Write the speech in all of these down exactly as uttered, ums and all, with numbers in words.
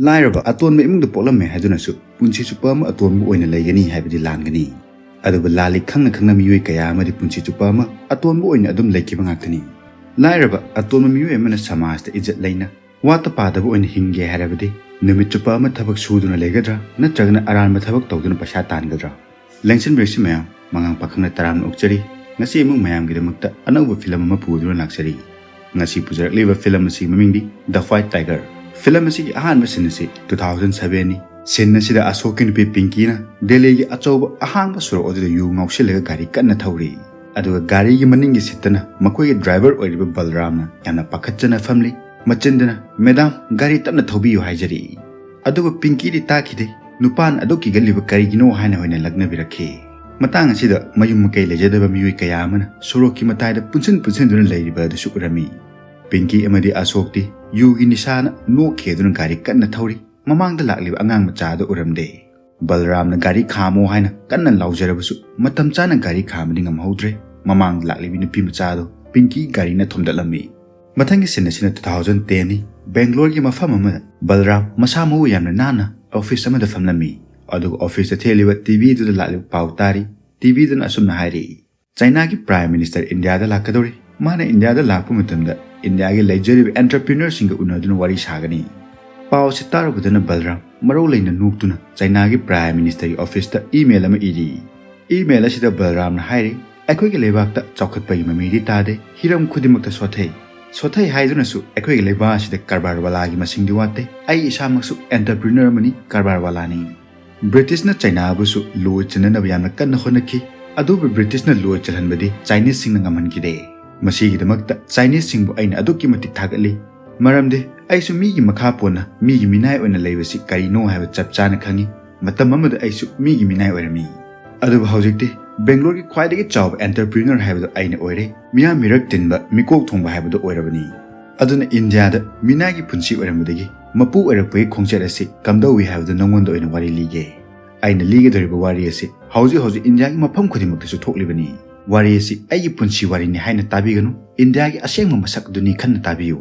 ꯂꯥꯏꯔꯕ ꯑꯇꯣꯟꯕ ꯏꯃꯨꯡꯗ ꯄꯣꯛꯂꯝꯃꯦ ꯍꯥꯏꯗꯨꯅꯁꯨ ꯄꯨꯟꯁꯤ ꯆꯨꯞꯄ ꯑꯃ ꯑꯇꯣꯟꯕ ꯑꯣꯏꯅ ꯂꯩꯒꯅꯤ ꯍꯥꯏꯕꯗꯤ ꯂꯥꯟꯒꯅꯤ꯫ ꯑꯗꯨꯕꯨ ꯂꯥꯜꯂꯤ ꯈꯪꯅ ꯈꯪꯅ ꯃꯤꯑꯣꯏ ꯀꯌꯥ ꯑꯃꯗꯤ ꯄꯨꯟꯁꯤ ꯆꯨꯞꯄ ꯑꯃ ꯑꯇꯣꯟꯕ ꯑꯣꯏꯅ ꯑꯗꯨꯝ ꯂꯩꯈꯤꯕ ꯉꯥꯛꯇꯅꯤ꯫ ꯂꯥꯏꯔꯕ ꯑꯇꯣꯟꯕ ꯃꯤꯑꯣꯏ ꯑꯃꯅ ꯁꯃꯥꯖꯇ ꯏꯖꯠ ꯂꯩꯅ ꯋꯥꯠꯇ ꯄꯥꯗꯕ ꯑꯣꯏꯅ ꯍꯤꯡꯒꯦ ꯍꯥꯏꯔꯕꯗꯤ ꯅꯨꯃꯤꯠ ꯆꯨꯞꯄ ꯑꯃ ꯊꯕꯛ ꯁꯨꯗꯨꯅ ꯂꯩꯒꯗ꯭ꯔꯥ, ꯅꯠꯇ꯭ꯔꯒꯅ ꯑꯔꯥꯟꯕ ꯊꯕꯛ ꯇꯧꯗꯨꯅ ꯄꯩꯁꯥ ꯇꯥꯟꯒꯗ꯭ꯔꯥ? ꯂꯦꯡꯁꯤꯟꯕꯤꯔꯁꯤ ꯃꯌꯥꯝ, ꯃꯉꯥꯡ ꯄꯥꯈꯪꯅ ꯇꯔꯥꯝꯅ ꯑꯣꯛꯆꯔꯤ꯫ ꯉꯁꯤ ꯑꯃꯨꯛ ꯃꯌꯥꯝꯒꯤꯗꯃꯛꯇ ꯑꯅꯧꯕ ꯐꯤꯂꯝ ꯑꯃ ꯄꯨꯗꯨꯅ ꯂꯥꯛꯆꯔꯤ꯫ ꯉꯁꯤ ꯄꯨꯖꯔꯛꯂꯤꯕ ꯐꯤꯂꯝ ꯑꯁꯤꯒꯤ ꯃꯃꯤꯡꯗꯤ The White Tiger꯫ ꯐꯤꯂꯝ ꯑꯁꯤꯒꯤ ꯑꯍꯥꯟꯕ ꯁꯤꯟ ꯑꯁꯤ two thousand sevenꯅꯤ꯫ ꯁꯤꯟ ꯑꯁꯤꯗ ꯑꯁꯣꯛꯀꯤ ꯅꯨꯄꯤ ꯄꯤꯡꯀꯤꯅ ꯗꯦꯜꯂꯤꯒꯤ ꯑꯆꯧꯕ ꯑꯍꯥꯡꯕ ꯁꯣꯔꯣꯛ ꯑꯗꯨꯗ ꯌꯨ ꯉꯥꯎꯁꯤꯜꯂꯒ ꯒꯥꯔꯤ ꯀꯟꯅ ꯊꯧꯔꯤ꯫ ꯑꯗꯨꯒ ꯒꯥꯔꯤꯒꯤ ꯃꯅꯤꯡꯒꯤ ꯁꯤꯠꯇꯅ ꯃꯈꯣꯏꯒꯤ ꯗ꯭ꯔꯥꯏꯚꯔ ꯑꯣꯏꯔꯤꯕ ꯕꯜꯔꯥꯝꯅ ꯌꯥꯝꯅ ꯄꯥꯈꯠꯆꯅ ꯐꯝꯂꯤ꯫ ꯃꯆꯤꯟꯗꯅ, "ꯃꯦꯗꯥꯝ, ꯒꯥꯔꯤ ꯇꯞꯅ ꯊꯧꯕꯤꯌꯨ" ꯍꯥꯏꯖꯔꯤ꯫ ꯑꯗꯨꯕꯨ ꯄꯤꯡꯀꯤꯗꯤ ꯇꯥꯈꯤꯗꯦ꯫ ꯅꯨꯄꯥꯅ ꯑꯗꯨꯛ ꯀꯤꯒꯜꯂꯤꯕ ꯀꯔꯤꯒꯤꯅꯣ ꯍꯥꯏꯅ ꯑꯣꯏꯅ ꯂꯛꯅꯕꯤꯔꯛꯈꯤ꯫ ꯃꯇꯥꯡ ꯑꯁꯤꯗ ꯃꯌꯨꯝ ꯃꯀꯩ ꯂꯩꯖꯗꯕ ꯃꯤꯑꯣꯏ ꯀꯌꯥ ꯑꯃꯅ ꯁꯣꯔꯣꯛꯀꯤ ꯃꯇꯥꯏꯗ ꯄꯨꯟꯁꯤꯟ ꯄꯨꯟꯁꯤꯟꯗꯨꯅ ꯂꯩꯔꯤꯕ ꯑꯗꯨꯁꯨ ꯎꯔꯝꯃꯤ꯫ ꯄꯤꯡꯀꯤ ꯑꯃꯗꯤ ꯑꯁꯣꯛꯇꯤ ꯌꯨꯒꯤ ꯅꯤꯁꯥꯅ ꯅꯣꯛꯈꯤ ꯑꯗꯨꯅ ꯒꯥꯔꯤ ꯀꯟꯅ ꯊꯧꯔꯤ꯫ ꯃꯃꯥꯡꯗ ꯂꯥꯛꯂꯤꯕ ꯑꯉꯥꯡ ꯃꯆꯥ ꯑꯗꯨ ꯎꯔꯝꯗꯦ꯫ ꯕꯜꯔꯥꯝꯅ ꯒꯥꯔꯤ ꯈꯥꯝꯃꯣ ꯍꯥꯏꯅ ꯀꯟꯅ ꯂꯥꯎꯖꯔꯕꯁꯨ ꯃꯇꯝ ꯆꯥꯅ ꯒꯥꯔꯤ ꯈꯥꯝꯕꯗꯤ ꯉꯝꯍꯧꯗ꯭ꯔꯦ꯫ ꯃꯃꯥꯡꯗ ꯂꯥꯛꯂꯤꯕꯤ ꯅꯨꯄꯤ ꯃꯆꯥ ꯑꯗꯨ ꯄꯤꯡꯀꯤ ꯒꯥꯔꯤꯅ ꯊꯣꯝꯗꯠꯂꯝꯃꯤ꯫ ꯃꯊꯪꯒꯤ ꯁꯤꯟ ꯑꯁꯤꯅ two thousand tenꯅꯤ꯫ ꯕꯦꯡꯒ꯭ꯂꯣꯔꯒꯤ ꯃꯐꯝ ꯑꯃꯗ ꯕꯜꯔꯥꯝ ꯃꯁꯥ ꯃꯎ ꯌꯥꯝꯅ ꯅꯥꯟꯅ ꯑꯣꯐꯤꯁ ꯑꯃꯗ ꯐꯝꯂꯝꯃꯤ꯫ ꯑꯗꯨꯒ ꯑꯣꯐꯤꯁꯇ ꯊꯦꯠꯂꯤꯕ ꯇꯤꯚꯤ ꯑꯗꯨꯗ ꯂꯥꯛꯂꯤꯕ ꯄꯥꯎ ꯇꯥꯔꯤ꯫ ꯇꯤꯚꯤꯗꯨꯅ ꯑꯁꯨꯝꯅ ꯍꯥꯏꯔꯤ, "ꯆꯥꯏꯅꯥꯒꯤ ꯄ꯭ꯔꯥꯏꯝ ꯃꯤꯅꯤꯁꯇꯔ ꯏꯟꯗꯤꯌꯥꯗ ꯂꯥꯛꯀꯗꯧꯔꯤ꯫ ꯃꯥꯅ ꯏꯟꯗꯤꯌꯥꯗ ꯂꯥꯛꯄ ꯃꯇꯝꯗ ꯏꯟꯗꯤꯌꯥꯒꯤ ꯂꯩꯖꯔꯤꯕ ꯑꯦꯟꯇꯔꯄ꯭ꯔꯤꯅꯔꯁꯤꯡꯒ ꯎꯅꯗꯨꯅ ꯋꯥꯔꯤ ꯁꯥꯒꯅꯤ꯫" ꯄꯥꯎ ꯑꯁꯤ ꯇꯥꯔꯨꯕꯗꯅ ꯕꯜꯔꯥꯝ ꯃꯔꯧ ꯂꯩꯅ ꯅꯣꯛꯇꯨꯅ ꯆꯥꯏꯅꯥꯒꯤ ꯄ꯭ꯔꯥꯏꯝ ꯃꯤꯅꯤꯁꯇꯔꯒꯤ ꯑꯣꯐꯤꯁꯇ ꯏꯃꯦꯜ ꯑꯃ ꯏꯔꯤ꯫ ꯏꯃꯦꯜ ꯑꯁꯤꯗ ꯕꯜꯔꯥꯝꯅ ꯍꯥꯏꯔꯤ, "ꯑꯩꯈꯣꯏꯒꯤ ꯂꯩꯕꯥꯛꯇ ꯆꯥꯎꯈꯠꯄꯒꯤ ꯃꯃꯤꯗꯤ ꯇꯥꯗꯦ, ꯍꯤꯔꯝ ꯈꯨꯗꯤꯡꯃꯛꯇ ꯁꯣꯊꯩ꯫ ꯁꯣꯊꯩ ꯍꯥꯏꯗꯨꯅꯁꯨ ꯑꯩꯈꯣꯏꯒꯤ ꯂꯩꯕꯥꯛ ꯑꯁꯤꯗ ꯀꯔꯕꯥꯔ ꯋꯥꯂꯥꯒꯤ ꯃꯁꯤꯡꯗꯤ ꯋꯥꯠꯇꯦ꯫ ꯑꯩ ꯏꯁꯥꯃꯛꯁꯨ ꯑꯦꯟꯇꯔꯄ꯭ꯔꯤꯅꯔ ꯑꯃꯅꯤ, ꯀꯔꯕꯥꯔ ꯋꯥꯂꯥꯅꯤ꯫" ꯕ꯭ꯔꯤꯇꯤꯁꯅ ꯆꯥꯏꯅꯥꯕꯨꯁꯨ ꯂꯣ ꯆꯟꯅꯅꯕ ꯌꯥꯝꯅ ꯀꯟꯅ ꯍꯣꯠꯅꯈꯤ꯫ ꯑꯗꯨꯕꯨ ꯕ꯭ꯔꯤꯇꯤꯁꯅ ꯂꯣ ꯆꯜꯍꯟꯕꯗꯤ ꯆꯥꯏꯅꯤꯁꯁꯤꯡꯅ ꯉꯝꯍꯟꯈꯤꯗꯦ꯫ ꯃꯁꯤꯒꯤꯗꯃꯛꯇ ꯆꯥꯏꯅꯤꯁꯁꯤꯡꯕꯨ ꯑꯩꯅ ꯑꯗꯨꯛꯀꯤ ꯃꯇꯤꯛ ꯊꯥꯒꯠꯂꯤ꯫ ꯃꯔꯝꯗꯤ ꯑꯩꯁꯨ ꯃꯤꯒꯤ ꯃꯈꯥ ꯄꯣꯟꯅ ꯃꯤꯒꯤ ꯃꯤꯅꯥꯏ ꯑꯣꯏꯅ ꯂꯩꯕꯁꯤ ꯀꯔꯤꯅꯣ ꯍꯥꯏꯕ ꯆꯞ ꯆꯥꯅ ꯈꯪꯉꯤ꯫ ꯃꯇꯝ ꯑꯃꯗ ꯑꯩꯁꯨ ꯃꯤꯒꯤ ꯃꯤꯅꯥꯏ ꯑꯣꯏꯔꯝꯃꯤ꯫ ꯑꯗꯨꯕꯨ ꯍꯧꯖꯤꯛꯇꯤ ꯕꯦꯡꯒ꯭ꯂꯣꯔꯒꯤ ꯈ꯭ꯋꯥꯏꯗꯒꯤ ꯆꯥꯎꯕ ꯑꯦꯟꯇꯔꯄ꯭ꯔꯤꯅꯔ ꯍꯥꯏꯕꯗꯨ ꯑꯩꯅ ꯑꯣꯏꯔꯦ꯫ ꯃꯤꯌꯥꯝ ꯃꯤꯔꯛ ꯇꯤꯟꯕ, ꯃꯤꯀꯣꯛ ꯊꯣꯡꯕ ꯍꯥꯏꯕꯗꯨ ꯑꯣꯏꯔꯕꯅꯤ꯫ ꯑꯗꯨꯅ ꯏꯟꯗꯤꯌꯥꯗ ꯃꯤꯅꯥꯏꯒꯤ ꯄꯨꯟꯁꯤ ꯑꯣꯏꯔꯝꯕꯗꯒꯤ ꯃꯄꯨ ꯑꯣꯏꯔꯛꯄꯒꯤ ꯈꯣꯡꯆꯠ ꯑꯁꯤ ꯀꯝꯗꯧꯏ ꯍꯥꯏꯕꯗꯨ ꯅꯉꯣꯟꯗ ꯑꯣꯏꯅ ꯋꯥꯔꯤ ꯂꯤꯒꯦ꯫ ꯑꯩꯅ ꯂꯤꯒꯗꯧꯔꯤꯕ ꯋꯥꯔꯤ ꯑꯁꯤ ꯍꯧꯖꯤꯛ ꯍꯧꯖꯤꯛ ꯏꯟꯗꯤꯌꯥꯒꯤ ꯃꯐꯝ ꯈꯨꯗꯤꯡꯃꯛꯇꯁꯨ ꯊꯣꯛꯂꯤꯕꯅꯤ꯫ ꯋꯥꯔꯤ ꯑꯁꯤ ꯑꯩꯒꯤ ꯄꯨꯟꯁꯤ ꯋꯥꯔꯤꯅꯤ ꯍꯥꯏꯅ ꯇꯥꯕꯤꯒꯅꯨ, ꯏꯟꯗꯤꯌꯥꯒꯤ ꯑꯁꯦꯡꯕ ꯃꯁꯛ ꯑꯗꯨꯅꯤ ꯈꯟꯅ ꯇꯥꯕꯤꯌꯨ꯫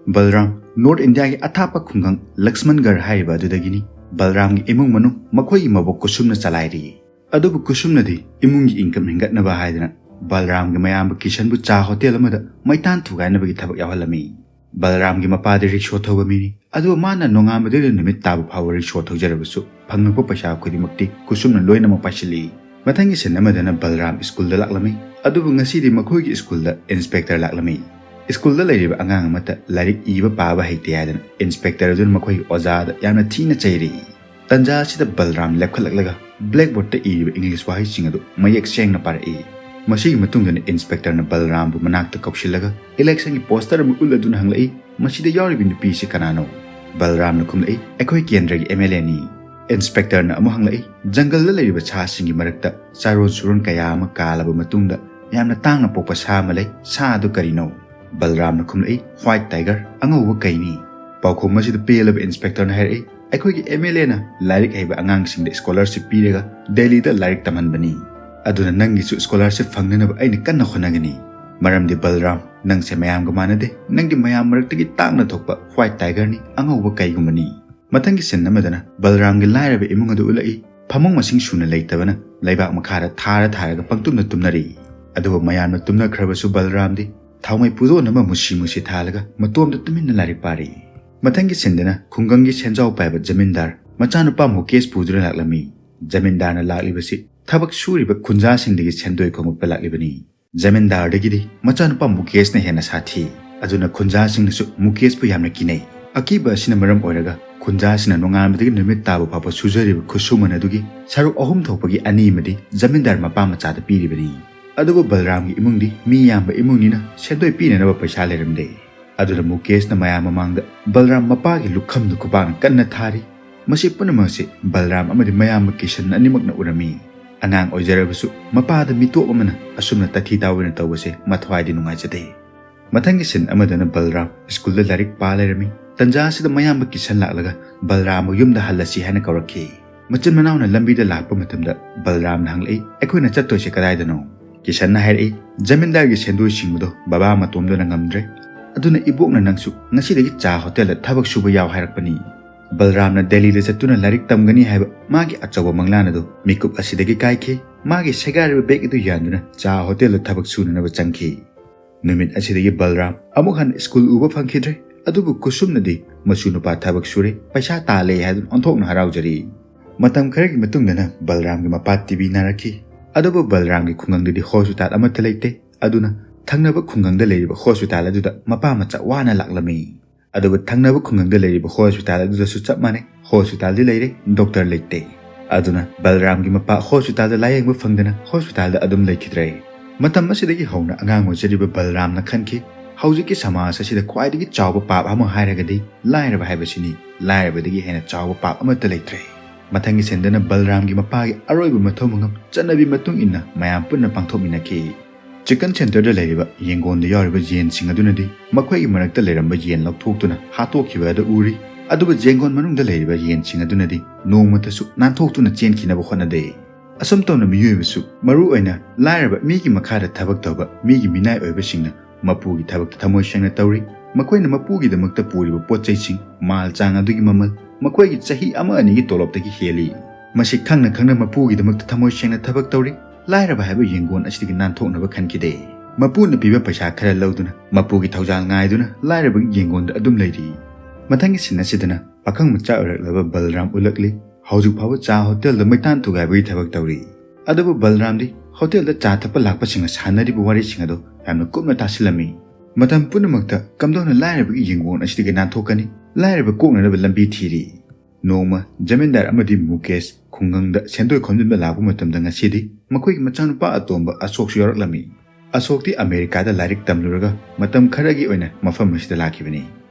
ꯕꯜꯔꯥꯝ ꯅꯣꯔꯠ ꯏꯟꯗꯤꯌꯥꯒꯤ ꯑꯊꯥꯞꯄ ꯈꯨꯡꯒꯪ ꯂꯛꯁꯃꯟꯒꯔ ꯍꯥꯏꯔꯤꯕ ꯑꯗꯨꯗꯒꯤꯅꯤ꯫ ꯕꯜꯔꯥꯝꯒꯤ ꯏꯃꯨꯡ ꯃꯅꯨꯡ ꯃꯈꯣꯏꯒꯤ ꯃꯕꯣꯛ ꯀꯨꯁꯨꯝꯅ ꯆꯂꯥꯏꯔꯤ꯫ ꯑꯗꯨꯕꯨ ꯀꯨꯁꯨꯝꯅꯗꯤ ꯏꯃꯨꯡꯒꯤ ꯏꯟꯀꯝ ꯍꯦꯟꯒꯠꯅꯕ ꯍꯥꯏꯗꯅ ꯕꯜꯔꯥꯝꯒꯤ ꯃꯌꯥꯝꯕ ꯀꯤꯁꯟꯕꯨ ꯆꯥ ꯍꯣꯇꯦꯜ ꯑꯃꯗ ꯃꯩꯇꯥꯟ ꯊꯨꯒꯥꯏꯅꯕꯒꯤ ꯊꯕꯛ ꯌꯥꯎꯍꯜꯂꯝꯃꯤ꯫ ꯕꯜꯔꯥꯝꯒꯤ ꯃꯄꯥꯗꯤ ꯔꯤꯛꯁꯣ ꯊꯧꯕ ꯃꯤꯅꯤ, ꯑꯗꯨꯕꯨ ꯃꯥꯅ ꯅꯣꯡꯉꯥꯟꯕꯗꯒꯤ ꯅꯨꯃꯤꯠ ꯇꯥꯕ ꯐꯥꯎꯕ ꯔꯤꯛꯁꯣ ꯊꯧꯖꯔꯕꯁꯨ ꯐꯪꯂꯛꯄ ꯄꯩꯁꯥ ꯈꯨꯗꯤꯡꯃꯛꯇꯤ ꯀꯨꯁꯨꯝꯅ ꯂꯣꯏꯅꯃꯛ ꯄꯥꯏꯁꯤꯜꯂꯤ꯫ ꯃꯊꯪꯒꯤ ꯁꯤꯟ ꯑꯃꯗꯅ ꯕꯜꯔꯥꯝ ꯁ꯭ꯀꯨꯜꯗ ꯂꯥꯛꯂꯝꯃꯤ꯫ ꯑꯗꯨꯕꯨ ꯉꯁꯤꯗꯤ ꯃꯈꯣꯏꯒꯤ ꯁ꯭ꯀꯨꯜꯗ ꯏꯟꯁꯄꯦꯛꯇꯔ ꯂꯥꯛꯂꯝꯃꯤ꯫ ꯁ꯭ꯀꯨꯜꯗ ꯂꯩꯔꯤꯕ ꯑꯉꯥꯡ ꯑꯃꯠꯇ ꯂꯥꯏꯔꯤꯛ ꯏꯕ ꯄꯥꯕ ꯍꯩꯇꯦ ꯍꯥꯏꯗꯅ ꯏꯟꯁꯄꯦꯛꯇꯔ ꯑꯗꯨꯅ ꯃꯈꯣꯏꯒꯤ ꯑꯣꯖꯥꯗ ꯌꯥꯝꯅ ꯊꯤꯅ ꯆꯩꯔꯤ꯫ ꯇꯟꯖꯥ ꯑꯁꯤꯗ ꯕꯜꯔꯥꯝ ꯂꯦꯞꯈꯠꯂꯛꯂꯒ ꯕ꯭ꯂꯦꯛꯕꯣꯔꯗꯇ ꯏꯔꯤꯕ ꯏꯪꯂꯤꯁ ꯋꯥꯍꯩꯁꯤꯡ ꯑꯗꯨ ꯃꯌꯦꯛ ꯁꯦꯡꯅ ꯄꯥꯔꯛꯏ꯫ ꯃꯁꯤꯒꯤ ꯃꯇꯨꯡꯗꯅ ꯏꯟꯁꯄꯦꯛꯇꯔꯅ ꯕꯜꯔꯥꯝꯕꯨ ꯃꯅꯥꯛꯇ ꯀꯧꯁꯤꯜꯂꯒ ꯏꯂꯦꯛꯁꯟꯒꯤ ꯄꯣꯁꯇꯔ ꯑꯃ ꯎꯠꯂꯗꯨꯅ ꯍꯪꯂꯛꯏ, "ꯃꯁꯤꯗ ꯌꯥꯎꯔꯤꯕ ꯅꯨꯄꯤꯁꯤ ꯀꯅꯥꯅꯣ?" ꯕꯜꯔꯥꯝꯅ ꯈꯨꯝꯂꯛꯏ, "ꯑꯩꯈꯣꯏ ꯀꯦꯟꯗ꯭ꯔꯒꯤ ꯑꯦꯝ ꯑꯦꯜ ꯑꯦꯅꯤ꯫" ꯏꯟꯁꯄꯦꯛꯇꯔꯅ ꯑꯃꯨꯛ ꯍꯪꯂꯛꯏ, "ꯖꯪꯒꯜꯗ ꯂꯩꯔꯤꯕ ꯁꯥꯁꯤꯡꯒꯤ ꯃꯔꯛꯇ ꯆꯥꯔꯣꯟ ꯁꯨꯔꯣꯟ ꯀꯌꯥ ꯑꯃ ꯀꯥꯜꯂꯕ ꯃꯇꯨꯡꯗ ꯌꯥꯝꯅ ꯇꯥꯡꯅ ꯄꯣꯛꯄ ꯁꯥ ꯑꯃ ꯂꯩ, ꯁꯥ ꯑꯗꯨ ꯀꯔꯤꯅꯣ?" ꯕꯜꯔꯥꯝꯅ ꯈꯨꯝꯂꯛꯏ, "ꯋꯥꯏꯠ ꯇꯥꯏꯒꯔ, ꯑꯉꯧꯕ ꯀꯩꯅꯤ꯫" ꯄꯥꯎꯈꯨꯝ ꯑꯁꯤꯗ ꯄꯦꯜꯂꯕ ꯏꯟꯁꯄꯦꯛꯇꯔꯅ ꯍꯥꯏꯔꯛꯏ, "ꯑꯩꯈꯣꯏꯒꯤ ꯑꯦꯝ ꯑꯦꯜ ꯑꯦꯅ ꯂꯥꯏꯔꯤꯛ ꯍꯩꯕ ꯑꯉꯥꯡꯁꯤꯡꯗ ꯁ꯭ꯀꯣꯂꯔꯁꯤꯞ ꯄꯤꯔꯒ ꯗꯦꯜꯂꯤꯗ ꯂꯥꯏꯔꯤꯛ ꯇꯝꯍꯟꯕꯅꯤ꯫ ꯑꯗꯨꯅ ꯅꯪꯒꯤꯁꯨ ꯁ꯭ꯀꯣꯂꯔꯁꯤꯞ ꯐꯪꯅꯅꯕ ꯑꯩꯅ ꯀꯟꯅ ꯍꯣꯠꯅꯒꯅꯤ꯫ ꯃꯔꯝꯗꯤ ꯕꯜꯔꯥꯝ, ꯅꯪꯁꯦ ꯃꯌꯥꯝꯒ ꯃꯥꯟꯅꯗꯦ, ꯅꯪꯗꯤ ꯃꯌꯥꯝ ꯃꯔꯛꯇꯒꯤ ꯇꯥꯡꯅ ꯊꯣꯛꯄ ꯋꯥꯏꯠ ꯇꯥꯏꯒꯔꯅꯤ, ꯑꯉꯧꯕ ꯀꯩꯒꯨꯝꯕꯅꯤ꯫" ꯃꯊꯪꯒꯤ ꯁꯤꯟ ꯑꯃꯗꯅ ꯕꯜꯔꯥꯝꯒꯤ ꯂꯥꯏꯔꯕ ꯏꯃꯨꯡ ꯑꯗꯨ ꯎꯠꯂꯛꯏ꯫ ꯐꯃꯨꯡ ꯃꯁꯤꯡ ꯁꯨꯅ ꯂꯩꯇꯕꯅ ꯂꯩꯕꯥꯛ ꯃꯈꯥꯗ ꯊꯥꯔ ꯊꯥꯔꯒ ꯄꯪꯇꯨꯝꯗ ꯇꯨꯝꯅꯔꯤ꯫ ꯑꯗꯨꯕꯨ ꯃꯌꯥꯝꯅ ꯇꯨꯝꯅꯈ꯭ꯔꯕꯁꯨ ꯕꯜꯔꯥꯝꯗꯤ ꯊꯥꯎꯃꯩ ꯄꯨꯗꯣꯟ ꯑꯃ ꯃꯨꯁꯤ ꯃꯨꯁꯤ ꯊꯥꯜꯂꯒ ꯃꯇꯣꯝꯗ ꯇꯨꯃꯤꯟꯅ ꯂꯥꯏꯔꯤꯛ ꯄꯥꯔꯤ꯫ ꯃꯊꯪꯒꯤ ꯁꯤꯟꯗꯅ ꯈꯨꯡꯒꯪꯒꯤ ꯁꯦꯟꯖꯥꯎ ꯄꯥꯏꯕ ꯖꯃꯤꯟꯗꯥꯔ ꯃꯆꯥꯅꯨꯄꯥ ꯃꯨꯀꯦꯁ ꯄꯨꯗꯨꯅ ꯂꯥꯛꯂꯝꯃꯤ꯫ ꯖꯃꯤꯟꯗꯥꯔꯅ ꯂꯥꯛꯂꯤꯕꯁꯤ ꯊꯕꯛ ꯁꯨꯔꯤꯕ ꯈꯨꯟꯖꯥꯁꯤꯡꯗꯒꯤ ꯁꯦꯟꯗꯣꯏ ꯈꯣꯝꯒꯠꯄ ꯂꯥꯛꯂꯤꯕꯅꯤ꯫ ꯖꯃꯤꯟꯗꯥꯔꯗꯒꯤꯗꯤ ꯃꯆꯥꯅꯨꯄꯥ ꯃꯨꯀꯦꯁꯅ ꯍꯦꯟꯅ ꯁꯥꯊꯤ꯫ ꯑꯗꯨꯅ ꯈꯨꯟꯖꯥꯁꯤꯡꯅꯁꯨ ꯃꯨꯀꯦꯁꯄꯨ ꯌꯥꯝꯅ ꯀꯤꯅꯩ꯫ ꯑꯀꯤꯕ ꯑꯁꯤꯅ ꯃꯔꯝ ꯑꯣꯏꯔꯒ ꯈꯨꯟꯖꯥꯁꯤꯡꯅ ꯅꯣꯡꯉꯥꯟꯕꯗꯒꯤ ꯅꯨꯃꯤꯠ ꯇꯥꯕ ꯐꯥꯎꯕ ꯁꯨꯖꯔꯤꯕ ꯈꯨꯠꯁꯨꯃꯟ ꯑꯗꯨꯒꯤ ꯁꯔꯨꯛ ꯑꯍꯨꯝ ꯊꯣꯛꯄꯒꯤ ꯑꯅꯤ ꯑꯃꯗꯤ ꯖꯃꯤꯟꯗꯥꯔ ꯃꯄꯥ ꯃꯆꯥꯗ ꯄꯤꯔꯤꯕꯅꯤ꯫ ꯑꯗꯨꯕꯨ ꯕꯜꯔꯥꯝꯒꯤ ꯏꯃꯨꯡꯗꯤ ꯃꯤ ꯌꯥꯝꯕ ꯏꯃꯨꯡꯅꯤꯅ ꯁꯦꯟꯗꯣꯏ ꯄꯤꯅꯅꯕ ꯄꯩꯁꯥ ꯂꯩꯔꯝꯗꯦ꯫ ꯑꯗꯨꯅ ꯃꯨꯀꯦꯁꯅ ꯃꯌꯥꯝ ꯃꯃꯥꯡꯗ ꯕꯜꯔꯥꯝ ꯃꯄꯥꯒꯤ ꯂꯨꯈꯝꯗꯨ ꯈꯨꯕꯥꯛꯅ ꯀꯟꯅ ꯊꯥꯔꯤ꯫ ꯃꯁꯤ ꯄꯨꯝꯅꯃꯛ ꯑꯁꯤ ꯕꯜꯔꯥꯝ ꯑꯃꯗꯤ ꯃꯌꯥꯝꯕ ꯀꯤꯁꯟ ꯑꯅꯤꯃꯛꯅ ꯎꯔꯝꯃꯤ꯫ ꯑꯉꯥꯡ ꯑꯣꯏꯖꯔꯕꯁꯨ ꯃꯄꯥꯗ ꯃꯤꯇꯣꯞ ꯑꯃꯅ ꯑꯁꯨꯝꯅ ꯇꯥꯊꯤ ꯇꯥꯑꯣꯏꯅ ꯇꯧꯕꯁꯦ ꯃꯊ꯭ꯋꯥꯏꯗꯤ ꯅꯨꯡꯉꯥꯏꯖꯗꯦ꯫ ꯃꯊꯪꯒꯤ ꯁꯤꯟ ꯑꯃꯗꯅ ꯕꯜꯔꯥꯝ ꯁ꯭ꯀꯨꯜꯗ ꯂꯥꯏꯔꯤꯛ ꯄꯥ ꯂꯩꯔꯝꯃꯤ꯫ ꯇꯟꯖꯥ ꯑꯁꯤꯗ ꯃꯌꯥꯝꯕ ꯀꯤꯁꯟ ꯂꯥꯛꯂꯒ ꯕꯜꯔꯥꯝꯕꯨ ꯌꯨꯝꯗ ꯍꯜꯂꯁꯤ ꯍꯥꯏꯅ ꯀꯧꯔꯛꯈꯤ꯫ ꯃꯆꯤꯟ ꯃꯅꯥꯎꯅ ꯂꯝꯕꯤꯗ ꯂꯥꯛꯄ ꯃꯇꯝꯗ ꯕꯜꯔꯥꯝꯅ ꯍꯪꯂꯛꯏ, "ꯑꯩꯈꯣꯏꯅ ꯆꯠꯇꯣꯏꯁꯦ ꯀꯗꯥꯏꯗꯅꯣ?" ꯀꯤꯁꯟꯅ ꯍꯥꯏꯔꯛꯏ, "ꯖꯃꯤꯟꯗꯥꯔꯒꯤ ꯁꯦꯟꯗꯣꯏ ꯁꯤꯡꯕꯗꯣ ꯕꯕꯥ ꯃꯇꯣꯝꯗꯅ ꯉꯝꯗ꯭ꯔꯦ꯫ ꯑꯗꯨꯅ ꯏꯕꯣꯛꯅ ꯅꯪꯁꯨ ꯉꯁꯤꯗꯒꯤ ꯆꯥ ꯍꯣꯇꯦꯜꯗ ꯊꯕꯛ ꯁꯨꯕ ꯌꯥꯎ ꯍꯥꯏꯔꯛꯄꯅꯤ꯫ ꯕꯜꯔꯥꯝꯅ ꯗꯦꯜꯂꯤꯗ ꯆꯠꯇꯨꯅ ꯂꯥꯏꯔꯤꯛ ꯇꯝꯒꯅꯤ ꯍꯥꯏꯕ ꯃꯥꯒꯤ ꯑꯆꯧꯕ ꯃꯪꯂꯥꯟ ꯑꯗꯨ ꯃꯤꯀꯨꯞ ꯑꯁꯤꯗꯒꯤ ꯀꯥꯏꯈꯤ꯫ ꯃꯥꯒꯤ ꯁꯦꯒꯥꯏꯔꯤꯕ ꯕꯦꯒ ꯑꯗꯨ ꯌꯥꯟꯗꯨꯅ ꯆꯥ ꯍꯣꯇꯦꯜꯗ ꯊꯕꯛ ꯁꯨꯅꯅꯕ ꯆꯪꯈꯤ꯫ ꯅꯨꯃꯤꯠ ꯑꯁꯤꯗꯒꯤ ꯕꯜꯔꯥꯝ ꯑꯃꯨꯛ ꯍꯟꯅ ꯁ꯭ꯀꯨꯜ ꯎꯕ ꯐꯪꯈꯤꯗ꯭ꯔꯦ꯫ ꯑꯗꯨꯕꯨ ꯀꯨꯁꯨꯝꯅꯗꯤ ꯃꯁꯨ ꯅꯨꯄꯥ ꯊꯕꯛ ꯁꯨꯔꯦ, ꯄꯩꯁꯥ ꯇꯥꯜꯂꯦ ꯍꯥꯏꯗꯨꯅ ꯑꯣꯟꯊꯣꯛꯅ ꯍꯔꯥꯎꯖꯔꯤ꯫ ꯃꯇꯝ ꯈꯔꯒꯤ ꯃꯇꯨꯡꯗꯅ ꯕꯜꯔꯥꯝꯒꯤ ꯃꯄꯥ ꯇꯤꯕꯤ ꯅꯥꯔꯛꯈꯤ꯫ ꯑꯗꯨꯕꯨ ꯕꯜꯔꯥꯝꯒꯤ ꯈꯨꯡꯒꯪꯗꯗꯤ ꯍꯣꯁꯄꯤꯇꯥꯜ ꯑꯃꯠꯇ ꯂꯩꯇꯦ꯫ ꯑꯗꯨꯅ ꯊꯪꯅꯕ ꯈꯨꯡꯒꯪꯗ ꯂꯩꯔꯤꯕ ꯍꯣꯁꯄꯤꯇꯥꯜ ꯑꯗꯨꯗ ꯃꯄꯥ ꯃꯆꯥ ꯋꯥꯅ ꯂꯥꯛꯂꯝꯃꯤ꯫ ꯑꯗꯨꯕꯨ ꯊꯪꯅꯕ ꯈꯨꯡꯒꯪꯗ ꯂꯩꯔꯤꯕ ꯍꯣꯁꯄꯤꯇꯥꯜ ꯑꯗꯨꯗꯁꯨ ꯆꯞ ꯃꯥꯟꯅꯩ, ꯍꯣꯁꯄꯤꯇꯥꯜꯗꯤ ꯂꯩꯔꯦ, ꯗꯣꯛꯇꯔ ꯂꯩꯇꯦ꯫ ꯑꯗꯨꯅ ꯕꯜꯔꯥꯝꯒꯤ ꯃꯄꯥ ꯍꯣꯁꯄꯤꯇꯥꯜꯗ ꯂꯥꯌꯦꯡꯕ ꯐꯪꯗꯅ ꯍꯣꯁꯄꯤꯇꯥꯜꯗ ꯑꯗꯨꯝ ꯂꯩꯈꯤꯗ꯭ꯔꯦ꯫ ꯃꯇꯝ ꯑꯁꯤꯗꯒꯤ ꯍꯧꯅ ꯑꯉꯥꯡ ꯑꯣꯏꯖꯔꯤꯕ ꯕꯜꯔꯥꯝꯅ ꯈꯟꯈꯤ, ꯍꯧꯖꯤꯛꯀꯤ ꯁꯃꯥꯖ ꯑꯁꯤꯗ ꯈ꯭ꯋꯥꯏꯗꯒꯤ ꯆꯥꯎꯕ ꯄꯥꯞ ꯑꯃ ꯍꯥꯏꯔꯒꯗꯤ ꯂꯥꯏꯔꯕ ꯍꯥꯏꯕꯁꯤꯅꯤ, ꯂꯥꯏꯔꯕꯗꯒꯤ ꯍꯦꯟꯅ ꯆꯥꯎꯕ ꯄꯥꯞ ꯑꯃꯠꯇ ꯂꯩꯇ꯭ꯔꯦ꯫ ꯃꯊꯪꯒꯤ ꯁꯤꯟꯗꯅ ꯕꯜꯔꯥꯝꯒꯤ ꯃꯄꯥꯒꯤ ꯑꯔꯣꯏꯕ ꯃꯊꯧ ꯃꯉꯝ ꯆꯠꯅꯕꯤ ꯃꯇꯨꯡ ꯏꯟꯅ ꯃꯌꯥꯝ ꯄꯨꯟꯅ ꯄꯥꯡꯊꯣꯛꯃꯤꯟꯅꯈꯤ꯫ ꯆꯤꯀꯟ ꯁꯦꯟꯇꯔꯗ ꯂꯩꯔꯤꯕ ꯌꯦꯡꯒꯣꯟꯗ ꯌꯥꯎꯔꯤꯕ ꯌꯦꯟꯁꯤꯡ ꯑꯗꯨꯅꯗꯤ ꯃꯈꯣꯏꯒꯤ ꯃꯔꯛꯇ ꯂꯩꯔꯝꯕ ꯌꯦꯟ ꯂꯧꯊꯣꯛꯇꯨꯅ ꯍꯥꯠꯇꯣꯛꯈꯤꯕ ꯑꯗꯨ ꯎꯔꯤ꯫ ꯑꯗꯨꯕꯨ ꯌꯦꯡꯒꯣꯟ ꯃꯅꯨꯡꯗ ꯂꯩꯔꯤꯕ ꯌꯦꯟꯁꯤꯡ ꯑꯗꯨꯅꯗꯤ ꯅꯣꯡꯃꯇꯁꯨ ꯅꯥꯟꯊꯣꯛꯇꯨꯅ ꯆꯦꯟꯈꯤꯅꯕ ꯍꯣꯠꯅꯗꯦ꯫ ꯑꯁꯨꯝ ꯇꯧꯅ ꯃꯤꯑꯣꯏꯕꯁꯨ, ꯃꯔꯨ ꯑꯣꯏꯅ ꯂꯥꯏꯔꯕ ꯃꯤꯒꯤ ꯃꯈꯥꯗ ꯊꯕꯛ ꯇꯧꯕ ꯃꯤꯒꯤ ꯃꯤꯅꯥꯏ ꯑꯣꯏꯕꯁꯤꯡꯅ ꯃꯄꯨꯒꯤ ꯊꯕꯛꯇ ꯊꯃꯣꯏ ꯁꯦꯡꯅ ꯇꯧꯔꯤ꯫ ꯃꯈꯣꯏꯅ ꯃꯄꯨꯒꯤꯗꯃꯛꯇ ꯄꯨꯔꯤꯕ ꯄꯣꯠ ꯆꯩꯁꯤꯡ, ꯃꯥꯜ ꯆꯥꯡ ꯑꯗꯨꯒꯤ ꯃꯃꯜ, ꯃꯈꯣꯏꯒꯤ ꯆꯍꯤ ꯑꯃ ꯑꯅꯤꯒꯤ ꯇꯣꯂꯣꯞꯇꯒꯤ ꯍꯦꯜꯂꯤ꯫ ꯃꯁꯤ ꯈꯪꯅ ꯈꯪꯅ ꯃꯄꯨꯒꯤꯗꯃꯛꯇ ꯊꯃꯣꯏ ꯁꯦꯡꯅ ꯊꯕꯛ ꯇꯧꯔꯤ꯫ ꯂꯥꯏꯔꯕ ꯍꯥꯏꯕ ꯌꯦꯡꯒꯣꯟ ꯑꯁꯤꯗꯒꯤ ꯅꯥꯟꯊꯣꯛꯅꯕ ꯈꯟꯈꯤꯗꯦ꯫ ꯃꯄꯨꯅ ꯄꯤꯕ ꯄꯩꯁꯥ ꯈꯔ ꯂꯧꯗꯨꯅ ꯃꯄꯨꯒꯤ ꯊꯧꯖꯥꯜ ꯉꯥꯏꯗꯨꯅ ꯂꯥꯏꯔꯕꯒꯤ ꯌꯦꯡꯒꯣꯟꯗ ꯑꯗꯨꯝ ꯂꯩꯔꯤ꯫ ꯃꯊꯪꯒꯤ ꯁꯤꯟ ꯑꯁꯤꯗꯅ ꯄꯥꯈꯪ ꯃꯆꯥ ꯑꯣꯏꯔꯛꯂꯕ ꯕꯜꯔꯥꯝ ꯎꯠꯂꯛꯂꯤ꯫ ꯍꯧꯖꯤꯛ ꯐꯥꯎꯕ ꯆꯥ ꯍꯣꯇꯦꯜꯗ ꯃꯩꯇꯥꯟ ꯊꯨꯒꯥꯏꯕꯒꯤ ꯊꯕꯛ ꯇꯧꯔꯤ꯫ ꯑꯗꯨꯕꯨ ꯕꯜꯔꯥꯝꯗꯤ ꯍꯣꯇꯦꯜꯗ ꯆꯥ ꯊꯛꯄ ꯂꯥꯛꯄꯁꯤꯡꯅ ꯁꯥꯟꯅꯔꯤꯕ ꯋꯥꯔꯤꯁꯤꯡ ꯑꯗꯨ ꯌꯥꯝꯅ ꯀꯨꯞꯅ ꯇꯥꯁꯤꯜꯂꯝꯃꯤ꯫ ꯃꯇꯝ ꯄꯨꯝꯅꯃꯛꯇ ꯀꯝꯗꯧꯅ ꯂꯥꯏꯔꯕꯒꯤ ꯌꯦꯡꯒꯣꯟ ꯑꯁꯤꯗꯒꯤ ꯅꯥꯟꯊꯣꯛꯀꯅꯤ, ꯂꯥꯏꯔꯕ ꯀꯣꯛꯅꯅꯕ ꯂꯝꯕꯤ ꯊꯤꯔꯤ꯫ ꯅꯣꯡꯃ ꯖꯃꯤꯟꯗꯥꯔ ꯑꯃꯗꯤ ꯃꯨꯀꯦꯁ ꯈꯨꯡꯒꯪꯗ ꯁꯦꯟꯗꯣꯏ ꯈꯣꯝꯖꯤꯟꯕ ꯂꯥꯛꯄ ꯃꯇꯝꯗ ꯉꯁꯤꯗꯤ ꯃꯈꯣꯏꯒꯤ ꯃꯆꯥꯅꯨꯄꯥ ꯑꯇꯣꯝꯕ ꯑꯁꯣꯛꯁꯨ ꯌꯥꯎꯔꯛꯂꯝꯃꯤ꯫ ꯑꯁꯣꯛꯇꯤ ꯑꯃꯦꯔꯤꯀꯥꯗ ꯂꯥꯏꯔꯤꯛ ꯇꯝꯂꯨꯔꯒ ꯃꯇꯝ ꯈꯔꯒꯤ ꯑꯣꯏꯅ ꯃꯐꯝ ꯑꯁꯤꯗ ꯂꯥꯛꯈꯤꯕꯅꯤ꯫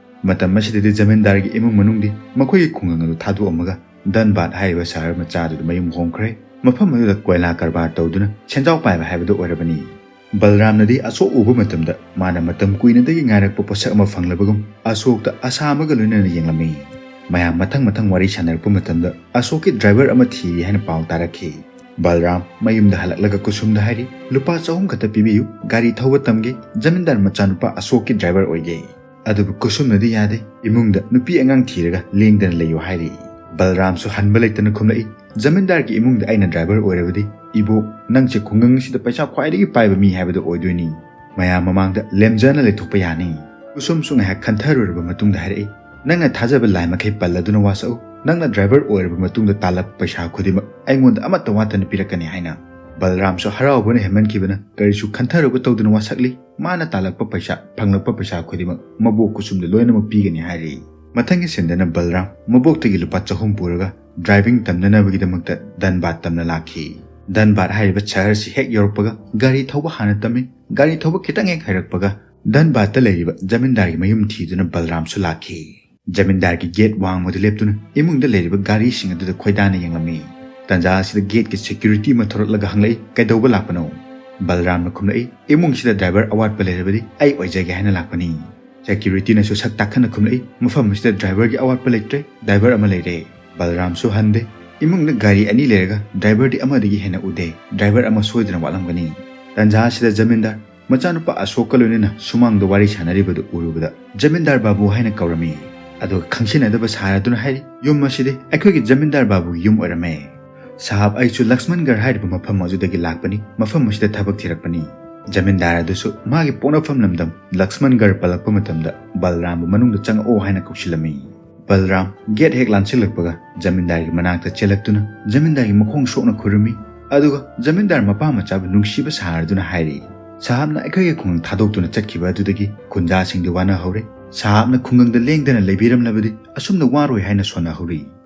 ꯃꯇꯝ ꯑꯁꯤꯗꯗꯤ ꯖꯃꯤꯟꯗꯥꯔꯒꯤ ꯏꯃꯨꯡ ꯃꯅꯨꯡꯗꯤ ꯃꯈꯣꯏꯒꯤ ꯈꯨꯡꯒꯪ ꯑꯗꯨ ꯊꯥꯗꯣꯛꯑꯝꯃꯒ ꯙꯟꯕꯥꯗ ꯍꯥꯏꯔꯤꯕ ꯁꯍꯔ ꯃꯆꯥ ꯑꯗꯨꯗ ꯃꯌꯨꯝ ꯍꯣꯡꯈ꯭ꯔꯦ꯫ ꯃꯐꯝ ꯑꯗꯨꯗ ꯀꯣꯏꯂꯥ ꯀꯔꯕꯥꯔ ꯇꯧꯗꯨꯅ ꯁꯦꯟꯖꯥꯎ ꯄꯥꯏꯕ ꯍꯥꯏꯕꯗꯨ ꯑꯣꯏꯔꯕꯅꯤ꯫ ꯕꯜꯔꯥꯝꯅꯗꯤ ꯑꯁꯣꯛ ꯎꯕ ꯃꯇꯝꯗ ꯃꯥꯅ ꯃꯇꯝ ꯀꯨꯏꯅꯗꯒꯤ ꯉꯥꯏꯔꯛꯄ ꯄꯣꯠꯁꯛ ꯑꯃ ꯐꯪꯂꯕꯒꯨꯝ ꯑꯁꯣꯛꯇ ꯑꯁꯥ ꯑꯃꯒ ꯂꯣꯏꯅꯅ ꯌꯦꯡꯂꯝꯃꯤ꯫ ꯃꯌꯥꯝ ꯃꯊꯪ ꯃꯊꯪ ꯋꯥꯔꯤ ꯁꯥꯟꯅꯔꯛꯄ ꯃꯇꯝꯗ ꯑꯁꯣꯛꯀꯤ ꯗ꯭ꯔꯥꯏꯚꯔ ꯑꯃ ꯊꯤꯔꯤ ꯍꯥꯏꯅ ꯄꯥꯎ ꯇꯥꯔꯛꯈꯤ꯫ ꯕꯜꯔꯥꯝ ꯃꯌꯨꯝꯗ ꯍꯜꯂꯛꯂꯒ ꯀꯨꯁꯨꯝꯗ ꯍꯥꯏꯔꯤ, "ꯂꯨꯄꯥ ꯆꯍꯨꯝ ꯈꯛꯇ ꯄꯤꯕꯤꯌꯨ, ꯒꯥꯔꯤ ꯊꯧꯕ ꯇꯝꯒꯦ, ꯖꯃꯤꯟꯗꯥꯔ ꯃꯆꯥꯅꯨꯄꯥ ꯑꯁꯣꯛꯀꯤ ꯗ꯭ꯔꯥꯏꯚꯔ ꯑꯣꯏꯒꯦ꯫" ꯑꯗꯨꯕꯨ ꯀꯨꯁꯨꯝꯅꯗꯤ ꯌꯥꯗꯦ, ꯏꯃꯨꯡꯗ ꯅꯨꯄꯤ ꯑꯉꯥꯡ ꯊꯤꯔꯒ ꯂꯦꯡꯗꯅ ꯂꯩꯌꯨ ꯍꯥꯏꯔꯤ꯫ ꯕꯜꯔꯥꯝꯁꯨ ꯍꯟꯕ ꯂꯩꯇꯅ ꯈꯨꯝꯂꯛꯏ, "ꯖꯃꯤꯟꯗꯥꯔꯒꯤ ꯏꯃꯨꯡꯗ ꯑꯩꯅ ꯗ꯭ꯔꯥꯏꯚꯔ ꯑꯣꯏꯔꯕꯗꯤ ꯏꯕꯣꯛ, ꯅꯪꯁꯦ ꯈꯨꯡꯒꯪ ꯑꯁꯤꯗ ꯄꯩꯁꯥ ꯈ꯭ꯋꯥꯏꯗꯒꯤ ꯄꯥꯏꯕ ꯃꯤ ꯍꯥꯏꯕꯗꯨ ꯑꯣꯏꯗꯣꯏꯅꯤ꯫ ꯃꯌꯥꯝ ꯃꯃꯥꯡꯗ ꯂꯦꯝꯖꯅ ꯂꯩꯊꯣꯛꯄ ꯌꯥꯅꯤ꯫" ꯀꯨꯁꯨꯝꯁꯨ ꯉꯥꯏꯍꯥꯛ ꯈꯟꯊꯔꯨꯔꯕ ꯃꯇꯨꯡꯗ ꯍꯥꯏꯔꯛꯏ, "ꯅꯪꯅ ꯊꯥꯖꯕ ꯂꯥꯏ ꯃꯈꯩ ꯄꯜꯂꯗꯨꯅ ꯋꯥꯁꯛꯎ, ꯅꯪꯅ ꯗ꯭ꯔꯥꯏꯚꯔ ꯑꯣꯏꯔꯕ ꯃꯇꯨꯡꯗ ꯇꯥꯜꯂꯛꯄ ꯄꯩꯁꯥ ꯈꯨꯗꯤꯡꯃꯛ ꯑꯩꯉꯣꯟꯗ ꯑꯃꯠꯇ ꯋꯥꯠꯇꯅ ꯄꯤꯔꯛꯀꯅꯤ" ꯍꯥꯏꯅ꯫ ꯕꯜꯔꯥꯝꯁꯨ ꯍꯔꯥꯎꯕꯅ ꯍꯦꯟꯃꯟꯈꯤꯕꯅ ꯀꯔꯤꯁꯨ ꯈꯟꯊꯔꯨꯕ ꯇꯧꯗꯅ ꯋꯥꯁꯛꯂꯤ꯫ ꯃꯥꯅ ꯇꯥꯜꯂꯛꯄ ꯄꯩꯁꯥ, ꯐꯪꯂꯛꯄ ꯄꯩꯁꯥ ꯈꯨꯗꯤꯡꯃꯛ ꯃꯕꯣꯛ ꯀꯨꯁꯨꯝꯗ ꯂꯣꯏꯅꯃꯛ ꯄꯤꯒꯅꯤ ꯍꯥꯏꯔꯤ꯫ ꯃꯊꯪꯒꯤ ꯁꯤꯟꯗꯅ ꯕꯜꯔꯥꯝ ꯃꯕꯣꯛꯇꯒꯤ ꯂꯨꯄꯥ ꯆꯍꯨꯝ ꯄꯨꯔꯒ ꯗ꯭ꯔꯥꯏꯚꯤꯡ ꯇꯝꯅꯅꯕꯒꯤꯗꯃꯛꯇ ꯙꯟꯕꯥꯗ ꯇꯝꯅ ꯂꯥꯛꯈꯤ꯫ ꯙꯟꯕꯥꯗ ꯍꯥꯏꯔꯤꯕ ꯁꯍꯔꯁꯤ ꯍꯦꯛ ꯌꯧꯔꯛꯄꯒ ꯒꯥꯔꯤ ꯊꯧꯕ ꯍꯥꯟꯅ ꯇꯝꯃꯤ꯫ ꯒꯥꯔꯤ ꯊꯧꯕ ꯈꯤꯇꯪ ꯍꯦꯛ ꯍꯩꯔꯛꯄꯒ ꯙꯟꯕꯥꯗꯇ ꯂꯩꯔꯤꯕ ꯖꯃꯤꯟꯗꯥꯔꯒꯤ ꯃꯌꯨꯝ ꯊꯤꯗꯨꯅ ꯕꯜꯔꯥꯝꯁꯨ ꯂꯥꯛꯈꯤ꯫ ꯖꯃꯤꯟꯗꯥꯔꯒꯤ ꯒꯦꯠ ꯋꯥꯡꯃꯗ ꯂꯦꯞꯇꯨꯅ ꯏꯃꯨꯡꯗ ꯂꯩꯔꯤꯕ ꯒꯥꯔꯤꯁꯤꯡ ꯑꯗꯨꯗ ꯈꯣꯏꯗꯥꯅ ꯌꯦꯡꯂꯝꯃꯤ꯫ ꯇꯟꯖꯥ ꯑꯁꯤꯗ ꯒꯦꯠꯀꯤ ꯁꯦꯀ꯭ꯌꯨꯔꯤꯇꯤ ꯑꯃ ꯊꯣꯔꯛꯂꯒ ꯍꯪꯂꯛꯏ, "ꯀꯩꯗꯧꯕ ꯂꯥꯛꯄꯅꯣ?" ꯕꯜꯔꯥꯝꯅ ꯈꯨꯝꯂꯛꯏ, "ꯏꯃꯨꯡꯁꯤꯗ ꯗ꯭ꯔꯥꯏꯚꯔ ꯑꯋꯥꯠꯄ ꯂꯩꯔꯕꯗꯤ ꯑꯩ ꯑꯣꯏꯖꯒꯦ ꯍꯥꯏꯅ ꯂꯥꯛꯄꯅꯤ꯫" ꯁꯦꯀ꯭ꯌꯨꯔꯤꯇꯤꯅꯁꯨ ꯁꯛ ꯇꯥꯛꯈꯠꯅ ꯈꯨꯝꯂꯛꯏ, "ꯃꯐꯝ ꯑꯁꯤꯗ ꯗ꯭ꯔꯥꯏꯚꯔꯒꯤ ꯑꯋꯥꯠꯄ ꯂꯩꯇ꯭ꯔꯦ, ꯗ꯭ꯔꯥꯏꯚꯔ ꯑꯃ ꯂꯩꯔꯦ꯫" ꯕꯜꯔꯥꯝꯁꯨ ꯍꯟꯗꯦ꯫ ꯏꯃꯨꯡꯗ ꯒꯥꯔꯤ ꯑꯅꯤ ꯂꯩꯔꯒ ꯗ꯭ꯔꯥꯏꯚꯔꯗꯤ ꯑꯃꯗꯒꯤ ꯍꯦꯟꯅ ꯎꯗꯦ꯫ ꯗ꯭ꯔꯥꯏꯚꯔ ꯑꯃ ꯁꯣꯏꯗꯅ ꯋꯥꯠꯂꯝꯒꯅꯤ꯫ ꯇꯟꯖꯥ ꯑꯁꯤꯗ ꯖꯃꯤꯟꯗꯥꯔ ꯃꯆꯥꯅꯨꯄꯥ ꯑꯁꯣꯛꯀ ꯂꯣꯏꯅꯅ ꯁꯨꯃꯥꯡꯗ ꯋꯥꯔꯤ ꯁꯥꯟꯅꯔꯤꯕꯗꯨ ꯎꯔꯨꯕꯗ "ꯖꯃꯤꯟꯗꯥꯔ ꯕꯥꯕꯨ" ꯍꯥꯏꯅ ꯀꯧꯔꯝꯃꯤ꯫ ꯑꯗꯨꯒ ꯈꯪꯁꯤꯟꯅꯗꯕ ꯁꯥꯔꯗꯨꯅ ꯍꯥꯏꯔꯤ, "ꯌꯨꯝ ꯑꯁꯤꯗꯤ ꯑꯩꯈꯣꯏꯒꯤ ꯖꯃꯤꯟꯗꯥꯔ ꯕꯥꯕꯨꯒꯤ ꯌꯨꯝ ꯑꯣꯏꯔꯝꯃꯦ꯫ ꯁꯥꯍꯕ, ꯑꯩꯁꯨ ꯂꯛꯁꯃꯟꯒꯔ ꯍꯥꯏꯔꯤꯕ ꯃꯐꯝ ꯑꯗꯨꯗꯒꯤ ꯂꯥꯛꯄꯅꯤ, ꯃꯐꯝ ꯑꯁꯤꯗ ꯊꯕꯛ ꯊꯤꯔꯛꯄꯅꯤ꯫" ꯖꯃꯤꯟꯗꯥꯔ ꯑꯗꯨꯁꯨ ꯃꯥꯒꯤ ꯄꯣꯛꯅꯐꯝ ꯂꯝꯗꯝ ꯂꯛꯁꯃꯟꯒꯔ ꯄꯜꯂꯛꯄ ꯃꯇꯝꯗ ꯕꯜꯔꯥꯝꯕꯨ ꯃꯅꯨꯡꯗ ꯆꯪꯉꯛꯑꯣ ꯍꯥꯏꯅ ꯀꯧꯁꯤꯜꯂꯝꯃꯤ꯫ ꯕꯜꯔꯥꯝ ꯒꯦꯠ ꯍꯦꯛ ꯂꯥꯟꯁꯤꯜꯂꯛꯄꯒ ꯖꯃꯤꯟꯗꯥꯔꯒꯤ ꯃꯅꯥꯛꯇ ꯆꯦꯜꯂꯛꯇꯨꯅ ꯖꯃꯤꯟꯗꯥꯔꯒꯤ ꯃꯈꯣꯡ ꯁꯣꯛꯅ ꯈꯨꯔꯨꯝꯃꯤ꯫ ꯑꯗꯨꯒ ꯖꯃꯤꯟꯗꯥꯔ ꯃꯄꯥ ꯃꯆꯥꯕꯨ ꯅꯨꯡꯁꯤꯕ ꯁꯥꯔꯗꯨꯅ ꯍꯥꯏꯔꯤ, "ꯁꯥꯍꯕꯅ ꯑꯩꯈꯣꯏꯒꯤ ꯈꯨꯡꯒꯪ ꯊꯥꯗꯣꯛꯇꯨꯅ ꯆꯠꯈꯤꯕ ꯑꯗꯨꯗꯒꯤ ꯈꯨꯟꯖꯥꯁꯤꯡꯗꯤ ꯋꯥꯅꯍꯧꯔꯦ꯫ ꯁꯥꯍꯕꯅ ꯈꯨꯡꯒꯪꯗ ꯂꯦꯡꯗꯅ ꯂꯩꯕꯤꯔꯝꯂꯕꯗꯤ ꯑꯁꯨꯝꯅ ꯋꯥꯔꯣꯏ" ꯍꯥꯏꯅ ꯁꯣꯟꯅꯍꯧꯔꯤ꯫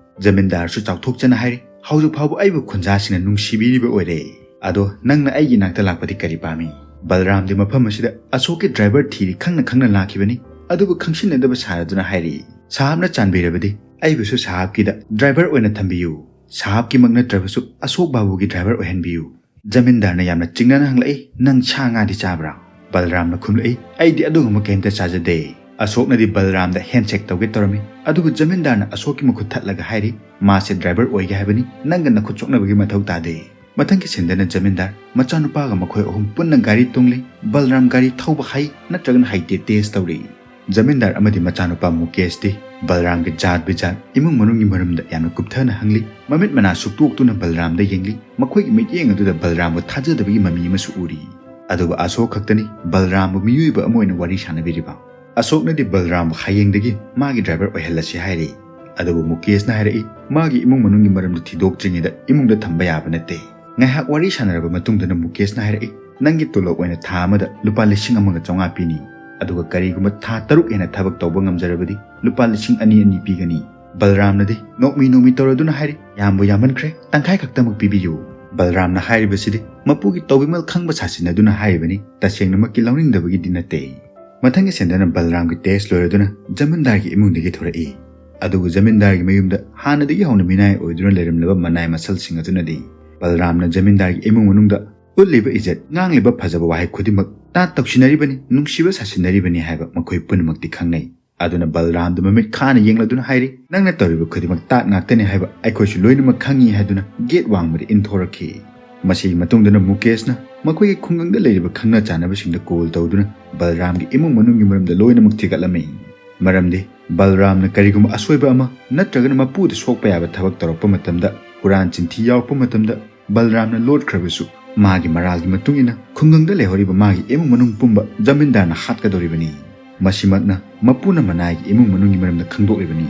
ꯖꯃꯤꯟꯗꯥꯔꯁꯨ ꯆꯥꯎꯊꯣꯛꯆꯅ ꯍꯥꯏꯔꯤ, "ꯍꯧꯖꯤꯛ ꯐꯥꯎꯕ ꯑꯩꯕꯨ ꯈꯨꯟꯖꯥꯁꯤꯡꯅ ꯅꯨꯡꯁꯤꯕꯤꯔꯤꯕ ꯑꯣꯏꯔꯦ꯫ ꯑꯗꯣ ꯅꯪꯅ ꯑꯩꯒꯤ ꯏꯅꯥꯛꯇ ꯂꯥꯛꯄꯗꯤ ꯀꯔꯤ ꯄꯥꯝꯃꯤ?" ꯕꯜꯔꯥꯝꯗꯤ ꯃꯐꯝ ꯑꯁꯤꯗ ꯑꯁꯣꯛꯀꯤ ꯗ꯭ꯔꯥꯏꯚꯔ ꯊꯤꯔꯤ ꯈꯪꯅ ꯈꯪꯅ ꯂꯥꯛꯈꯤꯕꯅꯤ꯫ ꯑꯗꯨꯕꯨ ꯈꯪꯁꯤꯟꯅꯗꯕ ꯁꯥꯔꯗꯨꯅ ꯍꯥꯏꯔꯤ, "ꯁꯥꯍꯕꯅ ꯆꯥꯟꯕꯤꯔꯕꯗꯤ ꯑꯩꯕꯨꯁꯨ ꯁꯥꯍꯕꯀꯤꯗ ꯗ꯭ꯔꯥꯏꯚꯔ ꯑꯣꯏꯅ ꯊꯝꯕꯤꯌꯨ꯫ ꯁꯥꯍꯕꯀꯤꯃꯛ ꯅꯠꯇ꯭ꯔꯕꯁꯨ ꯑꯁꯣꯛ ꯕꯥꯕꯨꯒꯤ ꯗ꯭ꯔꯥꯏꯚꯔ ꯑꯣꯏꯍꯟꯕꯤꯌꯨ꯫" ꯖꯃꯤꯟꯗꯥꯔꯅ ꯌꯥꯝꯅ ꯆꯤꯡꯅꯅ ꯍꯪꯂꯛꯏ, "ꯅꯪ ꯁꯥ ꯉꯥꯗꯤ ꯆꯥꯕ꯭ꯔꯥ?" ꯕꯜꯔꯥꯝꯅ ꯈꯨꯝꯂꯛꯏ, "ꯑꯩꯗꯤ ꯑꯗꯨꯒꯨꯝꯕ ꯀꯩꯝꯇ ꯆꯥꯖꯗꯦ꯫" ꯑꯁꯣꯛꯅꯗꯤ ꯕꯜꯔꯥꯝꯗ ꯍꯦꯟꯁꯦꯛ ꯇꯧꯒꯦ ꯇꯧꯔꯝꯃꯤ꯫ ꯑꯗꯨꯕꯨ ꯖꯃꯤꯟꯗꯥꯔꯅ ꯑꯁꯣꯛꯀꯤ ꯃꯈꯨꯠ ꯊꯠꯂꯒ ꯍꯥꯏꯔꯤ, "ꯃꯥꯁꯦ ꯗ꯭ꯔꯥꯏꯚꯔ ꯑꯣꯏꯒꯦ ꯍꯥꯏꯕꯅꯤ, ꯅꯪꯒ ꯅꯈꯨꯠ ꯁꯣꯛꯅꯕꯒꯤ ꯃꯊꯧ ꯇꯥꯗꯦ꯫ ꯃꯊꯪꯒꯤ ꯁꯤꯟꯗꯅ ꯖꯃꯤꯟꯗꯥꯔ ꯃꯆꯥꯅꯨꯄꯥꯒ ꯃꯈꯣꯏ ꯑꯍꯨꯝ ꯄꯨꯟꯅ ꯒꯥꯔꯤ ꯇꯣꯡꯂꯤ꯫ ꯕꯜꯔꯥꯝ ꯒꯥꯔꯤ ꯊꯧꯕ ꯍꯩ ꯅꯠꯇ꯭ꯔꯒꯅ ꯍꯩꯇꯦ ꯇꯦꯁ ꯇꯧꯔꯤ꯫ ꯖꯃꯤꯟꯗꯥꯔ ꯑꯃꯗꯤ ꯃꯆꯥꯅꯨꯄꯥ ꯃꯨꯀꯦꯁꯇꯤ ꯕꯜꯔꯥꯝꯒꯤ ꯖꯥꯠ ꯕꯤꯖꯥꯠ, ꯏꯃꯨꯡ ꯃꯅꯨꯡꯒꯤ ꯃꯔꯝꯗ ꯌꯥꯝꯅ ꯀꯨꯞꯊꯅ ꯍꯪꯂꯤ꯫ ꯃꯃꯤꯠ ꯃꯅꯥ ꯁꯨꯛꯇꯣꯛꯇꯨꯅ ꯕꯜꯔꯥꯝꯗ ꯌꯦꯡꯂꯤ꯫ ꯃꯈꯣꯏꯒꯤ ꯃꯤꯠꯌꯦꯡ ꯑꯗꯨꯗ ꯕꯜꯔꯥꯝꯕꯨ ꯊꯥꯖꯗꯕꯒꯤ ꯃꯃꯤ ꯑꯃꯁꯨ ꯎꯔꯤ꯫ ꯑꯗꯨꯕꯨ ꯑꯁꯣꯛ ꯈꯛꯇꯅꯤ ꯕꯜꯔꯥꯝꯕꯨ ꯃꯤꯑꯣꯏꯕ ꯑꯃ ꯑꯣꯏꯅ ꯋꯥꯔꯤ ꯁꯥꯟꯅꯕꯤꯔꯤꯕ꯫ ꯑꯁꯣꯛꯅꯗꯤ ꯕꯜꯔꯥꯝꯕꯨ ꯍꯌꯦꯡꯗꯒꯤ ꯃꯥꯒꯤ ꯗ꯭ꯔꯥꯏꯚꯔ ꯑꯣꯏꯍꯜꯂꯁꯤ ꯍꯥꯏꯔꯤ꯫ ꯑꯗꯨꯕꯨ ꯃꯨꯀꯦꯁꯅ ꯍꯥꯏꯔꯛꯏ, ꯃꯥꯒꯤ ꯏꯃꯨꯡ ꯃꯅꯨꯡꯒꯤ ꯃꯔꯝꯗ ꯊꯤꯗꯣꯛꯇ꯭ꯔꯤꯉꯩꯗ ꯏꯃꯨꯡꯗ ꯊꯝꯕ ꯌꯥꯕ ꯅꯠꯇꯦ꯫ ꯉꯥꯏꯍꯥꯛ ꯋꯥꯔꯤ ꯁꯥꯟꯅꯔꯕ ꯃꯇꯨꯡꯗꯅ ꯃꯨꯀꯦꯁꯅ ꯍꯥꯏꯔꯛꯏ, ꯅꯪꯒꯤ ꯇꯣꯂꯣꯞ ꯑꯣꯏꯅ ꯊꯥ ꯑꯃꯗ ꯂꯨꯄꯥ ꯂꯤꯁꯤꯡ ꯑꯃꯒ ꯆꯥꯝꯃꯉꯥ ꯄꯤꯅꯤ, ꯑꯗꯨꯒ ꯀꯔꯤꯒꯨꯝꯕ ꯊꯥ ꯇꯔꯨꯛ ꯍꯦꯟꯅ ꯊꯕꯛ ꯇꯧꯕ ꯉꯝꯖꯔꯕꯗꯤ ꯂꯨꯄꯥ ꯂꯤꯁꯤꯡ ꯑꯅꯤ ꯑꯅꯤ ꯄꯤꯒꯅꯤ꯫ ꯕꯜꯔꯥꯝꯅꯗꯤ ꯅꯣꯛꯃꯤ ꯅꯣꯛꯃꯤ ꯇꯧꯔꯗꯨꯅ ꯍꯥꯏꯔꯤ, ꯌꯥꯝꯕꯨ ꯌꯥꯝꯃꯟꯈ꯭ꯔꯦ, ꯇꯪꯈꯥꯏ ꯈꯛꯇꯃꯛ ꯄꯤꯕꯤꯌꯨ꯫ ꯕꯜꯔꯥꯝꯅ ꯍꯥꯏꯔꯤꯕꯁꯤꯗꯤ ꯃꯄꯨꯒꯤ ꯇꯧꯕꯤꯃꯜ ꯈꯪꯕ ꯁꯥꯁꯤꯟꯅꯗꯨꯅ ꯍꯥꯏꯔꯤꯕꯅꯤ, ꯇꯁꯦꯡꯅꯃꯛꯀꯤ ꯂꯧꯅꯤꯡꯗꯕꯒꯤꯗꯤ ꯅꯠꯇꯦ꯫ ꯃꯊꯪꯒꯤ ꯁꯤꯟꯗꯅ ꯕꯜꯔꯥꯝꯒꯤ ꯇꯦꯁ ꯂꯣꯏꯔꯗꯨꯅ ꯖꯃꯤꯟꯗꯥꯔꯒꯤ ꯏꯃꯨꯡꯗꯒꯤ ꯊꯣꯔꯛꯏ꯫ ꯑꯗꯨꯕꯨ ꯖꯃꯤꯟꯗꯥꯔꯒꯤ ꯃꯌꯨꯝꯗ ꯍꯥꯟꯅꯗꯒꯤ ꯍꯧꯅ ꯃꯤꯅꯥꯏ ꯑꯣꯏꯗꯨꯅ ꯂꯩꯔꯝꯂꯕ ꯃꯅꯥꯏ ꯃꯁꯜꯁꯤꯡ ꯑꯗꯨꯅꯗꯤ ꯕꯜꯔꯥꯝꯅ ꯖꯃꯤꯟꯗꯥꯔꯒꯤ ꯏꯃꯨꯡ ꯃꯅꯨꯡꯗ ꯎꯠꯂꯤꯕ ꯏꯖꯠ, ꯉꯥꯡꯂꯤꯕ ꯐꯖꯕ ꯋꯥꯍꯩ ꯈꯨꯗꯤꯡꯃꯛ ꯇꯥꯠ ꯇꯧꯁꯤꯟꯅꯔꯤꯕꯅꯤ, ꯅꯨꯡꯁꯤꯕ ꯁꯥꯁꯤꯟꯅꯔꯤꯕꯅꯤ ꯍꯥꯏꯕ ꯃꯈꯣꯏ ꯄꯨꯝꯅꯃꯛꯇꯤ ꯈꯪꯅꯩ꯫ ꯑꯗꯨꯅ ꯕꯜꯔꯥꯝꯗ ꯃꯃꯤꯠ ꯈꯥꯅ ꯌꯦꯡꯂꯗꯨꯅ ꯍꯥꯏꯔꯤ, ꯅꯪꯅ ꯇꯧꯔꯤꯕ ꯈꯨꯗꯤꯡꯃꯛ ꯇꯥꯠ ꯉꯥꯛꯇꯅꯤ ꯍꯥꯏꯕ ꯑꯩꯈꯣꯏꯁꯨ ꯂꯣꯏꯅꯃꯛ ꯈꯪꯉꯤ ꯍꯥꯏꯗꯨꯅ ꯒꯦꯠ ꯋꯥꯡꯃꯗ ꯏꯟꯊꯣꯔꯛꯈꯤ꯫ ꯃꯁꯤꯒꯤ ꯃꯇꯨꯡꯗꯅ ꯃꯨꯀꯦꯁꯅ ꯃꯈꯣꯏꯒꯤ ꯈꯨꯡꯒꯪꯗ ꯂꯩꯔꯤꯕ ꯈꯪꯅ ꯆꯥꯟꯅꯕꯁꯤꯡꯗ ꯀꯣꯜ ꯇꯧꯗꯨꯅ ꯕꯜꯔꯥꯝꯒꯤ ꯏꯃꯨꯡ ꯃꯅꯨꯡꯒꯤ ꯃꯔꯝꯗ ꯂꯣꯏꯅꯃꯛ ꯊꯤꯒꯠꯂꯝꯃꯤ꯫ ꯃꯔꯝꯗꯤ ꯕꯜꯔꯥꯝꯅ ꯀꯔꯤꯒꯨꯝꯕ ꯑꯁꯣꯏꯕ ꯑꯃ ꯅꯠꯇ꯭ꯔꯒꯅ ꯃꯄꯨꯗ ꯁꯣꯛꯄ ꯌꯥꯕ ꯊꯕꯛ ꯇꯧꯔꯛꯄ ꯃꯇꯝꯗ, ꯍꯨꯔꯥꯟ ꯆꯤꯟꯊꯤ ꯌꯥꯎꯔꯛꯄ ꯃꯇꯝꯗ, ꯕꯜꯔꯥꯝꯅ ꯂꯣꯠꯈ꯭ꯔꯕꯁꯨ, ꯃꯥꯒꯤ ꯃꯔꯥꯜꯒꯤ ꯃꯇꯨꯡ ꯏꯟꯅ ꯈꯨꯡꯒꯪꯗ ꯂꯩꯍꯧꯔꯤꯕ ꯃꯥꯒꯤ ꯏꯃꯨꯡ ꯃꯅꯨꯡ ꯄꯨꯝꯕ ꯖꯃꯤꯟꯗꯥꯔꯅ ꯍꯥꯠꯀꯗꯧꯔꯤꯕꯅꯤ꯫ ꯃꯁꯤꯃꯛꯅ ꯃꯄꯨꯅ ꯃꯅꯥꯏꯒꯤ ꯏꯃꯨꯡ ꯃꯅꯨꯡꯒꯤ ꯃꯔꯝꯗ ꯈꯪꯗꯣꯛꯂꯤꯕꯅꯤ꯫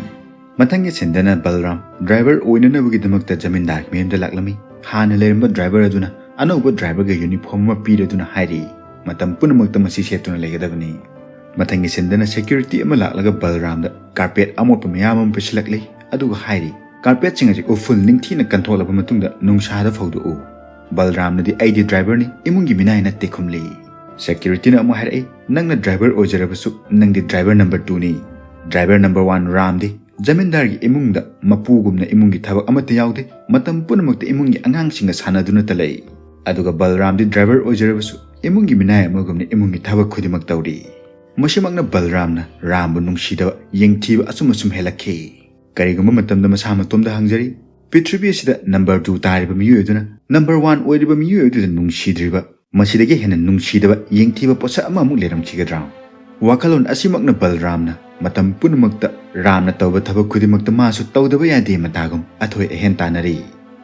ꯃꯊꯪꯒꯤ ꯁꯤꯟꯗꯅ ꯕꯜꯔꯥꯝ ꯗ꯭ꯔꯥꯏꯚꯔ ꯑꯣꯏꯅꯅꯕꯒꯤꯗꯃꯛꯇ ꯖꯃꯤꯟꯗꯥꯔꯒꯤ ꯃꯌꯨꯝꯗ ꯂꯥꯛꯂꯝꯃꯤ꯫ ꯍꯥꯟꯅ ꯂꯩꯔꯝꯕ ꯗ꯭ꯔꯥꯏꯚꯔ ꯑꯗꯨꯅ ꯑꯅꯧꯕ ꯗ꯭ꯔꯥꯏꯚꯔꯒ ꯌꯨꯅꯤꯐꯣꯔꯝ ꯑꯃ ꯄꯤꯔꯗꯨꯅ ꯍꯥꯏꯔꯤ, ꯃꯇꯝ ꯄꯨꯝꯅꯃꯛꯇ ꯃꯁꯤ ꯁꯦꯠꯇꯨꯅ ꯂꯩꯒꯗꯕꯅꯤ꯫ ꯃꯊꯪꯒꯤ ꯁꯤꯟꯗꯅ ꯁꯦꯀ꯭ꯌꯨꯔꯤꯇꯤ ꯑꯃ ꯂꯥꯛꯂꯒ ꯕꯜꯔꯥꯝꯗ ꯀꯥꯔꯄꯦꯠ ꯑꯃꯣꯠꯄ ꯃꯌꯥꯝ ꯑꯃ ꯄꯤꯁꯤꯜꯂꯛꯂꯤ, ꯑꯗꯨꯒ ꯍꯥꯏꯔꯤ, ꯀꯥꯔꯄꯦꯠꯁꯤꯡ ꯑꯁꯤ ꯎꯐꯨꯜ ꯅꯤꯡꯊꯤꯅ ꯀꯟꯊꯣꯛꯂꯕ ꯃꯇꯨꯡꯗ ꯅꯨꯡꯁꯥꯗ ꯐꯧꯗꯣꯛꯎ꯫ ꯕꯜꯔꯥꯝꯅꯗꯤ ꯑꯩꯗꯤ ꯗ꯭ꯔꯥꯏꯚꯔꯅꯤ, ꯏꯃꯨꯡꯒꯤ ꯃꯤꯅꯥꯏ ꯅꯠꯇꯦ ꯈꯨꯝꯂꯤ꯫ ꯁꯦꯀ꯭ꯌꯨꯔꯤꯇꯤꯅ ꯑꯃꯨꯛ ꯍꯥꯏꯔꯛꯏ, ꯅꯪꯅ ꯗ꯭ꯔꯥꯏꯚꯔ ꯑꯣꯏꯖꯔꯕꯁꯨ ꯅꯪꯗꯤ ꯗ꯭ꯔꯥꯏꯚꯔ ꯅꯝꯕꯔ ꯇꯨꯅꯤ꯫ ꯗ꯭ꯔꯥꯏꯚꯔ ꯅꯝꯕꯔ ꯋꯥꯟ ꯔꯥꯝꯗꯤ ꯖꯃꯤꯟꯗꯥꯔꯒꯤ ꯏꯃꯨꯡꯗ ꯃꯄꯨꯒꯨꯝꯅ ꯏꯃꯨꯡꯒꯤ ꯊꯕꯛ ꯑꯃꯠꯇ ꯌꯥꯎꯗꯦ, ꯃꯇꯝ ꯄꯨꯝꯅꯃꯛꯇ ꯏꯃꯨꯡꯒꯤ ꯑꯉꯥꯡꯁꯤꯡꯒ ꯁꯥꯟꯅꯗꯨꯅꯇ ꯂꯩ꯫ ꯑꯗꯨꯒ ꯕꯜꯔꯥꯝꯗꯤ ꯗ꯭ꯔꯥꯏꯚꯔ ꯑꯣꯏꯖꯔꯕꯁꯨ ꯏꯃꯨꯡꯒꯤ ꯃꯤꯅꯥꯏ ꯑꯃꯒꯨꯝꯅ ꯏꯃꯨꯡꯒꯤ ꯊꯕꯛ ꯈꯨꯗꯤꯡꯃꯛ ꯇꯧꯔꯤ꯫ ꯃꯁꯤꯃꯛꯅ ꯕꯜꯔꯥꯝꯅ ꯔꯥꯝꯕꯨ ꯅꯨꯡꯁꯤꯗꯕ, ꯌꯦꯡꯊꯤꯕ ꯑꯁꯨꯝ ꯑꯁꯨꯝ ꯍꯦꯜꯂꯛꯈꯤ꯫ ꯀꯔꯤꯒꯨꯝꯕ ꯃꯇꯝꯗ ꯃꯁꯥ ꯃꯇꯣꯝꯗ ꯍꯪꯖꯔꯤ, ꯄ꯭ꯔꯤꯊꯤꯕꯤ ꯑꯁꯤꯗ ꯅꯝꯕꯔ ꯇꯨ ꯇꯥꯔꯤꯕ ꯃꯤꯑꯣꯏ ꯑꯗꯨꯅ ꯅꯝꯕꯔ ꯋꯥꯟ ꯑꯣꯏꯔꯤꯕ ꯃꯤꯑꯣꯏ ꯑꯗꯨꯗ ꯅꯨꯡꯁꯤꯗ꯭ꯔꯤꯕ, ꯃꯁꯤꯗꯒꯤ ꯍꯦꯟꯅ ꯅꯨꯡꯁꯤꯗꯕ, ꯌꯦꯡꯊꯤꯕ ꯄꯣꯠꯁꯛ ꯑꯃꯃꯨꯛ ꯂꯩꯔꯝꯈꯤꯒꯗ꯭ꯔꯥ? ꯋꯥꯈꯜꯂꯣꯟ ꯑꯁꯤꯃꯛꯅ ꯕꯜꯔꯥꯝꯅ ꯃꯇꯝ ꯄꯨꯝꯅꯃꯛꯇ ꯔꯥꯝꯅ ꯇꯧꯕ ꯊꯕꯛ ꯈꯨꯗꯤꯡꯃꯛꯇ ꯃꯥꯁꯨ ꯇꯧꯗꯕ ꯌꯥꯗꯦ ꯃꯇꯥꯒꯨꯝ ꯑꯊꯣꯏ ꯑꯍꯦꯟ ꯇꯥꯅꯔꯤ꯫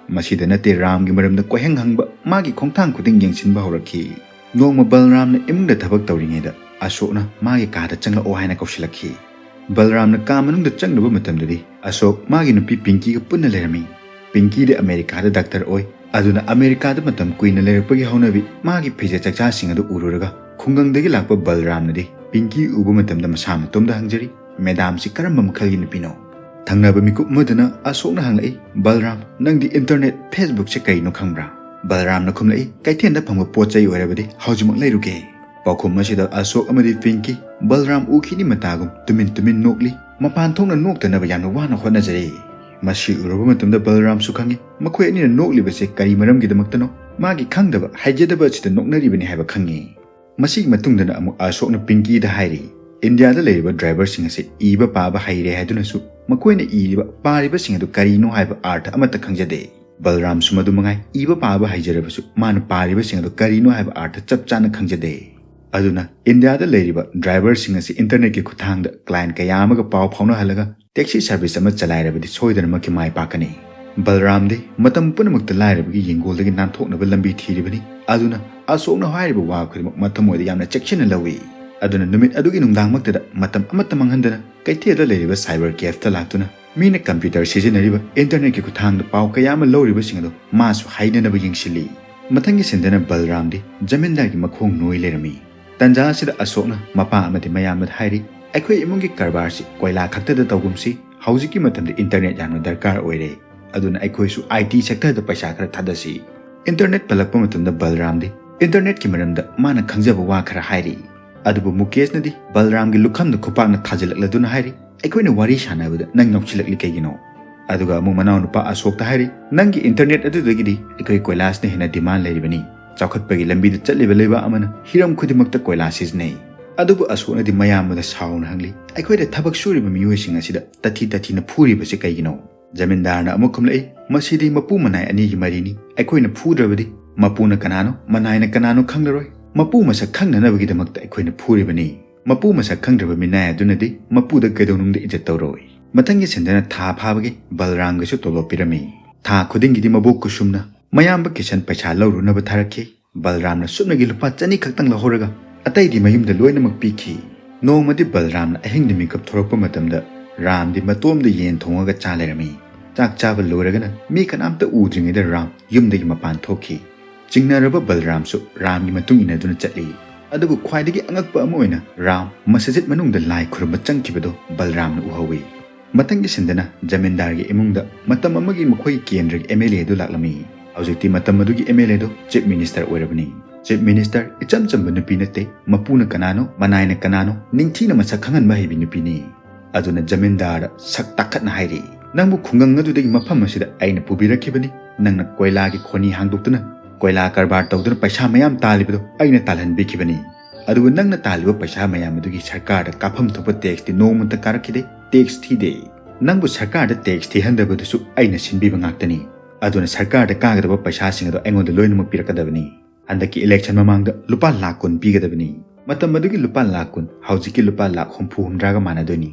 ꯃꯁꯤꯗ ꯅꯠꯇꯦ, ꯔꯥꯝꯒꯤ ꯃꯔꯝꯗ ꯀꯣꯏꯍꯪ ꯍꯪꯕ, ꯃꯥꯒꯤ ꯈꯣꯡꯊꯥꯡ ꯈꯨꯗꯤꯡ ꯌꯦꯡꯁꯤꯟꯕ ꯍꯧꯔꯛꯈꯤ꯫ ꯅꯣꯡꯃ ꯕꯜꯔꯥꯝꯅ ꯏꯃꯨꯡꯗ ꯊꯕꯛ ꯇꯧꯔꯤꯉꯩꯗ ꯑꯁꯣꯛꯅ ꯃꯥꯒꯤ ꯀꯥꯗ ꯆꯪꯂꯛꯑꯣ ꯍꯥꯏꯅ ꯀꯧꯁꯤꯜꯂꯛꯈꯤ꯫ ꯕꯜꯔꯥꯝꯅ ꯀꯥ ꯃꯅꯨꯡꯗ ꯆꯪꯂꯨꯕ ꯃꯇꯝꯗꯗꯤ ꯑꯁꯣꯛ ꯃꯥꯒꯤ ꯅꯨꯄꯤ ꯄꯤꯡꯀꯤꯒ ꯄꯨꯟꯅ ꯂꯩꯔꯝꯃꯤ꯫ ꯄꯤꯡꯀꯤꯗꯤ ꯑꯃꯦꯔꯤꯀꯥꯗ ꯗꯥꯛꯇꯔ ꯑꯣꯏ꯫ ꯑꯗꯨꯅ ꯑꯃꯦꯔꯤꯀꯥꯗ ꯃꯇꯝ ꯀꯨꯏꯅ ꯂꯩꯔꯛꯄꯒꯤ ꯍꯧꯅꯕꯤ, ꯃꯥꯒꯤ ꯐꯤꯖꯦꯠ ꯆꯥꯛꯆꯥꯁꯤꯡ ꯑꯗꯨ ꯎꯔꯨꯔꯒ ꯈꯨꯡꯒꯪꯗꯒꯤ ꯂꯥꯛꯄ ꯕꯜꯔꯥꯝꯅꯗꯤ ꯄꯤꯡꯀꯤ ꯎꯕ ꯃꯇꯝꯗ ꯃꯁꯥ ꯃꯇꯣꯝꯗ ꯍꯪꯖꯔꯤ, "ꯃꯦꯗꯥꯝꯁꯤ ꯀꯔꯝꯕ ꯃꯈꯜꯒꯤ ꯅꯨꯄꯤꯅꯣ?" ꯊꯪꯅꯕ ꯃꯤꯀꯨꯞ ꯑꯃꯗꯨꯅ ꯑꯁꯣꯛꯅ ꯍꯪꯂꯛꯏ, "ꯕꯜꯔꯥꯝ, ꯅꯪꯗꯤ ꯏꯟꯇꯔꯅꯦꯠ, ꯐꯦꯁꯕꯨꯛꯁꯦ ꯀꯩꯅꯣ ꯈꯪꯕ꯭ꯔꯥ?" ꯕꯜꯔꯥꯝꯅ ꯈꯨꯝꯂꯛꯏ, "ꯀꯩꯊꯦꯜꯗ ꯐꯪꯕ ꯄꯣꯠ ꯆꯩ ꯑꯣꯏꯔꯕꯗꯤ ꯍꯧꯖꯤꯛꯃꯛ ꯂꯩꯔꯨꯒꯦ꯫" ꯄꯥꯎꯈꯨꯝ ꯑꯁꯤꯗ ꯑꯁꯣꯛ ꯑꯃꯗꯤ ꯄꯤꯡꯀꯤ ꯕꯜꯔꯥꯝ ꯎꯈꯤꯅꯤ ꯃꯇꯥꯒꯨꯝ ꯇꯨꯃꯤꯟ ꯇꯨꯃꯤꯟ ꯅꯣꯛꯂꯤ꯫ ꯃꯄꯥꯟ ꯊꯣꯛꯅ ꯅꯣꯛꯇꯅꯕ ꯌꯥꯝꯅ ꯋꯥꯅ ꯍꯣꯠꯅꯖꯔꯤ꯫ ꯃꯁꯤ ꯎꯔꯨꯕ ꯃꯇꯝꯗ ꯕꯜꯔꯥꯝꯁꯨ ꯈꯪꯏ, ꯃꯈꯣꯏ ꯑꯅꯤꯅ ꯅꯣꯛꯂꯤꯕꯁꯦ ꯀꯔꯤ ꯃꯔꯝꯒꯤꯗꯃꯛꯇꯅꯣ꯫ ꯃꯥꯒꯤ ꯈꯪꯗꯕ, ꯍꯩꯖꯗꯕ ꯑꯁꯤꯗ ꯅꯣꯛꯅꯔꯤꯕꯅꯤ ꯍꯥꯏꯕ ꯈꯪꯏ꯫ ꯃꯁꯤꯒꯤ ꯃꯇꯨꯡꯗꯅ ꯑꯃꯨꯛ ꯑꯁꯣꯛꯅ ꯄꯤꯡꯀꯤꯗ ꯍꯥꯏꯔꯤ, "ꯏꯟꯗꯤꯌꯥꯗ ꯂꯩꯔꯤꯕ ꯗ꯭ꯔꯥꯏꯚꯔꯁꯤꯡ ꯑꯁꯤ ꯏꯕ ꯄꯥꯕ ꯍꯩꯔꯦ ꯍꯥꯏꯗꯨꯅꯁꯨ ꯃꯈꯣꯏꯅ ꯏꯔꯤꯕ, ꯄꯥꯔꯤꯕꯁꯤꯡ ꯑꯗꯨ ꯀꯔꯤꯅꯣ ꯍꯥꯏꯕ ꯑꯥꯔꯊ ꯑꯃꯠꯇ ꯈꯪꯖꯗꯦ꯫" ꯕꯜꯔꯥꯝꯁꯨ ꯃꯗꯨ ꯃꯉꯥꯏ, ꯏꯕ ꯄꯥꯕ ꯍꯩꯖꯔꯕꯁꯨ ꯃꯥꯅ ꯄꯥꯔꯤꯕꯁꯤꯡ ꯑꯗꯨ ꯀꯔꯤꯅꯣ ꯍꯥꯏꯕ ꯑꯥꯔꯊ ꯆꯞ ꯆꯥꯅ ꯈꯪꯖꯗꯦ꯫ ꯑꯗꯨꯅ ꯏꯟꯗꯤꯌꯥꯗ ꯂꯩꯔꯤꯕ ꯗ꯭ꯔꯥꯏꯚꯔꯁꯤꯡ ꯑꯁꯤ ꯏꯟꯇꯔꯅꯦꯠꯀꯤ ꯈꯨꯠꯊꯥꯡꯗ ꯀ꯭ꯂꯥꯏꯟ ꯀꯌꯥ ꯑꯃꯒ ꯄꯥꯎ ꯐꯥꯎꯅꯍꯜꯂꯒ ꯇꯦꯛꯁꯤ ꯁꯔꯚꯤꯁ ꯑꯃ ꯆꯂꯥꯏꯔꯕꯗꯤ ꯁꯣꯏꯗꯅꯃꯛꯀꯤ ꯃꯥꯏ ꯄꯥꯛꯀꯅꯤ꯫ ꯕꯜꯔꯥꯝꯗꯤ ꯃꯇꯝ ꯄꯨꯝꯅꯃꯛꯇ ꯂꯥꯏꯔꯕꯒꯤ ꯌꯦꯡꯒꯣꯜꯗꯒꯤ ꯅꯥꯟꯊꯣꯛꯅꯕ ꯂꯝꯕꯤ ꯊꯤꯔꯤꯕꯅꯤ꯫ ꯑꯗꯨꯅ ꯑꯁꯣꯛꯅ ꯍꯥꯏꯔꯤꯕ ꯋꯥ ꯈꯨꯗꯤꯡꯃꯛ ꯃꯊꯃꯣꯏꯗ ꯌꯥꯝꯅ ꯆꯦꯛꯁꯤꯟꯅ ꯂꯧꯏ꯫ ꯑꯗꯨꯅ ꯅꯨꯃꯤꯠ ꯑꯗꯨꯒꯤ ꯅꯨꯡꯗꯥꯡꯃꯛꯇꯗ ꯃꯇꯝ ꯑꯃꯠꯇ ꯃꯥꯡꯍꯟꯗꯅ ꯀꯩꯊꯦꯜꯗ ꯂꯩꯔꯤꯕ ꯁꯥꯏꯕꯔ ꯀꯦꯐꯇ ꯂꯥꯛꯇꯨꯅ ꯃꯤꯅ ꯀꯝꯄ꯭ꯌꯨꯇꯔ ꯁꯤꯖꯤꯟꯅꯔꯤꯕ, ꯏꯟꯇꯔꯅꯦꯠꯀꯤ ꯈꯨꯠꯊꯥꯡꯗ ꯄꯥꯎ ꯀꯌꯥ ꯑꯃ ꯂꯧꯔꯤꯕꯁꯤꯡ ꯑꯗꯨ ꯃꯥꯁꯨ ꯍꯩꯅꯅꯕ ꯌꯦꯡꯁꯤꯜꯂꯤ꯫ ꯃꯊꯪꯒꯤ ꯁꯤꯟꯗꯅ ꯕꯜꯔꯥꯝꯗꯤ ꯖꯃꯤꯟꯗꯥꯔꯒꯤ ꯃꯈꯣꯡ ꯅꯣꯏ ꯂꯩꯔꯝꯃꯤ꯫ ꯇꯟꯖꯥ ꯑꯁꯤꯗ ꯑꯁꯣꯛꯅ ꯃꯄꯥ ꯑꯃꯗꯤ ꯃꯌꯥꯝꯕꯗ ꯍꯥꯏꯔꯤ, "ꯑꯩꯈꯣꯏ ꯏꯃꯨꯡꯒꯤ ꯀꯔꯕꯥꯔꯁꯤ ꯀꯣꯏꯂꯥ ꯈꯛꯇꯗ ꯇꯧꯒꯨꯝꯁꯤ, ꯍꯧꯖꯤꯛꯀꯤ ꯃꯇꯝꯗ ꯏꯟꯇꯔꯅꯦꯠ ꯌꯥꯝꯅ ꯗꯔꯀꯥꯔ ꯑꯣꯏꯔꯦ꯫ ꯑꯗꯨꯅ ꯑꯩꯈꯣꯏꯁꯨ ꯑꯥꯏ ꯇꯤ ꯁꯦꯛꯇꯔꯗ ꯄꯩꯁꯥ ꯈꯔ ꯊꯥꯗꯁꯤ꯫" ꯏꯟꯇꯔꯅꯦꯠ ꯄꯜꯂꯛꯄ ꯃꯇꯝꯗ ꯕꯜꯔꯥꯝꯗꯤ ꯏꯟꯇꯔꯅꯦꯠꯀꯤ ꯃꯔꯝꯗ ꯃꯥꯅ ꯈꯪꯖꯕ ꯋꯥ ꯈꯔ ꯍꯥꯏꯔꯤ꯫ ꯑꯗꯨꯕꯨ ꯃꯨꯀꯦꯁꯅꯗꯤ ꯕꯜꯔꯥꯝꯒꯤ ꯂꯨꯈꯝꯗ ꯈꯨꯄꯥꯛꯅ ꯊꯥꯖꯤꯜꯂꯛꯂꯗꯨꯅ ꯍꯥꯏꯔꯤ, "ꯑꯩꯈꯣꯏꯅ ꯋꯥꯔꯤ ꯁꯥꯟꯅꯕꯗ ꯅꯪ ꯅꯣꯛꯁꯤꯜꯂꯛꯂꯤ ꯀꯩꯒꯤꯅꯣ?" ꯑꯗꯨꯒ ꯑꯃꯨꯛ ꯃꯅꯥꯎꯅꯨꯄꯥ ꯑꯁꯣꯛꯇ ꯍꯥꯏꯔꯤ, "ꯅꯪꯒꯤ ꯏꯟꯇꯔꯅꯦꯠ ꯑꯗꯨꯗꯒꯤꯗꯤ ꯑꯩꯈꯣꯏ ꯀꯣꯏꯂꯥꯁꯅ ꯍꯦꯟꯅ ꯗꯤꯃꯥꯟ ꯂꯩꯔꯤꯕꯅꯤ꯫ ꯆꯥꯎꯈꯠꯄꯒꯤ ꯂꯝꯕꯤꯗ ꯆꯠꯂꯤꯕ ꯂꯩꯕꯥꯛ ꯑꯃꯅ ꯍꯤꯔꯝ ꯈꯨꯗꯤꯡꯃꯛꯇ ꯀꯣꯏꯂꯥ ꯁꯤꯖꯤꯟꯅꯩ꯫" ꯑꯗꯨꯕꯨ ꯑꯁꯣꯛꯅꯗꯤ ꯃꯌꯥꯝꯕꯗ ꯁꯥꯎꯅ ꯍꯪꯂꯤ, "ꯑꯩꯈꯣꯏꯗ ꯊꯕꯛ ꯁꯨꯔꯤꯕ ꯃꯤꯑꯣꯏꯁꯤꯡ ꯑꯁꯤꯗ ꯇꯊꯤ ꯇꯊꯤꯅ ꯐꯨꯔꯤꯕꯁꯤ ꯀꯩꯒꯤꯅꯣ?" ꯖꯃꯤꯟꯗꯥꯔꯅ ꯑꯃꯨꯛ ꯈꯨꯝꯂꯛꯏ, "ꯃꯁꯤꯗꯤ ꯃꯄꯨ ꯃꯅꯥꯏ ꯑꯅꯤꯒꯤ ꯃꯔꯤꯅꯤ꯫ ꯑꯩꯈꯣꯏꯅ ꯐꯨꯗ꯭ꯔꯕꯗꯤ ꯃꯄꯨꯅ ꯀꯅꯥꯅꯣ, ꯃꯅꯥꯏꯅ ꯀꯅꯥꯅꯣ ꯈꯪꯂꯔꯣꯏ꯫ ꯃꯄꯨ ꯃꯁꯛ ꯈꯪꯅꯅꯕꯒꯤꯗꯃꯛꯇ ꯑꯩꯈꯣꯏꯅ ꯐꯨꯔꯤꯕꯅꯤ꯫ ꯃꯄꯨ ꯃꯁꯛ ꯈꯪꯗ꯭ꯔꯕ ꯃꯤꯅꯥꯏ ꯑꯗꯨꯅꯗꯤ ꯃꯄꯨꯗ ꯀꯩꯗꯧꯅꯨꯡꯗ ꯏꯖꯠ ꯇꯧꯔꯣꯏ"꯫ ꯃꯊꯪꯒꯤ ꯁꯟꯗꯅ ꯊꯥ ꯐꯥꯕꯒꯤ ꯕꯜꯔꯥꯝꯒꯤꯁꯨ ꯇꯣꯂꯣꯞ ꯄꯤꯔꯝꯃꯤ꯫ ꯊꯥ ꯈꯨꯗꯤꯡꯒꯤꯗꯤ ꯃꯕꯣꯛ ꯀꯨꯁꯨꯝꯅ ꯃꯌꯥꯝꯕ ꯀꯤꯁꯟ ꯄꯩꯁꯥ ꯂꯧꯔꯨꯅꯕ ꯊꯥꯔꯛꯈꯤ꯫ ꯕꯜꯔꯥꯝꯅ ꯁꯨꯞꯅꯒꯤ ꯂꯨꯄꯥ ꯆꯅꯤ ꯈꯛꯇꯪ ꯂꯧꯍꯧꯔꯒ ꯑꯇꯩꯗꯤ ꯃꯌꯨꯝꯗ ꯂꯣꯏꯅꯃꯛ ꯄꯤꯈꯤ꯫ ꯅꯣꯡꯃꯗꯤ ꯕꯜꯔꯥꯝꯅ ꯑꯍꯤꯡꯗ ꯃꯤꯀꯞ ꯊꯣꯔꯛꯄ ꯃꯇꯝꯗ ꯔꯥꯝꯗꯤ ꯃꯇꯣꯝꯗ ꯌꯦꯟ ꯊꯣꯡꯉꯒ ꯆꯥ ꯂꯩꯔꯝꯃꯤ꯫ ꯆꯥꯛ ꯆꯥꯕ ꯂꯣꯏꯔꯒꯅ ꯃꯤ ꯀꯅꯥꯝꯇ ꯎꯗ꯭ꯔꯤꯉꯩꯗ ꯔꯥꯝ ꯌꯨꯝꯗꯒꯤ ꯃꯄꯥꯟ ꯊꯣꯛꯈꯤ꯫ ꯆꯤꯡꯅꯔꯕ ꯕꯜꯔꯥꯝꯁꯨ ꯔꯥꯝꯒꯤ ꯃꯇꯨꯡ ꯏꯟꯅꯗꯨꯅ ꯆꯠꯂꯤ꯫ ꯑꯗꯨꯕꯨ ꯈ꯭ꯋꯥꯏꯗꯒꯤ ꯑꯉꯛꯄ ꯑꯃ ꯑꯣꯏꯅ ꯔꯥꯝ ꯃꯁꯖꯤꯗ ꯃꯅꯨꯡꯗ ꯂꯥꯏ ꯈꯨꯔꯨꯝꯕ ꯆꯪꯈꯤꯕꯗꯨ ꯕꯜꯔꯥꯝꯅ ꯎꯍꯧꯏ꯫ ꯃꯊꯪꯒꯤ ꯁꯟꯗꯅ ꯖꯃꯤꯟꯗꯥꯔꯒꯤ ꯏꯃꯨꯡꯗ ꯃꯇꯝ ꯑꯃꯒꯤ ꯃꯈꯣꯏꯒꯤ ꯀꯦꯟꯗ꯭ꯔꯒꯤ ꯑꯦꯝ ꯑꯦꯜ ꯑꯦ ꯑꯗꯨ ꯂꯥꯛꯂꯝꯃꯤ꯫ ꯍꯧꯖꯤꯛꯇꯤ ꯃꯇꯝ ꯑꯗꯨꯒꯤ ꯑꯦꯝ ꯑꯦꯜ ꯑꯦ ꯑꯗꯨ ꯆꯤꯐ ꯃꯤꯅꯤꯁꯇꯔ ꯑꯣꯏꯔꯕꯅꯤ꯫ ꯆꯤꯐ ꯃꯤꯅꯤꯁꯇꯔ ꯏꯆꯝ ꯆꯝꯕ ꯅꯨꯄꯤ ꯅꯠꯇꯦ꯫ ꯃꯄꯨꯅ ꯀꯅꯥꯅꯣ, ꯃꯅꯥꯏꯅ ꯀꯅꯥꯅꯣ ꯅꯤꯡꯊꯤꯅ ꯃꯁꯛ ꯈꯪꯍꯟꯕ ꯍꯩꯕꯤ ꯅꯨꯄꯤꯅꯤ꯫ ꯑꯗꯨꯅ ꯖꯃꯤꯟꯗꯥꯔꯗ ꯁꯛ ꯇꯥꯈꯠꯅ ꯍꯥꯏꯔꯤ, "ꯅꯪꯕꯨ ꯈꯨꯡꯒꯪ ꯑꯗꯨꯗꯒꯤ ꯃꯐꯝ ꯑꯁꯤꯗ ꯑꯩꯅ ꯄꯨꯕꯤꯔꯛꯈꯤꯕꯅꯤ꯫ ꯅꯪꯅ ꯀꯣꯏꯂꯥꯒꯤ ꯈꯣꯅꯤ ꯍꯥꯡꯗꯣꯛꯇꯨꯅ ꯀꯣꯏꯂꯥ ꯀꯔꯕꯥꯔ ꯇꯧꯗꯨꯅ ꯄꯩꯁꯥ ꯃꯌꯥꯝ ꯇꯥꯜꯂꯤꯕꯗꯣ ꯑꯩꯅ ꯇꯥꯜꯍꯟꯕꯤꯈꯤꯕꯅꯤ꯫ ꯑꯗꯨꯕꯨ ꯅꯪꯅ ꯇꯥꯜꯂꯤꯕ ꯄꯩꯁꯥ ꯃꯌꯥꯝ ꯑꯗꯨꯒꯤ ꯁꯔꯀꯥꯔꯗ ꯀꯥꯞꯐꯝ ꯊꯣꯛꯄ ꯇꯦꯛꯁꯇꯤ ꯅꯣꯡꯃꯇ ꯀꯥꯔꯛꯈꯤꯗꯦ, ꯇꯦꯛꯁ ꯊꯤꯗꯦ꯫ ꯅꯪꯕꯨ ꯁꯔꯀꯥꯔꯗ ꯇꯦꯛꯁ ꯊꯤꯍꯟꯗꯕꯗꯨꯁꯨ ꯑꯩꯅ ꯁꯤꯟꯕꯤꯕ ꯉꯥꯛꯇꯅꯤ꯫ ꯑꯗꯨꯅ ꯁꯔꯀꯥꯔꯗ ꯀꯥꯒꯗꯕ ꯄꯩꯁꯥꯁꯤꯡ ꯑꯗꯨ ꯑꯩꯉꯣꯟꯗ ꯂꯣꯏꯅꯃꯛ ꯄꯤꯔꯛꯀꯗꯕꯅꯤ꯫ ꯍꯟꯗꯛꯀꯤ ꯏꯂꯦꯛꯁꯟ ꯃꯃꯥꯡꯗ ꯂꯨꯄꯥ ꯂꯥꯈ ꯀꯨꯟ ꯄꯤꯒꯗꯕꯅꯤ꯫ ꯃꯇꯝ ꯑꯗꯨꯒꯤ ꯂꯨꯄꯥ ꯂꯥꯈ ꯀꯨꯟ ꯍꯧꯖꯤꯛꯀꯤ ꯂꯨꯄꯥ ꯂꯥꯈ ꯍꯨꯝꯐꯨ ꯍꯨꯝꯗ꯭ꯔꯥꯒ ꯃꯥꯟꯅꯗꯣꯏꯅꯤ꯫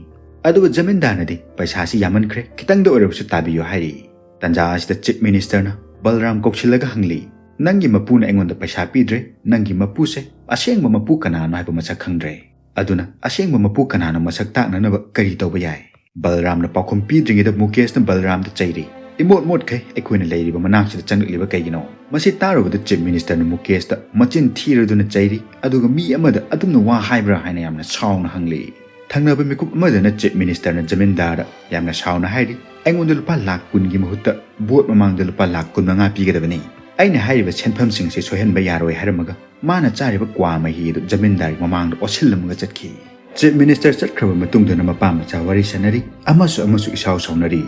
ꯑꯗꯨꯕꯨ ꯖꯃꯤꯟꯗꯥꯔꯅꯗꯤ ꯄꯩꯁꯥꯁꯤ ꯌꯥꯝꯃꯟꯈ꯭ꯔꯦ, ꯈꯤꯇꯪꯗ ꯑꯣꯏꯔꯕꯁꯨ ꯇꯥꯕꯤꯌꯨ" ꯍꯥꯏꯔꯤ꯫ ꯇꯟꯖꯥ ꯑꯁꯤꯗ ꯆꯤꯐ ꯃꯤꯅꯤꯁꯇꯔꯅ ꯕꯜꯔꯥꯝ ꯀꯧꯁꯤꯜꯂꯒ ꯍꯪꯂꯤ, "ꯅꯪꯒꯤ ꯃꯄꯨꯅ ꯑꯩꯉꯣꯟꯗ ꯄꯩꯁꯥ ꯄꯤꯗ꯭ꯔꯦ, ꯅꯪꯒꯤ ꯃꯄꯨꯁꯦ ꯑꯁꯦꯡꯕ ꯃꯄꯨ ꯀꯅꯥꯅꯣ ꯍꯥꯏꯕ ꯃꯁꯛ ꯈꯪꯗ꯭ꯔꯦ꯫ ꯑꯗꯨꯅ ꯑꯁꯦꯡꯕ ꯃꯄꯨ ꯀꯅꯥꯅꯣ ꯃꯁꯛ ꯇꯥꯛꯅꯅꯕ ꯀꯔꯤ ꯇꯧꯕ ꯌꯥꯏ?" ꯕꯜꯔꯥꯝꯅ ꯄꯥꯎꯈꯨꯝ ꯄꯤꯗ꯭ꯔꯤꯉꯩꯗ ꯃꯨꯀꯦꯁꯅ ꯕꯜꯔꯥꯝꯗ ꯆꯩꯔꯤ, "ꯏꯃꯣꯠ ꯃꯣꯠꯈꯩ ꯑꯩꯈꯣꯏꯅ ꯂꯩꯔꯤꯕ ꯃꯅꯥꯛꯁꯤꯗ ꯆꯪꯂꯛꯂꯤꯕ ꯀꯩꯒꯤꯅꯣ?" ꯃꯁꯤ ꯇꯥꯔꯨꯕꯗ ꯆꯤꯐ ꯃꯤꯅꯤꯁꯇꯔꯅ ꯃꯨꯀꯦꯁꯇ ꯃꯆꯤꯟ ꯊꯤꯔꯗꯨꯅ ꯆꯩꯔꯤ, ꯑꯗꯨꯒ ꯃꯤ ꯑꯃꯗ ꯑꯗꯨꯝꯅ ꯋꯥ ꯍꯥꯏꯕ꯭ꯔꯥ ꯍꯥꯏꯅ ꯌꯥꯝꯅ ꯁꯥꯎꯅ ꯍꯪꯂꯤ꯫ ꯊꯪꯅꯕ ꯃꯤꯀꯨꯞ ꯑꯃꯗꯅ ꯆꯤꯐ ꯃꯤꯅꯤꯁꯇꯔꯅ ꯖꯃꯤꯟꯗꯥꯔꯗ ꯌꯥꯝꯅ ꯁꯥꯎꯅ ꯍꯥꯏꯔꯤ, "ꯑꯩꯉꯣꯟꯗ ꯂꯨꯄꯥ ꯂꯥꯈ ꯀꯨꯟꯒꯤ ꯃꯍꯨꯠꯇ ꯚꯣꯠ ꯃꯃꯥꯡꯗ ꯂꯨꯄꯥ ꯂꯥꯈ ꯀꯨꯟ ꯃꯉꯥ ꯄꯤꯒꯗꯕꯅꯤ꯫ ꯑꯩꯅ ꯍꯥꯏꯔꯤꯕ ꯁꯦꯟꯐꯝꯁꯤꯡ ꯑꯁꯤ ꯁꯣꯏꯍꯟꯕ ꯌꯥꯔꯣꯏ" ꯍꯥꯏꯔꯝꯃꯒ ꯃꯥꯅ ꯆꯥꯔꯤꯕ ꯀ꯭ꯋꯥ ꯃꯍꯤ ꯑꯗꯨ ꯖꯃꯤꯟꯗꯥꯔꯒꯤ ꯃꯃꯥꯡꯗ ꯑꯣꯠꯁꯤꯜꯂꯝꯃꯒ ꯆꯠꯈꯤ꯫ ꯆꯤꯐ ꯃꯤꯅꯤꯁꯇꯔ ꯆꯠꯈ꯭ꯔꯕ ꯃꯇꯨꯡꯗꯅ ꯃꯄꯥ ꯃꯆꯥ ꯋꯥꯔꯤ ꯁꯥꯟꯅꯔꯤ, ꯑꯃꯁꯨ ꯑꯃꯁꯨ ꯏꯁꯥꯎ ꯁꯥꯎꯅꯔꯤ꯫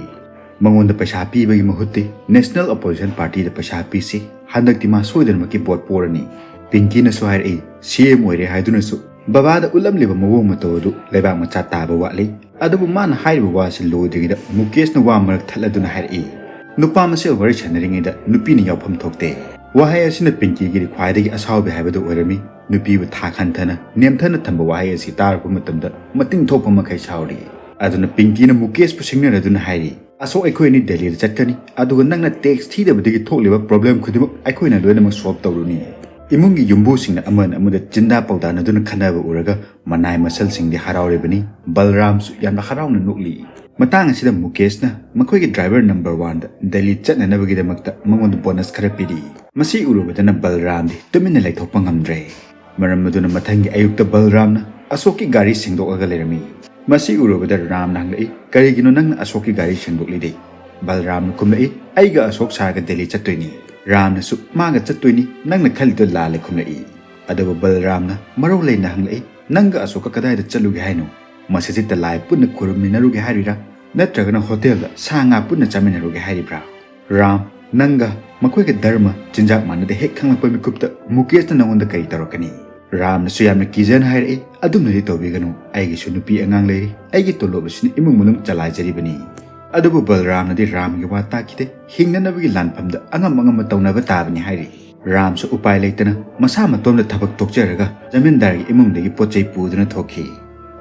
ꯃꯉꯣꯟꯗ ꯄꯩꯁꯥ ꯄꯤꯕꯒꯤ ꯃꯍꯨꯠꯇꯤ ꯅꯦꯁꯅꯦꯜ ꯑꯣꯄꯣꯖꯤꯁꯟ ꯄꯥꯔꯇꯤꯗ ꯄꯩꯁꯥ ꯄꯤꯁꯤ, ꯍꯟꯗꯛꯇꯤ ꯃꯥ ꯁꯣꯏꯗꯅꯃꯛꯀꯤ ꯚꯣꯠ ꯄꯣꯔꯅꯤ꯫ ꯄꯤꯡꯀꯤꯅꯁꯨ ꯍꯥꯏꯔꯛꯏ, "ꯁꯤ ꯑꯦꯝ ꯑꯣꯏꯔꯦ ꯍꯥꯏꯗꯨꯅꯁꯨ ꯕꯕꯥꯗ ꯎꯠꯂꯝꯂꯤꯕ ꯃꯑꯣꯡ ꯃꯇꯧ ꯑꯗꯨ ꯂꯩꯕꯥꯛ ꯃꯆꯥ ꯇꯥꯕ ꯋꯥꯠꯂꯤ"꯫ ꯑꯗꯨꯕꯨ ꯃꯥꯅ ꯍꯥꯏꯔꯤꯕ ꯋꯥꯁꯤ ꯂꯣꯏꯗ꯭ꯔꯤꯉꯩꯗ ꯃꯨꯀꯦꯁꯅ ꯋꯥ ꯃꯔꯛ ꯊꯠꯂꯗꯨꯅ ꯍꯥꯏꯔꯛꯏ, ꯅꯨꯄꯥ ꯃꯁꯦꯜ ꯋꯥꯔꯤ ꯁꯥꯟꯅꯔꯤꯉꯩꯗ ꯅꯨꯄꯤꯅ ꯌꯥꯎꯐꯝ ꯊꯣꯛꯇꯦ꯫ ꯋꯥꯍꯩ ꯑꯁꯤꯅ ꯄꯤꯡꯀꯤꯒꯤꯗꯤ ꯈ꯭ꯋꯥꯏꯗꯒꯤ ꯑꯁꯥꯎꯕ ꯍꯥꯏꯕꯗꯨ ꯑꯣꯏꯔꯝꯃꯤ꯫ ꯅꯨꯄꯤꯕꯨ ꯊꯥ ꯈꯟꯊꯅ, ꯅꯦꯝꯊꯅ ꯊꯝꯕ ꯋꯥꯍꯩ ꯑꯁꯤ ꯇꯥꯔꯨꯕ ꯃꯇꯝꯗ ꯃꯇꯤꯡ ꯊꯣꯛꯄ ꯃꯈꯩ ꯁꯥꯎꯔꯤ꯫ ꯑꯗꯨꯅ ꯄꯤꯡꯀꯤꯅ ꯃꯨꯀꯦꯁꯄꯨ ꯁꯤꯡꯅꯔꯗꯨꯅ ꯍꯥꯏꯔꯤ, "ꯑꯁꯣꯛ, ꯑꯩꯈꯣꯏ ꯑꯅꯤ ꯗꯦꯜꯂꯤꯗ ꯆꯠꯀꯅꯤ, ꯑꯗꯨꯒ ꯅꯪꯅ ꯇꯦꯛꯁ ꯊꯤꯗꯕꯗꯒꯤ ꯊꯣꯛꯂꯤꯕ ꯄ꯭ꯔꯣꯕ꯭ꯂꯦꯝ ꯈꯨꯗꯤꯡꯃꯛ ꯑꯩꯈꯣꯏꯅ ꯂꯣꯏꯅꯃꯛ ꯁꯣꯜꯕ ꯇꯧꯔꯨꯅꯤ꯫ ꯏꯃꯨꯡꯒꯤ ꯌꯨꯝꯕꯨꯁꯤꯡꯅ ꯑꯃꯅ ꯑꯃꯗ ꯆꯤꯟꯗꯥ ꯄꯥꯎꯗꯥꯅꯗꯨꯅ ꯈꯟꯅꯕ ꯎꯔꯒ ꯃꯅꯥꯏ ꯃꯁꯜꯁꯤꯡꯗꯤ ꯍꯔꯥꯎꯔꯤꯕꯅꯤ꯫ ꯕꯜꯔꯥꯝꯁꯨ ꯌꯥꯝꯅ ꯍꯔꯥꯎꯅ ꯅꯣꯛꯂꯤ꯫ ꯃꯇꯥꯡ ꯑꯁꯤꯗ ꯃꯨꯀꯦꯁꯅ ꯃꯈꯣꯏꯒꯤ ꯗ꯭ꯔꯥꯏꯚꯔ ꯅꯝꯕꯔ ꯋꯥꯟꯗ ꯗꯦꯜꯂꯤ ꯆꯠꯅꯅꯕꯒꯤꯗꯃꯛꯇ ꯃꯉꯣꯟꯗ ꯕꯣꯅꯁ ꯈꯔ ꯄꯤꯔꯤ꯫ ꯃꯁꯤ ꯎꯔꯨꯕꯗꯅ ꯕꯜꯔꯥꯝꯗꯤ ꯇꯨꯃꯤꯟꯅ ꯂꯩꯊꯣꯛꯄ ꯉꯝꯗ꯭ꯔꯦ꯫ ꯃꯔꯝ ꯑꯗꯨꯅ ꯃꯊꯪꯒꯤ ꯑꯌꯨꯛꯇ ꯕꯜꯔꯥꯝꯅ ꯑꯁꯣꯛꯀꯤ ꯒꯥꯔꯤ ꯁꯦꯡꯗꯣꯛꯂꯒ ꯂꯩꯔꯝꯃꯤ꯫ ꯃꯁꯤ ꯎꯔꯨꯕꯗ ꯔꯥꯝꯅ ꯍꯪꯂꯛꯏ, "ꯀꯔꯤꯒꯤꯅꯣ ꯅꯪꯅ ꯑꯁꯣꯛꯀꯤ ꯒꯥꯔꯤ ꯁꯦꯡꯗꯣꯛꯂꯤꯗꯤ?" ꯕꯜꯔꯥꯝꯅ ꯈꯨꯝꯂꯛꯏ, "ꯑꯩꯒ ꯑꯁꯣꯛ ꯁꯥꯔꯒ ꯗꯦꯜꯂꯤ ꯆꯠꯇꯣꯏꯅꯤ꯫" ꯔꯥꯝꯅꯁꯨ, "ꯃꯥꯒ ꯆꯠꯇꯣꯏꯅꯤ, ꯅꯪꯅ ꯈꯜꯂꯤꯗꯣ ꯂꯥꯜꯂꯦ" ꯈꯨꯝꯂꯛꯏ꯫ ꯑꯗꯨꯕꯨ ꯕꯜꯔꯥꯝꯅ ꯃꯔꯧ ꯂꯩꯅ ꯍꯪꯂꯛꯏ, "ꯅꯪꯒ ꯑꯁꯣꯛꯀ ꯀꯗꯥꯏꯗ ꯆꯠꯂꯨꯒꯦ ꯍꯥꯏꯅꯣ? ꯃꯁꯖꯤꯠꯇ ꯂꯥꯏ ꯄꯨꯟꯅ ꯈꯨꯔꯨꯝꯃꯤꯟꯅꯔꯨꯒꯦ ꯍꯥꯏꯔꯤꯔꯥ? ꯅꯠꯇ꯭ꯔꯒꯅ ꯍꯣꯇꯦꯜꯗ ꯁꯥ ꯉꯥ ꯄꯨꯟꯅ ꯆꯥꯃꯤꯟꯅꯔꯨꯒꯦ ꯍꯥꯏꯔꯤꯕ꯭ꯔꯥ?" ꯔꯥꯝ, "ꯅꯪꯒ ꯃꯈꯣꯏꯒ ꯙꯔꯃ, ꯆꯤꯟꯖꯥꯛ ꯃꯥꯟꯅꯗꯦ ꯍꯦꯛ ꯈꯪꯂꯛꯄ ꯃꯤꯀꯨꯞꯇ ꯃꯨꯀꯦꯁꯅ ꯅꯉꯣꯟꯗ ꯀꯔꯤ ꯇꯧꯔꯛꯀꯅꯤ?" ꯔꯥꯝꯅꯁꯨ ꯌꯥꯝꯅ ꯀꯤꯖꯅ ꯍꯥꯏꯔꯛꯏ, "ꯑꯗꯨꯝꯅꯗꯤ ꯇꯧꯕꯤꯒꯅꯨ, ꯑꯩꯒꯤꯁꯨ ꯅꯨꯄꯤ ꯑꯉꯥꯡ ꯂꯩꯔꯤ, ꯑꯩꯒꯤ ꯇꯣꯂꯣꯞ ꯑꯁꯤꯅ ꯏꯃꯨꯡ ꯃꯅꯨꯡ ꯆꯂꯥꯏꯖꯔꯤꯕꯅꯤ꯫" ꯑꯗꯨꯕꯨ ꯕꯜꯔꯥꯝꯅꯗꯤ ꯔꯥꯝꯒꯤ ꯋꯥ ꯇꯥꯈꯤꯗꯦ, ꯍꯤꯡꯅꯅꯕꯒꯤ ꯂꯥꯟꯐꯝꯗ ꯑꯉꯝ ꯑꯉꯝꯕ ꯇꯧꯅꯕ ꯇꯥꯕꯅꯤ ꯍꯥꯏꯔꯤ꯫ ꯔꯥꯝꯁꯨ ꯎꯄꯥꯏ ꯂꯩꯇꯅ ꯃꯁꯥ ꯃꯇꯣꯝꯗ ꯊꯕꯛ ꯇꯣꯛꯆꯔꯒ ꯖꯃꯤꯟꯗꯥꯔꯒꯤ ꯏꯃꯨꯡꯗꯒꯤ ꯄꯣꯠ ꯆꯩ ꯄꯨꯗꯨꯅ ꯊꯣꯛꯈꯤ꯫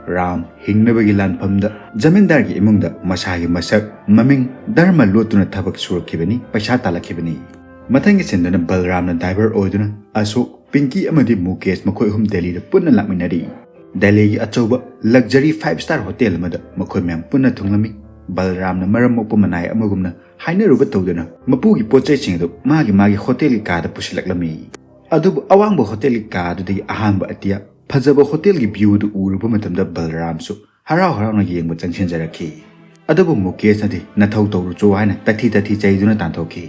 ꯔꯥꯝ ꯍꯤꯡꯅꯕꯒꯤ ꯂꯥꯟꯐꯝꯗ ꯖꯃꯤꯟꯗꯥꯔꯒꯤ ꯏꯃꯨꯡꯗ ꯃꯁꯥꯒꯤ ꯃꯁꯛ, ꯃꯃꯤꯡ, ꯙꯔꯃ ꯂꯣꯠꯇꯨꯅ ꯊꯕꯛ ꯁꯨꯔꯛꯈꯤꯕꯅꯤ, ꯄꯩꯁꯥ ꯇꯥꯜꯂꯛꯈꯤꯕꯅꯤ꯫ ꯃꯊꯪꯒꯤ ꯁꯤꯟꯗꯅ ꯕꯜꯔꯥꯝꯅ ꯗ꯭ꯔꯥꯏꯚꯔ ꯑꯣꯏꯗꯨꯅ ꯑꯁꯣꯛ, ꯄꯤꯡꯀꯤ ꯑꯃꯗꯤ ꯃꯨꯀꯦꯁ ꯃꯈꯣꯏ ꯑꯍꯨꯝ ꯗꯦꯜꯂꯤꯗ ꯄꯨꯟꯅ ꯂꯥꯛꯃꯤꯟꯅꯔꯤ꯫ ꯗꯦꯜꯂꯤꯒꯤ ꯑꯆꯧꯕ ꯂꯛꯖꯔꯤ ꯐꯥꯏꯚ ꯁ꯭ꯇꯥꯔ ꯍꯣꯇꯦꯜ ꯑꯃꯗ ꯃꯈꯣꯏ ꯃꯌꯥꯝ ꯄꯨꯟꯅ ꯊꯨꯡꯂꯝꯃꯤ꯫ ꯕꯜꯔꯥꯝꯅ ꯃꯔꯝ ꯃꯣꯛꯄ ꯃꯅꯥꯏ ꯑꯃꯒꯨꯝꯅ ꯍꯥꯏꯅꯔꯨꯕ ꯇꯧꯗꯨꯅ ꯃꯄꯨꯒꯤ ꯄꯣꯠ ꯆꯩꯁꯤꯡ ꯑꯗꯨ ꯃꯥꯒꯤ ꯃꯥꯒꯤ ꯍꯣꯇꯦꯜꯒꯤ ꯀꯥꯗ ꯄꯨꯁꯤꯜꯂꯛꯂꯝꯃꯤ꯫ ꯑꯗꯨꯕꯨ ꯑꯋꯥꯡꯕ ꯍꯣꯇꯦꯜꯒꯤ ꯀꯥ ꯑꯗꯨꯗꯒꯤ ꯑꯍꯥꯟꯕ ꯑꯇꯤꯌꯥ ꯐꯖꯕ ꯍꯣꯇꯦꯜꯒꯤ ꯚ꯭ꯌꯨ ꯑꯗꯨ ꯎꯔꯨꯕ ꯃꯇꯝꯗ ꯕꯜꯔꯥꯝꯁꯨ ꯍꯔꯥꯎ ꯍꯔꯥꯎꯅ ꯌꯦꯡꯕ ꯆꯪꯁꯤꯟꯖꯔꯛꯈꯤ꯫ ꯑꯗꯨꯕꯨ ꯃꯨꯀꯦꯁꯅꯗꯤ ꯅꯊꯧ ꯇꯧꯔꯨꯆꯣ ꯍꯥꯏꯅ ꯇꯥꯊꯤ ꯇꯥꯊꯤ ꯆꯩꯗꯨꯅ ꯇꯥꯟꯊꯣꯛꯈꯤ꯫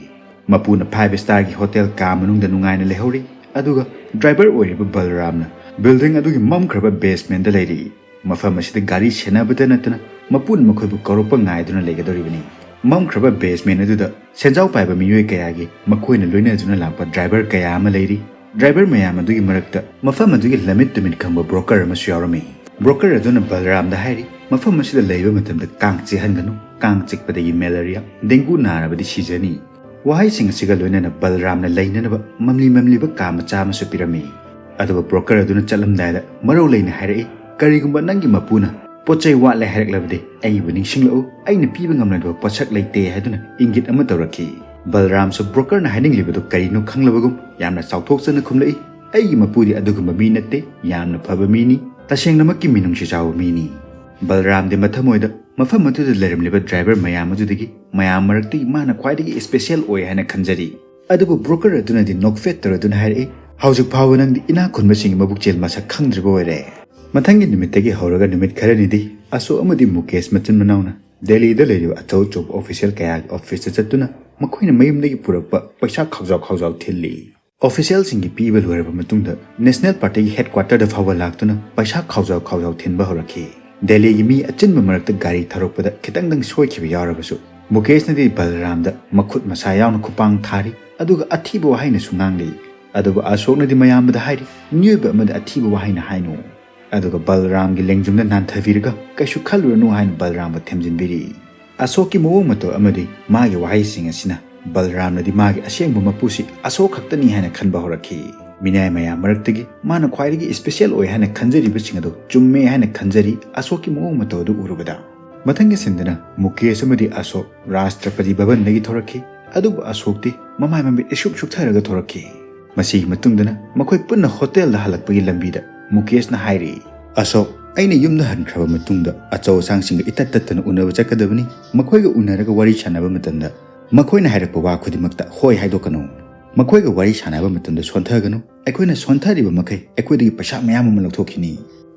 ꯃꯄꯨꯅ ꯐꯥꯏꯚ ꯁ꯭ꯇꯥꯔꯒꯤ ꯍꯣꯇꯦꯜ ꯀꯥ ꯃꯅꯨꯡꯗ ꯅꯨꯡꯉꯥꯏꯅ ꯂꯩꯍꯧꯔꯤ, ꯑꯗꯨꯒ ꯗ꯭ꯔꯥꯏꯚꯔ ꯑꯣꯏꯔꯤꯕ ꯕꯜꯔꯥꯝꯅ ꯕꯤꯜꯗꯤꯡ ꯑꯗꯨꯒꯤ ꯃꯝꯈ꯭ꯔꯕ ꯕꯦꯁꯃꯦꯟꯗ ꯂꯩꯔꯤ꯫ ꯃꯐꯝ ꯑꯁꯤꯗ ꯒꯥꯔꯤ ꯁꯦꯟꯅꯕꯇ ꯅꯠꯇꯅ ꯃꯄꯨꯅ ꯃꯈꯣꯏꯕꯨ ꯀꯧꯔꯛꯄ ꯉꯥꯏꯗꯨꯅ ꯂꯩꯒꯗꯧꯔꯤꯕꯅꯤ꯫ ꯃꯝꯈ꯭ꯔꯕ ꯕꯦꯁꯃꯦꯟ ꯑꯗꯨꯗ ꯁꯦꯟꯖꯥꯎ ꯄꯥꯏꯕ ꯃꯤꯑꯣꯏ ꯀꯌꯥꯒꯤ ꯃꯈꯣꯏꯅ ꯂꯣꯏꯅꯗꯨꯅ ꯂꯥꯛꯄ ꯗ꯭ꯔꯥꯏꯚꯔ ꯀꯌꯥ ꯑꯃ ꯂꯩꯔꯤ꯫ ꯗ꯭ꯔꯥꯏꯚꯔ ꯃꯌꯥꯝ ꯑꯗꯨꯒꯤ ꯃꯔꯛꯇ ꯃꯐꯝ ꯑꯗꯨꯒꯤ ꯂꯝꯃꯤꯠ ꯇꯨꯃꯤꯠ ꯈꯪꯕ ꯕ꯭ꯔꯣꯀꯔ ꯑꯃꯁꯨ ꯌꯥꯎꯔꯝꯃꯤ꯫ ꯕ꯭ꯔꯣꯀꯔ ꯑꯗꯨꯅ ꯕꯜꯔꯥꯝꯗ ꯍꯥꯏꯔꯤ, "ꯃꯐꯝ ꯑꯁꯤꯗ ꯂꯩꯕ ꯃꯇꯝꯗ ꯀꯥꯡ ꯆꯤꯛꯍꯟꯒꯅꯨ, ꯀꯥꯡ ꯆꯤꯛꯄꯗꯒꯤ ꯃꯦꯂꯔꯤꯌꯥ, ꯗꯦꯡꯒꯨ ꯅꯥꯔꯕꯗꯤ ꯁꯤꯖꯅꯤ꯫ ꯋꯥꯍꯩꯁꯤꯡ ꯑꯁꯤꯒ ꯂꯣꯏꯅꯅ ꯕꯜꯔꯥꯝꯅ ꯂꯩꯅꯅꯕ ꯃꯝꯂꯤ ꯃꯝꯂꯤꯕ ꯀꯥ ꯃꯆꯥ ꯑꯃꯁꯨ ꯄꯤꯔꯝꯃꯤ꯫ ꯑꯗꯨꯒ ꯕ꯭ꯔꯣꯀꯔ ꯑꯗꯨꯅ ꯆꯠꯂꯝꯗꯥꯏꯗ ꯃꯔꯧ ꯂꯩꯅ ꯍꯥꯏꯔꯛꯏ, "ꯀꯔꯤꯒꯨꯝꯕ ꯅꯪꯒꯤ ꯃꯄꯨꯅ ꯄꯣꯠ ꯆꯩ ꯋꯥꯠꯂꯦ ꯍꯥꯏꯔꯛꯂꯕꯗꯤ ꯑꯩꯕꯨ ꯅꯤꯡꯁꯤꯡꯂꯛꯎ, ꯑꯩꯅ ꯄꯤꯕ ꯉꯝꯂꯣꯏꯗꯕ ꯄꯣꯠꯁꯛ ꯂꯩꯇꯦ" ꯍꯥꯏꯗꯨꯅ ꯏꯪꯒꯤꯠ ꯑꯃ ꯇꯧꯔꯛꯈꯤ꯫ ꯕꯜꯔꯥꯝꯁꯨ ꯕ꯭ꯔꯣꯀꯔꯅ ꯍꯥꯏꯅꯤꯡꯂꯤꯕꯗꯨ ꯀꯔꯤꯅꯣ ꯈꯪꯂꯕꯒꯨꯝ ꯌꯥꯝꯅ ꯆꯥꯎꯊꯣꯛꯆꯅ ꯈꯨꯝꯂꯛꯏ, "ꯑꯩꯒꯤ ꯃꯄꯨꯗꯤ ꯑꯗꯨꯒꯨꯝꯕ ꯃꯤ ꯅꯠꯇꯦ, ꯌꯥꯝꯅ ꯐꯕ ꯃꯤꯅꯤ, ꯇꯁꯦꯡꯅꯃꯛꯀꯤ ꯃꯤꯅꯨꯡꯁꯤ ꯆꯥꯎꯕ ꯃꯤꯅꯤ"꯫ ꯕꯜꯔꯥꯝꯗꯤ ꯃꯊꯃꯣꯏꯗ ꯃꯐꯝ ꯑꯗꯨꯗ ꯂꯩꯔꯝꯂꯤꯕ ꯗ꯭ꯔꯥꯏꯚꯔ ꯃꯌꯥꯝ ꯑꯗꯨꯗꯒꯤ ꯃꯌꯥꯝ ꯃꯔꯛꯇꯒꯤ ꯃꯥꯅ ꯈ꯭ꯋꯥꯏꯗꯒꯤ ꯏꯁꯄꯦꯁꯤꯌꯦꯜ ꯑꯣꯏ ꯍꯥꯏꯅ ꯈꯟꯖꯔꯤ꯫ ꯑꯗꯨꯕꯨ ꯕ꯭ꯔꯣꯀꯔ ꯑꯗꯨꯅꯗꯤ ꯅꯣꯛꯐꯦꯠ ꯇꯧꯔꯗꯨꯅ ꯍꯥꯏꯔꯛꯏ, "ꯍꯧꯖꯤꯛ ꯐꯥꯎꯕ ꯅꯪꯗꯤ ꯏꯅꯥꯛ ꯈꯨꯟꯕꯁꯤꯡꯒꯤ ꯃꯕꯨꯛꯆꯦꯜ ꯃꯁꯛ ꯈꯪꯗ꯭ꯔꯤꯕ ꯑꯣꯏꯔꯦ"꯫ ꯃꯊꯪꯒꯤ ꯅꯨꯃꯤꯠꯇꯒꯤ ꯍꯧꯔꯒ ꯅꯨꯃꯤꯠ ꯈꯔꯅꯤꯗꯤ ꯑꯁꯣꯛ ꯑꯃꯗꯤ ꯃꯨꯀꯦꯁ ꯃꯆꯤꯟ ꯃꯅꯥꯎꯅ ꯗꯦꯜꯂꯤꯗ ꯂꯩꯔꯤꯕ ꯑꯆꯧ ꯑꯆꯧꯕ ꯑꯣꯐꯤꯁꯤꯌꯦꯜ ꯀꯌꯥꯒꯤ ꯑꯣꯐꯤꯁꯇ ꯆꯠꯇꯨꯅ ꯃꯈꯣꯏꯅ ꯃꯌꯨꯝꯗꯒꯤ ꯄꯨꯔꯛꯄ ꯄꯩꯁꯥ ꯈꯥꯎꯖꯥꯎ ꯈꯥꯎꯖꯥꯎ ꯊꯤꯜꯂꯤ꯫ ꯑꯣꯐꯤꯁꯤꯌꯦꯜꯁꯤꯡꯒꯤ ꯄꯤꯕ ꯂꯣꯏꯔꯕ ꯃꯇꯨꯡꯗ ꯅꯦꯁꯅꯦꯜ ꯄꯥꯔꯇꯤꯒꯤ ꯍꯦꯗꯀ꯭ꯋꯥꯇꯔꯗ ꯐꯥꯎꯕ ꯂꯥꯛꯇꯨꯅ ꯄꯩꯁꯥ ꯈꯥꯎꯖꯥꯎ ꯈꯥꯎꯖꯥꯎ ꯊꯤꯟꯕ ꯍꯧꯔꯛꯈꯤ꯫ ꯗꯦꯜꯂꯤꯒꯤ ꯃꯤ ꯑꯆꯤꯟꯕ ꯃꯔꯛꯇ ꯒꯥꯔꯤ ꯊꯧꯔꯛꯄꯗ ꯈꯤꯇꯪꯗꯪ ꯁꯣꯏꯈꯤꯕ ꯌꯥꯎꯔꯕꯁꯨ ꯃꯨꯀꯦꯁꯅꯗꯤ ꯕꯜꯔꯥꯝꯗ ꯃꯈꯨꯠ ꯃꯁꯥ ꯌꯥꯎꯅ ꯈꯨꯄꯥꯡ ꯊꯥꯔꯤ, ꯑꯗꯨꯒ ꯑꯊꯤꯕ ꯋꯥꯍꯩꯅꯁꯨ ꯉꯥꯡꯂꯤ꯫ ꯑꯗꯨꯕꯨ ꯑꯁꯣꯛꯅꯗꯤ ꯃꯌꯥꯝꯕꯗ ꯍꯥꯏꯔꯤ, "ꯃꯤꯑꯣꯏꯕ ꯑꯃꯗ ꯑꯊꯤꯕ ꯋꯥꯍꯩꯅ ꯍꯥꯏꯅꯨ"꯫ ꯑꯗꯨꯒ ꯕꯜꯔꯥꯝꯒꯤ ꯂꯦꯡꯖꯨꯝꯗ ꯅꯥꯟꯊꯕꯤꯔꯒ, "ꯀꯩꯁꯨ ꯈꯜꯂꯨꯔꯅꯨ" ꯍꯥꯏꯅ ꯕꯜꯔꯥꯝꯕꯨ ꯊꯦꯝꯖꯤꯟꯕꯤꯔꯤ꯫ ꯑꯁꯣꯛꯀꯤ ꯃꯑꯣꯡ ꯃꯇꯧ ꯑꯃꯗꯤ ꯃꯥꯒꯤ ꯋꯥꯍꯩꯁꯤꯡ ꯑꯁꯤꯅ ꯕꯜꯔꯥꯝꯅꯗꯤ ꯃꯥꯒꯤ ꯑꯁꯦꯡꯕ ꯃꯄꯨꯁꯤ ꯑꯁꯣꯛ ꯈꯛꯇꯅꯤ ꯍꯥꯏꯅ ꯈꯟꯕ ꯍꯧꯔꯛꯈꯤ꯫ ꯃꯤꯅꯥꯏ ꯃꯌꯥꯝ ꯃꯔꯛꯇꯒꯤ ꯃꯥꯅ ꯈ꯭ꯋꯥꯏꯗꯒꯤ ꯏꯁꯄꯦꯁꯤꯌꯦꯜ ꯑꯣꯏ ꯍꯥꯏꯅ ꯈꯟꯖꯔꯤꯕꯁꯤꯡ ꯑꯗꯨ ꯆꯨꯝꯃꯦ ꯍꯥꯏꯅ ꯈꯟꯖꯔꯤ꯫ ꯑꯁꯣꯛꯀꯤ ꯃꯑꯣꯡ ꯃꯇꯧ ꯑꯗꯨ ꯎꯔꯨꯕꯗ ꯃꯊꯪꯒꯤ ꯁꯤꯟꯗꯅ ꯃꯨꯀꯦꯁ ꯑꯃꯗꯤ ꯑꯁꯣꯛ ꯔꯥꯁꯇ꯭ꯔꯄꯇꯤ ꯚꯕꯟꯗꯒꯤ ꯊꯣꯔꯛꯈꯤ꯫ ꯑꯗꯨꯕꯨ ꯑꯁꯣꯛꯇꯤ ꯃꯃꯥꯏ ꯃꯃꯤꯠ ꯏꯁꯨꯛ ꯁꯨꯛꯊꯔꯒ ꯊꯣꯔꯛꯈꯤ꯫ ꯃꯁꯤꯒꯤ ꯃꯇꯨꯡꯗꯅ ꯃꯈꯣꯏ ꯄꯨꯟꯅ ꯍꯣꯇꯦꯜꯗ ꯍꯜꯂꯛꯄꯒꯤ ꯂꯝꯕꯤꯗ ꯃꯨꯀꯦꯁꯅ ꯍꯥꯏꯔꯤ, "ꯑꯁꯣꯛ, ꯑꯩꯅ ꯌꯨꯝꯗ ꯍꯟꯈ꯭ꯔꯕ ꯃꯇꯨꯡꯗ ꯑꯆꯧ ꯑꯁꯥꯡꯁꯤꯡꯒ ꯏꯇꯠ ꯇꯠꯇꯅ ꯎꯅꯕ ꯆꯠꯀꯗꯕꯅꯤ꯫ ꯃꯈꯣꯏꯒ ꯎꯅꯔꯒ ꯋꯥꯔꯤ ꯁꯥꯟꯅꯕ ꯃꯇꯝꯗ ꯃꯈꯣꯏꯅ ꯍꯥꯏꯔꯛꯄ ꯋꯥ ꯈꯨꯗꯤꯡꯃꯛꯇ ꯍꯣꯏ ꯍꯥꯏꯗꯣꯛꯀꯅꯨ꯫ ꯃꯈꯣꯏꯒ ꯋꯥꯔꯤ ꯁꯥꯟꯅꯕ ꯃꯇꯝꯗ ꯁꯣꯟꯊꯒꯅꯨ꯫ ꯑꯩꯈꯣꯏꯅ ꯁꯣꯟꯊꯔꯤꯕ ꯃꯈꯩ ꯑꯩꯈꯣꯏꯗꯒꯤ ꯄꯩꯁꯥ ꯃꯌꯥꯝ ꯑꯃ ꯂꯧꯊꯣꯛꯈꯤꯅꯤ"꯫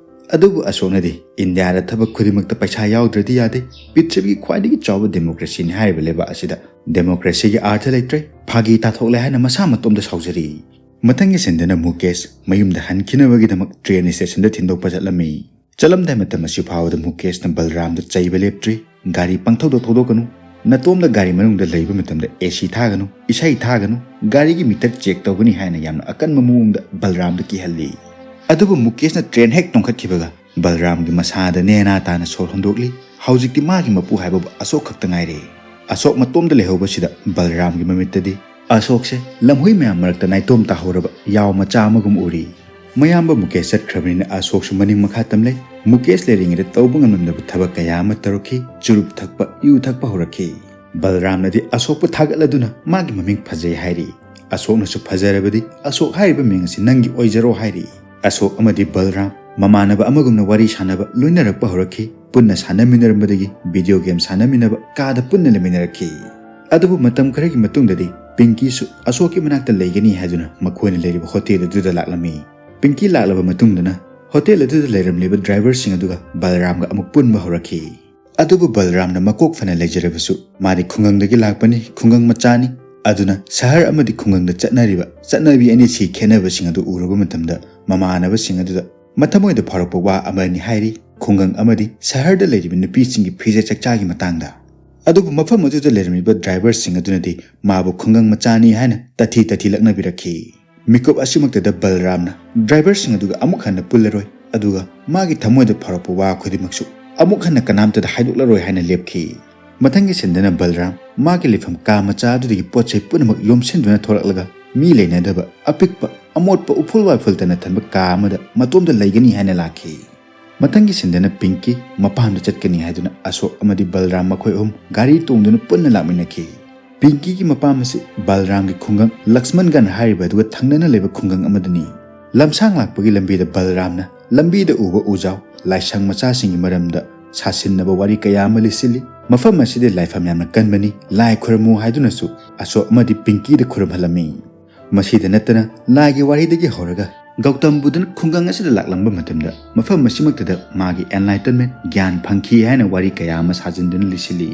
ꯑꯗꯨꯕꯨ ꯑꯁꯣꯛꯅꯗꯤ ꯏꯟꯗꯤꯌꯥꯗ ꯊꯕꯛ ꯈꯨꯗꯤꯡꯃꯛꯇ ꯄꯩꯁꯥ ꯌꯥꯎꯗ꯭ꯔꯗꯤ ꯌꯥꯗꯦ꯫ ꯄ꯭ꯔꯤꯊꯤꯕꯤꯒꯤ ꯈ꯭ꯋꯥꯏꯗꯒꯤ ꯆꯥꯎꯕ ꯗꯦꯃꯣꯀ꯭ꯔꯦꯁꯤꯅꯤ ꯍꯥꯏꯔꯤꯕ ꯂꯩꯕꯥꯛ ꯑꯁꯤꯗ ꯗꯦꯃꯣꯀ꯭ꯔꯦꯁꯤꯒꯤ ꯑꯥꯔꯊ ꯂꯩꯇ꯭ꯔꯦ꯫ ꯐꯥꯒꯤ ꯇꯥꯊꯣꯛꯂꯦ ꯍꯥꯏꯅ ꯃꯁꯥ ꯃꯇꯣꯝꯗ ꯁꯥꯎꯖꯔꯤ꯫ ꯃꯊꯪꯒꯤ ꯁꯤꯟꯗꯅ ꯃꯨꯀꯦꯁ ꯃꯌꯨꯝꯗ ꯍꯟꯈꯤꯅꯕꯒꯤꯗꯃꯛ ꯇ꯭ꯔꯦꯟ ꯁ꯭ꯇꯦꯁꯟꯗ ꯊꯤꯟꯗꯣꯛꯄ ꯆꯠꯂꯝꯃꯤ꯫ ꯆꯠꯂꯝꯗꯥꯏ ꯃꯇꯝ ꯑꯁꯤ ꯐꯥꯎꯕꯗ ꯃꯨꯀꯦꯁꯅ ꯕꯜꯔꯥꯝꯗ ꯆꯩꯕ ꯂꯦꯞꯇ꯭ꯔꯤ꯫ "ꯒꯥꯔꯤ ꯄꯪꯊꯧꯗ ꯊꯧꯗꯣꯛꯀꯅꯨ꯫ ꯅꯇꯣꯝꯗ ꯒꯥꯔꯤ ꯃꯅꯨꯡꯗ ꯂꯩꯕ ꯃꯇꯝꯗ ꯑꯦ ꯁꯤ ꯊꯥꯒꯅꯨ, ꯏꯁꯩ ꯊꯥꯒꯅꯨ, ꯒꯥꯔꯤꯒꯤ ꯃꯤꯇꯔ ꯆꯦꯛ ꯇꯧꯒꯅꯤ" ꯍꯥꯏꯅ ꯌꯥꯝꯅ ꯑꯀꯟꯕ ꯃꯑꯣꯡꯗ ꯕꯜꯔꯥꯝꯗ ꯀꯤꯍꯜꯂꯤ꯫ ꯑꯗꯨꯕꯨ ꯃꯨꯀꯦꯁꯅ ꯇ꯭ꯔꯦꯟ ꯍꯦꯛ ꯇꯣꯡꯈꯠꯈꯤꯕꯒ ꯕꯜꯔꯥꯝꯒꯤ ꯃꯁꯥꯗ ꯅꯦꯅꯥ ꯇꯥꯅ ꯁꯣꯔ ꯍꯣꯟꯗꯣꯛꯂꯤ꯫ ꯍꯧꯖꯤꯛꯇꯤ ꯃꯥꯒꯤ ꯃꯄꯨ ꯍꯥꯏꯕꯕꯨ ꯑꯁꯣꯛ ꯈꯛꯇ ꯉꯥꯏꯔꯦ꯫ ꯑꯁꯣꯛ ꯃꯇꯣꯝꯗ ꯂꯩꯍꯧꯕꯁꯤꯗ ꯕꯜꯔꯥꯝꯒꯤ ꯃꯃꯤꯠꯇꯗꯤ ꯑꯁꯣꯛꯁꯦ ꯂꯝꯍꯨꯏ ꯃꯌꯥꯝ ꯃꯔꯛꯇ ꯅꯥꯏꯇꯣꯝ ꯇꯥꯍꯧꯔꯕ ꯌꯥꯎ ꯃꯆꯥ ꯑꯃꯒꯨꯝ ꯎꯔꯤ꯫ ꯃꯌꯥꯝꯕ ꯃꯨꯀꯦꯁ ꯆꯠꯈ꯭ꯔꯕꯅꯤꯅ ꯑꯁꯣꯛꯁꯨ ꯃꯅꯤꯡ ꯃꯈꯥ ꯇꯝꯂꯦ꯫ ꯃꯨꯀꯦꯁ ꯂꯩꯔꯤꯉꯩꯗ ꯇꯧꯕ ꯉꯝꯂꯝꯗꯕ ꯊꯕꯛ ꯀꯌꯥ ꯑꯃ ꯇꯧꯔꯛꯈꯤ꯫ ꯆꯨꯔꯨꯞ ꯊꯛꯄ, ꯌꯨ ꯊꯛꯄ ꯍꯧꯔꯛꯈꯤ꯫ ꯕꯜꯔꯥꯝꯅꯗꯤ ꯑꯁꯣꯛꯄꯨ ꯊꯥꯒꯠꯂꯗꯨꯅ ꯃꯥꯒꯤ ꯃꯃꯤꯡ ꯐꯖꯩ ꯍꯥꯏꯔꯤ꯫ ꯑꯁꯣꯛꯅꯁꯨ ꯐꯖꯔꯕꯗꯤ "ꯑꯁꯣꯛ ꯍꯥꯏꯔꯤꯕ ꯃꯤꯡ ꯑꯁꯤ ꯅꯪꯒꯤ ꯑꯣꯏꯖꯔꯣ" ꯍꯥꯏꯔꯤ꯫ ꯑꯁꯣꯛ ꯑꯃꯗꯤ ꯕꯜꯔꯥꯝ ꯃꯃꯥꯟꯅꯕ ꯑꯃꯒꯨꯝꯅ ꯋꯥꯔꯤ ꯁꯥꯟꯅꯕ ꯂꯣꯏꯅꯔꯛꯄ ꯍꯧꯔꯛꯈꯤ꯫ ꯄꯨꯟꯅ ꯁꯥꯟꯅꯃꯤꯟꯅꯔꯝꯕꯗꯒꯤ ꯚꯤꯗꯤꯑꯣ ꯒꯦꯝ ꯁꯥꯟꯅꯃꯤꯟꯅꯕ ꯀꯥꯗ ꯄꯨꯟꯅ ꯂꯩꯃꯤꯟꯅꯔꯛꯈꯤ꯫ ꯑꯗꯨꯕꯨ ꯃꯇꯝ ꯈꯔꯒꯤ ꯃꯇꯨꯡꯗꯗꯤ ꯄꯤꯡꯀꯤꯁꯨ ꯑꯁꯣꯛꯀꯤ ꯃꯅꯥꯛꯇ ꯂꯩꯒꯅꯤ ꯍꯥꯏꯗꯨꯅ ꯃꯈꯣꯏꯅ ꯂꯩꯔꯤꯕ ꯍꯣꯇꯦꯜ ꯑꯗꯨꯗ ꯂꯥꯛꯂꯝꯃꯤ꯫ ꯄꯤꯡꯀꯤ ꯂꯥꯛꯂꯕ ꯃꯇꯨꯡꯗꯅ ꯍꯣꯇꯦꯜ ꯑꯗꯨꯗ ꯂꯩꯔꯝꯂꯤꯕ ꯗ꯭ꯔꯥꯏꯚꯔꯁꯤꯡ ꯑꯗꯨꯒ ꯕꯜꯔꯥꯝꯒ ꯑꯃꯨꯛ ꯄꯨꯟꯕ ꯍꯧꯔꯛꯈꯤ꯫ ꯑꯗꯨꯕꯨ ꯕꯜꯔꯥꯝꯅ ꯃꯀꯣꯛ ꯐꯅ ꯂꯩꯖꯔꯕꯁꯨ ꯃꯥꯗꯤ ꯈꯨꯡꯒꯪꯗꯒꯤ ꯂꯥꯛꯄꯅꯤ, ꯈꯨꯡꯒꯪ ꯃꯆꯥꯅꯤ꯫ ꯑꯗꯨꯅ ꯁꯍꯔ ꯑꯃꯗꯤ ꯈꯨꯡꯒꯪꯗ ꯆꯠꯅꯔꯤꯕ ꯆꯠꯅꯕꯤ ꯑꯅꯤꯁꯤ ꯈꯦꯠꯅꯕꯁꯤꯡ ꯑꯗꯨ ꯎꯔꯕ ꯃꯇꯝꯗ ꯃꯃꯥꯟꯅꯕꯁꯤꯡ ꯑꯗꯨꯗ ꯃꯊꯃꯣꯏꯗ ꯐꯥꯎꯔꯛꯄ ꯋꯥ ꯑꯃꯅꯤ ꯍꯥꯏꯔꯤ꯫ ꯈꯨꯡꯒꯪ ꯑꯃꯗꯤ ꯁꯍꯔꯗ ꯂꯩꯔꯤꯕ ꯅꯨꯄꯤꯁꯤꯡꯒꯤ ꯐꯤꯖꯦꯠ ꯆꯛꯆꯥꯒꯤ ꯃꯇꯥꯡꯗ꯫ ꯑꯗꯨꯕꯨ ꯃꯐꯝ ꯑꯗꯨꯗ ꯂꯩꯔꯝꯂꯤꯕ ꯗ꯭ꯔꯥꯏꯚꯔꯁꯤꯡ ꯑꯗꯨꯅꯗꯤ ꯃꯥꯕꯨ ꯈꯨꯡꯒꯪ ꯃꯆꯥꯅꯤ ꯍꯥꯏꯅ ꯇꯊꯤ ꯇꯊꯤ ꯂꯛꯅꯕꯤꯔꯛꯈꯤ꯫ ꯃꯤꯀꯨꯞ ꯑꯁꯤꯃꯛꯇꯗ ꯕꯜꯔꯥꯝꯅ ꯗ꯭ꯔꯥꯏꯚꯔꯁꯤꯡ ꯑꯗꯨꯒ ꯑꯃꯨꯛ ꯍꯟꯅ ꯄꯨꯜꯂꯔꯣꯏ, ꯑꯗꯨꯒ ꯃꯥꯒꯤ ꯊꯃꯣꯏꯗ ꯐꯥꯎꯔꯛꯄ ꯋꯥ ꯈꯨꯗꯤꯡꯃꯛꯁꯨ ꯑꯃꯨꯛ ꯍꯟꯅ ꯀꯅꯥꯝꯇꯗ ꯍꯥꯏꯗꯣꯛꯂꯔꯣꯏ ꯍꯥꯏꯅ ꯂꯦꯞꯈꯤ꯫ ꯃꯊꯪꯒꯤ ꯁꯤꯟꯗꯅ ꯕꯜꯔꯥꯝ ꯃꯥꯒꯤ ꯂꯩꯐꯝ ꯀꯥ ꯃꯆꯥ ꯑꯗꯨꯗꯒꯤ ꯄꯣꯠ ꯆꯩ ꯄꯨꯝꯅꯃꯛ ꯌꯣꯝꯁꯤꯟꯗꯨꯅ ꯊꯣꯔꯛꯂꯒ ꯃꯤ ꯂꯩꯅꯗꯕ ꯑꯄꯤꯛꯄ ꯑꯃꯣꯠꯄ ꯎꯐꯨꯜ ꯋꯥꯏꯐꯨꯜꯇꯅ ꯊꯟꯕ ꯀꯥ ꯑꯃꯗ ꯃꯇꯣꯝꯇ ꯂꯩꯒꯅꯤ ꯍꯥꯏꯅ ꯂꯥꯛꯈꯤ꯫ ꯃꯊꯪꯒꯤ ꯁꯤꯟꯗꯅ ꯄꯤꯡꯀꯤ ꯃꯄꯥꯝꯗ ꯆꯠꯀꯅꯤ ꯍꯥꯏꯗꯨꯅ ꯑꯁꯣꯛ ꯑꯃꯗꯤ ꯕꯜꯔꯥꯝ ꯃꯈꯣꯏ ꯑꯍꯨꯝ ꯒꯥꯔꯤ ꯇꯣꯡꯗꯨꯅ ꯄꯨꯟꯅ ꯂꯥꯛꯃꯤꯟꯅꯈꯤ꯫ ꯄꯤꯡꯀꯤꯒꯤ ꯃꯄꯥꯝ ꯑꯁꯤ ꯕꯜꯔꯥꯝꯒꯤ ꯈꯨꯡꯒꯪ ꯂꯛꯁꯃꯟꯒꯟ ꯍꯥꯏꯔꯤꯕ ꯑꯗꯨꯒ ꯊꯪꯅꯅ ꯂꯩꯕ ꯈꯨꯡꯒꯪ ꯑꯃꯗꯅꯤ꯫ ꯂꯝꯁꯥꯡ ꯂꯥꯛꯄꯒꯤ ꯂꯝꯕꯤꯗ ꯕꯜꯔꯥꯝꯅ ꯂꯝꯕꯤꯗ ꯎꯕ ꯎꯖꯥꯎ, ꯂꯥꯏꯁꯪ ꯃꯆꯥꯁꯤꯡꯒꯤ ꯃꯔꯝꯗ ꯁꯥꯁꯤꯟꯅꯕ ꯋꯥꯔꯤ ꯀꯌꯥ ꯑꯃ ꯂꯤꯁꯤꯜꯂꯤ꯫ ꯃꯐꯝ ꯑꯁꯤꯗ ꯂꯥꯏꯐꯝ ꯌꯥꯝꯅ ꯀꯟꯕꯅꯤ, ꯂꯥꯏ ꯈꯨꯔꯝꯃꯨ ꯍꯥꯏꯗꯨꯅꯁꯨ ꯑꯁꯣꯛ ꯑꯃꯗꯤ ꯄꯤꯡꯀꯤꯗ ꯈꯨꯔꯨꯝꯍꯜꯂꯝꯃꯤ꯫ ꯃꯁꯤꯗ ꯅꯠꯇꯅ ꯂꯥꯏꯒꯤ ꯋꯥꯔꯤꯗꯒꯤ ꯍꯧꯔꯒ ꯒꯧꯇꯝ ꯕꯨꯙꯅ ꯈꯨꯡꯒꯪ ꯑꯁꯤꯗ ꯂꯥꯛꯂꯝꯕ ꯃꯇꯝꯗ ꯃꯐꯝ ꯑꯁꯤꯃꯛꯇꯗ ꯃꯥꯒꯤ enlightenment, ꯒ꯭ꯌꯥꯟ ꯐꯪꯈꯤ ꯍꯥꯏꯅ ꯋꯥꯔꯤ ꯀꯌꯥ ꯑꯃ ꯁꯥꯖꯤꯟꯗꯨꯅ ꯂꯤꯁꯤꯜꯂꯤ꯫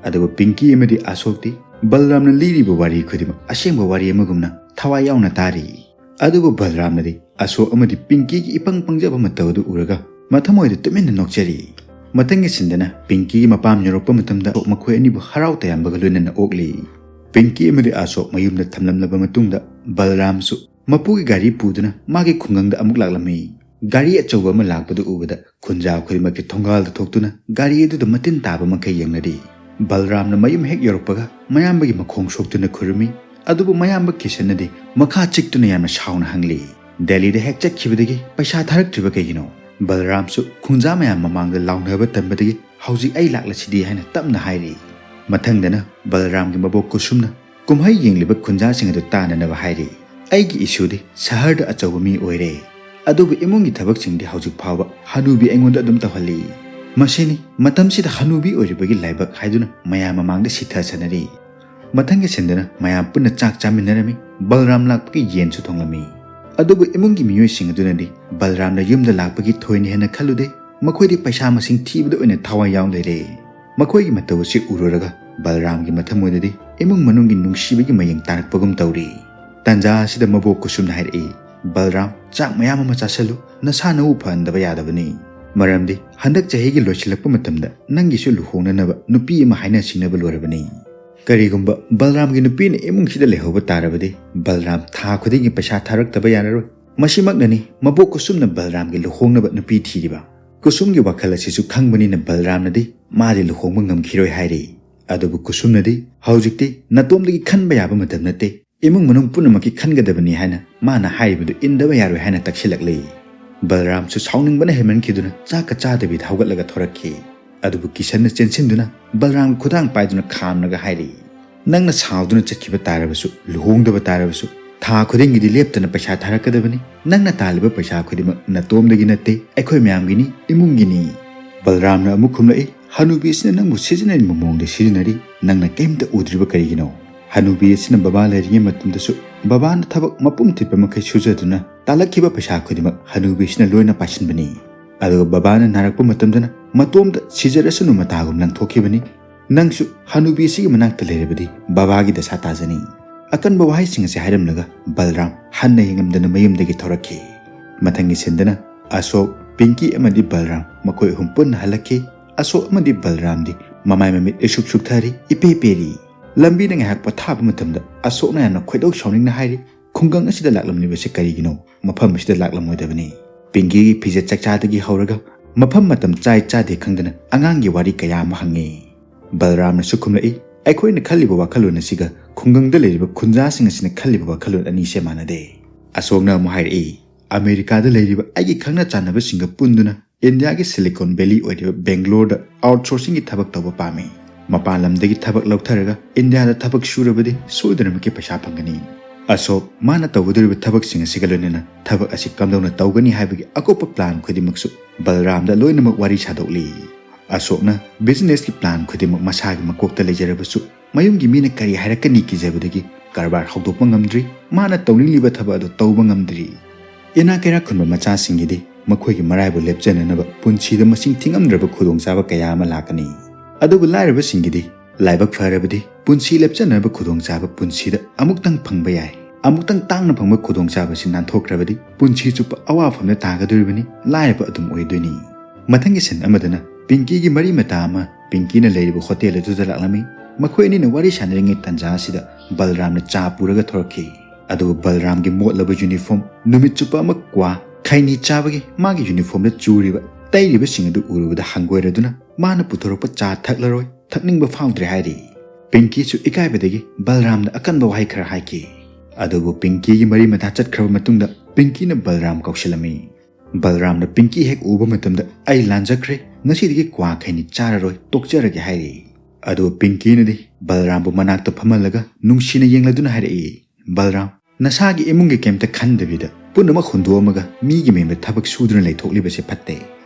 ꯑꯗꯨꯒ ꯄꯤꯡꯀꯤ ꯑꯃꯗꯤ ꯑꯁꯣꯛꯇꯤ ꯕꯜꯔꯥꯝꯅ ꯂꯤꯔꯤꯕ ꯋꯥꯔꯤ ꯈꯨꯗꯤꯡꯃꯛ ꯑꯁꯦꯡꯕ ꯋꯥꯔꯤ ꯑꯃꯒꯨꯝꯅ ꯊꯋꯥꯏ ꯌꯥꯎꯅ ꯇꯥꯔꯤ꯫ ꯑꯗꯨꯕꯨ ꯕꯜꯔꯥꯝꯅꯗꯤ ꯑꯁꯣꯛ ꯑꯃꯗꯤ ꯄꯤꯡꯀꯤꯒꯤ ꯏꯄꯪ ꯄꯪꯖꯕ ꯃꯇꯧ ꯑꯗꯨ ꯎꯔꯒ ꯃꯊꯃꯣꯏꯗ ꯇꯨꯃꯤꯟꯅ ꯅꯣꯛꯆꯔꯤ꯫ ꯃꯊꯪꯒꯤ ꯁꯤꯟꯗꯅ ꯄꯤꯡꯀꯤꯒꯤ ꯃꯄꯥꯝ ꯌꯧꯔꯛꯄ ꯃꯇꯝꯗ ꯃꯈꯣꯏ ꯑꯅꯤꯕꯨ ꯍꯔꯥꯎ ꯇꯌꯥꯝꯕꯒ ꯂꯣꯏꯅꯅ ꯑꯣꯛꯂꯤ꯫ ꯄꯤꯡꯀꯤ ꯑꯃꯗꯤ ꯑꯁꯣꯛ ꯃꯌꯨꯝꯗ ꯊꯝꯂꯝꯂꯕ ꯃꯇꯨꯡꯗ ꯕꯜꯔꯥꯝꯁꯨ ꯃꯄꯨꯒꯤ ꯒꯥꯔꯤ ꯄꯨꯗꯨꯅ ꯃꯥꯒꯤ ꯈꯨꯡꯒꯪꯗ ꯑꯃꯨꯛ ꯂꯥꯛꯂꯝꯃꯤ꯫ ꯒꯥꯔꯤ ꯑꯆꯧꯕ ꯑꯃ ꯂꯥꯛꯄꯗꯨ ꯎꯕꯗ ꯈꯨꯟꯖꯥ ꯈꯨꯗꯤꯡꯃꯛꯀꯤ ꯊꯣꯡꯒꯥꯜꯗ ꯊꯣꯛꯇꯨꯅ ꯒꯥꯔꯤ ꯑꯗꯨꯗ ꯃꯇꯤꯟ ꯇꯥꯕ ꯃꯈꯩ ꯌꯦꯡꯅꯔꯤ꯫ ꯕꯜꯔꯥꯝꯅ ꯃꯌꯨꯝ ꯍꯦꯛ ꯌꯧꯔꯛꯄꯒ ꯃꯌꯥꯝꯕꯒꯤ ꯃꯈꯣꯡ ꯁꯣꯛꯇꯨꯅ ꯈꯨꯔꯨꯝꯃꯤ꯫ ꯑꯗꯨꯕꯨ ꯃꯌꯥꯝꯕ ꯀꯤꯁꯟꯅꯗꯤ ꯃꯈꯥ ꯆꯤꯛꯇꯨꯅ ꯌꯥꯝꯅ ꯁꯥꯎꯅ ꯍꯪꯂꯤ, "ꯗꯦꯜꯂꯤꯗ ꯍꯦꯛ ꯆꯠꯈꯤꯕꯗꯒꯤ ꯄꯩꯁꯥ ꯊꯥꯔꯛꯇ꯭ꯔꯤꯕ ꯀꯩꯒꯤꯅꯣ?" ꯕꯜꯔꯥꯝꯁꯨ ꯈꯨꯟꯖꯥ ꯃꯌꯥꯝ ꯃꯃꯥꯡꯗ ꯂꯥꯎꯅꯕ ꯇꯝꯕꯗꯒꯤ ꯍꯧꯖꯤꯛ ꯑꯩ ꯂꯥꯛꯂꯁꯤꯗꯤ ꯍꯥꯏꯅ ꯇꯞꯅ ꯍꯥꯏꯔꯤ꯫ ꯃꯊꯪꯗꯅ ꯕꯜꯔꯥꯝꯒꯤ ꯃꯕꯣꯛ ꯀꯨꯁꯨꯝꯅ ꯀꯨꯝꯍꯩ ꯌꯦꯡꯂꯤꯕ ꯈꯨꯟꯖꯥꯁꯤꯡ ꯑꯗꯨ ꯇꯥꯅꯅꯕ ꯍꯥꯏꯔꯤ꯫ "ꯑꯩꯒꯤ ꯏꯁꯨꯗꯤ ꯁꯍꯔꯗ ꯑꯆꯧꯕ ꯃꯤ ꯑꯣꯏꯔꯦ, ꯑꯗꯨꯕꯨ ꯏꯃꯨꯡꯒꯤ ꯊꯕꯛꯁꯤꯡꯗꯤ ꯍꯧꯖꯤꯛ ꯐꯥꯎꯕ ꯍꯅꯨꯕꯤ ꯑꯩꯉꯣꯟꯗ ꯑꯗꯨꯝ ꯇꯧꯍꯜꯂꯤ꯫ ꯃꯁꯤꯅꯤ ꯃꯇꯝꯁꯤꯗ ꯍꯅꯨꯕꯤ ꯑꯣꯏꯔꯤꯕꯒꯤ ꯂꯥꯏꯕꯛ" ꯍꯥꯏꯗꯨꯅ ꯃꯌꯥꯝ ꯃꯃꯥꯡꯗ ꯁꯤꯊꯁꯅꯔꯤ꯫ ꯃꯊꯪꯒꯤ ꯁꯤꯟꯗꯅ ꯃꯌꯥꯝ ꯄꯨꯟꯅ ꯆꯥꯛ ꯆꯥꯃꯤꯟꯅꯔꯝꯃꯤ꯫ ꯕꯜꯔꯥꯝ ꯂꯥꯛꯄꯒꯤ ꯌꯦꯟꯁꯨ ꯊꯣꯡꯂꯝꯃꯤ꯫ ꯑꯗꯨꯕꯨ ꯏꯃꯨꯡꯒꯤ ꯃꯤꯑꯣꯏꯁꯤꯡ ꯑꯗꯨꯅꯗꯤ ꯕꯜꯔꯥꯝꯅ ꯌꯨꯝꯗ ꯂꯥꯛꯄꯒꯤ ꯊꯣꯏꯅ ꯍꯦꯟꯅ ꯈꯜꯂꯨꯗꯦ꯫ ꯃꯈꯣꯏꯗꯤ ꯄꯩꯁꯥ ꯃꯁꯤꯡ ꯊꯤꯕꯗ ꯑꯣꯏꯅ ꯊꯋꯥꯏ ꯌꯥꯎ ꯂꯩꯔꯦ꯫ ꯃꯈꯣꯏꯒꯤ ꯃꯇꯧ ꯑꯁꯤ ꯎꯔꯨꯔꯒ ꯕꯜꯔꯥꯝꯒꯤ ꯃꯊꯃꯣꯏꯗꯗꯤ ꯏꯃꯨꯡ ꯃꯅꯨꯡꯒꯤ ꯅꯨꯡꯁꯤꯕꯒꯤ ꯃꯌꯦꯡ ꯇꯥꯔꯛꯄꯒꯨꯝ ꯇꯧꯔꯤ꯫ ꯇꯥꯟꯖꯥ ꯑꯁꯤꯗ ꯃꯕꯣꯛ ꯀꯨꯁꯨꯝꯅ ꯍꯥꯏꯔꯛꯏ, "ꯕꯜꯔꯥꯝ, ꯆꯥꯛ ꯃꯌꯥꯝ ꯑꯃ ꯆꯥꯁꯤꯜꯂꯨ, ꯅꯁꯥ ꯅꯎ ꯐꯍꯟꯗꯕ ꯌꯥꯗꯕꯅꯤ꯫ ꯃꯔꯝꯗꯤ ꯍꯟꯗꯛ ꯆꯍꯤꯒꯤ ꯂꯣꯏꯁꯤꯜꯂꯛꯄ ꯃꯇꯝꯗ ꯅꯪꯒꯤꯁꯨ ꯂꯨꯍꯣꯡꯅꯅꯕ ꯅꯨꯄꯤ ꯑꯃ ꯍꯥꯏꯅ ꯁꯤꯡꯅꯕ ꯂꯣꯏꯔꯕꯅꯤ꯫ ꯀꯔꯤꯒꯨꯝꯕ ꯕꯜꯔꯥꯝꯒꯤ ꯅꯨꯄꯤꯅ ꯏꯃꯨꯡꯁꯤꯗ ꯂꯩꯍꯧꯕ ꯇꯥꯔꯕꯗꯤ ꯕꯜꯔꯥꯝ ꯊꯥ ꯈꯨꯗꯤꯡꯒꯤ ꯄꯩꯁꯥ ꯊꯥꯔꯛꯇꯕ ꯌꯥꯔꯔꯣꯏ꯫ ꯃꯁꯤꯃꯛꯅꯅꯤ ꯃꯕꯣꯛ ꯀꯨꯁꯨꯝꯅ ꯕꯜꯔꯥꯝꯒꯤ ꯂꯨꯍꯣꯡꯅꯕ ꯅꯨꯄꯤ ꯊꯤꯔꯤꯕ꯫ ꯀꯨꯁꯨꯝꯒꯤ ꯋꯥꯈꯜ ꯑꯁꯤꯁꯨ ꯈꯪꯕꯅꯤꯅ ꯕꯜꯔꯥꯝꯅꯗꯤ ꯃꯥꯗꯤ ꯂꯨꯍꯣꯡꯕ ꯉꯝꯈꯤꯔꯣꯏ ꯍꯥꯏꯔꯤ꯫ ꯑꯗꯨꯕꯨ ꯀꯨꯁꯨꯝꯅꯗꯤ ꯍꯧꯖꯤꯛꯇꯤ ꯅꯇꯣꯝꯗꯒꯤ ꯈꯟꯕ ꯌꯥꯕ ꯃꯇꯝ ꯅꯠꯇꯦ, ꯏꯃꯨꯡ ꯃꯅꯨꯡ ꯄꯨꯝꯅꯃꯛꯀꯤ ꯈꯟꯒꯗꯕꯅꯤ ꯍꯥꯏꯅ ꯃꯥꯅ ꯍꯥꯏꯔꯤꯕꯗꯨ ꯏꯟꯗꯕ ꯌꯥꯔꯣꯏ ꯍꯥꯏꯅ ꯇꯛꯁꯤꯜꯂꯛꯂꯤ꯫ ꯕꯜꯔꯥꯝꯁꯨ ꯁꯥꯎꯅꯤꯡꯕꯅ ꯍꯦꯟꯃꯟꯈꯤꯗꯨꯅ ꯆꯥꯛꯀ ꯆꯥꯗꯕꯤꯗ ꯍꯧꯒꯠꯂꯒ ꯊꯣꯔꯛꯈꯤ꯫ ꯑꯗꯨꯕꯨ ꯀꯤꯁꯟꯅ ꯆꯦꯟꯁꯤꯟꯗꯨꯅ ꯕꯜꯔꯥꯝꯒꯤ ꯈꯨꯗꯥꯡ ꯄꯥꯏꯗꯨꯅ ꯈꯥꯝꯂꯒ ꯍꯥꯏꯔꯤ, "ꯅꯪꯅ ꯁꯥꯎꯗꯨꯅ ꯆꯠꯈꯤꯕ ꯇꯥꯔꯕꯁꯨ, ꯂꯨꯍꯣꯡꯗꯕ ꯇꯥꯔꯕꯁꯨ, ꯊꯥ ꯈꯨꯗꯤꯡꯒꯤꯗꯤ ꯂꯦꯞꯇꯅ ꯄꯩꯁꯥ ꯊꯥꯔꯛꯀꯗꯕꯅꯤ꯫ ꯅꯪꯅ ꯇꯥꯜꯂꯤꯕ ꯄꯩꯁꯥ ꯈꯨꯗꯤꯡꯃꯛ ꯅꯇꯣꯝꯗꯒꯤ ꯅꯠꯇꯦ, ꯑꯩꯈꯣꯏ ꯃꯌꯥꯝꯒꯤꯅꯤ, ꯏꯃꯨꯡꯒꯤꯅꯤ꯫" ꯕꯜꯔꯥꯝꯅ ꯑꯃꯨꯛ ꯈꯨꯝꯂꯛꯏ, "ꯍꯅꯨꯕꯤ ꯑꯁꯤꯅ ꯅꯪꯕꯨ ꯁꯤꯖꯤꯟꯅꯅꯤꯡꯕ ꯃꯑꯣꯡꯗ ꯁꯤꯖꯤꯟꯅꯔꯤ, ꯅꯪꯅ ꯀꯔꯤꯝꯇ ꯎꯗ꯭ꯔꯤꯕ ꯀꯔꯤꯒꯤꯅꯣ? ꯍꯅꯨꯕꯤ ꯑꯁꯤꯅ ꯕꯕꯥ ꯂꯩꯔꯤꯉꯩ ꯃꯇꯝꯗꯁꯨ ꯕꯕꯥꯅ ꯊꯕꯛ ꯃꯄꯨꯝ ꯊꯤꯠꯄ ꯃꯈꯩ ꯁꯨꯖꯗꯨꯅ ꯇꯥꯜꯂꯛꯈꯤꯕ ꯄꯩꯁꯥ ꯈꯨꯗꯤꯡꯃꯛ ꯍꯅꯨꯕꯤ ꯑꯁꯤꯅ ꯂꯣꯏꯅ ꯄꯥꯏꯁꯤꯟꯕꯅꯤ꯫ ꯑꯗꯨꯒ ꯕꯕꯥꯅ ꯅꯥꯔꯛꯄ ꯃꯇꯝꯗꯅ ꯃꯇꯣꯝꯇ ꯁꯤꯖꯔꯁꯅꯨ ꯃꯇꯥꯒꯨꯝ ꯂꯪꯊꯣꯛꯈꯤꯕꯅꯤ꯫ ꯅꯪꯁꯨ ꯍꯅꯨꯕꯤ ꯑꯁꯤꯒꯤ ꯃꯅꯥꯛꯇ ꯂꯩꯔꯕꯗꯤ ꯕꯕꯥꯒꯤ ꯗꯁꯥ ꯇꯥꯖꯅꯤ꯫" ꯑꯀꯟꯕ ꯋꯥꯍꯩꯁꯤꯡ ꯑꯁꯤ ꯍꯥꯏꯔꯝꯂꯒ ꯕꯜꯔꯥꯝ ꯍꯟꯅ ꯌꯦꯡꯂꯝꯗꯅ ꯃꯌꯨꯝꯗꯒꯤ ꯊꯣꯔꯛꯈꯤ꯫ ꯃꯊꯪꯒꯤ ꯁꯤꯟꯗꯅ ꯑꯁꯣꯛ, ꯄꯤꯡꯀꯤ ꯑꯃꯗꯤ ꯕꯜꯔꯥꯝ ꯃꯈꯣꯏ ꯑꯍꯨꯝ ꯄꯨꯟꯅ ꯍꯜꯂꯛꯈꯤ꯫ ꯑꯁꯣꯛ ꯑꯃꯗꯤ ꯕꯜꯔꯥꯝꯗꯤ ꯃꯃꯥꯏ ꯃꯃꯤꯠ ꯏꯁꯨꯛ ꯁꯨꯛꯊꯔꯤ, ꯏꯄꯦ ꯄꯦꯔꯤ꯫ ꯂꯝꯕꯤꯗ ꯉꯥꯏꯍꯥꯛ ꯄꯣꯊꯥꯕ ꯃꯇꯝꯗ ꯑꯁꯣꯛꯅ ꯌꯥꯝꯅ ꯈꯣꯏꯗꯧ ꯁꯥꯎꯅꯤꯡꯅ ꯍꯥꯏꯔꯤ, "ꯈꯨꯡꯒꯪ ꯑꯁꯤꯗ ꯂꯥꯛꯂꯝꯂꯤꯕꯁꯤ ꯀꯔꯤꯒꯤꯅꯣ? ꯃꯐꯝ ꯑꯁꯤꯗ ꯂꯥꯛꯂꯝꯂꯣꯏꯗꯕꯅꯤ꯫" ꯄꯤꯡꯀꯤꯒꯤ ꯐꯤꯖꯦꯠ ꯆꯥꯛꯆꯥꯗꯒꯤ ꯍꯧꯔꯒ ꯃꯐꯝ ꯃꯇꯝ ꯆꯥꯏ ꯆꯥꯗꯦ ꯈꯪꯗꯅ ꯑꯉꯥꯡꯒꯤ ꯋꯥꯔꯤ ꯀꯌꯥ ꯑꯃ ꯍꯪꯉꯤ꯫ ꯕꯜꯔꯥꯝꯅꯁꯨ ꯈꯨꯝꯂꯛꯏ, ꯑꯩꯈꯣꯏꯅ ꯈꯜꯂꯤꯕ ꯋꯥꯈꯜꯂꯣꯟ ꯑꯁꯤꯒ ꯈꯨꯡꯒꯪꯗ ꯂꯩꯔꯤꯕ ꯈꯨꯟꯖꯥꯁꯤꯡ ꯑꯁꯤꯅ ꯈꯜꯂꯤꯕ ꯋꯥꯈꯜꯂꯣꯟ ꯑꯅꯤꯁꯦ ꯃꯥꯟꯅꯗꯦ꯫ ꯑꯁꯣꯛꯅ ꯑꯃꯨꯛ ꯍꯥꯏꯔꯛꯏ, ꯑꯃꯦꯔꯤꯀꯥꯗ ꯂꯩꯔꯤꯕ ꯑꯩꯒꯤ ꯈꯪꯅ ꯆꯥꯟꯅꯕꯁꯤꯡꯒ ꯄꯨꯟꯗꯨꯅ ꯏꯟꯗꯤꯌꯥꯒꯤ ꯁꯤꯂꯤꯀꯣꯟ ꯚꯦꯂꯤ ꯑꯣꯏꯔꯤꯕ ꯕꯦꯡꯒ꯭ꯂꯣꯔꯗ ꯑꯥꯎꯠꯁꯣꯔꯁꯤꯡꯒꯤ ꯊꯕꯛ ꯇꯧꯕ ꯄꯥꯝꯃꯤ꯫ ꯃꯄꯥꯟ ꯂꯝꯗꯒꯤ ꯊꯕꯛ ꯂꯧꯊꯔꯒ ꯏꯟꯗꯤꯌꯥꯗ ꯊꯕꯛ ꯁꯨꯔꯕꯗꯤ ꯁꯣꯏꯗꯅꯃꯛꯀꯤ ꯄꯩꯁꯥ ꯐꯪꯒꯅꯤ꯫ ꯑꯁꯣꯛ ꯃꯥꯅ ꯇꯧꯒꯗꯧꯔꯤꯕ ꯊꯕꯛꯁꯤꯡ ꯑꯁꯤꯒ ꯂꯣꯏꯅꯅ ꯊꯕꯛ ꯑꯁꯤ ꯀꯝꯗꯧꯅ ꯇꯧꯒꯅꯤ ꯍꯥꯏꯕꯒꯤ ꯑꯀꯨꯞꯄ ꯄ꯭ꯂꯥꯟ ꯈꯨꯗꯤꯡꯃꯛꯁꯨ ꯕꯜꯔꯥꯝꯗ ꯂꯣꯏꯅꯃꯛ ꯋꯥꯔꯤ ꯁꯥꯗꯣꯛꯂꯤ꯫ ꯑꯁꯣꯛꯅ ꯕꯤꯖꯤꯅꯦꯁꯀꯤ ꯄ꯭ꯂꯥꯟ ꯈꯨꯗꯤꯡꯃꯛ ꯃꯁꯥꯒꯤ ꯃꯀꯣꯛꯇ ꯂꯩꯖꯔꯕꯁꯨ ꯃꯌꯨꯝꯒꯤ ꯃꯤꯅ ꯀꯔꯤ ꯍꯥꯏꯔꯛꯀꯅꯤ ꯀꯤꯖꯕꯗꯒꯤ ꯀꯔꯕꯥꯔ ꯍꯧꯗꯣꯛꯄ ꯉꯝꯗ꯭ꯔꯤ꯫ ꯃꯥꯅ ꯇꯧꯅꯤꯡꯂꯤꯕ ꯊꯕꯛ ꯑꯗꯨ ꯇꯧꯕ ꯉꯝꯗ꯭ꯔꯤ꯫ ꯏꯅꯥꯛ ꯀꯩꯔꯥꯛ ꯈꯨꯟꯕ ꯃꯆꯥꯁꯤꯡꯒꯤꯗꯤ ꯃꯈꯣꯏꯒꯤ ꯃꯔꯥꯏꯕꯛ ꯂꯦꯞꯆꯅꯅꯕ ꯄꯨꯟꯁꯤꯗ ꯃꯁꯤꯡ ꯊꯤꯉꯝꯗ꯭ꯔꯕ ꯈꯨꯗꯣꯡꯆꯥꯕ ꯀꯌꯥ ꯑꯃ ꯂꯥꯛꯀꯅꯤ꯫ ꯑꯗꯨꯕꯨ ꯂꯥꯏꯔꯕꯁꯤꯡꯒꯤꯗꯤ ꯂꯥꯏꯕꯛ ꯐꯔꯕꯗꯤ ꯄꯨꯟꯁꯤ ꯂꯦꯞꯆꯅꯅꯕ ꯈꯨꯗꯣꯡꯆꯥꯕ ꯄꯨꯟꯁꯤꯗ ꯑꯃꯨꯛꯇꯪ ꯐꯪꯕ ꯌꯥꯏ꯫ ꯑꯃꯨꯛꯇꯪ ꯇꯥꯡꯅ ꯐꯪꯕ ꯈꯨꯗꯣꯡꯆꯥꯕꯁꯤ ꯅꯥꯟꯊꯣꯛꯈ꯭ꯔꯕꯗꯤ ꯄꯨꯟꯁꯤ ꯆꯨꯞꯄ ꯑꯋꯥꯐꯝꯗ ꯇꯥꯒꯗꯧꯔꯤꯕꯅꯤ, ꯂꯥꯏꯔꯕ ꯑꯗꯨꯝ ꯑꯣꯏꯗꯣꯏꯅꯤ꯫ ꯃꯊꯪꯒꯤ ꯁꯤꯟ ꯑꯃꯗꯅ ꯄꯤꯡꯀꯤꯒꯤ ꯃꯔꯤ ꯃꯇꯥ ꯑꯃ ꯄꯤꯡꯀꯤꯅ ꯂꯩꯔꯤꯕ ꯍꯣꯇꯦꯜ ꯑꯗꯨꯗ ꯂꯥꯛꯂꯝꯃꯤ꯫ ꯃꯈꯣꯏ ꯑꯅꯤꯅ ꯋꯥꯔꯤ ꯁꯥꯟꯅꯔꯤꯉꯩ ꯇꯥꯟꯖꯥ ꯑꯁꯤꯗ ꯕꯜꯔꯥꯝꯅ ꯆꯥ ꯄꯨꯔꯒ ꯊꯣꯔꯛꯈꯤ꯫ ꯑꯗꯨꯕꯨ ꯕꯜꯔꯥꯝꯒꯤ ꯃꯣꯠꯂꯕ ꯌꯨꯅꯤꯐꯣꯔꯝ, ꯅꯨꯃꯤꯠ ꯆꯨꯞꯄ ꯑꯃ ꯀ꯭ꯋꯥ, ꯈꯩꯅꯤ ꯆꯥꯕꯒꯤ ꯃꯥꯒꯤ ꯌꯨꯅꯤꯐꯣꯔꯝꯗ ꯆꯨꯔꯤꯕ, ꯇꯩꯔꯤꯕꯁꯤꯡ ꯑꯗꯨ ꯎꯔꯨꯕꯗ ꯍꯪꯒꯣꯏꯔꯗꯨꯅ ꯃꯥꯅ ꯄꯨꯊꯣꯔꯛꯄ ꯆꯥ ꯊꯛꯂꯔꯣꯏ, ꯊꯛꯅꯤꯡꯕ ꯐꯥꯎꯗ꯭ꯔꯦ ꯍꯥꯏꯔꯤ꯫ ꯄꯤꯡꯀꯤꯁꯨ ꯏꯀꯥꯏꯕꯗꯒꯤ ꯕꯜꯔꯥꯝꯗ ꯑꯀꯟꯕ ꯋꯥꯍꯩ ꯈꯔ ꯍꯥꯏꯈꯤ꯫ ꯑꯗꯨꯕꯨ ꯄꯤꯡꯀꯤꯒꯤ ꯃꯔꯤ ꯃꯇꯥ ꯆꯠꯈ꯭ꯔꯕ ꯃꯇꯨꯡꯗ ꯄꯤꯡꯀꯤꯅ ꯕꯜꯔꯥꯝ ꯀꯧꯁꯤꯜꯂꯝꯃꯤ꯫ ꯕꯜꯔꯥꯝꯅ ꯄꯤꯡꯀꯤ ꯍꯦꯛ ꯎꯕ ꯃꯇꯝꯗ, "ꯑꯩ ꯂꯥꯟꯖꯈ꯭ꯔꯦ, ꯉꯁꯤꯗꯒꯤ ꯀ꯭ꯋꯥ ꯈꯩꯅꯤ ꯆꯥꯔꯔꯣꯏ, ꯇꯣꯛꯆꯔꯒꯦ" ꯍꯥꯏꯔꯤ꯫ ꯑꯗꯨꯒ ꯄꯤꯡꯀꯤꯅꯗꯤ ꯕꯜꯔꯥꯝꯕꯨ ꯃꯅꯥꯛꯇ ꯐꯝꯍꯜꯂꯒ ꯅꯨꯡꯁꯤꯅ ꯌꯦꯡꯂꯗꯨꯅ ꯍꯥꯏꯔꯛꯏ, "ꯕꯜꯔꯥꯝ, ꯅꯁꯥꯒꯤ ꯏꯃꯨꯡꯒꯤ ꯀꯩꯝꯇ ꯈꯟꯗꯕꯤꯗ ꯄꯨꯝꯅꯃꯛ ꯍꯨꯟꯗꯣꯛꯑꯝꯃꯒ ꯃꯤꯒꯤ ꯃꯌꯨꯝꯗ ꯊꯕꯛ ꯁꯨꯗꯨꯅ ꯂꯩꯊꯣꯛꯂꯤꯕꯁꯦ ꯐꯠꯇꯦ꯫"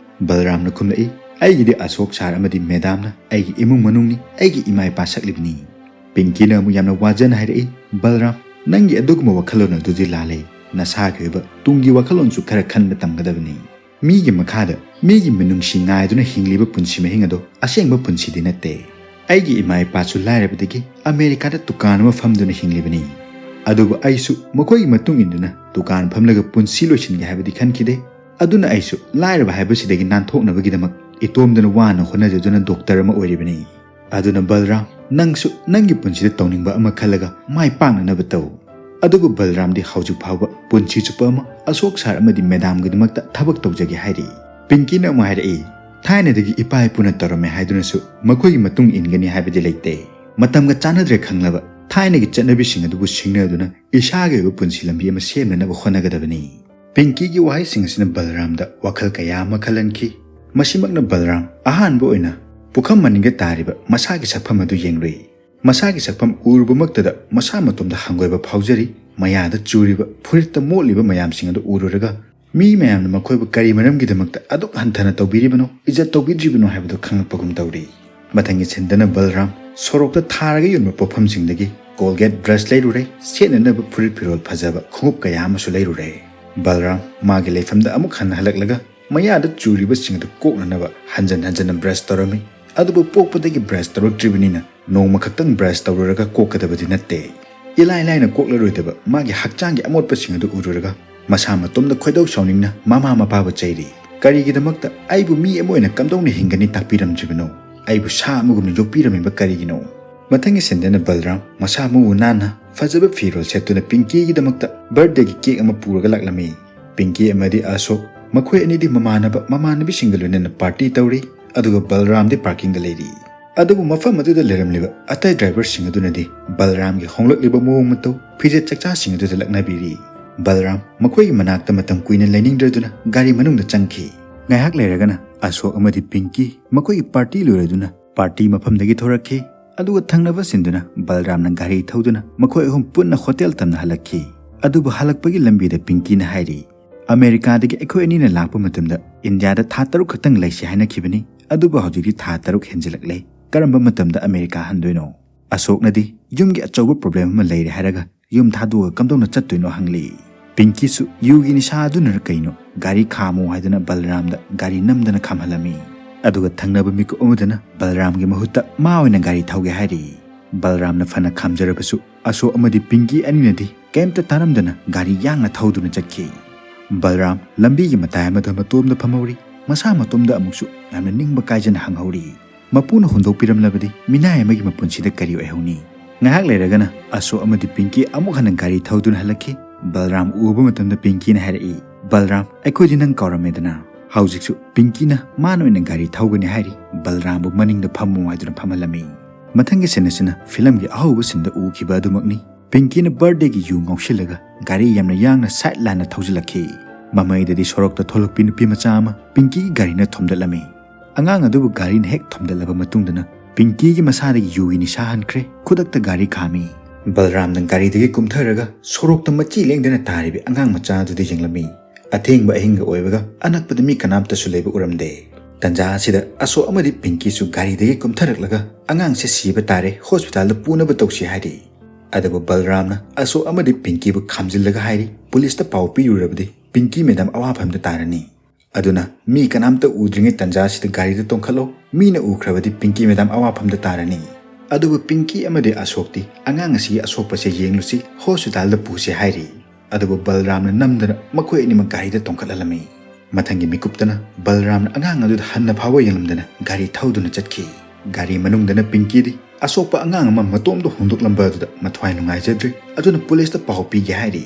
ꯕꯜꯔꯥꯝꯅ ꯈꯨꯝꯂꯛꯏ, "ꯑꯩꯒꯤꯗꯤ ꯑꯁꯣꯛ ꯁꯥꯔ ꯑꯃꯗꯤ ꯃꯦꯗꯥꯝꯅ ꯑꯩꯒꯤ ꯏꯃꯨꯡ ꯃꯅꯨꯡꯅꯤ, ꯑꯩꯒꯤ ꯏꯃꯥ ꯏꯄꯥ ꯁꯛꯂꯤꯕꯅꯤ꯫" ꯄꯤꯡꯀꯤꯅ ꯑꯃꯨꯛ ꯌꯥꯝꯅ ꯋꯥꯖꯅ ꯍꯥꯏꯔꯛꯏ, "ꯕꯜꯔꯥꯝ, ꯅꯪꯒꯤ ꯑꯗꯨꯒꯨꯝꯕ ꯋꯥꯈꯜꯂꯣꯟ ꯑꯗꯨꯗꯤ ꯂꯥꯜꯂꯦ꯫ ꯅꯁꯥꯒꯤ ꯑꯣꯏꯕ ꯇꯨꯡꯒꯤ ꯋꯥꯈꯜꯂꯣꯟꯁꯨ ꯈꯔ ꯈꯟꯕ ꯇꯝꯒꯗꯕꯅꯤ꯫ ꯃꯤꯒꯤ ꯃꯈꯥꯗ ꯃꯤꯒꯤ ꯃꯤꯅꯨꯡꯁꯤ ꯉꯥꯏꯗꯨꯅ ꯍꯤꯡꯂꯤꯕ ꯄꯨꯟꯁꯤ ꯃꯍꯤꯡ ꯑꯗꯣ ꯑꯁꯦꯡꯕ ꯄꯨꯟꯁꯤꯗꯤ ꯅꯠꯇꯦ꯫ ꯑꯩꯒꯤ ꯏꯃꯥ ꯏꯄꯥꯁꯨ ꯂꯥꯏꯔꯕꯗꯒꯤ ꯑꯃꯦꯔꯤꯀꯥꯗ ꯗꯨꯀꯥꯟ ꯑꯃ ꯐꯝꯗꯨꯅ ꯍꯤꯡꯂꯤꯕꯅꯤ꯫ ꯑꯗꯨꯕꯨ ꯑꯩꯁꯨ ꯃꯈꯣꯏꯒꯤ ꯃꯇꯨꯡ ꯏꯟꯗꯨꯅ ꯗꯨꯀꯥꯟ ꯐꯝꯂꯒ ꯄꯨꯟꯁꯤ ꯂꯣꯏꯁꯤꯟꯒꯦ ꯍꯥꯏꯕꯗꯤ ꯈꯟꯈꯤꯗꯦ꯫ ꯑꯗꯨꯅ ꯑꯩꯁꯨ ꯂꯥꯏꯔꯕ ꯍꯥꯏꯕꯁꯤꯗꯒꯤ ꯅꯥꯟꯊꯣꯛꯅꯕꯒꯤꯗꯃꯛ ꯏꯇꯣꯝꯗꯅ ꯋꯥꯅ ꯍꯣꯠꯅꯖꯗꯨꯅ ꯗꯣꯛꯇꯔ ꯑꯃ ꯑꯣꯏꯔꯤꯕꯅꯤ꯫ ꯑꯗꯨꯅ ꯕꯜꯔꯥꯝ, ꯅꯪꯁꯨ ꯅꯪꯒꯤ ꯄꯨꯟꯁꯤꯗ ꯇꯧꯅꯤꯡꯕ ꯑꯃ ꯈꯜꯂꯒ ꯃꯥꯏ ꯄꯥꯛꯅꯅꯕ ꯇꯧ꯫" ꯑꯗꯨꯕꯨ ꯕꯜꯔꯥꯝꯗꯤ ꯍꯧꯖꯤꯛ ꯐꯥꯎꯕ ꯄꯨꯟꯁꯤ ꯆꯨꯞꯄ ꯑꯃ ꯑꯁꯣꯛ ꯁꯥꯔ ꯑꯃꯗꯤ ꯃꯦꯗꯥꯝꯒꯤꯗꯃꯛꯇ ꯊꯕꯛ ꯇꯧꯖꯒꯦ ꯍꯥꯏꯔꯤ꯫ ꯄꯤꯡꯀꯤꯅ ꯑꯃꯨꯛ ꯍꯥꯏꯔꯛꯏ, "ꯊꯥꯏꯅꯗꯒꯤ ꯏꯄꯥ ꯏꯄꯨꯅ ꯇꯧꯔꯝꯃꯦ ꯍꯥꯏꯗꯨꯅꯁꯨ ꯃꯈꯣꯏꯒꯤ ꯃꯇꯨꯡ ꯏꯟꯒꯅꯤ ꯍꯥꯏꯕꯗꯤ ꯂꯩꯇꯦ꯫ ꯃꯇꯝꯒ ꯆꯥꯟꯅꯗ꯭ꯔꯦ ꯈꯪꯂꯕ ꯊꯥꯏꯅꯒꯤ ꯆꯠꯅꯕꯤꯁꯤꯡ ꯑꯗꯨꯕꯨ ꯁꯤꯡꯅꯗꯨꯅ ꯏꯁꯥꯒꯤ ꯑꯣꯏꯕ ꯄꯨꯟꯁꯤ ꯂꯝꯕꯤ ꯑꯃ ꯁꯦꯝꯅꯅꯕ ꯍꯣꯠꯅꯒꯗꯕꯅꯤ"꯫ ꯄꯤꯡꯀꯤꯒꯤ ꯋꯥꯍꯩꯁꯤꯡ ꯑꯁꯤꯅ ꯕꯜꯔꯥꯝꯗ ꯋꯥꯈꯜ ꯀꯌꯥ ꯑꯃ ꯈꯜꯍꯟꯈꯤ꯫ ꯃꯁꯤꯃꯛꯅ ꯕꯜꯔꯥꯝ ꯑꯍꯥꯟꯕ ꯑꯣꯏꯅ ꯄꯨꯈꯝ ꯃꯅꯤꯡꯗ ꯇꯥꯔꯤꯕ ꯃꯁꯥꯒꯤ ꯁꯛꯐꯝ ꯑꯗꯨ ꯌꯦꯡꯂꯨꯏ꯫ ꯃꯁꯥꯒꯤ ꯁꯛꯐꯝ ꯎꯔꯨꯕꯃꯛꯇꯗ ꯃꯁꯥ ꯃꯇꯣꯝꯗ ꯍꯪꯒꯣꯏꯕ ꯐꯥꯎꯖꯔꯤ꯫ ꯃꯌꯥꯗ ꯆꯨꯔꯤꯕ, ꯐꯨꯔꯤꯠꯇ ꯃꯣꯠꯂꯤꯕ ꯃꯌꯥꯝꯁꯤꯡ ꯑꯗꯨ ꯎꯔꯨꯔꯒ ꯃꯤ ꯃꯌꯥꯝꯅ ꯃꯈꯣꯏꯕꯨ ꯀꯔꯤ ꯃꯔꯝꯒꯤꯗꯃꯛꯇ ꯑꯗꯨꯛ ꯍꯟꯊꯅ ꯇꯧꯕꯤꯔꯤꯕꯅꯣ, ꯏꯖꯠ ꯇꯧꯕꯤꯗ꯭ꯔꯤꯕꯅꯣ ꯍꯥꯏꯕꯗꯨ ꯈꯪꯂꯛꯄꯒꯨꯝ ꯇꯧꯔꯤ꯫ ꯃꯊꯪꯒꯤ ꯁꯤꯟꯗꯅ ꯕꯜꯔꯥꯝ ꯁꯣꯔꯣꯛꯇ ꯊꯥꯔꯒ ꯌꯣꯟꯕ ꯄꯣꯠꯐꯝꯁꯤꯡꯗꯒꯤ ꯀꯣꯜꯒꯦꯠ ꯕ꯭ꯔꯁ ꯂꯩꯔꯨꯔꯦ, ꯁꯦꯠꯅꯅꯕ ꯐꯨꯔꯤꯠ ꯐꯤꯔꯣꯜ ꯐꯖꯕ, ꯈꯣꯡꯎꯞ ꯀꯌꯥ ꯑꯃꯁꯨ ꯂꯩꯔꯨꯔꯦ꯫ ꯕꯜꯔꯥꯝ ꯃꯥꯒꯤ ꯂꯩꯐꯝꯗ ꯑꯃꯨꯛ ꯍꯟꯅ ꯍꯜꯂꯛꯂꯒ ꯃꯌꯥꯗ ꯆꯨꯔꯤꯕꯁꯤꯡ ꯑꯗꯨ ꯀꯣꯛꯅꯅꯕ ꯍꯟꯖꯟ ꯍꯟꯖꯟꯅ ꯕ꯭ꯔꯁ ꯇꯧꯔꯝꯃꯤ꯫ ꯑꯗꯨꯕꯨ ꯄꯣꯛꯄꯗꯒꯤ ꯕ꯭ꯔꯁ ꯇꯧꯔꯛꯇ꯭ꯔꯤꯕꯅꯤꯅ ꯅꯣꯡꯃ ꯈꯛꯇꯪ ꯕ꯭ꯔꯁ ꯇꯧꯔꯨꯔꯒ ꯀꯣꯛꯀꯗꯕꯗꯤ ꯅꯠꯇꯦ꯫ ꯏꯂꯥꯏ ꯂꯥꯏꯅ ꯀꯣꯛꯂꯔꯣꯏꯗꯕ ꯃꯥꯒꯤ ꯍꯛꯆꯥꯡꯒꯤ ꯑꯃꯣꯠꯄꯁꯤꯡ ꯑꯗꯨ ꯎꯔꯨꯔꯒ ꯃꯁꯥ ꯃꯇꯣꯝꯗ ꯈꯣꯏꯗꯧ ꯁꯥꯎꯅꯤꯡꯅ ꯃꯃꯥ ꯃꯄꯥꯕꯨ ꯆꯩꯔꯤ꯫ "ꯀꯔꯤꯒꯤꯗꯃꯛꯇ ꯑꯩꯕꯨ ꯃꯤ ꯑꯃ ꯑꯣꯏꯅ ꯀꯝꯗꯧꯅ ꯍꯤꯡꯒꯅꯤ ꯇꯥꯛꯄꯤꯔꯝꯗ꯭ꯔꯤꯕꯅꯣ? ꯑꯩꯕꯨ ꯁꯥ ꯑꯃꯒꯨꯝꯅ ꯌꯣꯛꯄꯤꯔꯝꯃꯤꯕ ꯀꯔꯤꯒꯤꯅꯣ?" ꯃꯊꯪꯒꯤ ꯁꯤꯟꯗꯅ ꯕꯜꯔꯥꯝ ꯃꯁꯥ ꯃꯎ ꯅꯥꯟꯅ ꯐꯖꯕ ꯐꯤꯔꯣꯜ ꯁꯦꯠꯇꯨꯅ ꯄꯤꯡꯀꯤꯒꯤꯗꯃꯛꯇ ꯕꯔꯊꯗꯦꯒꯤ ꯀꯦꯛ ꯑꯃ ꯄꯨꯔꯒ ꯂꯥꯛꯂꯝꯃꯤ꯫ ꯄꯤꯡꯀꯤ ꯑꯃꯗꯤ ꯑꯁꯣꯛ, ꯃꯈꯣꯏ ꯑꯅꯤꯗꯤ ꯃꯃꯥꯟꯅꯕ ꯃꯃꯥꯟꯅꯕꯤꯁꯤꯡꯒ ꯂꯣꯏꯅꯅ ꯄꯥꯔꯇꯤ ꯇꯧꯔꯤ, ꯑꯗꯨꯒ ꯕꯜꯔꯥꯝꯗꯤ ꯄꯥꯔꯀꯤꯡꯗ ꯂꯩꯔꯤ꯫ ꯑꯗꯨꯕꯨ ꯃꯐꯝ ꯑꯗꯨꯗ ꯂꯩꯔꯝꯂꯤꯕ ꯑꯇꯩ ꯗ꯭ꯔꯥꯏꯚꯔꯁꯤꯡ ꯑꯗꯨꯅꯗꯤ ꯕꯜꯔꯥꯝꯒꯤ ꯍꯣꯡꯂꯛꯂꯤꯕ ꯃꯑꯣꯡ ꯃꯇꯧ, ꯐꯤꯖꯦꯠ ꯆꯛꯆꯥꯁꯤꯡ ꯑꯗꯨꯗ ꯂꯛꯅꯕꯤꯔꯤ꯫ ꯕꯜꯔꯥꯝ ꯃꯈꯣꯏꯒꯤ ꯃꯅꯥꯛꯇ ꯃꯇꯝ ꯀꯨꯏꯅ ꯂꯩꯅꯤꯡꯗ꯭ꯔꯗꯨꯅ ꯒꯥꯔꯤ ꯃꯅꯨꯡꯗ ꯆꯪꯈꯤ꯫ ꯉꯥꯏꯍꯥꯛ ꯂꯩꯔꯒꯅ ꯑꯁꯣꯛ ꯑꯃꯗꯤ ꯄꯤꯡꯀꯤ ꯃꯈꯣꯏꯒꯤ ꯄꯥꯔꯇꯤ ꯂꯣꯏꯔꯗꯨꯅ ꯄꯥꯔꯇꯤ ꯃꯐꯝꯗꯒꯤ ꯊꯣꯔꯛꯈꯤ꯫ ꯑꯗꯨꯒ ꯊꯪꯅꯕ ꯁꯤꯟꯗꯨꯅ ꯕꯜꯔꯥꯝꯅ ꯒꯥꯔꯤ ꯊꯧꯗꯨꯅ ꯃꯈꯣꯏ ꯑꯍꯨꯝ ꯄꯨꯟꯅ ꯍꯣꯇꯦꯜ ꯇꯝꯅ ꯍꯜꯂꯛꯈꯤ꯫ ꯑꯗꯨꯕꯨ ꯍꯜꯂꯛꯄꯒꯤ ꯂꯝꯕꯤꯗ ꯄꯤꯡꯀꯤꯅ ꯍꯥꯏꯔꯤ, "ꯑꯃꯦꯔꯤꯀꯥꯗꯒꯤ ꯑꯩꯈꯣꯏ ꯑꯅꯤꯅ ꯂꯥꯛꯄ ꯃꯇꯝꯗ ꯏꯟꯗꯤꯌꯥꯗ ꯊꯥ ꯇꯔꯨꯛ ꯈꯛꯇꯪ ꯂꯩꯁꯤ ꯍꯥꯏꯅꯈꯤꯕꯅꯤ, ꯑꯗꯨꯕꯨ ꯍꯧꯖꯤꯛꯇꯤ ꯊꯥ ꯇꯔꯨꯛ ꯍꯦꯟꯖꯤꯜꯂꯛꯂꯦ꯫ ꯀꯔꯝꯕ ꯃꯇꯝꯗ ꯑꯃꯦꯔꯤꯀꯥ ꯍꯟꯗꯣꯏꯅꯣ?" ꯑꯁꯣꯛꯅꯗꯤ ꯌꯨꯝꯒꯤ ꯑꯆꯧꯕ ꯄ꯭ꯔꯣꯕ꯭ꯂꯦꯝ ꯑꯃ ꯂꯩꯔꯦ ꯍꯥꯏꯔꯒ ꯌꯨꯝ ꯊꯥꯗꯣꯛꯑꯒ ꯀꯝꯗꯧꯅ ꯆꯠꯇꯣꯏꯅꯣ ꯍꯪꯂꯤ꯫ ꯄꯤꯡꯀꯤꯁꯨ ꯌꯨꯒꯤ ꯅꯤꯁꯥ ꯑꯗꯨꯅꯔ ꯀꯩꯅꯣ ꯒꯥꯔꯤ ꯈꯥꯝꯃꯣ ꯍꯥꯏꯗꯨꯅ ꯕꯜꯔꯥꯝꯗ ꯒꯥꯔꯤ ꯅꯝꯗꯅ ꯈꯥꯝꯍꯜꯂꯝꯃꯤ꯫ ꯑꯗꯨꯒ ꯊꯪꯅꯕ ꯃꯤꯀꯨꯞ ꯑꯃꯗꯅ ꯕꯜꯔꯥꯝꯒꯤ ꯃꯍꯨꯠꯇ ꯃꯥ ꯑꯣꯏꯅ ꯒꯥꯔꯤ ꯊꯧꯒꯦ ꯍꯥꯏꯔꯤ꯫ ꯕꯜꯔꯥꯝꯅ ꯐꯅ ꯈꯥꯝꯖꯔꯕꯁꯨ ꯑꯁꯣꯛ ꯑꯃꯗꯤ ꯄꯤꯡꯀꯤ ꯑꯅꯤꯅꯗꯤ ꯀꯩꯝꯇ ꯇꯥꯔꯝꯗꯅ ꯒꯥꯔꯤ ꯌꯥꯡꯅ ꯊꯧꯗꯨꯅ ꯆꯠꯈꯤ꯫ ꯕꯜꯔꯥꯝ ꯂꯝꯕꯤꯒꯤ ꯃꯇꯥꯏ ꯑꯃꯗ ꯃꯇꯣꯝꯗ ꯐꯝꯍꯧꯔꯤ꯫ ꯃꯁꯥ ꯃꯇꯣꯝꯗ ꯑꯃꯨꯛꯁꯨ ꯌꯥꯝꯅ ꯅꯤꯡꯕ ꯀꯥꯏꯖꯅ ꯍꯪꯍꯧꯔꯤ, "ꯃꯄꯨꯅ ꯍꯨꯟꯗꯣꯛꯄꯤꯔꯝꯂꯕꯗꯤ ꯃꯤꯅꯥꯏ ꯑꯃꯒꯤ ꯃꯄꯨꯟꯁꯤꯗ ꯀꯔꯤ ꯑꯣꯏꯍꯧꯅꯤ?" ꯉꯥꯏꯍꯥꯛ ꯂꯩꯔꯒꯅ ꯑꯁꯣꯛ ꯑꯃꯗꯤ ꯄꯤꯡꯀꯤ ꯑꯃꯨꯛ ꯍꯟꯅ ꯒꯥꯔꯤ ꯊꯧꯗꯨꯅ ꯍꯜꯂꯛꯈꯤ꯫ ꯕꯜꯔꯥꯝ ꯎꯕ ꯃꯇꯝꯗ ꯄꯤꯡꯀꯤꯅ ꯍꯥꯏꯔꯛꯏ, "ꯕꯜꯔꯥꯝ, ꯑꯩꯈꯣꯏꯗꯤ ꯅꯪ ꯀꯥꯎꯔꯝꯃꯦꯗꯅ?" ꯍꯧꯖꯤꯛꯁꯨ ꯄꯤꯡꯀꯤꯅ ꯃꯥꯅ ꯑꯣꯏꯅ ꯒꯥꯔꯤ ꯊꯧꯒꯅꯤ ꯍꯥꯏꯔꯤ꯫ ꯕꯜꯔꯥꯝꯕꯨ ꯃꯅꯤꯡꯗ ꯐꯝꯃꯨ ꯍꯥꯏꯗꯨꯅ ꯐꯝꯍꯜꯂꯝꯃꯤ꯫ ꯃꯊꯪꯒꯤ ꯁꯤꯟ ꯑꯁꯤꯅ ꯐꯤꯂꯝꯒꯤ ꯑꯍꯧꯕ ꯁꯤꯟꯗ ꯎꯈꯤꯕ ꯑꯗꯨꯃꯛꯅꯤ꯫ ꯄꯤꯡꯀꯤꯅ ꯕꯥꯔꯗꯦꯒꯤ ꯌꯨ ꯉꯥꯎꯁꯤꯜꯂꯒ ꯒꯥꯔꯤ ꯌꯥꯝꯅ ꯌꯥꯡꯅ ꯁꯥꯏꯠ ꯂꯥꯟꯅ ꯊꯧꯖꯤꯜꯂꯛꯈꯤ꯫ ꯃꯃꯩꯗꯗꯤ ꯁꯣꯔꯣꯛꯇ ꯊꯣꯛꯂꯛꯄꯤ ꯅꯨꯄꯤ ꯃꯆꯥ ꯑꯃ ꯄꯤꯡꯀꯤꯒꯤ ꯒꯥꯔꯤꯅ ꯊꯣꯝꯗꯠꯂꯝꯃꯤ꯫ ꯑꯉꯥꯡ ꯑꯗꯨꯕꯨ ꯒꯥꯔꯤꯅ ꯍꯦꯛ ꯊꯣꯝꯗꯠꯂꯕ ꯃꯇꯨꯡꯗꯅ ꯄꯤꯡꯀꯤꯒꯤ ꯃꯁꯥꯗꯒꯤ ꯌꯨꯒꯤ ꯅꯤꯁꯥ ꯍꯟꯈ꯭ꯔꯦ꯫ ꯈꯨꯗꯛꯇ ꯒꯥꯔꯤ ꯈꯥꯝꯃꯤ꯫ ꯕꯜꯔꯥꯝꯅ ꯒꯥꯔꯤꯗꯒꯤ ꯀꯨꯝꯊꯔꯒ ꯁꯣꯔꯣꯛꯇ ꯃꯆꯤ ꯂꯦꯡꯗꯅ ꯇꯥꯔꯤꯕ ꯑꯉꯥꯡ ꯃꯆꯥ ꯑꯗꯨꯗ ꯌꯦꯡꯂꯝꯃꯤ꯫ ꯑꯊꯦꯡꯕ ꯑꯍꯤꯡꯒ ꯑꯣꯏꯕꯒ ꯑꯅꯛꯄꯗ ꯃꯤ ꯀꯅꯥꯝꯇꯁꯨ ꯂꯩꯕ ꯎꯔꯝꯗꯦ꯫ ꯇꯟꯖꯥ ꯑꯁꯤꯗ ꯑꯁꯣꯛ ꯑꯃꯗꯤ ꯄꯤꯡꯀꯤꯁꯨ ꯒꯥꯔꯤꯗꯒꯤ ꯀꯨꯝꯊꯔꯛꯂꯒ ꯑꯉꯥꯡꯁꯦ ꯁꯤꯕ ꯇꯥꯔꯦ, ꯍꯣꯁꯄꯤꯇꯥꯜꯗ ꯄꯨꯅꯕ ꯇꯧꯁꯤ ꯍꯥꯏꯔꯤ꯫ ꯑꯗꯨꯕꯨ ꯕꯜꯔꯥꯝꯅ ꯑꯁꯣꯛ ꯑꯃꯗꯤ ꯄꯤꯡꯀꯤꯕꯨ ꯈꯥꯝꯖꯤꯜꯂꯒ ꯍꯥꯏꯔꯤ, "ꯄꯨꯂꯤꯁꯇ ꯄꯥꯎ ꯄꯤꯔꯨꯔꯕꯗꯤ ꯄꯤꯡꯀꯤ ꯃꯦꯗꯥꯝ ꯑꯋꯥꯐꯝꯗ ꯇꯥꯔꯅꯤ꯫ ꯑꯗꯨꯅ ꯃꯤ ꯀꯅꯥꯝꯇ ꯎꯗ꯭ꯔꯤꯉꯩ ꯇꯟꯖꯥ ꯑꯁꯤꯗ ꯒꯥꯔꯤꯗ ꯇꯣꯡꯈꯠꯂꯣ, ꯃꯤꯅ ꯎꯈ꯭ꯔꯕꯗꯤ ꯄꯤꯡꯀꯤ ꯃꯦꯗꯥꯝ ꯑꯋꯥꯐꯝꯗ ꯇꯥꯔꯅꯤ"꯫ ꯑꯗꯨꯕꯨ ꯄꯤꯡꯀꯤ ꯑꯃꯗꯤ ꯑꯁꯣꯛꯇꯤ ꯑꯉꯥꯡ ꯑꯁꯤꯒꯤ ꯑꯁꯣꯛꯄꯁꯦ ꯌꯦꯡꯂꯨꯁꯤ, ꯍꯣꯁꯄꯤꯇꯥꯜꯗ ꯄꯨꯁꯤ ꯍꯥꯏꯔꯤ꯫ ꯑꯗꯨꯕꯨ ꯕꯜꯔꯥꯝꯅ ꯅꯝꯗꯅ ꯃꯈꯣꯏ ꯑꯅꯤꯃꯛ ꯒꯥꯔꯤꯗ ꯇꯣꯡꯈꯠꯍꯜꯂꯝꯃꯤ꯫ ꯃꯊꯪꯒꯤ ꯃꯤꯀꯨꯞꯇꯅ ꯕꯜꯔꯥꯝꯅ ꯑꯉꯥꯡ ꯑꯗꯨꯗ ꯍꯟꯅ ꯐꯥꯎꯕ ꯌꯦꯡꯂꯝꯗꯅ ꯒꯥꯔꯤ ꯊꯧꯗꯨꯅ ꯆꯠꯈꯤ꯫ ꯒꯥꯔꯤ ꯃꯅꯨꯡꯗꯅ ꯄꯤꯡꯀꯤꯗꯤ ꯑꯁꯣꯛꯄ ꯑꯉꯥꯡ ꯑꯃ ꯃꯇꯣꯝꯗ ꯍꯨꯟꯗꯣꯛꯂꯝꯕ ꯑꯗꯨꯗ ꯃꯊ꯭ꯋꯥꯏ ꯅꯨꯡꯉꯥꯏꯖꯗ꯭ꯔꯦ, ꯑꯗꯨꯅ ꯄꯨꯂꯤꯁꯇ ꯄꯥꯎ ꯄꯤꯒꯦ ꯍꯥꯏꯔꯤ꯫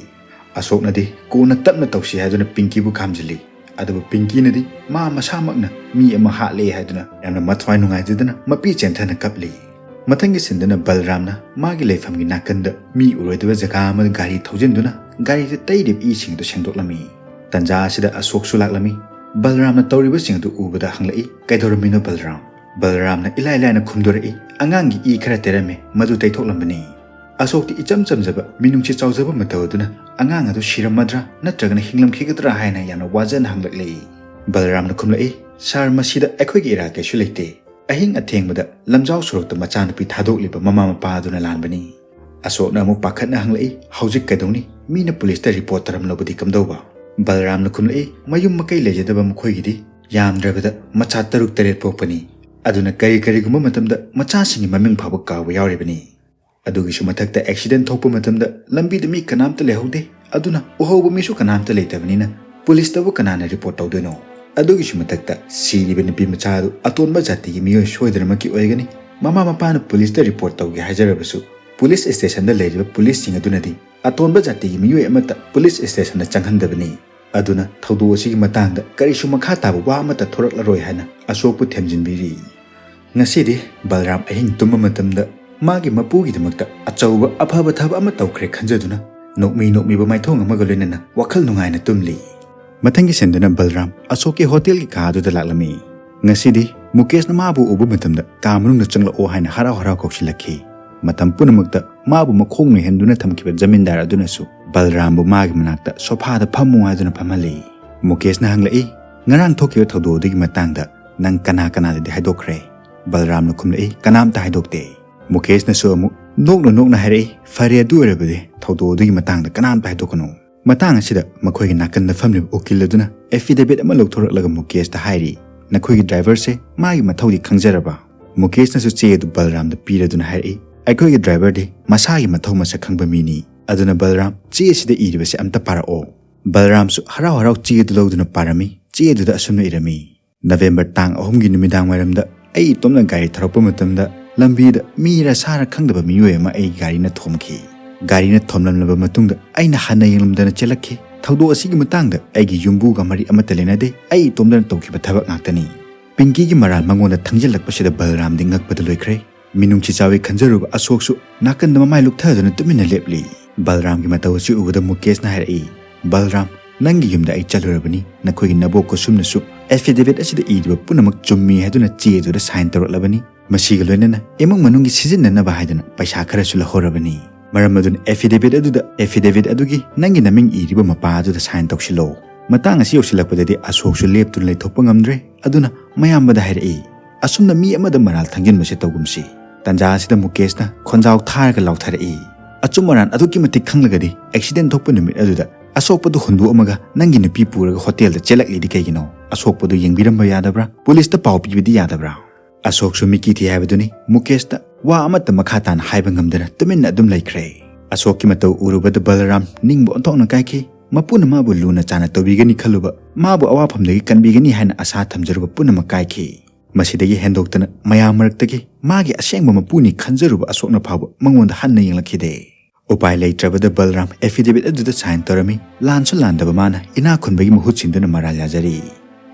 ꯑꯁꯣꯛꯅꯗꯤ ꯀꯣꯟꯅ ꯇꯞꯅ ꯇꯧꯁꯤ ꯍꯥꯏꯗꯨꯅ ꯄꯤꯡꯀꯤꯕꯨ ꯈꯥꯝꯖꯤꯜꯂꯤ꯫ ꯑꯗꯨꯕꯨ ꯄꯤꯡꯀꯤꯅꯗꯤ ꯃꯥ ꯃꯁꯥꯃꯛꯅ ꯃꯤ ꯑꯃ ꯍꯥꯠꯂꯦ ꯍꯥꯏꯗꯨꯅ ꯌꯥꯝꯅ ꯃꯊ꯭ꯋꯥꯏ ꯅꯨꯡꯉꯥꯏꯖꯗꯅ ꯃꯄꯤ ꯆꯦꯟꯊꯅ ꯀꯞꯂꯤ꯫ ꯃꯊꯪꯒꯤ ꯁꯤꯟꯗꯅ ꯕꯜꯔꯥꯝꯅ ꯃꯥꯒꯤ ꯂꯩꯐꯝꯒꯤ ꯅꯥꯀꯟꯗ ꯃꯤ ꯎꯔꯣꯏꯗꯕ ꯖꯒꯥ ꯑꯃꯗ ꯒꯥꯔꯤ ꯊꯧꯖꯤꯟꯗꯨꯅ ꯒꯥꯔꯤꯗ ꯇꯩꯔꯤꯕ ꯏꯁꯤꯡ ꯑꯗꯨ ꯁꯦꯡꯗꯣꯛꯂꯝꯃꯤ꯫ ꯇꯟꯖꯥ ꯑꯁꯤꯗ ꯑꯁꯣꯛꯁꯨ ꯂꯥꯛꯂꯝꯃꯤ꯫ ꯕꯜꯔꯥꯝꯅ ꯇꯧꯔꯤꯕꯁꯤꯡ ꯑꯗꯨ ꯎꯕꯗ ꯍꯪꯂꯛꯏ, "ꯀꯩꯗꯧꯔꯝꯃꯤꯅꯣ ꯕꯜꯔꯥꯝ?" ꯕꯜꯔꯥꯝꯅ ꯏꯂꯥꯏ ꯂꯥꯏꯅ ꯈꯨꯝꯗꯣꯔꯛꯏ, "ꯑꯉꯥꯡꯒꯤ ꯏ ꯈꯔ ꯇꯩꯔꯝꯃꯦ, ꯃꯗꯨ ꯇꯩꯊꯣꯛꯂꯝꯕꯅꯤ"꯫ ꯑꯁꯣꯛꯇꯤ ꯏꯆꯝ ꯆꯝꯖꯕ ꯃꯤꯅꯨꯡꯁꯤ ꯆꯥꯎꯖꯕ ꯃꯇꯧ ꯑꯗꯨꯅ ꯑꯉꯥꯡ ꯑꯗꯨ ꯁꯤꯔꯝꯃꯗ꯭ꯔꯥ ꯅꯠꯇ꯭ꯔꯒꯅ ꯍꯤꯡꯂꯝꯈꯤꯒꯗ꯭ꯔꯥ ꯍꯥꯏꯅ ꯌꯥꯝꯅ ꯋꯥꯖꯅ ꯍꯪꯂꯛꯂꯤ꯫ ꯕꯜꯔꯥꯝꯅ ꯈꯨꯝꯂꯛꯏ, "ꯁꯥꯔ, ꯃꯁꯤꯗ ꯑꯩꯈꯣꯏꯒꯤ ꯏꯔꯥꯜ ꯀꯩꯁꯨ ꯂꯩꯇꯦ꯫ ꯑꯍꯤꯡ ꯑꯊꯦꯡꯕꯗ ꯂꯝꯖꯥꯎ ꯁꯣꯔꯣꯛꯇ ꯃꯆꯥꯅꯨꯄꯤ ꯊꯥꯗꯣꯛꯂꯤꯕ ꯃꯃꯥ ꯃꯄꯥ ꯑꯗꯨꯅ ꯂꯥꯟꯕꯅꯤ"꯫ ꯑꯁꯣꯛꯅ ꯑꯃꯨꯛ ꯄꯥꯈꯠꯅ ꯍꯪꯂꯛꯏ, "ꯍꯧꯖꯤꯛ ꯀꯩꯗꯧꯅꯤ? ꯃꯤꯅ ꯄꯨꯂꯤꯁꯇ ꯔꯤꯄꯣꯔꯠ ꯇꯧꯔꯝꯂꯕꯗꯤ ꯀꯝꯗꯧꯕ?" ꯕꯜꯔꯥꯝꯅ ꯈꯨꯝꯂꯛꯏ, "ꯃꯌꯨꯝ ꯃꯀꯩ ꯂꯩꯖꯗꯕ ꯃꯈꯣꯏꯒꯤꯗꯤ ꯌꯥꯝꯗ꯭ꯔꯕꯗ ꯃꯆꯥ ꯇꯔꯨꯛ ꯇꯔꯦꯠ ꯄꯣꯛꯄꯅꯤ꯫ ꯑꯗꯨꯅ ꯀꯔꯤ ꯀꯔꯤꯒꯨꯝꯕ ꯃꯇꯝꯗ ꯃꯆꯥꯁꯤꯡꯒꯤ ꯃꯃꯤꯡ ꯐꯥꯎꯕ ꯀꯥꯎꯕ ꯌꯥꯎꯔꯤꯕꯅꯤ꯫ ꯑꯗꯨꯒꯤꯁꯨ ꯃꯊꯛꯇ ꯑꯦꯛꯁꯤꯗꯦꯟ ꯊꯣꯛꯄ ꯃꯇꯝꯗ ꯂꯝꯕꯤꯗ ꯃꯤ ꯀꯅꯥꯝꯇ ꯂꯩꯍꯧꯗꯦ꯫ ꯑꯗꯨꯅ ꯎꯍꯧꯕ ꯃꯤꯁꯨ ꯀꯅꯥꯝꯇ ꯂꯩꯇꯕꯅꯤꯅ ꯄꯨꯂꯤꯁꯇꯕꯨ ꯀꯅꯥꯅ ꯔꯤꯄꯣꯔꯠ ꯇꯧꯗꯣꯏꯅꯣ? ꯑꯗꯨꯒꯤꯁꯨ ꯃꯊꯛꯇ ꯁꯤꯔꯤꯕ ꯅꯨꯄꯤ ꯃꯆꯥ ꯑꯗꯨ ꯑꯇꯣꯟꯕ ꯖꯥꯇꯤꯒꯤ ꯃꯤꯑꯣꯏ ꯁꯣꯏꯗꯅꯃꯛꯀꯤ ꯑꯣꯏꯒꯅꯤ꯫ ꯃꯃꯥ ꯃꯄꯥꯅ ꯄꯨꯂꯤꯁꯇ ꯔꯤꯄꯣꯔꯠ ꯇꯧꯒꯦ ꯍꯥꯏꯖꯔꯕꯁꯨ ꯄꯨꯂꯤꯁ ꯁ꯭ꯇꯦꯁꯟꯗ ꯂꯩꯔꯤꯕ ꯄꯨꯂꯤꯁꯁꯤꯡ ꯑꯗꯨꯅꯗꯤ ꯑꯇꯣꯟꯕ ꯖꯥꯇꯤꯒꯤ ꯃꯤꯑꯣꯏ ꯑꯃꯠꯇ ꯄꯨꯂꯤꯁ ꯁ꯭ꯇꯦꯁꯟꯗ ꯆꯪꯍꯟꯗꯕꯅꯤ꯫ ꯑꯗꯨꯅ ꯊꯧꯗꯣꯛ ꯑꯁꯤꯒꯤ ꯃꯇꯥꯡꯗ ꯀꯔꯤꯁꯨ ꯃꯈꯥ ꯇꯥꯕ ꯋꯥ ꯑꯃꯠꯇ ꯊꯣꯔꯛꯂꯔꯣꯏ ꯍꯥꯏꯅ ꯑꯁꯣꯛꯄꯨ ꯊꯦꯝꯖꯤꯟꯕꯤꯔꯤ꯫ ꯉꯁꯤꯗꯤ ꯕꯜꯔꯥꯝ ꯑꯍꯤꯡ ꯇꯨꯝꯕ ꯃꯇꯝꯗ ꯃꯥꯒꯤ ꯃꯄꯨꯒꯤꯗꯃꯛꯇ ꯑꯆꯧꯕ ꯑꯐꯕ ꯊꯕꯛ ꯑꯃ ꯇꯧꯈ꯭ꯔꯦ ꯈꯟꯖꯗꯨꯅ ꯅꯣꯛꯃꯤ ꯅꯣꯛꯃꯤꯕ ꯃꯥꯏꯊꯣꯡ ꯑꯃꯒ ꯂꯣꯏꯅꯅ ꯋꯥꯈꯜ ꯅꯨꯡꯉꯥꯏꯅ ꯇꯨꯝꯂꯤ꯫ ꯃꯊꯪꯒꯤ ꯁꯤꯟꯗꯨꯅ ꯕꯜꯔꯥꯝ ꯑꯁꯣꯛꯀꯤ ꯍꯣꯇꯦꯜꯒꯤ ꯀꯥ ꯑꯗꯨꯗ ꯂꯥꯛꯂꯝꯃꯤ꯫ ꯉꯁꯤꯗꯤ ꯃꯨꯀꯦꯁꯅ ꯃꯥꯕꯨ ꯎꯕ ꯃꯇꯝꯗ ꯀꯥ ꯃꯅꯨꯡꯗ ꯆꯪꯂꯛꯑꯣ ꯍꯥꯏꯅ ꯍꯔꯥꯎ ꯍꯔꯥꯎ ꯀꯧꯁꯤꯜꯂꯛꯈꯤ꯫ ꯃꯇꯝ ꯄꯨꯝꯅꯃꯛꯇ ꯃꯥꯕꯨ ꯃꯈꯣꯡ ꯅꯣꯏꯍꯟꯗꯨꯅ ꯊꯝꯈꯤꯕ ꯖꯃꯤꯟꯗꯥꯔ ꯑꯗꯨꯅꯁꯨ ꯕꯜꯔꯥꯝꯕꯨ ꯃꯥꯒꯤ ꯃꯅꯥꯛꯇ ꯁꯣꯐꯥꯗ ꯐꯝꯃꯨ ꯍꯥꯏꯗꯨꯅ ꯐꯝꯍꯜꯂꯤ꯫ ꯃꯨꯀꯦꯁꯅ ꯍꯪꯂꯛꯏ, "ꯉꯔꯥꯡ ꯊꯣꯛꯈꯤꯕ ꯊꯧꯗꯣꯛ ꯑꯗꯨꯒꯤ ꯃꯇꯥꯡꯗ ꯅꯪ ꯀꯅꯥ ꯀꯅꯥꯗꯗꯤ ꯍꯥꯏꯗꯣꯛꯈ꯭ꯔꯦ?" ꯕꯜꯔꯥꯝꯅ ꯈꯨꯝꯂꯛꯏ, "ꯀꯅꯥꯝꯇ ꯍꯥꯏꯗꯣꯛꯇꯦ꯫" ꯃꯨꯀꯦꯁꯅꯁꯨ ꯑꯃꯨꯛ ꯅꯣꯛꯅ ꯅꯣꯛꯅ ꯍꯥꯏꯔꯛꯏ, "ꯐꯔꯦ, ꯑꯗꯨ ꯑꯣꯏꯔꯕꯗꯤ ꯊꯧꯗꯣꯛ ꯑꯗꯨꯒꯤ ꯃꯇꯥꯡꯗ ꯀꯅꯥꯝꯇ ꯍꯥꯏꯗꯣꯛꯀꯅꯨ꯫ ꯃꯇꯥꯡ ꯑꯁꯤꯗ ꯃꯈꯣꯏꯒꯤ ꯅꯥꯀꯟꯗ ꯐꯝꯂꯤꯕ ꯎꯀꯤꯜ ꯑꯗꯨꯅ ꯑꯦꯐꯤꯗꯦꯕꯤꯠ ꯑꯃ ꯂꯧꯊꯣꯔꯛꯂꯒ ꯃꯨꯀꯦꯁꯇ ꯍꯥꯏꯔꯤ, 'ꯅꯈꯣꯏꯒꯤ ꯗ꯭ꯔꯥꯏꯚꯔꯁꯦ ꯃꯥꯒꯤ ꯃꯊꯧꯗꯤ ꯈꯪꯖꯔꯕ?' ꯃꯨꯀꯦꯁꯅꯁꯨ ꯆꯦ ꯑꯗꯨ ꯕꯜꯔꯥꯝꯗ ꯄꯤꯔꯗꯨꯅ ꯍꯥꯏꯔꯛꯏ, "ꯑꯩꯈꯣꯏꯒꯤ ꯗ꯭ꯔꯥꯏꯚꯔꯗꯤ ꯃꯁꯥꯒꯤ ꯃꯊꯧ ꯃꯁꯛ ꯈꯪꯕ ꯃꯤꯅꯤ꯫ ꯑꯗꯨꯅ ꯕꯜꯔꯥꯝ, ꯆꯦ ꯑꯁꯤꯗ ꯏꯔꯤꯕꯁꯦ ꯑꯝꯇ ꯄꯥꯔꯛꯑꯣ꯫" ꯕꯜꯔꯥꯝꯁꯨ ꯍꯔꯥꯎ ꯍꯔꯥꯎ ꯆꯦ ꯑꯗꯨ ꯂꯧꯗꯨꯅ ꯄꯥꯔꯝꯃꯤ꯫ ꯆꯦ ꯑꯗꯨꯗ ꯑꯁꯨꯝꯅ ꯏꯔꯝꯃꯤ, "ꯅꯕꯦꯝꯕꯔ ꯇꯥꯡ ꯑꯍꯨꯝꯒꯤ ꯅꯨꯃꯤꯗꯥꯡ ꯋꯥꯏꯔꯝꯗ ꯑꯩ ꯏꯇꯣꯝꯅ ꯒꯥꯔꯤ ꯊꯧꯔꯛꯄ ꯃꯇꯝꯗ ꯂꯝꯕꯤꯗ ꯃꯤꯔ ꯁꯥꯔ ꯈꯪꯗꯕ ꯃꯤꯑꯣꯏ ꯑꯃ ꯑꯩꯒꯤ ꯒꯥꯔꯤꯅ ꯊꯣꯝꯈꯤ꯫ ꯒꯥꯔꯤꯅ ꯊꯣꯝꯂꯝꯂꯕ ꯃꯇꯨꯡꯗ ꯑꯩꯅ ꯍꯟꯅ ꯌꯦꯡꯂꯝꯗꯅ ꯆꯦꯜꯂꯛꯈꯤ꯫ ꯊꯧꯗꯣꯛ ꯑꯁꯤꯒꯤ ꯃꯇꯥꯡꯗ ꯑꯩꯒꯤ ꯌꯨꯝꯕꯨꯒ ꯃꯔꯤ ꯑꯃꯠꯇ ꯂꯩꯅꯗꯦ꯫ ꯑꯩ ꯏꯇꯣꯝꯗꯅ ꯇꯧꯈꯤꯕ ꯊꯕꯛ ꯉꯥꯛꯇꯅꯤ꯫" ꯄꯤꯡꯀꯤꯒꯤ ꯃꯔꯥꯜ ꯃꯉꯣꯟꯗ ꯊꯪꯖꯤꯜꯂꯛꯄꯁꯤꯗ ꯕꯜꯔꯥꯝꯗꯤ ꯉꯛꯄꯗ ꯂꯣꯏꯈ꯭ꯔꯦ꯫ ꯃꯤꯅꯨꯡꯁꯤ ꯆꯥꯎꯏ ꯈꯟꯖꯔꯨꯕ ꯑꯁꯣꯛꯁꯨ ꯅꯥꯀꯟꯗ ꯃꯃꯥꯏ ꯂꯨꯞꯊꯗꯨꯅ ꯇꯨꯃꯤꯟꯅ ꯂꯦꯞꯂꯤ꯫ ꯕꯜꯔꯥꯝꯒꯤ ꯃꯇꯧ ꯑꯁꯤ ꯎꯕꯗ ꯃꯨꯀꯦꯁꯅ ꯍꯥꯏꯔꯛꯏ, "ꯕꯜꯔꯥꯝ, ꯅꯪꯒꯤ ꯌꯨꯝꯗ ꯑꯩ ꯆꯠꯂꯨꯔꯕꯅꯤ꯫ ꯅꯈꯣꯏꯒꯤ ꯅꯕꯣꯛ ꯀꯨꯁꯨꯝꯅꯁꯨ ꯑꯦꯐꯤꯗꯦꯕꯤꯠ ꯑꯁꯤꯗ ꯏꯔꯤꯕ ꯄꯨꯝꯅꯃꯛ ꯆꯨꯝꯃꯤ ꯍꯥꯏꯗꯨꯅ ꯆꯦ ꯑꯗꯨꯗ ꯁꯥꯏꯟ ꯇꯧꯔꯛꯂꯕꯅꯤ꯫ ꯃꯁꯤꯒ ꯂꯣꯏꯅꯅ ꯏꯃꯨꯡ ꯃꯅꯨꯡꯒꯤ ꯁꯤꯖꯤꯟꯅꯅꯕ ꯍꯥꯏꯗꯨꯅ ꯄꯩꯁꯥ ꯈꯔꯁꯨ ꯂꯧꯍꯧꯔꯕꯅꯤ꯫ ꯃꯔꯝ ꯑꯗꯨꯅ ꯑꯦꯐꯤꯗꯦꯕꯤꯠ ꯑꯗꯨꯗ, ꯑꯦꯐꯤꯗꯦꯕꯤꯠ ꯑꯗꯨꯒꯤ ꯅꯪꯒꯤ ꯅꯃꯤꯡ ꯏꯔꯤꯕ ꯃꯄꯥ ꯑꯗꯨꯗ ꯁꯥꯏꯟ ꯇꯧꯁꯤꯜꯂꯣ꯫" ꯃꯇꯥꯡ ꯑꯁꯤ ꯌꯧꯁꯤꯜꯂꯛꯄꯗꯗꯤ ꯑꯁꯣꯛꯁꯨ ꯂꯦꯞꯇꯨꯅ ꯂꯩꯊꯣꯛꯄ ꯉꯝꯗ꯭ꯔꯦ꯫ ꯑꯗꯨꯅ ꯃꯌꯥꯝꯕꯗ ꯍꯥꯏꯔꯛꯏ, "ꯑꯁꯨꯝꯅ ꯃꯤ ꯑꯃꯗ ꯃꯔꯥꯜ ꯊꯪꯖꯤꯟꯕꯁꯦ ꯇꯧꯒꯨꯝꯁꯤ꯫" ꯇꯟꯖꯥ ꯑꯁꯤꯗ ꯃꯨꯀꯦꯁꯅ ꯈꯣꯟꯖꯥꯎ ꯊꯥꯔꯒ ꯂꯥꯎꯊꯔꯛꯏ, "ꯑꯆꯨꯝ ꯑꯔꯥꯟ ꯑꯗꯨꯛꯀꯤ ꯃꯇꯤꯛ ꯈꯪꯂꯒꯗꯤ ꯑꯦꯛꯁꯤꯗꯦꯟ ꯊꯣꯛꯄ ꯅꯨꯃꯤꯠ ꯑꯗꯨꯗ ꯑꯁꯣꯛꯄꯗꯨ ꯍꯨꯟꯗꯣꯛꯑꯝꯃꯒ ꯅꯪꯒꯤ ꯅꯨꯄꯤ ꯄꯨꯔꯒ ꯍꯣꯇꯦꯜꯗ ꯆꯦꯜꯂꯛꯂꯤꯗꯤ ꯀꯩꯒꯤꯅꯣ? ꯑꯁꯣꯛꯄꯗꯨ ꯌꯦꯡꯕꯤꯔꯝꯕ ꯌꯥꯗꯕ꯭ꯔꯥ? ꯄꯨꯂꯤꯁꯇ ꯄꯥꯎ ꯄꯤꯕꯗꯤ ꯌꯥꯗꯕ꯭ꯔꯥ?" ꯑꯁꯣꯛꯁꯨ ꯃꯤꯀꯤ ꯊꯤ ꯍꯥꯏꯕꯗꯨꯅꯤ꯫ ꯃꯨꯀꯦꯁꯇ ꯋꯥ ꯑꯃꯠꯇ ꯃꯈꯥ ꯇꯥꯅ ꯍꯥꯏꯕ ꯉꯝꯗꯅ ꯇꯨꯃꯤꯟꯅ ꯑꯗꯨꯝ ꯂꯩꯈ꯭ꯔꯦ꯫ ꯑꯁꯣꯛꯀꯤ ꯃꯇꯧ ꯎꯔꯨꯕꯗ ꯕꯂꯔꯥꯝ ꯅꯤꯡꯕ ꯑꯣꯟꯊꯣꯛꯅ ꯀꯥꯏꯈꯤ꯫ ꯃꯄꯨꯅ ꯃꯥꯕꯨ ꯂꯨꯅ ꯆꯥꯅ ꯇꯧꯕꯤꯒꯅꯤ ꯈꯜꯂꯨꯕ, ꯃꯥꯕꯨ ꯑꯋꯥꯐꯝꯗꯒꯤ ꯀꯟꯕꯤꯒꯅꯤ ꯍꯥꯏꯅ ꯑꯁꯥ ꯊꯝꯖꯔꯨꯕ ꯄꯨꯝꯅꯃꯛ ꯀꯥꯏꯈꯤ꯫ ꯃꯁꯤꯗꯒꯤ ꯍꯦꯟꯗꯣꯛꯇꯅ ꯃꯌꯥꯝ ꯃꯔꯛꯇꯒꯤ ꯃꯥꯒꯤ ꯑꯁꯦꯡꯕ ꯃꯄꯨꯅꯤ ꯈꯟꯖꯔꯨꯕ ꯑꯁꯣꯛꯅ ꯐꯥꯎꯕ ꯃꯉꯣꯟꯗ ꯍꯟꯅ ꯌꯦꯡꯂꯛꯈꯤꯗꯦ꯫ ꯎꯄꯥꯏ ꯂꯩꯇ꯭ꯔꯕꯗ ꯕꯜꯔꯥꯝ affidavit ꯑꯗꯨꯗ sign ꯇꯧꯔꯝꯃꯤ꯫ ꯂꯥꯟꯁꯨ ꯂꯥꯟꯗꯕ ꯃꯥꯅ ꯏꯅꯥꯛ ꯈꯨꯟꯕꯒꯤ ꯃꯍꯨꯠ ꯁꯤꯟꯗꯨꯅ ꯃꯔꯥꯜ ꯌꯥꯖꯔꯤ꯫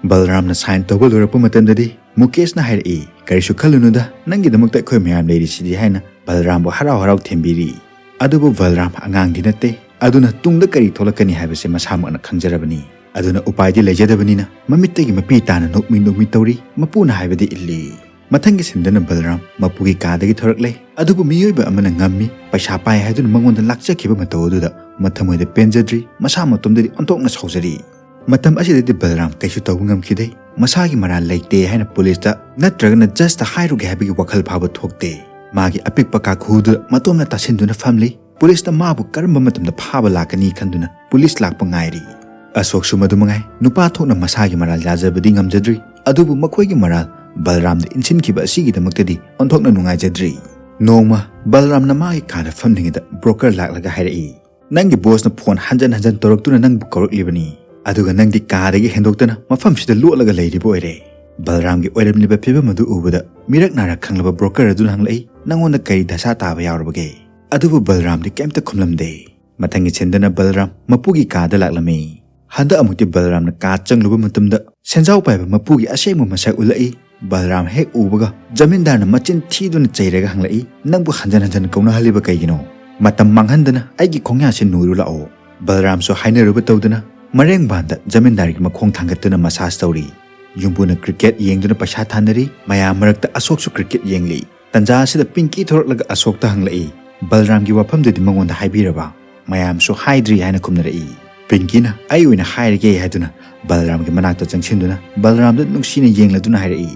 ꯕꯜꯔꯥꯝꯅ sign ꯇꯧꯕ ꯂꯣꯏꯔꯛꯄ ꯃꯇꯝꯗꯗꯤ ꯃꯨꯀꯦꯁꯅ ꯍꯥꯏꯔꯛꯏ, "ꯀꯔꯤꯁꯨ ꯈꯜꯂꯨꯅꯨꯗ, ꯅꯪꯒꯤꯗꯃꯛꯇ ꯑꯩꯈꯣꯏ ꯃꯌꯥꯝ ꯂꯩꯔꯤꯁꯤꯗꯤ" ꯍꯥꯏꯅ ꯕꯜꯔꯥꯝꯕꯨ ꯍꯔꯥꯎ ꯍꯔꯥꯎ ꯊꯦꯝꯕꯤꯔꯤ꯫ ꯑꯗꯨꯕꯨ ꯕꯜꯔꯥꯝ ꯑꯉꯥꯡꯗꯤ ꯅꯠꯇꯦ, ꯑꯗꯨꯅ ꯇꯨꯡꯗ ꯀꯔꯤ ꯊꯣꯛꯂꯛꯀꯅꯤ ꯍꯥꯏꯕꯁꯤ ꯃꯁꯥꯃꯛꯅ ꯈꯪꯖꯔꯕꯅꯤ꯫ ꯑꯗꯨꯅ ꯎꯄꯥꯏꯗꯤ ꯂꯩꯖꯗꯕꯅꯤꯅ ꯃꯃꯤꯠꯇꯒꯤ ꯃꯄꯤ ꯇꯥꯅ ꯅꯣꯛꯃꯤ ꯅꯣꯛꯃꯤ ꯇꯧꯔꯤ꯫ ꯃꯄꯨꯅ ꯍꯥꯏꯕꯗꯤ ꯏꯜꯂꯤ꯫ ꯃꯊꯪꯒꯤ ꯁꯤꯟꯗꯅ ꯕꯜꯔꯥꯝ ꯃꯄꯨꯒꯤ ꯀꯥꯗꯒꯤ ꯊꯣꯔꯛꯂꯦ꯫ ꯑꯗꯨꯕꯨ ꯃꯤꯑꯣꯏꯕ ꯑꯃꯅ ꯉꯝꯃꯤ, ꯄꯩꯁꯥ ꯄꯥꯏ ꯍꯥꯏꯗꯨꯅ ꯃꯉꯣꯟꯗ ꯂꯥꯛꯆꯈꯤꯕ ꯃꯇꯧ ꯑꯗꯨꯗ ꯃꯊꯃꯣꯏꯗ ꯄꯦꯟꯖꯗ꯭ꯔꯤ꯫ ꯃꯁꯥ ꯃꯇꯣꯝꯗꯗꯤ ꯑꯣꯟꯊꯣꯛꯅ ꯁꯥꯎꯖꯔꯤ꯫ ꯃꯇꯝ ꯑꯁꯤꯗꯗꯤ ꯕꯜꯔꯥꯝ ꯀꯩꯁꯨ ꯇꯧꯕ ꯉꯝꯈꯤꯗꯦ꯫ ꯃꯁꯥꯒꯤ ꯃꯔꯥꯜ ꯂꯩꯇꯦ ꯍꯥꯏꯅ ꯄꯨꯂꯤꯁꯇ ꯅꯠꯇ꯭ꯔꯒꯅ ꯖꯁꯇ ꯍꯥꯏꯔꯨꯒꯦ ꯍꯥꯏꯕꯒꯤ ꯋꯥꯈꯜ ꯐꯥꯎꯕ ꯊꯣꯛꯇꯦ꯫ ꯃꯥꯒꯤ ꯑꯄꯤꯛꯄ ꯀꯥꯈꯨꯗꯨꯗ ꯃꯇꯣꯝꯅ ꯇꯥꯁꯤꯟꯗꯨꯅ ꯐꯝꯂꯤ꯫ ꯄꯨꯂꯤꯁꯅ ꯃꯥꯕꯨ ꯀꯔꯝꯕ ꯃꯇꯝꯗ ꯐꯥꯕ ꯂꯥꯛꯀꯅꯤ ꯈꯟꯗꯨꯅ ꯄꯨꯂꯤꯁ ꯂꯥꯛꯄ ꯉꯥꯏꯔꯤ꯫ ꯑꯁꯣꯛꯁꯨ ꯃꯗꯨ ꯃꯉꯥꯏ꯫ ꯅꯨꯄꯥ ꯊꯣꯛꯅ ꯃꯁꯥꯒꯤ ꯃꯔꯥꯜ ꯌꯥꯖꯕꯗꯤ ꯉꯝꯖꯗ꯭ꯔꯤ꯫ ꯑꯗꯨꯕꯨ ꯃꯈꯣꯏꯒꯤ ꯃꯔꯥꯜ ꯕꯜꯔꯥꯝꯗ ꯏꯟꯁꯤꯟꯈꯤꯕ ꯑꯁꯤꯒꯤꯗꯃꯛꯇꯗꯤ ꯑꯣꯟꯊꯣꯛꯅ ꯅꯨꯡꯉꯥꯏꯖꯗ꯭ꯔꯤ꯫ ꯅꯣꯡꯃ ꯕꯜꯔꯥꯝꯅ ꯃꯥꯒꯤ ꯀꯥꯗ ꯐꯝꯂꯤꯉꯩꯗ ꯕ꯭ꯔꯣꯀꯔ ꯂꯥꯛꯂꯒ ꯍꯥꯏꯔꯛꯏ, "ꯅꯪꯒꯤ ꯕꯣꯁꯅ ꯐꯣꯟ ꯍꯟꯖꯟ ꯍꯟꯖꯟ ꯇꯧꯔꯛꯇꯨꯅ ꯅꯪꯕꯨ ꯀꯧꯔꯛꯂꯤꯕꯅꯤ꯫ ꯑꯗꯨꯒ ꯅꯪꯗꯤ ꯀꯥꯗꯒꯤ ꯍꯦꯟꯗꯣꯛꯇꯅ ꯃꯐꯝꯁꯤꯗ ꯂꯣꯠꯂꯒ ꯂꯩꯔꯤꯕ ꯑꯣꯏꯔꯦ꯫" ꯕꯜꯔꯥꯝꯒꯤ ꯑꯣꯏꯔꯝꯂꯤꯕ ꯐꯤꯕꯝ ꯑꯗꯨ ꯎꯕꯗ ꯃꯤꯔꯛ ꯅꯥꯔꯛ ꯈꯪꯂꯕ ꯕ꯭ꯔꯣꯀꯔ ꯑꯗꯨꯅ ꯍꯪꯂꯛꯏ, "ꯅꯪꯉꯣꯟꯗ ꯀꯔꯤ ꯗꯁꯥ ꯇꯥꯕ ꯌꯥꯎꯔꯕꯒꯦ?" ꯑꯗꯨꯕꯨ ꯕꯜꯔꯥꯝꯗꯤ ꯀꯩꯝꯇ ꯈꯨꯝꯂꯝꯗꯦ꯫ ꯃꯊꯪꯒꯤ ꯁꯤꯟꯗꯅ ꯕꯜꯔꯥꯝ ꯃꯄꯨꯒꯤ ꯀꯥꯗ ꯂꯥꯛꯂꯝꯃꯤ꯫ ꯍꯟꯗꯛ ꯑꯃꯨꯛꯇꯤ ꯕꯜꯔꯥꯝꯅ ꯀꯥ ꯆꯪꯂꯨꯕ ꯃꯇꯝꯗ ꯁꯦꯟꯖꯥꯎ ꯄꯥꯏꯕ ꯃꯄꯨꯒꯤ ꯑꯁꯦꯡꯕ ꯃꯁꯛ ꯎꯠꯂꯛꯏ꯫ ꯕꯜꯔꯥꯝ ꯍꯦꯛ ꯎꯕꯒ ꯖꯃꯤꯟꯗꯥꯔꯅ ꯃꯆꯤꯟ ꯊꯤꯗꯨꯅ ꯆꯩꯔꯒ ꯍꯪꯂꯛꯏ, "ꯅꯪꯕꯨ ꯍꯟꯖꯟ ꯍꯟꯖꯟ ꯀꯧꯅꯍꯜꯂꯤꯕ ꯀꯩꯒꯤꯅꯣ? ꯃꯇꯝ ꯃꯥꯡꯍꯟꯗꯅ ꯑꯩꯒꯤ ꯈꯣꯡꯌꯥꯁꯤ ꯅꯣꯏꯔꯨ ꯂꯥꯛꯑꯣ꯫" ꯕꯜꯔꯥꯝꯁꯨ ꯍꯥꯏꯅꯔꯨꯕ ꯇꯧꯗꯅ ꯃꯔꯦꯡꯕꯥꯟꯗ ꯖꯃꯤꯟꯗꯥꯔꯒꯤ ꯃꯈꯣꯡ ꯊꯥꯡꯒꯠꯇꯨꯅ ꯃꯁꯥꯖ ꯇꯧꯔꯤ꯫ ꯌꯨꯝꯕꯨꯅ ꯀ꯭ꯔꯤꯀꯦꯠ ꯌꯦꯡꯗꯨꯅ ꯄꯩꯁꯥ ꯊꯥꯅꯔꯤ꯫ ꯃꯌꯥꯝ ꯃꯔꯛꯇ ꯑꯁꯣꯛꯁꯨ ꯀ꯭ꯔꯤꯀꯦꯠ ꯌꯦꯡꯂꯤ꯫ ꯇꯟꯖꯥ ꯑꯁꯤꯗ ꯄꯤꯡꯀꯤ ꯊꯣꯔꯛꯂꯒ ꯑꯁꯣꯛꯇ ꯍꯪꯂꯛꯏ, "ꯕꯜꯔꯥꯝꯒꯤ ꯋꯥꯐꯝꯗꯨꯗꯤ ꯃꯉꯣꯟꯗ ꯍꯥꯏꯕꯤꯔꯕ?" ꯃꯌꯥꯝꯁꯨ ꯍꯥꯏꯗ꯭ꯔꯤ ꯍꯥꯏꯅ ꯈꯨꯝꯅꯔꯛꯏ꯫ ꯄꯤꯡꯀꯤꯅ "ꯑꯩ ꯑꯣꯏꯅ ꯍꯥꯏꯔꯒꯦ" ꯍꯥꯏꯗꯨꯅ ꯕꯜꯔꯥꯝꯒꯤ ꯃꯅꯥꯛꯇ ꯆꯪꯁꯤꯟꯗꯨꯅ ꯕꯜꯔꯥꯝꯗ ꯅꯨꯡꯁꯤꯅ ꯌꯦꯡꯂꯗꯨꯅ ꯍꯥꯏꯔꯛꯏ,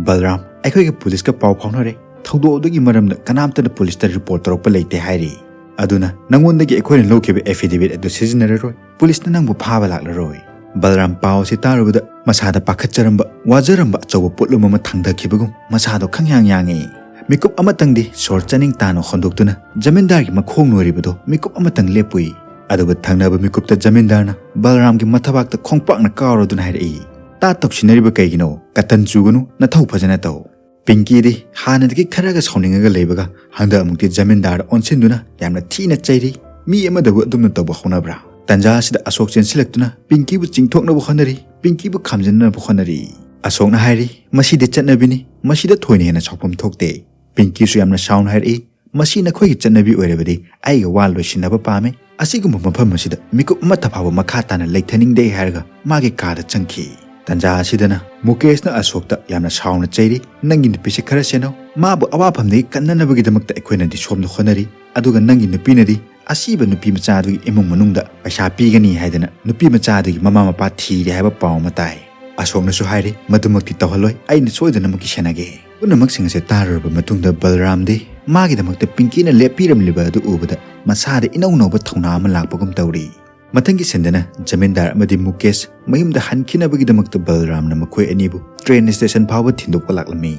"ꯕꯜꯔꯥꯝ, ꯑꯩꯈꯣꯏꯒ ꯄꯨꯂꯤꯁꯀ ꯄꯥꯎ ꯐꯥꯎꯅꯔꯦ꯫ ꯊꯧꯗꯣꯛ ꯑꯗꯨꯒꯤ ꯃꯔꯝꯗ ꯀꯅꯥꯝꯇꯅ ꯄꯨꯂꯤꯁꯇ ꯔꯤꯄꯣꯔꯠ ꯇꯧꯔꯛꯄ ꯂꯩꯇꯦ ꯍꯥꯏꯔꯤ꯫ ꯑꯗꯨꯅ ꯅꯉꯣꯟꯗꯒꯤ ꯑꯩꯈꯣꯏꯅ ꯂꯧꯈꯤꯕ affidavit ꯑꯗꯨ ꯁꯤꯖꯤꯟꯅꯔꯔꯣꯏ꯫ ꯄꯨꯂꯤꯁꯅ ꯅꯪꯕꯨ ꯐꯥꯕ ꯂꯥꯛꯂꯔꯣꯏ꯫" ꯕꯜꯔꯥꯝ ꯄꯥꯎ ꯑꯁꯤ ꯇꯥꯔꯨꯕꯗ ꯃꯁꯥꯗ ꯄꯥꯈꯠꯆꯔꯝꯕ, ꯋꯥꯖꯔꯝꯕ ꯑꯆꯧꯕ ꯄꯣꯠꯂꯨꯝ ꯑꯃ ꯊꯥꯡꯊꯈꯤꯕꯒꯨꯝ ꯃꯁꯥꯗꯣ ꯈꯪꯌꯥꯡ ꯌꯥꯡꯉꯤ꯫ ꯃꯤꯀꯨꯞ ꯑꯃꯇꯪꯗꯤ ꯁꯣꯔ ꯆꯥꯅꯤꯡ ꯇꯥꯅ ꯍꯣꯟꯗꯣꯛꯇꯨꯅ ꯖꯃꯤꯟꯗꯥꯔꯒꯤ ꯃꯈꯣꯡ ꯅꯣꯏꯔꯤꯕꯗꯣ ꯃꯤꯀꯨꯞ ꯑꯃꯇꯪ ꯂꯦꯞꯄꯨꯏ꯫ ꯑꯗꯨꯒ ꯊꯪꯅꯕ ꯃꯤꯀꯨꯞꯇ ꯖꯃꯤꯟꯗꯥꯔꯅ ꯕꯜꯔꯥꯝꯒꯤ ꯃꯊꯕꯥꯛꯇ ꯈꯣꯡꯄꯥꯛꯅ ꯀꯥꯎꯔꯗꯨꯅ ꯍꯥꯏꯔꯛꯏ, ꯇꯥ ꯇꯧꯁꯤꯟꯅꯔꯤꯕ ꯀꯩꯒꯤꯅꯣ? ꯀꯇꯟ ꯆꯨꯒꯅꯨ, ꯅꯊꯧ ꯐꯖꯅ ꯇꯧ꯫ ꯄꯤꯡꯀꯤꯗꯤ ꯍꯥꯟꯅꯗꯒꯤ ꯈꯔꯒ ꯁꯥꯎꯅꯤꯡꯉꯒ ꯂꯩꯕꯒ ꯍꯟꯗꯛ ꯑꯃꯨꯛꯇꯤ ꯖꯃꯤꯟꯗꯥꯔꯗ ꯑꯣꯟꯁꯤꯟꯗꯨꯅ ꯌꯥꯝꯅ ꯊꯤꯅ ꯆꯩꯔꯤ꯫ ꯃꯤ ꯑꯃꯗꯕꯨ ꯑꯗꯨꯝꯅ ꯇꯧꯕ ꯍꯧꯅꯕ꯭ꯔꯥ? ꯇꯟꯖꯥ ꯑꯁꯤꯗ ꯑꯁꯣꯛ ꯆꯦꯟꯁꯤꯜꯂꯛꯇꯨꯅ ꯄꯤꯡꯀꯤꯕꯨ ꯆꯤꯡꯊꯣꯛꯅꯕ ꯍꯣꯠꯅꯔꯤ, ꯄꯤꯡꯀꯤꯕꯨ ꯈꯥꯝꯖꯤꯟꯅꯕ ꯍꯣꯠꯅꯔꯤ꯫ ꯑꯁꯣꯛꯅ ꯍꯥꯏꯔꯤ, "ꯃꯁꯤꯗꯤ ꯆꯠꯅꯕꯤꯅꯤ, ꯃꯁꯤꯗ ꯊꯣꯏꯅ ꯍꯦꯟꯅ ꯁꯥꯎꯐꯝ ꯊꯣꯛꯇꯦ꯫ ꯄꯤꯡꯀꯤꯁꯨ ꯌꯥꯝꯅ ꯁꯥꯎꯅ ꯍꯥꯏꯔꯛꯏ, "ꯃꯁꯤ ꯅꯈꯣꯏꯒꯤ ꯆꯠꯅꯕꯤ ꯑꯣꯏꯔꯕꯗꯤ ꯑꯩꯒ ꯋꯥ ꯂꯣꯏꯁꯤꯟꯅꯕ ꯄꯥꯝꯃꯤ꯫ ꯑꯁꯤꯒꯨꯝꯕ ꯃꯐꯝ ꯑꯁꯤꯗ ꯃꯤꯀꯨꯞ ꯑꯃꯠꯇ ꯐꯥꯎꯕ ꯃꯈꯥ ꯇꯥꯅ ꯂꯩꯊꯅꯤꯡꯗꯦ" ꯍꯥꯏꯔꯒ ꯃꯥꯒꯤ ꯀꯥꯗ ꯆꯪꯈꯤ꯫ ꯇꯟꯖꯥ ꯑꯁꯤꯗꯅ ꯃꯨꯀꯦꯁꯅ ꯑꯁꯣꯛꯇ ꯌꯥꯝꯅ ꯁꯥꯎꯅ ꯆꯩꯔꯤ, "ꯅꯪꯒꯤ ꯅꯨꯄꯤꯁꯦ ꯈꯔ ꯁꯦꯟꯅꯧ꯫ ꯃꯥꯕꯨ ꯑꯋꯥꯐꯝꯗꯒꯤ ꯀꯟꯅꯅꯕꯒꯤꯗꯃꯛꯇ ꯑꯩꯈꯣꯏꯅꯗꯤ ꯁꯣꯝꯗ ꯍꯣꯠꯅꯔꯤ, ꯑꯗꯨꯒ ꯅꯪꯒꯤ ꯅꯨꯄꯤꯅꯗꯤ ꯑꯁꯤꯕ ꯅꯨꯄꯤ ꯃꯆꯥ ꯑꯗꯨꯒꯤ ꯏꯃꯨꯡ ꯃꯅꯨꯡꯗ ꯄꯩꯁꯥ ꯄꯤꯒꯅꯤ ꯍꯥꯏꯗꯅ ꯅꯨꯄꯤ ꯃꯆꯥ ꯑꯗꯨꯒꯤ ꯃꯃꯥ ꯃꯄꯥ ꯊꯤꯔꯦ ꯍꯥꯏꯕ ꯄꯥꯎ ꯑꯃ ꯇꯥꯏ꯫ ꯑꯁꯣꯛꯅꯁꯨ ꯍꯥꯏꯔꯤ, "ꯃꯗꯨꯃꯛꯇꯤ ꯇꯧꯍꯜꯂꯣꯏ, ꯑꯩꯅ ꯁꯣꯏꯗꯅꯃꯛꯀꯤ ꯁꯦꯟꯅꯒꯦ"꯫ ꯄꯨꯝꯅꯃꯛꯁꯤꯡ ꯑꯁꯤ ꯇꯥꯔꯨꯔꯕ ꯃꯇꯨꯡꯗ ꯕꯜꯔꯥꯝꯗꯤ ꯃꯥꯒꯤꯗꯃꯛꯇ ꯄꯤꯡꯀꯤꯅ ꯂꯦꯞꯄꯤꯔꯝꯂꯤꯕ ꯑꯗꯨ ꯎꯕꯗ ꯃꯁꯥꯗ ꯏꯅꯧ ꯅꯧꯕ ꯊꯧꯅꯥ ꯑꯃ ꯂꯥꯛꯄꯒꯨꯝ ꯇꯧꯔꯤ꯫ ꯃꯊꯪꯒꯤ ꯁꯤꯟꯗꯅ ꯖꯃꯤꯟꯗꯥꯔ ꯑꯃꯗꯤ ꯃꯨꯀꯦꯁ ꯃꯌꯨꯝꯗ ꯍꯟꯈꯤꯅꯕꯒꯤꯗꯃꯛꯇ ꯕꯜꯔꯥꯝꯅ ꯃꯈꯣꯏ ꯑꯅꯤꯕꯨ ꯇ꯭ꯔꯦꯟ ꯁ꯭ꯇꯦꯁꯟ ꯐꯥꯎꯕ ꯊꯤꯟꯗꯣꯛꯄ ꯂꯥꯛꯂꯝꯃꯤ꯫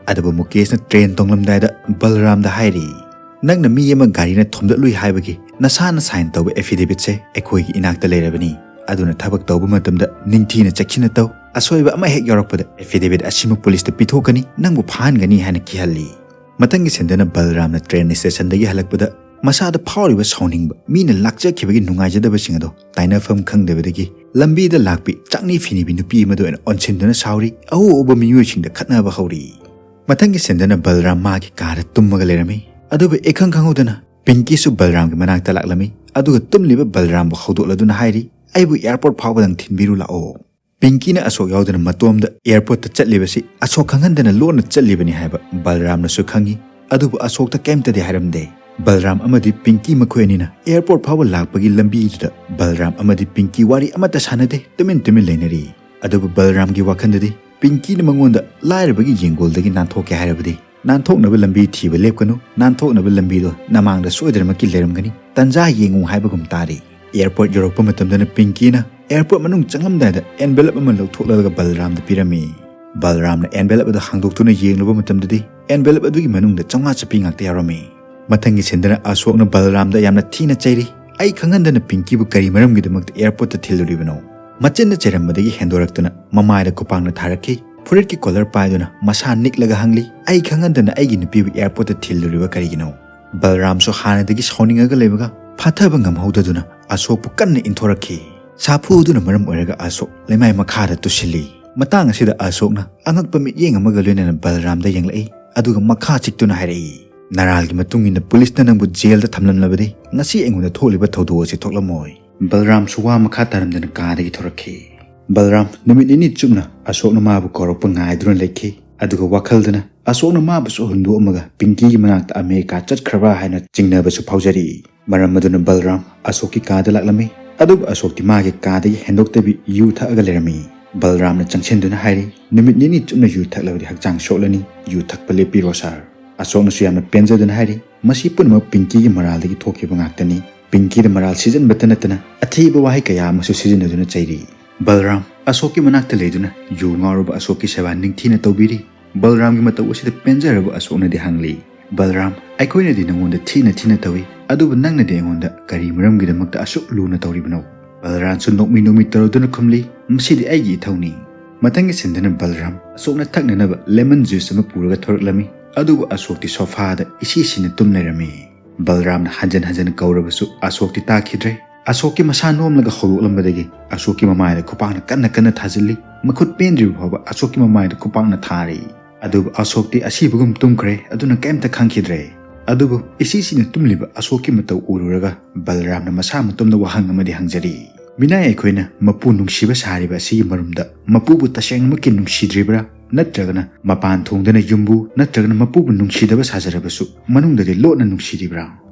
ꯑꯗꯨꯕꯨ ꯃꯨꯀꯦꯁꯅ ꯇ꯭ꯔꯦꯟ ꯇꯣꯡꯂꯝꯗꯥꯏꯗ ꯕꯜꯔꯥꯝꯗ ꯍꯥꯏꯔꯤ, "ꯅꯪꯅ ꯃꯤ ꯑꯃ ꯒꯥꯔꯤꯅ ꯊꯣꯝꯗꯠꯂꯨꯏ ꯍꯥꯏꯕꯒꯤ ꯅꯁꯥꯅ ꯁꯥꯏꯟ ꯇꯧꯕ ꯑꯦꯐꯤꯗꯦꯕꯤꯠꯁꯦ ꯑꯩꯈꯣꯏꯒꯤ ꯏꯅꯥꯛꯇ ꯂꯩꯔꯕꯅꯤ꯫ ꯑꯗꯨꯅ ꯊꯕꯛ ꯇꯧꯕ ꯃꯇꯝꯗ ꯅꯤꯡꯊꯤꯅ ꯆꯦꯛꯁꯤꯟꯅ ꯇꯧ꯫ ꯑꯁꯣꯏꯕ ꯑꯃ ꯍꯦꯛ ꯌꯥꯎꯔꯛꯄꯗ ꯑꯦꯐꯤꯗꯦꯕꯤꯠ ꯑꯁꯤꯃꯛ ꯄꯨꯂꯤꯁꯇ ꯄꯤꯊꯣꯛꯀꯅꯤ, ꯅꯪꯕꯨ ꯐꯥꯍꯟꯒꯅꯤ" ꯍꯥꯏꯅ ꯀꯤꯍꯜꯂꯤ꯫ ꯃꯊꯪꯒꯤ ꯁꯤꯟꯗꯅ ꯕꯜꯔꯥꯝꯅ ꯇ꯭ꯔꯦꯟ ꯁ꯭ꯇꯦꯁꯟꯗꯒꯤ ꯍꯜꯂꯛꯄꯗ ꯃꯁꯥꯗ ꯐꯥꯎꯔꯤꯕ ꯁꯥꯎꯅꯤꯡꯕ, ꯃꯤꯅ ꯂꯥꯛꯆꯈꯤꯕꯒꯤ ꯅꯨꯡꯉꯥꯏꯖꯗꯕꯁꯤꯡ ꯑꯗꯣ ꯇꯥꯏꯅꯐꯝ ꯈꯪꯗꯕꯗꯒꯤ ꯂꯝꯕꯤꯗ ꯂꯥꯛꯄꯤ ꯆꯥꯛꯅꯤ ꯐꯤꯅꯤꯕꯤ ꯅꯨꯄꯤ ꯑꯃꯗ ꯑꯣꯏꯅ ꯑꯣꯟꯁꯤꯟꯗꯨꯅ ꯁꯥꯎꯔꯤ, ꯑꯎ ꯑꯎꯕ ꯃꯤꯑꯣꯏꯁꯤꯡꯗ ꯈꯠꯅꯕ ꯍꯧꯔꯤ꯫ ꯃꯊꯪꯒꯤ ꯁꯤꯟꯗꯅ ꯕꯜꯔꯥꯝ ꯃꯥꯒꯤ ꯀꯥꯗ ꯇꯨꯝꯃꯒ ꯂꯩꯔꯝꯃꯤ꯫ ꯑꯗꯨꯕꯨ ꯏꯈꯪ ꯈꯪꯍꯧꯗꯅ ꯄꯤꯡꯀꯤꯁꯨ ꯕꯜꯔꯥꯝꯒꯤ ꯃꯅꯥꯛꯇ ꯂꯥꯛꯂꯝꯃꯤ꯫ ꯑꯗꯨꯒ ꯇꯨꯝꯂꯤꯕ ꯕꯜꯔꯥꯝꯕꯨ ꯍꯧꯗꯣꯛꯂꯗꯨꯅ ꯍꯥꯏꯔꯤ, "ꯑꯩꯕꯨ ꯑꯦꯌꯔꯄꯣꯔꯠ ꯐꯥꯎꯕꯗꯪ ꯊꯤꯟꯕꯤꯔꯨ ꯂꯥꯛꯑꯣ"꯫ ꯄꯤꯡꯀꯤꯅ ꯑꯁꯣꯛ ꯌꯥꯎꯗꯅ ꯃꯇꯣꯝꯗ ꯑꯦꯌꯔꯄꯣꯔꯠꯇ ꯆꯠꯂꯤꯕꯁꯤ ꯑꯁꯣꯛ ꯈꯪꯍꯟꯗꯅ ꯂꯣꯟꯅ ꯆꯠꯂꯤꯕꯅꯤ ꯍꯥꯏꯕ ꯕꯜꯔꯥꯝꯅꯁꯨ ꯈꯪꯏ꯫ ꯑꯗꯨꯕꯨ ꯑꯁꯣꯛꯇ ꯀꯩꯝꯇꯗꯤ ꯍꯥꯏꯔꯝꯗꯦ꯫ ꯕꯜꯔꯥꯝ ꯑꯃꯗꯤ ꯄꯤꯡꯀꯤ ꯃꯈꯣꯏ ꯑꯅꯤꯅ ꯑꯦꯌꯔꯄꯣꯔꯠ ꯐꯥꯎꯕ ꯂꯥꯛꯄꯒꯤ ꯂꯝꯕꯤꯗꯨꯗ ꯕꯜꯔꯥꯝ ꯑꯃꯗꯤ ꯄꯤꯡꯀꯤ ꯋꯥꯔꯤ ꯑꯃꯠꯇ ꯁꯥꯟꯅꯗꯦ, ꯇꯨꯃꯤꯟ ꯇꯨꯃꯤꯟ ꯂꯩꯅꯔꯤ꯫ ꯑꯗꯨꯕꯨ ꯕꯜꯔꯥꯝꯒꯤ ꯋꯥꯈꯜꯗꯗꯤ ꯄꯤꯡꯀꯤꯅ ꯃꯉꯣꯟꯗ ꯂꯥꯏꯔꯕꯒꯤ ꯌꯦꯡꯒꯣꯜꯗꯒꯤ ꯅꯥꯟꯊꯣꯛꯀꯦ ꯍꯥꯏꯔꯕꯗꯤ ꯅꯥꯟꯊꯣꯛꯅꯕ ꯂꯝꯕꯤ ꯊꯤꯕ ꯂꯦꯞꯀꯅꯨ, ꯅꯥꯟꯊꯣꯛꯅꯕ ꯂꯝꯕꯤꯗꯣ ꯅꯃꯥꯡꯗ ꯁꯣꯏꯗꯅꯃꯛꯀꯤ ꯂꯩꯔꯝꯒꯅꯤ, ꯇꯟꯖꯥ ꯌꯦꯡꯉꯨ ꯍꯥꯏꯕꯒꯨꯝ ꯇꯥꯔꯤ꯫ ꯑꯦꯌꯔꯄꯣꯔꯠ ꯌꯧꯔꯛꯄ ꯃꯇꯝꯗꯅ ꯄꯤꯡꯀꯤꯅ ꯑꯦꯌꯔꯄꯣꯔꯠ ꯃꯅꯨꯡ ꯆꯪꯂꯝꯗꯥꯏꯗ ꯑꯦꯟꯚꯦꯂꯞ ꯑꯃ ꯂꯧꯊꯣꯛꯂꯒ ꯕꯜꯔꯥꯝꯗ ꯄꯤꯔꯝꯃꯤ꯫ ꯕꯜꯔꯥꯝꯅ ꯑꯦꯟꯚꯦꯂꯞ ꯑꯗꯨ ꯍꯥꯡꯗꯣꯛꯇꯨꯅ ꯌꯦꯡꯂꯨꯕ ꯃꯇꯝꯗꯗꯤ ꯑꯦꯟꯚꯦꯂꯞ ꯑꯗꯨꯒꯤ ꯃꯅꯨꯡꯗ ꯆꯥꯝꯃꯉꯥ ꯆꯞꯄꯤ ꯉꯥꯛꯇ ꯌꯥꯎꯔꯝꯃꯤ꯫ ꯃꯊꯪꯒꯤ ꯁꯤꯟꯗꯅ ꯑꯁꯣꯛꯅ ꯕꯜꯔꯥꯝꯗ ꯌꯥꯝꯅ ꯊꯤꯅ ꯆꯩꯔꯤ, "ꯑꯩ ꯈꯪꯍꯟꯗꯅ ꯄꯤꯡꯀꯤꯕꯨ ꯀꯔꯤ ꯃꯔꯝꯒꯤꯗꯃꯛꯇ ꯑꯦꯌꯔꯄꯣꯔꯠꯇ ꯊꯤꯜꯂꯨꯔꯤꯕꯅꯣ?" ꯃꯆꯤꯟꯅ ꯆꯩꯔꯝꯕꯗꯒꯤ ꯍꯦꯟꯗꯣꯔꯛꯇꯨꯅ ꯃꯃꯥꯏꯗ ꯈꯨꯄꯥꯛꯅ ꯊꯥꯔꯛꯈꯤ꯫ ꯐꯨꯔꯤꯠꯀꯤ ꯀꯣꯂꯔ ꯄꯥꯏꯗꯨꯅ ꯃꯁꯥ ꯅꯤꯛꯂꯒ ꯍꯪꯂꯤ, "ꯑꯩ ꯈꯪꯍꯟꯗꯅ ꯑꯩꯒꯤ ꯅꯨꯄꯤꯕꯨ ꯑꯦꯌꯔꯄꯣꯔꯠꯇ ꯊꯤꯜꯂꯨꯔꯤꯕ ꯀꯔꯤꯒꯤꯅꯣ?" ꯕꯜꯔꯥꯝꯁꯨ ꯍꯥꯟꯅꯗꯒꯤ ꯁꯥꯎꯅꯤꯡꯉꯒ ꯂꯩꯕꯒ ꯐꯥꯊꯕ ꯉꯝꯍꯧꯗꯗꯨꯅ ꯑꯁꯣꯛꯄꯨ ꯀꯟꯅ ꯏꯟꯊꯣꯔꯛꯈꯤ꯫ ꯁꯥꯐꯨ ꯑꯗꯨꯅ ꯃꯔꯝ ꯑꯣꯏꯔꯒ ꯑꯁꯣꯛ ꯂꯩꯃꯥꯏ ꯃꯈꯥꯗ ꯇꯨꯁꯤꯜꯂꯤ꯫ ꯃꯇꯥꯡ ꯑꯁꯤꯗ ꯑꯁꯣꯛꯅ ꯑꯉꯛꯄ ꯃꯤꯠꯌꯦꯡ ꯑꯃꯒ ꯂꯣꯏꯅꯅ ꯕꯜꯔꯥꯝꯗ ꯌꯦꯡꯂꯛꯏ, ꯑꯗꯨꯒ ꯃꯈꯥ ꯆꯤꯛꯇꯨꯅ ꯍꯥꯏꯔꯛꯏ, "ꯅꯔꯥꯜꯒꯤ ꯃꯇꯨꯡ ꯏꯟꯅ ꯄꯨꯂꯤꯁꯅ ꯅꯪꯕꯨ ꯖꯦꯜꯗ ꯊꯝꯂꯝꯂꯕꯗꯤ ꯉꯁꯤ ꯑꯩꯉꯣꯟꯗ ꯊꯣꯛꯂꯤꯕ ꯊꯧꯗꯣꯛ ꯑꯁꯤ ꯊꯣꯛꯂꯝꯃꯣꯏ꯫" ꯕꯜꯔꯥꯝꯁꯨ ꯋꯥ ꯃꯈꯥ ꯇꯥꯔꯝꯗꯅ ꯀꯥꯗꯒꯤ ꯊꯣꯔꯛꯈꯤ꯫ ꯕꯜꯔꯥꯝ ꯅꯨꯃꯤꯠ ꯅꯤꯅꯤ ꯆꯨꯞꯅ ꯑꯁꯣꯛꯅ ꯃꯥꯕꯨ ꯀꯧꯔꯛꯄ ꯉꯥꯏꯗꯨꯅ ꯂꯩꯈꯤ, ꯑꯗꯨꯒ ꯋꯥꯈꯜꯗꯅ ꯑꯁꯣꯛꯅ ꯃꯥꯕꯨꯁꯨ ꯍꯨꯟꯗꯣꯛꯑꯝꯃꯒ ꯄꯤꯡꯀꯤꯒꯤ ꯃꯅꯥꯛꯇ ꯑꯃꯦꯔꯤꯀꯥ ꯆꯠꯈ꯭ꯔꯕ꯭ꯔꯥ ꯍꯥꯏꯅ ꯆꯤꯡꯅꯕꯁꯨ ꯐꯥꯎꯖꯔꯤ꯫ ꯃꯔꯝ ꯑꯗꯨꯅ ꯕꯜꯔꯥꯝ ꯑꯁꯣꯛꯀꯤ ꯀꯥꯗ ꯂꯥꯛꯂꯝꯃꯤ, ꯑꯗꯨꯕꯨ ꯑꯁꯣꯛꯇꯤ ꯃꯥꯒꯤ ꯀꯥꯗꯒꯤ ꯍꯦꯟꯗꯣꯛꯇꯕꯤ ꯌꯨ ꯊꯛꯑꯒ ꯂꯩꯔꯝꯃꯤ꯫ ꯕꯜꯔꯥꯝꯅ ꯆꯪꯁꯤꯟꯗꯨꯅ ꯍꯥꯏꯔꯤ, "ꯅꯨꯃꯤꯠ ꯅꯤꯅꯤ ꯆꯨꯞꯅ ꯌꯨ ꯊꯛꯂꯕꯗꯤ ꯍꯛꯆꯥꯡ ꯁꯣꯛꯂꯅꯤ, ꯌꯨ ꯊꯛꯄ ꯂꯦꯞꯄꯤꯔꯣ ꯁꯥꯔ꯫" ꯑꯁꯣꯛꯅꯁꯨ ꯌꯥꯝꯅ ꯄꯦꯟꯖꯗꯨꯅ ꯍꯥꯏꯔꯤ, "ꯃꯁꯤ ꯄꯨꯝꯅꯃꯛ ꯄꯤꯡꯀꯤꯒꯤ ꯃꯔꯥꯜꯗꯒꯤ ꯊꯣꯛꯈꯤꯕ ꯉꯥꯛꯇꯅꯤ꯫" ꯄꯤꯡꯀꯤꯗ ꯃꯔꯥꯜ ꯁꯤꯖꯤꯟꯕꯇ ꯅꯠꯇꯅ ꯑꯊꯤꯕ ꯋꯥꯍꯩ ꯀꯌꯥ ꯑꯃꯁꯨ ꯁꯤꯖꯤꯟꯅꯗꯨꯅ ꯆꯩꯔꯤ꯫ ꯕꯜꯔꯥꯝ ꯑꯁꯣꯛꯀꯤ ꯃꯅꯥꯛꯇ ꯂꯩꯗꯨꯅ ꯌꯨ ꯉꯥꯎꯔꯕ ꯑꯁꯣꯛꯀꯤ ꯁꯦꯕꯥ ꯅꯤꯡꯊꯤꯅ ꯇꯧꯕꯤꯔꯤ꯫ ꯕꯜꯔꯥꯝꯒꯤ ꯃꯇꯧ ꯑꯁꯤꯗ ꯄꯦꯟꯖꯔꯕ ꯑꯁꯣꯛꯅꯗꯤ ꯍꯪꯂꯤ, "ꯕꯜꯔꯥꯝ, ꯑꯩꯈꯣꯏꯅꯗꯤ ꯅꯉꯣꯟꯗ ꯊꯤꯅ ꯊꯤꯅ ꯇꯧꯏ, ꯑꯗꯨꯕꯨ ꯅꯪꯅꯗꯤ ꯑꯩꯉꯣꯟꯗ ꯀꯔꯤ ꯃꯔꯝꯒꯤꯗꯃꯛꯇ ꯑꯁꯨꯛ ꯂꯨꯅ ꯇꯧꯔꯤꯕꯅꯣ?" ꯕꯜꯔꯥꯝꯁꯨ ꯅꯣꯛꯃꯤ ꯅꯣꯛꯃꯤ ꯇꯧꯔꯗꯨꯅ ꯈꯨꯝꯂꯤ, "ꯃꯁꯤꯗꯤ ꯑꯩꯒꯤ ꯏꯊꯧꯅꯤ꯫" ꯃꯊꯪꯒꯤ ꯁꯤꯟꯗꯅ ꯕꯜꯔꯥꯝ ꯑꯁꯣꯛꯅ ꯊꯛꯅꯅꯕ ꯂꯦꯃꯟ ꯖꯨꯁ ꯑꯃ ꯄꯨꯔꯒ ꯊꯣꯔꯛꯂꯝꯃꯤ, ꯑꯗꯨꯕꯨ ꯑꯁꯣꯛꯇꯤ ꯁꯣꯐꯥꯗ ꯏꯁꯤ ꯁꯤꯅ ꯇꯨꯝ ꯂꯩꯔꯝꯃꯤ꯫ ꯕꯜꯔꯥꯝꯅ ꯍꯟꯖꯟ ꯍꯟꯖꯟ ꯀꯧꯔꯕꯁꯨ ꯑꯁꯣꯛꯇꯤ ꯇꯥꯈꯤꯗ꯭ꯔꯦ꯫ ꯑꯁꯣꯛꯀꯤ ꯃꯁꯥ ꯅꯣꯝꯂꯒ ꯍꯧꯗꯣꯛꯂꯝꯕꯗꯒꯤ ꯑꯁꯣꯛꯀꯤ ꯃꯃꯥꯏꯗ ꯈꯨꯄꯥꯛꯅ ꯀꯟꯅ ꯀꯟꯅ ꯊꯥꯖꯤꯜꯂꯤ꯫ ꯃꯈꯨꯠ ꯄꯦꯟꯗ꯭ꯔꯤꯕ ꯐꯥꯎꯕ ꯑꯁꯣꯛꯀꯤ ꯃꯃꯥꯏꯗ ꯈꯨꯄꯥꯛꯅ ꯊꯥꯔꯤ꯫ ꯑꯗꯨꯕꯨ ꯑꯁꯣꯛꯇꯤ ꯑꯁꯤꯕꯒꯨꯝ ꯇꯨꯝꯈ꯭ꯔꯦ, ꯑꯗꯨꯅ ꯀꯩꯝꯇ ꯈꯪꯈꯤꯗ꯭ꯔꯦ꯫ ꯑꯗꯨꯕꯨ ꯏꯁꯤ ꯁꯤꯅ ꯇꯨꯝꯂꯤꯕ ꯑꯁꯣꯛꯀꯤ ꯃꯇꯧ ꯎꯔꯨꯔꯒ ꯕꯜꯔꯥꯝꯅ ꯃꯁꯥ ꯃꯇꯣꯝꯗ ꯋꯥꯍꯪ ꯑꯃꯗꯤ ꯍꯪꯖꯔꯤ, "ꯃꯤꯅꯥꯏ ꯑꯩꯈꯣꯏꯅ ꯃꯄꯨ ꯅꯨꯡꯁꯤꯕ ꯁꯥꯔꯤꯕ ꯑꯁꯤꯒꯤ ꯃꯔꯨꯝꯗ ꯃꯄꯨꯕꯨ ꯇꯁꯦꯡꯅꯃꯛꯀꯤ ꯅꯨꯡꯁꯤꯗ꯭ꯔꯤꯕ꯭ꯔꯥ? ꯅꯠꯇ꯭ꯔꯒꯅ ꯃꯄꯥꯟ ꯊꯣꯡꯗꯅ ꯌꯨꯝꯕꯨ ꯅꯠꯇ꯭ꯔꯒꯅ ꯃꯄꯨꯕꯨ ꯅꯨꯡꯁꯤꯗꯕ ꯁꯥꯖꯔꯕꯁꯨ ꯃꯅꯨꯡꯗꯗꯤ ꯂꯣꯠꯅ ꯅꯨꯡꯁꯤꯔꯤꯕ꯭ꯔꯥ?"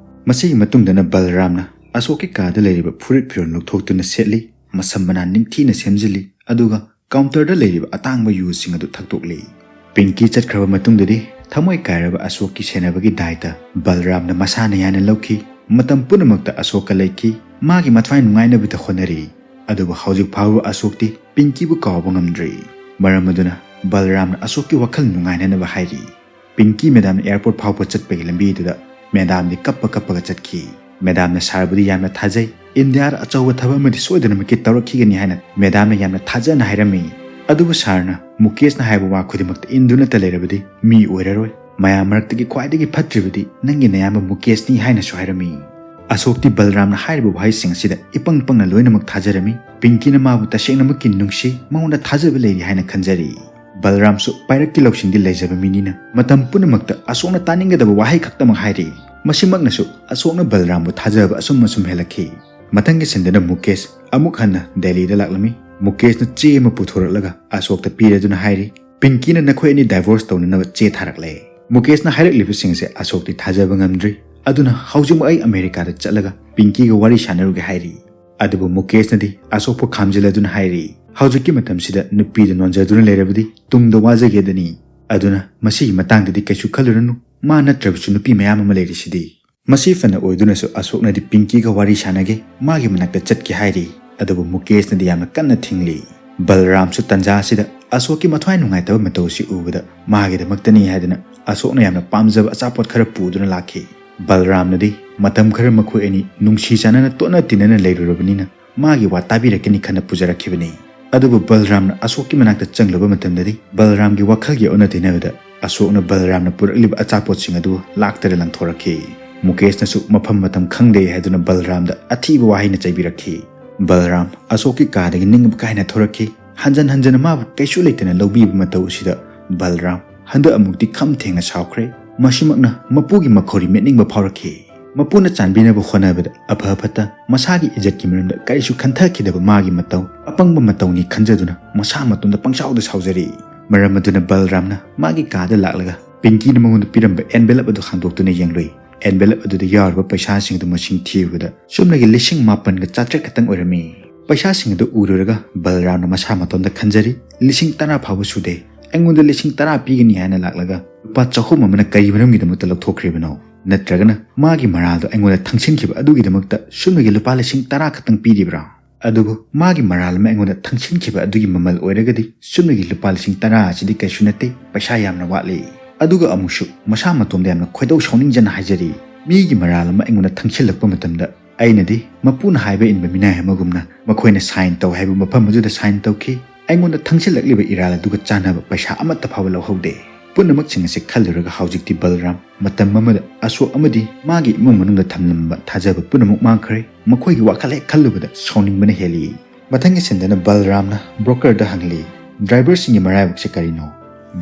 ꯃꯁꯤꯒꯤ ꯃꯇꯨꯡꯗꯅ ꯕꯜꯔꯥꯝꯅ ꯑꯁꯣꯛꯀꯤ ꯀꯥꯗ ꯂꯩꯔꯤꯕ ꯐꯨꯔꯤꯠ ꯐꯤꯔꯣꯜ ꯂꯧꯊꯣꯛꯇꯨꯅ ꯁꯦꯠꯂꯤ꯫ ꯃꯁꯝ ꯃꯅꯥ ꯅꯤꯡꯊꯤꯅ ꯁꯦꯝꯖꯤꯜꯂꯤ, ꯑꯗꯨꯒ ꯀꯥꯎꯟꯇꯔꯗ ꯂꯩꯔꯤꯕ ꯑꯇꯥꯡꯕ ꯌꯨꯁꯤꯡ ꯑꯗꯨ ꯊꯛꯇꯣꯛꯂꯤ꯫ ꯄꯤꯡꯀꯤ ꯆꯠꯈ꯭ꯔꯕ ꯃꯇꯨꯡꯗꯗꯤ ꯊꯃꯣꯏ ꯀꯥꯏꯔꯕ ꯑꯁꯣꯛꯀꯤ ꯁꯦꯟꯅꯕꯒꯤ ꯗꯥꯏꯇ ꯕꯜꯔꯥꯝꯅ ꯃꯁꯥꯅ ꯌꯥꯅ ꯂꯧꯈꯤ꯫ ꯃꯇꯝ ꯄꯨꯝꯅꯃꯛꯇ ꯑꯁꯣꯛꯀ ꯂꯩꯈꯤ꯫ ꯃꯥꯒꯤ ꯃꯊ꯭ꯋꯥꯏ ꯅꯨꯡꯉꯥꯏꯅꯕꯗ ꯍꯣꯠꯅꯔꯤ꯫ ꯑꯗꯨꯕꯨ ꯍꯧꯖꯤꯛ ꯐꯥꯎꯕ ꯑꯁꯣꯛꯇꯤ ꯄꯤꯡꯀꯤꯕꯨ ꯀꯥꯎꯕ ꯉꯝꯗ꯭ꯔꯤ꯫ ꯃꯔꯝ ꯑꯗꯨꯅ ꯕꯜꯔꯥꯝꯅ ꯑꯁꯣꯛꯀꯤ ꯋꯥꯈꯜ ꯅꯨꯡꯉꯥꯏꯅꯅꯕ ꯍꯥꯏꯔꯤ꯫ ꯄꯤꯡꯀꯤ ꯃꯦꯗꯥꯝ ꯑꯦꯌꯔꯄꯣꯔꯠ ꯐꯥꯎꯕ ꯆꯠꯄꯒꯤ ꯂꯝꯕꯤꯗꯨꯗ ꯃꯦꯗꯥꯝꯗꯤ ꯀꯞꯄ ꯀꯞꯄꯒ ꯆꯠꯈꯤ꯫ ꯃꯦꯗꯥꯝꯅ ꯁꯥꯔꯕꯨꯗꯤ ꯌꯥꯝꯅ ꯊꯥꯖꯩ, ꯏꯟꯗꯤꯌꯥꯗ ꯑꯆꯧꯕ ꯊꯕꯛ ꯑꯃꯗꯤ ꯁꯣꯏꯗꯅꯃꯛꯀꯤ ꯇꯧꯔꯛꯈꯤꯒꯅꯤ ꯍꯥꯏꯅ ꯃꯦꯗꯥꯝꯅ ꯌꯥꯝꯅ ꯊꯥꯖꯅ ꯍꯥꯏꯔꯝꯃꯤ꯫ ꯑꯗꯨꯕꯨ ꯁꯥꯔꯅ ꯃꯨꯀꯦꯁꯅ ꯍꯥꯏꯕ ꯋꯥ ꯈꯨꯗꯤꯡꯃꯛꯇ ꯏꯟꯗꯨꯅꯇ ꯂꯩꯔꯕꯗꯤ ꯃꯤ ꯑꯣꯏꯔꯔꯣꯏ, ꯃꯌꯥꯝ ꯃꯔꯛꯇꯒꯤ ꯈ꯭ꯋꯥꯏꯗꯒꯤ ꯐꯠꯇ꯭ꯔꯤꯕꯗꯤ ꯅꯪꯒꯤ ꯅꯌꯥꯝꯕ ꯃꯨꯀꯦꯁꯅꯤ ꯍꯥꯏꯅꯁꯨ ꯍꯥꯏꯔꯝꯃꯤ꯫ ꯑꯁꯣꯛꯇꯤ ꯕꯜꯔꯥꯝꯅ ꯍꯥꯏꯔꯤꯕ ꯋꯥꯍꯩꯁꯤꯡ ꯑꯁꯤꯗ ꯏꯄꯪ ꯄꯪꯅ ꯂꯣꯏꯅꯃꯛ ꯊꯥꯖꯔꯝꯃꯤ꯫ ꯄꯤꯡꯀꯤꯅ ꯃꯥꯕꯨ ꯇꯁꯦꯡꯅꯃꯛꯀꯤ ꯅꯨꯡꯁꯤ, ꯃꯉꯣꯟꯗ ꯊꯥꯖꯕ ꯂꯩꯔꯤ ꯍꯥꯏꯅ ꯈꯟꯖꯔꯤ꯫ ꯕꯜꯔꯥꯝꯁꯨ ꯄꯥꯏꯔꯛꯀꯤ ꯂꯧꯁꯤꯡꯗꯤ ꯂꯩꯖꯕ ꯃꯤꯅꯤꯅ ꯃꯇꯝ ꯄꯨꯝꯅꯃꯛꯇ ꯑꯁꯣꯛꯅ ꯇꯥꯅꯤꯡꯒꯗꯕ ꯋꯥꯍꯩ ꯈꯛꯇꯃꯛ ꯍꯥꯏꯔꯤ꯫ ꯃꯁꯤꯃꯛꯅꯁꯨ ꯑꯁꯣꯛꯅ ꯕꯜꯔꯥꯝꯕꯨ ꯊꯥꯖꯕ ꯑꯁꯨꯝ ꯑꯁꯨꯝ ꯍꯦꯜꯂꯛꯈꯤ꯫ ꯃꯊꯪꯒꯤ ꯁꯤꯟꯗꯅ ꯃꯨꯀꯦꯁ ꯑꯃꯨꯛ ꯍꯟꯅ ꯗꯦꯜꯂꯤꯗ ꯂꯥꯛꯂꯝꯃꯤ꯫ ꯃꯨꯀꯦꯁꯅ ꯆꯦ ꯑꯃ ꯄꯨꯊꯣꯔꯛꯂꯒ ꯑꯁꯣꯛꯇ ꯄꯤꯔꯗꯨꯅ ꯍꯥꯏꯔꯤ, "ꯄꯤꯡꯀꯤꯅ ꯅꯈꯣꯏ ꯑꯅꯤ ꯗꯥꯏꯚꯣꯔꯁ ꯇꯧꯅꯅꯕ ꯆꯦ ꯊꯥꯔꯛꯂꯦ꯫" ꯃꯨꯀꯦꯁꯅ ꯍꯥꯏꯔꯛꯂꯤꯕꯁꯤꯡꯁꯦ ꯑꯁꯣꯛꯇꯤ ꯊꯥꯖꯕ ꯉꯝꯗ꯭ꯔꯤ꯫ ꯑꯗꯨꯅ ꯍꯧꯖꯤꯛꯃꯛ ꯑꯩ ꯑꯃꯦꯔꯤꯀꯥꯗ ꯆꯠꯂꯒ ꯄꯤꯡꯀꯤꯒ ꯋꯥꯔꯤ ꯁꯥꯟꯅꯔꯨꯒꯦ ꯍꯥꯏꯔꯤ꯫ ꯑꯗꯨꯕꯨ ꯃꯨꯀꯦꯁꯅꯗꯤ ꯑꯁꯣꯛꯄꯨ ꯈꯥꯝꯖꯤꯜꯂꯗꯨꯅ ꯍꯥꯏꯔꯤ, "ꯍꯧꯖꯤꯛꯀꯤ ꯃꯇꯝꯁꯤꯗ ꯅꯨꯄꯤꯗ ꯅꯣꯟꯖꯗꯨꯅ ꯂꯩꯔꯕꯗꯤ ꯇꯨꯡꯗ ꯋꯥꯖꯒꯦꯗꯅꯤ꯫ ꯑꯗꯨꯅ ꯃꯁꯤꯒꯤ ꯃꯇꯥꯡꯗꯗꯤ ꯀꯩꯁꯨ ꯈꯜꯂꯨꯔꯅꯨ꯫ ꯃꯥ ꯅꯠꯇ꯭ꯔꯕꯁꯨ ꯅꯨꯄꯤ ꯃꯌꯥꯝ ꯑꯃ ꯂꯩꯔꯤꯁꯤꯗꯤ꯫" ꯃꯁꯤ ꯐꯅ ꯑꯣꯏꯗꯨꯅꯁꯨ ꯑꯁꯣꯛꯅꯗꯤ ꯄꯤꯡꯀꯤꯒ ꯋꯥꯔꯤ ꯁꯥꯟꯅꯒꯦ, ꯃꯥꯒꯤ ꯃꯅꯥꯛꯇ ꯆꯠꯀꯦ ꯍꯥꯏꯔꯤ꯫ ꯑꯗꯨꯕꯨ ꯃꯨꯀꯦꯁꯅꯗꯤ ꯌꯥꯝꯅ ꯀꯟꯅ ꯊꯤꯡꯂꯤ꯫ ꯕꯜꯔꯥꯝꯁꯨ ꯇꯟꯖꯥ ꯑꯁꯤꯗ ꯑꯁꯣꯛꯀꯤ ꯃꯊ꯭ꯋꯥꯏ ꯅꯨꯡꯉꯥꯏꯇꯕ ꯃꯇꯧ ꯑꯁꯤ ꯎꯕꯗ ꯃꯥꯒꯤꯗꯃꯛꯇꯅꯤ ꯍꯥꯏꯗꯨꯅ ꯑꯁꯣꯛꯅ ꯌꯥꯝꯅ ꯄꯥꯝꯖꯕ ꯑꯆꯥꯄꯣꯠ ꯈꯔ ꯄꯨꯗꯨꯅ ꯂꯥꯛꯈꯤ꯫ ꯕꯜꯔꯥꯝꯅꯗꯤ ꯃꯇꯝ ꯈꯔ ꯃꯈꯣꯏ ꯑꯅꯤ ꯅꯨꯡꯁꯤ ꯆꯥꯟꯅꯅ ꯇꯣꯠꯅ ꯇꯤꯟꯅꯅ ꯂꯩꯔꯨꯔꯕꯅꯤꯅ ꯃꯥꯒꯤ ꯋꯥ ꯇꯥꯕꯤꯔꯛꯀꯅꯤ ꯈꯟꯅ ꯄꯨꯖꯔꯛꯈꯤꯕꯅꯤ꯫ ꯑꯗꯨꯕꯨ ꯕꯜꯔꯥꯝꯅ ꯑꯁꯣꯛꯀꯤ ꯃꯅꯥꯛꯇ ꯆꯪꯂꯨꯕ ꯃꯇꯝꯗꯗꯤ ꯕꯜꯔꯥꯝꯒꯤ ꯋꯥꯈꯜꯒꯤ ꯑꯣꯟꯅ ꯇꯩꯅꯕꯗ ꯑꯁꯣꯛꯅ ꯕꯜꯔꯥꯝꯅ ꯄꯨꯔꯛꯂꯤꯕ ꯑꯆꯥꯄꯣꯠꯁꯤꯡ ꯑꯗꯨ ꯂꯥꯛꯇꯔ ꯂꯪꯊꯣꯔꯛꯈꯤ꯫ ꯃꯨꯀꯦꯁꯅꯁꯨ ꯃꯐꯝ ꯃꯇꯝ ꯈꯪꯗꯦ ꯍꯥꯏꯗꯨꯅ ꯕꯜꯔꯥꯝꯗ ꯑꯊꯤꯕ ꯋꯥꯍꯩꯅ ꯆꯩꯕꯤꯔꯛꯈꯤ꯫ ꯕꯜꯔꯥꯝ ꯑꯁꯣꯛꯀꯤ ꯀꯥꯗꯒꯤ ꯅꯤꯡꯕ ꯀꯥꯏꯅ ꯊꯣꯔꯛꯈꯤ꯫ ꯍꯟꯖꯟ ꯍꯟꯖꯟꯅ ꯃꯥꯕꯨ ꯀꯩꯁꯨ ꯂꯩꯇꯅ ꯂꯧꯕꯤꯕ ꯃꯇꯧ ꯑꯁꯤꯗ ꯕꯜꯔꯥꯝ ꯍꯟꯗꯛ ꯑꯃꯨꯛꯇꯤ ꯈꯝ ꯊꯦꯡꯅ ꯁꯥꯎꯈ꯭ꯔꯦ꯫ ꯃꯁꯤꯃꯛꯅ ꯃꯄꯨꯒꯤ ꯃꯈꯧꯔꯤ ꯃꯦꯠꯅꯤꯡꯕ ꯐꯥꯎꯔꯛꯈꯤ꯫ ꯃꯄꯨꯅ ꯆꯥꯟꯕꯤꯅꯕ ꯍꯣꯠꯅꯕꯗ ꯑꯐ ꯐꯠꯇ, ꯃꯁꯥꯒꯤ ꯏꯖꯠꯀꯤ ꯃꯔꯝꯗ ꯀꯔꯤꯁꯨ ꯈꯟꯊꯈꯤꯗꯕ ꯃꯥꯒꯤ ꯃꯇꯧ ꯑꯄꯪꯕ ꯃꯇꯧꯅꯤ ꯈꯟꯖꯗꯨꯅ ꯃꯁꯥ ꯃꯇꯣꯝꯗ ꯄꯪꯁꯥꯎꯗ ꯁꯥꯎꯖꯔꯤ꯫ ꯃꯔꯝ ꯑꯗꯨꯅ ꯕꯜꯔꯥꯝꯅ ꯃꯥꯒꯤ ꯀꯥꯗ ꯂꯥꯛꯂꯒ ꯄꯤꯡꯀꯤꯅ ꯃꯉꯣꯟꯗ ꯄꯤꯔꯝꯕ ꯑꯦꯟꯚꯦꯂꯞ ꯑꯗꯨ ꯍꯥꯡꯗꯣꯛꯇꯨꯅ ꯌꯦꯡꯂꯨꯏ꯫ ꯑꯦꯟꯚꯦꯂꯞ ꯑꯗꯨꯗ ꯌꯥꯎꯔꯤꯕ ꯄꯩꯁꯥꯁꯤꯡ ꯑꯗꯨ ꯃꯁꯤꯡ ꯊꯤꯔꯨꯕꯗ ꯆꯨꯝꯅꯒꯤ ꯂꯤꯁꯤꯡ ꯃꯥꯄꯟꯒ ꯆꯥꯇ꯭ꯔꯦꯠ ꯈꯛꯇꯪ ꯑꯣꯏꯔꯝꯃꯤ꯫ ꯄꯩꯁꯥꯁꯤꯡ ꯑꯗꯨ ꯎꯔꯨꯔꯒ ꯕꯜꯔꯥꯝꯅ ꯃꯁꯥ ꯃꯇꯣꯝꯗ ꯈꯟꯖꯔꯤ, "ꯂꯤꯁꯤꯡ ꯇꯔꯥ ꯐꯥꯎꯕ ꯁꯨꯗꯦ꯫ ꯑꯩꯉꯣꯟꯗ ꯂꯤꯁꯤꯡ ꯇꯔꯥ ꯄꯤꯒꯅꯤ ꯍꯥꯏꯅ ꯂꯥꯛꯂꯒ ꯂꯨꯄꯥ ꯆꯍꯨꯝ ꯑꯃꯅ ꯀꯔꯤ ꯃꯔꯝꯒꯤꯗꯃꯛꯇ ꯂꯧꯊꯣꯛꯈ꯭ꯔꯤꯕꯅꯣ? ꯅꯠꯇ꯭ꯔꯒꯅ ꯃꯥꯒꯤ ꯃꯔꯥꯜꯗꯣ ꯑꯩꯉꯣꯟꯗ ꯊꯪꯁꯤꯟꯈꯤꯕ ꯑꯗꯨꯒꯤꯗꯃꯛꯇ ꯁꯨꯞꯅꯒꯤ ꯂꯨꯄꯥ ꯂꯤꯁꯤꯡ ꯇꯔꯥ ꯈꯛꯇꯪ ꯄꯤꯔꯤꯕ꯭ꯔꯥ? ꯑꯗꯨꯕꯨ ꯃꯥꯒꯤ ꯃꯔꯥꯜ ꯑꯃ ꯑꯩꯉꯣꯟꯗ ꯊꯪꯁꯤꯟꯈꯤꯕ ꯑꯗꯨꯒꯤ ꯃꯃꯜ ꯑꯣꯏꯔꯒꯗꯤ ꯁꯨꯞꯅꯒꯤ ꯂꯨꯄꯥ ꯂꯤꯁꯤꯡ ꯇꯔꯥ ꯑꯁꯤꯗꯤ ꯀꯩꯁꯨ ꯅꯠꯇꯦ, ꯄꯩꯁꯥ ꯌꯥꯝꯅ ꯋꯥꯠꯂꯤ꯫" ꯑꯗꯨꯒ ꯑꯃꯨꯛꯁꯨ ꯃꯁꯥ ꯃꯇꯣꯝꯗ ꯌꯥꯝꯅ ꯈꯣꯏꯗꯧ ꯁꯥꯎꯅꯤꯡꯖꯅ ꯍꯥꯏꯖꯔꯤ, "ꯃꯤꯒꯤ ꯃꯔꯥꯜ ꯑꯃ ꯑꯩꯉꯣꯟꯗ ꯊꯪꯁꯤꯜꯂꯛꯄ ꯃꯇꯝꯗ ꯑꯩꯅꯗꯤ ꯃꯄꯨꯅ ꯍꯥꯏꯕ ꯏꯟꯕ ꯃꯤꯅꯥꯏ ꯑꯃꯒꯨꯝꯅ ꯃꯈꯣꯏꯅ ꯁꯥꯏꯟ ꯇꯧ ꯍꯥꯏꯕ ꯃꯐꯝ ꯑꯗꯨꯗ ꯁꯥꯏꯟ ꯇꯧꯈꯤ꯫ ꯑꯩꯉꯣꯟꯗ ꯊꯪꯁꯤꯜꯂꯛꯂꯤꯕ ꯏꯔꯥꯜ ꯑꯗꯨꯒ ꯆꯥꯟꯅꯕ ꯄꯩꯁꯥ ꯑꯃꯠꯇ ꯐꯥꯎꯕ ꯂꯧꯍꯧꯗꯦ꯫ ꯄꯨꯝꯅꯃꯛꯁꯤꯡ ꯑꯁꯤ ꯈꯜꯂꯨꯔꯒ ꯍꯧꯖꯤꯛꯇꯤ ꯕꯜꯔꯥꯝ ꯃꯇꯝ ꯑꯃꯗ ꯑꯁꯣꯛ ꯑꯃꯗꯤ ꯃꯥꯒꯤ ꯏꯃꯨꯡ ꯃꯅꯨꯡꯗ ꯊꯝꯂꯝꯕ ꯊꯥꯖꯕ ꯄꯨꯝꯅꯃꯛ ꯃꯥꯡꯈ꯭ꯔꯦ꯫ ꯃꯈꯣꯏꯒꯤ ꯋꯥꯈꯜ ꯍꯦꯛ ꯈꯜꯂꯨꯕꯗ ꯁꯥꯎꯅꯤꯡꯕꯅ ꯍꯦꯜꯂꯤ꯫ ꯃꯊꯪꯒꯤ ꯁꯤꯟꯗꯅ ꯕꯜꯔꯥꯝꯅ ꯕ꯭ꯔꯣꯀꯔꯗ ꯍꯪꯂꯤ, "ꯗ꯭ꯔꯥꯏꯚꯔꯁꯤꯡꯒꯤ ꯃꯔꯥꯏꯕꯛꯁꯦ ꯀꯔꯤꯅꯣ?"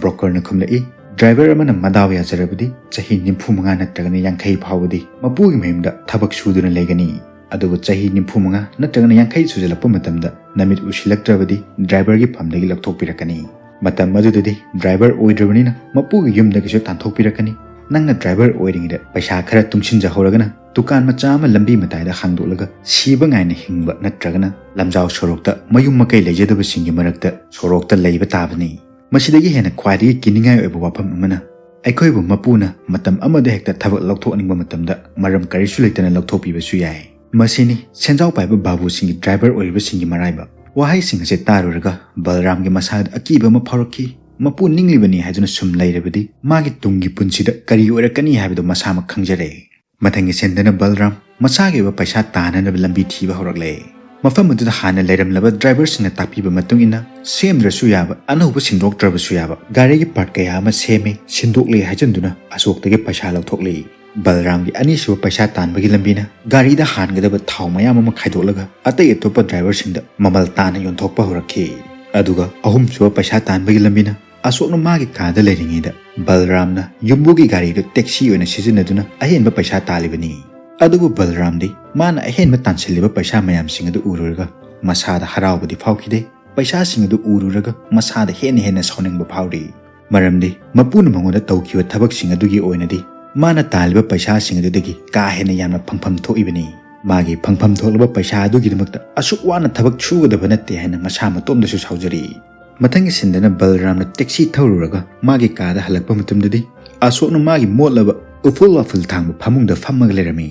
ꯕ꯭ꯔꯣꯀꯔꯅ ꯈꯨꯝꯂꯛꯏ, "ꯗ꯭ꯔꯥꯏꯚꯔ ꯑꯃꯅ ꯃꯗꯥꯎ ꯌꯥꯖꯔꯕꯗꯤ ꯆꯍꯤ ꯅꯤꯐꯨ ꯃꯉꯥ ꯅꯠꯇ꯭ꯔꯒꯅ ꯌꯥꯡꯈꯩ ꯐꯥꯎꯕꯗꯤ ꯃꯄꯨꯒꯤ ꯃꯌꯨꯝꯗ ꯊꯕꯛ ꯁꯨꯗꯨꯅ ꯂꯩꯒꯅꯤ꯫ ꯑꯗꯨꯕꯨ ꯆꯍꯤ ꯅꯤꯐꯨ ꯃꯉꯥ ꯅꯠꯇ꯭ꯔꯒꯅ ꯌꯥꯡꯈꯩ ꯁꯨꯖꯜꯂꯛꯄ ꯃꯇꯝꯗ ꯅꯃꯤꯠ ꯎꯁꯤꯜꯂꯛꯇ꯭ꯔꯕꯗꯤ ꯗ꯭ꯔꯥꯏꯚꯔꯒꯤ ꯐꯝꯗꯒꯤ ꯂꯧꯊꯣꯛꯄꯤꯔꯛꯀꯅꯤ꯫ ꯃꯇꯝ ꯑꯗꯨꯗꯗꯤ ꯗ꯭ꯔꯥꯏꯚꯔ ꯑꯣꯏꯗ꯭ꯔꯕꯅꯤꯅ ꯃꯄꯨꯒꯤ ꯌꯨꯝꯗꯒꯤꯁꯨ ꯇꯥꯟꯊꯣꯛꯄꯤꯔꯛꯀꯅꯤ꯫ ꯅꯪꯅ ꯗ꯭ꯔꯥꯏꯚꯔ ꯑꯣꯏꯔꯤꯉꯩꯗ ꯄꯩꯁꯥ ꯈꯔ ꯇꯨꯡꯁꯤꯟꯖꯍꯧꯔꯒꯅ ꯗꯨꯀꯥꯟ ꯃꯆꯥ ꯑꯃ ꯂꯝꯕꯤ ꯃꯇꯥꯏꯗ ꯍꯥꯡꯗꯣꯛꯂꯒ ꯁꯤꯕ ꯉꯥꯏꯅ ꯍꯤꯡꯕ ꯅꯠꯇ꯭ꯔꯒꯅ ꯂꯝꯖꯥꯎ ꯁꯣꯔꯣꯛꯇ ꯃꯌꯨꯝ ꯃꯀꯩ ꯂꯩꯖꯗꯕꯁꯤꯡꯒꯤ ꯃꯔꯛꯇ ꯁꯣꯔꯣꯛꯇ ꯂꯩꯕ ꯇꯥꯕꯅꯤ꯫" ꯃꯁꯤꯗꯒꯤ ꯍꯦꯟꯅ ꯈ꯭ꯋꯥꯏꯗꯒꯤ ꯀꯤꯅꯤꯡꯉꯥꯏ ꯑꯣꯏꯕ ꯋꯥꯐꯝ ꯑꯃꯅ, ꯑꯩꯈꯣꯏꯕꯨ ꯃꯄꯨꯅ ꯃꯇꯝ ꯑꯃꯗ ꯍꯦꯛꯇ ꯊꯕꯛ ꯂꯧꯊꯣꯛꯅꯤꯡꯕ ꯃꯇꯝꯗ ꯃꯔꯝ ꯀꯔꯤꯁꯨ ꯂꯩꯇꯅ ꯂꯧꯊꯣꯛꯄꯤꯕꯁꯨ ꯌꯥꯏ꯫ ꯃꯁꯤꯅꯤ ꯁꯦꯟꯖꯥꯎ ꯄꯥꯏꯕ ꯕꯥꯕꯨꯁꯤꯡꯒꯤ ꯗ꯭ꯔꯥꯏꯚꯔ ꯑꯣꯏꯔꯤꯕꯁꯤꯡꯒꯤ ꯃꯔꯥꯏꯕꯛ꯫ ꯋꯥꯍꯩꯁꯤꯡ ꯑꯁꯤ ꯇꯥꯔꯨꯔꯒ ꯕꯜꯔꯥꯝꯒꯤ ꯃꯁꯥꯗ ꯑꯀꯤꯕ ꯑꯃ ꯐꯥꯎꯔꯛꯈꯤ꯫ ꯃꯄꯨ ꯅꯤꯡꯂꯤꯕꯅꯤ ꯍꯥꯏꯗꯨꯅ ꯁꯨꯝ ꯂꯩꯔꯕꯗꯤ ꯃꯥꯒꯤ ꯇꯨꯡꯒꯤ ꯄꯨꯟꯁꯤꯗ ꯀꯔꯤ ꯑꯣꯏꯔꯛꯀꯅꯤ ꯍꯥꯏꯕꯗꯨ ꯃꯁꯥꯃꯛ ꯈꯪꯖꯔꯦ꯫ ꯃꯊꯪꯒꯤ ꯁꯤꯟꯗꯅ ꯕꯜꯔꯥꯝ ꯃꯁꯥꯒꯤ ꯑꯣꯏꯕ ꯄꯩꯁꯥ ꯇꯥꯅꯅꯕ ꯂꯝꯕꯤ ꯊꯤꯕ ꯍꯧꯔꯛꯂꯦ꯫ ꯃꯐꯝ ꯑꯗꯨꯗ ꯍꯥꯟꯅ ꯂꯩꯔꯝꯂꯕ ꯗ꯭ꯔꯥꯏꯚꯔꯁꯤꯡꯅ ꯇꯥꯛꯄꯤꯕ ꯃꯇꯨꯡ ꯏꯟꯅ ꯁꯦꯝꯗ꯭ꯔꯁꯨ ꯌꯥꯕ, ꯑꯅꯧꯕ ꯁꯤꯟꯗꯣꯛꯇ꯭ꯔꯕꯁꯨ ꯌꯥꯕ ꯒꯥꯔꯤꯒꯤ ꯄꯥꯔꯠ ꯀꯌꯥ ꯑꯃ ꯁꯦꯝꯃꯤ, ꯁꯤꯟꯗꯣꯛꯂꯤ ꯍꯥꯏꯖꯟꯗꯨꯅ ꯑꯁꯣꯛꯇꯒꯤ ꯄꯩꯁꯥ ꯂꯧꯊꯣꯛꯂꯤ꯫ ꯕꯜꯔꯥꯝꯒꯤ ꯑꯅꯤꯁꯨꯕ ꯄꯩꯁꯥ ꯇꯥꯟꯕꯒꯤ ꯂꯝꯕꯤꯅ ꯒꯥꯔꯤꯗ ꯍꯥꯟꯒꯗꯕ ꯊꯥꯎ ꯃꯌꯥꯝ ꯑꯃ ꯈꯥꯏꯗꯣꯛꯂꯒ ꯑꯇꯩ ꯑꯇꯣꯞꯄ ꯗ꯭ꯔꯥꯏꯚꯔꯁꯤꯡꯗ ꯃꯃꯜ ꯇꯥꯅ ꯌꯣꯟꯊꯣꯛꯄ ꯍꯧꯔꯛꯈꯤ꯫ ꯑꯗꯨꯒ ꯑꯍꯨꯝꯁꯨꯕ ꯄꯩꯁꯥ ꯇꯥꯟꯕꯒꯤ ꯂꯝꯕꯤꯅ ꯑꯁꯣꯛꯅ ꯃꯥꯒꯤ ꯀꯥꯗ ꯂꯩꯔꯤꯉꯩꯗ ꯕꯜꯔꯥꯝꯅ ꯌꯨꯝꯕꯨꯒꯤ ꯒꯥꯔꯤꯗꯨ ꯇꯦꯛꯁꯤ ꯑꯣꯏꯅ ꯁꯤꯖꯤꯟꯅꯗꯨꯅ ꯑꯍꯦꯟꯕ ꯄꯩꯁꯥ ꯇꯥꯜꯂꯤꯕꯅꯤ꯫ ꯑꯗꯨꯕꯨ ꯕꯜꯔꯥꯝꯗꯤ ꯃꯥꯅ ꯑꯍꯦꯟꯕ ꯇꯥꯟꯁꯤꯜꯂꯤꯕ ꯄꯩꯁꯥ ꯃꯌꯥꯝꯁꯤꯡ ꯑꯗꯨ ꯎꯔꯨꯔꯒ ꯃꯁꯥꯗ ꯍꯔꯥꯎꯕꯗꯤ ꯐꯥꯎꯈꯤꯗꯦ꯫ ꯄꯩꯁꯥꯁꯤꯡ ꯑꯗꯨ ꯎꯔꯨꯔꯒ ꯃꯁꯥꯗ ꯍꯦꯟꯅ ꯍꯦꯟꯅ ꯁꯥꯎꯅꯤꯡꯕ ꯐꯥꯎꯔꯤ꯫ ꯃꯔꯝꯗꯤ ꯃꯄꯨꯅ ꯃꯉꯣꯟꯗ ꯇꯧꯈꯤꯕ ꯊꯕꯛꯁꯤꯡ ꯑꯗꯨꯒꯤ ꯑꯣꯏꯅꯗꯤ ꯃꯥꯅ ꯇꯥꯜꯂꯤꯕ ꯄꯩꯁꯥꯁꯤꯡ ꯑꯗꯨꯗꯒꯤ ꯀꯥ ꯍꯦꯟꯅ ꯌꯥꯝꯅ ꯐꯪꯐꯝ ꯊꯣꯛꯏꯕꯅꯤ꯫ ꯃꯥꯒꯤ ꯐꯪꯐꯝ ꯊꯣꯛꯂꯕ ꯄꯩꯁꯥ ꯑꯗꯨꯒꯤꯗꯃꯛꯇ ꯑꯁꯨꯛ ꯋꯥꯅ ꯊꯕꯛ ꯁꯨꯒꯗꯕ ꯅꯠꯇꯦ ꯍꯥꯏꯅ ꯃꯁꯥ ꯃꯇꯣꯝꯗꯁꯨ ꯁꯥꯎꯖꯔꯤ꯫ ꯃꯊꯪꯒꯤ ꯁꯤꯟꯗꯅ ꯕꯜꯔꯥꯝꯅ ꯇꯦꯛꯁꯤ ꯊꯧꯔꯨꯔꯒ ꯃꯥꯒꯤ ꯀꯥꯗ ꯍꯜꯂꯛꯄ ꯃꯇꯝꯗꯗꯤ ꯑꯁꯣꯛꯅ ꯃꯥꯒꯤ ꯃꯣꯠꯂꯕ ꯎꯐꯨꯜ ꯋꯥꯐꯨꯜ ꯊꯥꯡꯕ ꯐꯃꯨꯡꯗ ꯐꯝꯃꯒ ꯂꯩꯔꯝꯃꯤ꯫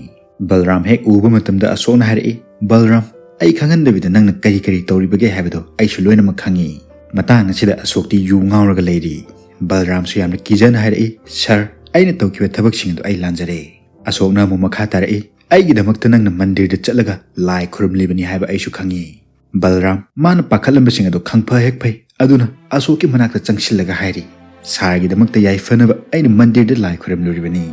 ꯕꯜꯔꯥꯝ ꯍꯦꯛ ꯎꯕ ꯃꯇꯝꯗ ꯑꯁꯣꯛꯅ ꯍꯥꯏꯔꯛꯏ, "ꯕꯜꯔꯥꯝ, ꯑꯩ ꯈꯪꯍꯟꯗꯕꯤꯗ ꯅꯪꯅ ꯀꯔꯤ ꯀꯔꯤ ꯇꯧꯔꯤꯕꯒꯦ ꯍꯥꯏꯕꯗꯣ ꯑꯩꯁꯨ ꯂꯣꯏꯅꯃꯛ ꯈꯪꯉꯤ꯫" ꯃꯇꯥꯡ ꯑꯁꯤꯗ ꯑꯁꯣꯛꯇꯤ ꯌꯨ ꯉꯥꯎꯔꯒ ꯂꯩꯔꯤ꯫ ꯕꯜꯔꯥꯝꯁꯨ ꯌꯥꯝꯅ ꯀꯤꯖꯅ ꯍꯥꯏꯔꯛꯏ, "ꯁꯥꯔ, ꯑꯩꯅ ꯇꯧꯈꯤꯕ ꯊꯕꯛꯁꯤꯡ ꯑꯗꯨ ꯑꯩ ꯂꯥꯟꯖꯔꯦ꯫" ꯑꯁꯣꯛꯅ ꯑꯃꯨꯛ ꯃꯈꯥ ꯇꯥꯔꯛꯏ, ꯑꯩꯒꯤꯗꯃꯛꯇ ꯅꯪꯅ ꯃꯟꯗꯤꯔꯗ ꯆꯠꯂꯒ ꯂꯥꯏ ꯈꯨꯔꯨꯝꯂꯤꯕꯅꯤ ꯍꯥꯏꯕ ꯑꯩꯁꯨ ꯈꯪꯉꯤ꯫ ꯕꯜꯔꯥꯝ, ꯃꯥꯅ ꯄꯥꯈꯠꯂꯝꯕꯁꯤꯡ ꯑꯗꯨ ꯈꯪꯐ ꯍꯦꯛ ꯐꯩ꯫ ꯑꯗꯨꯅ ꯑꯁꯣꯛꯀꯤ ꯃꯅꯥꯛꯇ ꯆꯪꯁꯤꯜꯂꯒ ꯍꯥꯏꯔꯤ, "ꯁꯥꯔꯒꯤꯗꯃꯛꯇ ꯌꯥꯏꯐꯅꯕ ꯑꯩꯅ ꯃꯟꯗꯤꯔꯗ ꯂꯥꯏ ꯈꯨꯔꯨꯝꯂꯨꯔꯤꯕꯅꯤ"꯫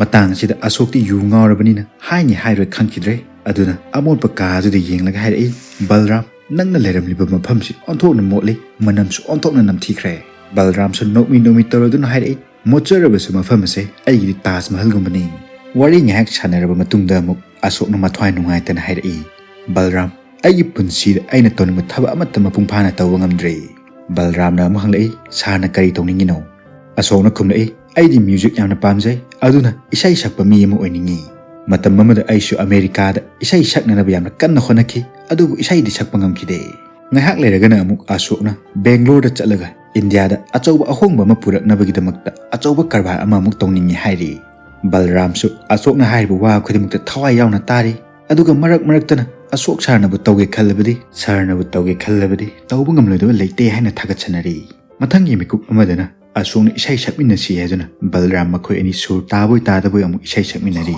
ꯃꯇꯥꯡ ꯑꯁꯤꯗ ꯑꯁꯣꯛꯇꯤ ꯌꯨ ꯉꯥꯎꯔꯕꯅꯤꯅ ꯍꯥꯏꯅꯤ ꯍꯥꯏꯔꯣꯏ ꯈꯪꯈꯤꯗ꯭ꯔꯦ꯫ ꯑꯗꯨꯅ ꯑꯃꯣꯠꯄ ꯀꯥ ꯑꯗꯨꯗ ꯌꯦꯡꯂꯒ ꯍꯥꯏꯔꯛꯏ, "ꯕꯜꯔꯥꯝ, ꯅꯪꯅ ꯂꯩꯔꯝꯂꯤꯕ ꯃꯐꯝꯁꯤ ꯑꯣꯟꯊꯣꯛꯅ ꯃꯣꯠꯂꯤ, ꯃꯅꯝꯁꯨ ꯑꯣꯟꯊꯣꯛꯅ ꯅꯝꯊꯤꯈ꯭ꯔꯦ"꯫ ꯕꯜꯔꯥꯝꯁꯨ ꯅꯣꯛꯃꯤ ꯅꯣꯛꯃꯤ ꯇꯧꯔꯗꯨꯅ ꯍꯥꯏꯔꯛꯏ, "ꯃꯣꯠꯆꯔꯕꯁꯨ ꯃꯐꯝ ꯑꯁꯦ ꯑꯩꯒꯤꯗꯤ ꯇꯥꯖ ꯃꯍꯜꯒꯨꯝꯕꯅꯤ"꯫ ꯋꯥꯔꯤ ꯉꯥꯏꯍꯥꯛ ꯁꯥꯟꯅꯔꯕ ꯃꯇꯨꯡꯗ ꯑꯃꯨꯛ ꯑꯁꯣꯛꯅ ꯃꯊ꯭ꯋꯥꯏ ꯅꯨꯡꯉꯥꯏꯇꯅ ꯍꯥꯏꯔꯛꯏ, "ꯕꯜꯔꯥꯝ, ꯑꯩꯒꯤ ꯄꯨꯟꯁꯤꯗ ꯑꯩꯅ ꯇꯧꯅꯤꯡꯕ ꯊꯕꯛ ꯑꯃꯠꯇ ꯃꯄꯨꯡ ꯐꯥꯅ ꯇꯧꯕ ꯉꯝꯗ꯭ꯔꯦ"꯫ ꯕꯜꯔꯥꯝꯅ ꯑꯃꯨꯛ ꯍꯪꯂꯛꯏ, "ꯁꯥꯔꯅ ꯀꯔꯤ ꯇꯧꯅꯤꯡꯉꯤꯅꯣ?" ꯑꯁꯣꯛꯅ ꯈꯨꯝꯂꯛꯏ, "ꯑꯩꯗꯤ ꯃ꯭ꯌꯨꯖꯤꯛ ꯌꯥꯝꯅ ꯄꯥꯝꯖꯩ, ꯑꯗꯨꯅ ꯏꯁꯩ ꯁꯛꯄ ꯃꯤ ꯑꯃ ꯑꯣꯏꯅꯤꯡꯉꯤ꯫ ꯃꯇꯝ ꯑꯃꯗ ꯑꯩꯁꯨ ꯑꯃꯦꯔꯤꯀꯥꯗ ꯏꯁꯩ ꯁꯛꯅꯅꯕ ꯌꯥꯝꯅ ꯀꯟꯅ ꯍꯣꯠꯅꯈꯤ, ꯑꯗꯨꯕꯨ ꯏꯁꯩꯗꯤ ꯁꯛꯄ ꯉꯝꯈꯤꯗꯦ"꯫ ꯉꯥꯏꯍꯥꯛ ꯂꯩꯔꯒꯅ ꯑꯃꯨꯛ ꯑꯁꯣꯛꯅ ꯕꯦꯡꯒ꯭ꯂꯣꯔꯗ ꯆꯠꯂꯒ ꯏꯟꯗꯤꯌꯥꯗ ꯑꯆꯧꯕ ꯑꯍꯣꯡꯕ ꯑꯃ ꯄꯨꯔꯛꯅꯕꯒꯤꯗꯃꯛꯇ ꯑꯆꯧꯕ ꯀꯔꯕꯥꯔ ꯑꯃ ꯑꯃꯨꯛ ꯇꯧꯅꯤꯡꯉꯤ ꯍꯥꯏꯔꯤ꯫ ꯕꯜꯔꯥꯝꯁꯨ ꯑꯁꯣꯛꯅ ꯍꯥꯏꯔꯤꯕ ꯋꯥ ꯈꯨꯗꯤꯡꯃꯛꯇ ꯊꯋꯥꯏ ꯌꯥꯎꯅ ꯇꯥꯔꯤ꯫ ꯑꯗꯨꯒ ꯃꯔꯛ ꯃꯔꯛꯇꯅ ꯑꯁꯣꯛ ꯁꯥꯔꯅꯕꯨ ꯇꯧꯒꯦ ꯈꯜꯂꯕꯗꯤ, ꯁꯥꯔꯅꯕꯨ ꯇꯧꯒꯦ ꯈꯜꯂꯕꯗꯤ ꯇꯧꯕ ꯉꯝꯂꯣꯏꯗꯕ ꯂꯩꯇꯦ ꯍꯥꯏꯅ ꯊꯥꯒꯠꯆꯅꯔꯤ꯫ ꯃꯊꯪꯒꯤ ꯃꯤꯀꯨꯞ ꯑꯃꯗꯅ ꯑꯁꯣꯛꯅ ꯏꯁꯩ ꯁꯛꯃꯤꯟꯅꯁꯤ ꯍꯥꯏꯗꯨꯅ ꯕꯜꯔꯥꯝ ꯃꯈꯣꯏ ꯑꯅꯤ ꯁꯨꯔ ꯇꯥꯕꯣꯏ ꯇꯥꯗꯕꯣꯏ ꯑꯃꯨꯛ ꯏꯁꯩ ꯁꯛꯃꯤꯟꯅꯔꯤ꯫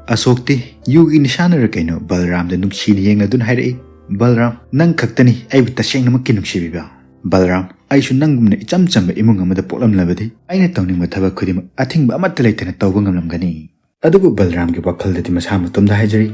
ꯑꯁꯣꯛꯇꯤ ꯌꯨꯒꯤ ꯅꯤꯁꯥꯅꯔ ꯀꯩꯅꯣ ꯕꯜꯔꯥꯝꯗ ꯅꯨꯡꯁꯤꯅ ꯌꯦꯡꯂꯗꯨꯅ ꯍꯥꯏꯔꯛꯏ, "ꯕꯜꯔꯥꯝ, ꯅꯪ ꯈꯛꯇꯅꯤ ꯑꯩꯕꯨ ꯇꯁꯦꯡꯅꯃꯛꯀꯤ ꯅꯨꯡꯁꯤꯕꯤꯕ꯫ ꯕꯜꯔꯥꯝ, ꯑꯩꯁꯨ ꯅꯪꯒꯨꯝꯅ ꯏꯆꯝ ꯆꯝꯕ ꯏꯃꯨꯡ ꯑꯃꯗ ꯄꯣꯛꯂꯝꯂꯕꯗꯤ ꯑꯩꯅ ꯇꯧꯅꯤꯡꯕ ꯊꯕꯛ ꯈꯨꯗꯤꯡꯃꯛ ꯑꯊꯤꯡꯕ ꯑꯃꯠꯇ ꯂꯩꯇꯅ ꯇꯧꯕ ꯉꯝꯂꯝꯒꯅꯤ"꯫ ꯑꯗꯨꯕꯨ ꯕꯜꯔꯥꯝꯒꯤ ꯋꯥꯈꯜꯗꯗꯤ ꯃꯁꯥ ꯃꯇꯣꯝꯗ ꯍꯥꯏꯖꯔꯤ,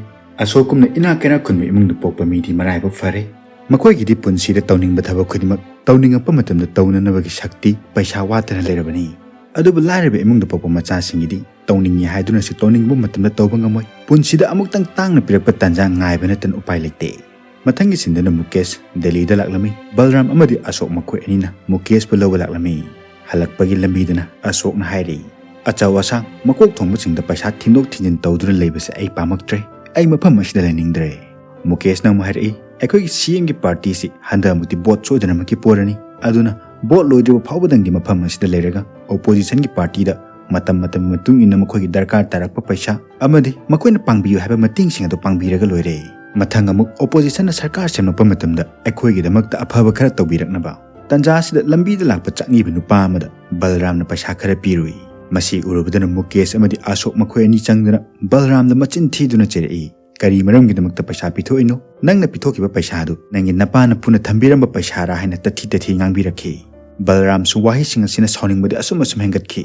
"ꯑꯁꯣꯛꯀꯨꯝꯅ ꯏꯅꯥꯛ ꯀꯩꯔꯥꯛ ꯈꯨꯟꯕ ꯏꯃꯨꯡꯗ ꯄꯣꯛꯄ ꯃꯤꯗꯤ ꯃꯔꯥꯏꯕꯛ ꯐꯔꯦ꯫ ꯃꯈꯣꯏꯒꯤꯗꯤ ꯄꯨꯟꯁꯤꯗ ꯇꯧꯅꯤꯡꯕ ꯊꯕꯛ ꯈꯨꯗꯤꯡꯃꯛ ꯇꯧꯅꯤꯡꯉꯛꯄ ꯃꯇꯝꯗ ꯇꯧꯅꯅꯕꯒꯤ ꯁꯛꯇꯤ, ꯄꯩꯁꯥ ꯋꯥꯠꯇꯅ ꯂꯩꯔꯕꯅꯤ꯫ ꯑꯗꯨꯕꯨ ꯂꯥꯏꯔꯕ ꯏꯃꯨꯡꯗ ꯄꯣꯛꯄ ꯃꯆꯥꯁꯤꯡꯒꯤꯗꯤ ꯇꯧꯅꯤꯡꯉꯤ ꯍꯥꯏꯗꯨꯅꯁꯨ ꯇꯧꯅꯤꯡꯕ ꯃꯇꯝꯗ ꯇꯧꯕ ꯉꯝꯃꯣꯏ꯫ ꯄꯨꯟꯁꯤꯗ ꯑꯃꯨꯛꯇꯪ ꯇꯥꯡꯅ ꯄꯤꯔꯛꯄ ꯇꯥꯟꯖꯥ ꯉꯥꯏꯕ ꯅꯠꯇꯅ ꯎꯄꯥꯏ ꯂꯩꯇꯦ"꯫ ꯃꯊꯪꯒꯤ ꯁꯤꯟꯗꯨꯅ ꯃꯨꯀꯦꯁ ꯗꯦꯜꯂꯤꯗ ꯂꯥꯛꯂꯝꯃꯤ꯫ ꯕꯜꯔꯥꯝ ꯑꯃꯗꯤ ꯑꯁꯣꯛ ꯃꯈꯣꯏ ꯑꯅꯤꯅ ꯃꯨꯀꯦꯁꯄꯨ ꯂꯧꯕ ꯂꯥꯛꯂꯝꯃꯤ꯫ ꯍꯜꯂꯛꯄꯒꯤ ꯂꯝꯕꯤꯗꯅ ꯑꯁꯣꯛꯅ ꯍꯥꯏꯔꯤ, "ꯑꯆꯧ ꯑꯁꯥꯡ, ꯃꯀꯣꯛ ꯊꯣꯡꯕꯁꯤꯡꯗ ꯄꯩꯁꯥ ꯊꯤꯟꯗꯣꯛ ꯊꯤꯟꯖꯤꯟ ꯇꯧꯗꯨꯅ ꯂꯩꯕꯁꯦ ꯑꯩ ꯄꯥꯝꯃꯛꯇ꯭ꯔꯦ꯫ ꯑꯩ ꯃꯐꯝ ꯑꯁꯤꯗ ꯂꯩꯅꯤꯡꯗ꯭ꯔꯦ"꯫ ꯃꯨꯀꯦꯁꯅ ꯑꯃꯨꯛ ꯍꯥꯏꯔꯛꯏ, "ꯑꯩꯈꯣꯏꯒꯤ ꯁꯤ ꯑꯦꯝꯒꯤ ꯄꯥꯔꯇꯤꯁꯤ ꯍꯟꯗꯛꯃꯨꯛꯇꯤ ꯚꯣꯠ ꯁꯣꯏꯗꯅꯃꯛꯀꯤ ꯄꯣꯔꯅꯤ꯫ ꯑꯗꯨꯅ ꯚꯣꯠ ꯂꯣꯏꯗ꯭ꯔꯤꯕ ꯐꯥꯎꯕꯗꯪꯗꯤ ꯃꯐꯝ ꯑꯁꯤꯗ ꯂꯩꯔꯒ ꯑꯣꯄꯣꯖꯤꯁꯟꯒꯤ ꯄꯥꯔꯇꯤꯗ ꯃꯇꯝ ꯃꯇꯝꯒꯤ ꯃꯇꯨꯡ ꯏꯟꯅ ꯃꯈꯣꯏꯒꯤ ꯗꯔꯀꯥꯔ ꯇꯥꯔꯛꯄ ꯄꯩꯁꯥ ꯑꯃꯗꯤ ꯃꯈꯣꯏꯅ ꯄꯥꯡꯕꯤꯌꯨ ꯍꯥꯏꯕ ꯃꯇꯦꯡꯁꯤꯡ ꯑꯗꯨ ꯄꯥꯡꯕꯤꯔꯒ ꯂꯣꯏꯔꯦ꯫ ꯃꯊꯪ ꯑꯃꯨꯛ ꯑꯣꯄꯣꯖꯤꯁꯟꯅ ꯁꯔꯀꯥꯔ ꯁꯦꯝꯂꯛꯄ ꯃꯇꯝꯗ ꯑꯩꯈꯣꯏꯒꯤꯗꯃꯛꯇ ꯑꯐꯕ ꯈꯔ ꯇꯧꯕꯤꯔꯛꯅꯕ"꯫ ꯇꯟꯖꯥ ꯑꯁꯤꯗ ꯂꯝꯕꯤꯗ ꯂꯥꯛꯄ ꯆꯥꯛꯅꯤꯕ ꯅꯨꯄꯥ ꯑꯃꯗ ꯕꯜꯔꯥꯝꯅ ꯄꯩꯁꯥ ꯈꯔ ꯄꯤꯔꯨꯏ꯫ ꯃꯁꯤ ꯎꯔꯨꯕꯗꯅ ꯃꯨꯀꯦꯁ ꯑꯃꯗꯤ ꯑꯁꯣꯛ ꯃꯈꯣꯏ ꯑꯅꯤ ꯆꯪꯗꯨꯅ ꯕꯜꯔꯥꯝꯗ ꯃꯆꯤꯟ ꯊꯤꯗꯨꯅ ꯆꯩꯔꯛꯏ꯫ "ꯀꯔꯤ ꯃꯔꯝꯒꯤꯗꯃꯛꯇ ꯄꯩꯁꯥ ꯄꯤꯊꯣꯛꯏꯅꯣ? ꯅꯪꯅ ꯄꯤꯊꯣꯛꯈꯤꯕ ꯄꯩꯁꯥ ꯑꯗꯨ ꯅꯪꯒꯤ ꯅꯄꯥ ꯅꯄꯨꯅ ꯊꯝꯕꯤꯔꯝꯕ ꯄꯩꯁꯥꯔꯥ?" ꯍꯥꯏꯅ ꯇꯊꯤ ꯇꯊꯤ ꯉꯥꯡꯕꯤꯔꯛꯈꯤ꯫ ꯕꯜꯔꯥꯝꯁꯨ ꯋꯥꯍꯩꯁꯤꯡ ꯑꯁꯤꯅ ꯁꯥꯎꯅꯤꯡꯕꯗꯤ ꯑꯁꯨꯝ ꯑꯁꯨꯝ ꯍꯦꯟꯒꯠꯈꯤ꯫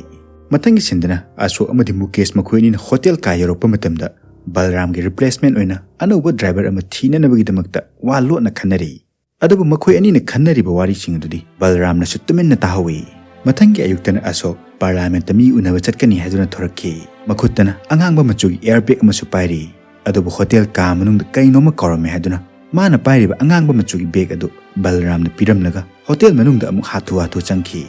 ꯃꯊꯪꯒꯤ ꯁꯤꯟꯗꯅ ꯑꯁꯣꯛ ꯑꯃꯗꯤ ꯃꯨꯀꯦꯁ ꯃꯈꯣꯏ ꯑꯅꯤꯅ ꯍꯣꯇꯦꯜ ꯀꯥ ꯌꯧꯔꯛꯄ ꯃꯇꯝꯗ ꯕꯜꯔꯥꯝꯒꯤ ꯔꯤꯄ꯭ꯂꯦꯁꯃꯦꯟ ꯑꯣꯏꯅ ꯑꯅꯧꯕ ꯗ꯭ꯔꯥꯏꯚꯔ ꯑꯃ ꯊꯤꯅꯅꯕꯒꯤꯗꯃꯛꯇ ꯋꯥ ꯂꯣꯠꯅ ꯈꯟꯅꯔꯤ꯫ ꯑꯗꯨꯕꯨ ꯃꯈꯣꯏ ꯑꯅꯤꯅ ꯈꯟꯅꯔꯤꯕ ꯋꯥꯔꯤꯁꯤꯡ ꯑꯗꯨꯗꯤ ꯕꯜꯔꯥꯝꯅꯁꯨ ꯇꯨꯃꯤꯟꯅ ꯇꯥꯍꯧꯏ꯫ ꯃꯊꯪꯒꯤ ꯑꯌꯨꯛꯇꯅ ꯑꯁꯣꯛ ꯄꯥꯔꯂꯥꯃꯦꯟꯠꯇ ꯃꯤ ꯎꯅꯕ ꯆꯠꯀꯅꯤ ꯍꯥꯏꯗꯨꯅ ꯊꯣꯔꯛꯈꯤ꯫ ꯃꯈꯨꯠꯇꯅ ꯑꯉꯥꯡꯕ ꯃꯆꯨꯒꯤ ꯑꯦꯌꯔ ꯕꯦꯒ ꯑꯃꯁꯨ ꯄꯥꯏꯔꯤ꯫ ꯑꯗꯨꯕꯨ ꯍꯣꯇꯦꯜ ꯀꯥ ꯃꯅꯨꯡꯗ ꯀꯩꯅꯣꯝꯃ ꯀꯥꯎꯔꯝꯃꯦ ꯍꯥꯏꯗꯨꯅ ꯃꯥꯅ ꯄꯥꯏꯔꯤꯕ ꯑꯉꯥꯡꯕ ꯃꯆꯨꯒꯤ ꯕꯦꯒ ꯑꯗꯨ ꯕꯜꯔꯥꯝꯅ ꯄꯤꯔꯝꯂꯒ ꯍꯣꯇꯦꯜ ꯃꯅꯨꯡꯗ ꯑꯃꯨꯛ ꯍꯥꯊꯨ ꯍꯥꯊꯨ ꯆꯪꯈꯤ꯫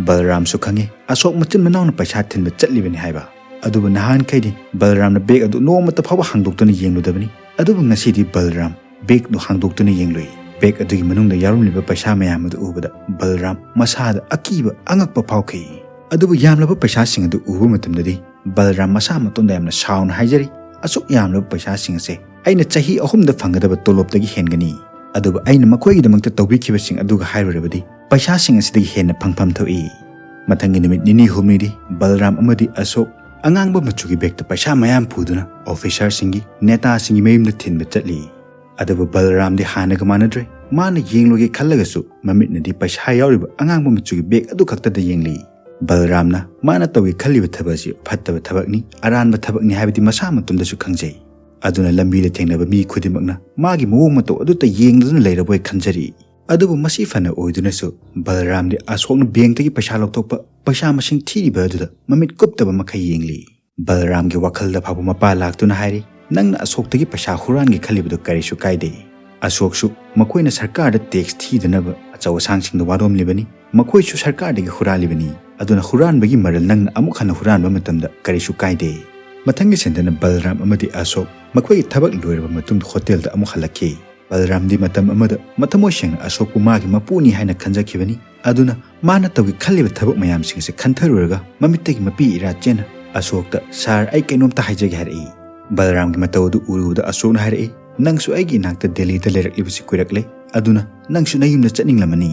ꯕꯜꯔꯥꯝꯁꯨ ꯈꯪꯉꯤ ꯑꯁꯣꯛ ꯃꯆꯤꯟ ꯃꯅꯥꯎꯅ ꯄꯩꯁꯥ ꯊꯤꯟꯕ ꯆꯠꯂꯤꯕꯅꯤ ꯍꯥꯏꯕ꯫ ꯑꯗꯨꯕꯨ ꯅꯍꯥꯟꯈꯩꯗꯤ ꯕꯜꯔꯥꯝꯅ ꯕꯦꯒ ꯑꯗꯨ ꯅꯣꯡꯃꯇ ꯐꯥꯎꯕ ꯍꯥꯡꯗꯣꯛꯇꯨꯅ ꯌꯦꯡꯂꯨꯗꯕꯅꯤ꯫ ꯑꯗꯨꯕꯨ ꯉꯁꯤꯗꯤ ꯕꯜꯔꯥꯝ ꯕꯦꯒ ꯑꯗꯨ ꯍꯥꯡꯗꯣꯛꯇꯨꯅ ꯌꯦꯡꯂꯨꯏ꯫ ꯕꯦꯒ ꯑꯗꯨꯒꯤ ꯃꯅꯨꯡꯗ ꯌꯥꯎꯔꯝꯂꯤꯕ ꯄꯩꯁꯥ ꯃꯌꯥꯝ ꯑꯗꯨ ꯎꯕꯗ ꯕꯜꯔꯥꯝ ꯃꯁꯥꯗ ꯑꯀꯤꯕ ꯑꯉꯛꯄ ꯐꯥꯎꯈꯤ꯫ ꯑꯗꯨꯕꯨ ꯌꯥꯝꯂꯕ ꯄꯩꯁꯥꯁꯤꯡ ꯑꯗꯨ ꯎꯕ ꯃꯇꯝꯗꯗꯤ ꯕꯜꯔꯥꯝ ꯃꯁꯥ ꯃꯇꯣꯝꯗ ꯌꯥꯝꯅ ꯁꯥꯎꯅ ꯍꯥꯏꯖꯔꯤ, "ꯑꯁꯨꯛ ꯌꯥꯝꯂꯕ ꯄꯩꯁꯥꯁꯤꯡ ꯑꯁꯦ ꯑꯩꯅ ꯆꯍꯤ ꯑꯍꯨꯝꯗ ꯐꯪꯒꯗꯕ ꯇꯣꯂꯣꯞꯇꯒꯤ ꯍꯦꯟꯒꯅꯤ꯫ ꯑꯗꯨꯕꯨ ꯑꯩꯅ ꯃꯈꯣꯏꯒꯤꯗꯃꯛꯇ ꯇꯧꯕꯤꯈꯤꯕꯁꯤꯡ ꯑꯗꯨꯒ ꯍꯥꯏꯔꯨꯔꯕꯗꯤ ꯄꯩꯁꯥꯁꯤꯡ ꯑꯁꯤꯗꯒꯤ ꯍꯦꯟꯅ ꯐꯪꯐꯝ ꯊꯣꯛꯏ"꯫ ꯃꯊꯪꯒꯤ ꯅꯨꯃꯤꯠ ꯅꯤꯅꯤ ꯍꯨꯝꯅꯤꯗꯤ ꯕꯜꯔꯥꯝ ꯑꯃꯗꯤ ꯑꯁꯣꯛ ꯑꯉꯥꯡꯕ ꯃꯆꯨꯒꯤ ꯕꯦꯒꯇ ꯄꯩꯁꯥ ꯃꯌꯥꯝ ꯄꯨꯗꯨꯅ ꯑꯣꯐꯤꯁꯔꯁꯤꯡꯒꯤ, ꯅꯦꯇꯥꯁꯤꯡꯒꯤ ꯃꯌꯨꯝꯗ ꯊꯤꯟꯕ ꯆꯠꯂꯤ꯫ ꯑꯗꯨꯕꯨ ꯕꯜꯔꯥꯝꯗꯤ ꯍꯥꯟꯅꯒ ꯃꯥꯟꯅꯗ꯭ꯔꯦ꯫ ꯃꯥꯅ ꯌꯦꯡꯂꯨꯒꯦ ꯈꯜꯂꯒꯁꯨ ꯃꯃꯤꯠꯅꯗꯤ ꯄꯩꯁꯥ ꯌꯥꯎꯔꯤꯕ ꯑꯉꯥꯡꯕ ꯃꯆꯨꯒꯤ ꯕꯦꯒ ꯑꯗꯨ ꯈꯛꯇꯗ ꯌꯦꯡꯂꯤ꯫ ꯕꯜꯔꯥꯝꯅ ꯃꯥꯅ ꯇꯧꯒꯦ ꯈꯜꯂꯤꯕ ꯊꯕꯛ ꯑꯁꯤ ꯐꯠꯇꯕ ꯊꯕꯛꯅꯤ, ꯑꯔꯥꯟꯕ ꯊꯕꯛꯅꯤ ꯍꯥꯏꯕꯗꯤ ꯃꯁꯥ ꯃꯇꯣꯝꯗꯁꯨ ꯈꯪꯖꯩ꯫ ꯑꯗꯨꯅ ꯂꯝꯕꯤꯗ ꯊꯦꯡꯅꯕ ꯃꯤ ꯈꯨꯗꯤꯡꯃꯛꯅ ꯃꯥꯒꯤ ꯃꯑꯣꯡ ꯃꯇꯧ ꯑꯗꯨꯇ ꯌꯦꯡꯗꯨꯅ ꯂꯩꯔꯕꯣꯏ ꯈꯟꯖꯔꯤ꯫ ꯑꯗꯨꯕꯨ ꯃꯁꯤ ꯐꯅ ꯑꯣꯏꯗꯨꯅꯁꯨ ꯕꯜꯔꯥꯝꯗꯤ ꯑꯁꯣꯛꯅ ꯕꯦꯡꯛꯇꯒꯤ ꯄꯩꯁꯥ ꯂꯧꯊꯣꯛꯄ, ꯄꯩꯁꯥ ꯃꯁꯤꯡ ꯊꯤꯔꯤꯕ ꯑꯗꯨꯗ ꯃꯃꯤꯠ ꯀꯨꯞꯇꯕ ꯃꯈꯩ ꯌꯦꯡꯂꯤ꯫ ꯕꯜꯔꯥꯝꯒꯤ ꯋꯥꯈꯜꯗ ꯐꯥꯎꯕ ꯃꯄꯥ ꯂꯥꯛꯇꯨꯅ ꯍꯥꯏꯔꯤ, "ꯅꯪꯅ ꯑꯁꯣꯛꯇꯒꯤ ꯄꯩꯁꯥ ꯍꯨꯔꯥꯟꯒꯦ ꯈꯜꯂꯤꯕꯗꯨ ꯀꯔꯤꯁꯨ ꯀꯥꯏꯗꯦ꯫ ꯑꯁꯣꯛꯁꯨ ꯃꯈꯣꯏꯅ ꯁꯔꯀꯥꯔꯗ ꯇꯦꯛꯁ ꯊꯤꯗꯅꯕ ꯑꯆꯧ ꯑꯁꯥꯡꯁꯤꯡꯗ ꯋꯥꯔꯣꯝꯂꯤꯕꯅꯤ꯫ ꯃꯈꯣꯏꯁꯨ ꯁꯔꯀꯥꯔꯗꯒꯤ ꯍꯨꯔꯥꯜꯂꯤꯕꯅꯤ꯫ ꯑꯗꯨꯅ ꯍꯨꯔꯥꯟꯕꯒꯤ ꯃꯔꯜ ꯅꯪꯅ ꯑꯃꯨꯛ ꯍꯟꯅ ꯍꯨꯔꯥꯟꯕ ꯃꯇꯝꯗ ꯀꯔꯤꯁꯨ ꯀꯥꯏꯗꯦ"꯫ ꯃꯊꯪꯒꯤ ꯁꯤꯟꯗꯅ ꯕꯜꯔꯥꯝ ꯑꯃꯗꯤ ꯑꯁꯣꯛ ꯃꯈꯣꯏꯒꯤ ꯊꯕꯛ ꯂꯣꯏꯔꯕ ꯃꯇꯨꯡꯗ ꯍꯣꯇꯦꯜꯗ ꯑꯃꯨꯛ ꯍꯜꯂꯛꯈꯤ꯫ ꯕꯜꯔꯥꯝꯗꯤ ꯃꯇꯝ ꯑꯃꯗ ꯃꯊꯃꯣꯏ ꯁꯦꯡꯅ ꯑꯁꯣꯛꯄꯨ ꯃꯥꯒꯤ ꯃꯄꯨꯅꯤ ꯍꯥꯏꯅ ꯈꯟꯖꯈꯤꯕꯅꯤ꯫ ꯑꯗꯨꯅ ꯃꯥꯅ ꯇꯧꯒꯦ ꯈꯜꯂꯤꯕ ꯊꯕꯛ ꯃꯌꯥꯝꯁꯤꯡꯁꯦ ꯈꯟꯊꯔꯨꯔꯒ ꯃꯃꯤꯠꯇꯒꯤ ꯃꯄꯤ ꯏꯔꯥ ꯆꯦꯟꯅ ꯑꯁꯣꯛꯇ, "ꯁꯥꯔ, ꯑꯩ ꯀꯩꯅꯣꯝꯇ ꯍꯥꯏꯖꯒꯦ" ꯍꯥꯏꯔꯛꯏ꯫ ꯕꯜꯔꯥꯝꯒꯤ ꯃꯇꯧ ꯑꯗꯨ ꯎꯔꯨꯕꯗ ꯑꯁꯣꯛꯅ ꯍꯥꯏꯔꯛꯏ, "ꯅꯪꯁꯨ ꯑꯩꯒꯤ ꯏꯅꯥꯛꯇ ꯗꯦꯜꯂꯤꯗ ꯂꯩꯔꯛꯂꯤꯕꯁꯤ ꯀꯨꯏꯔꯛꯂꯦ, ꯑꯗꯨꯅ ꯅꯪꯁꯨ ꯅꯌꯨꯝꯗ ꯆꯠꯅꯤꯡꯂꯝꯃꯅꯤ"꯫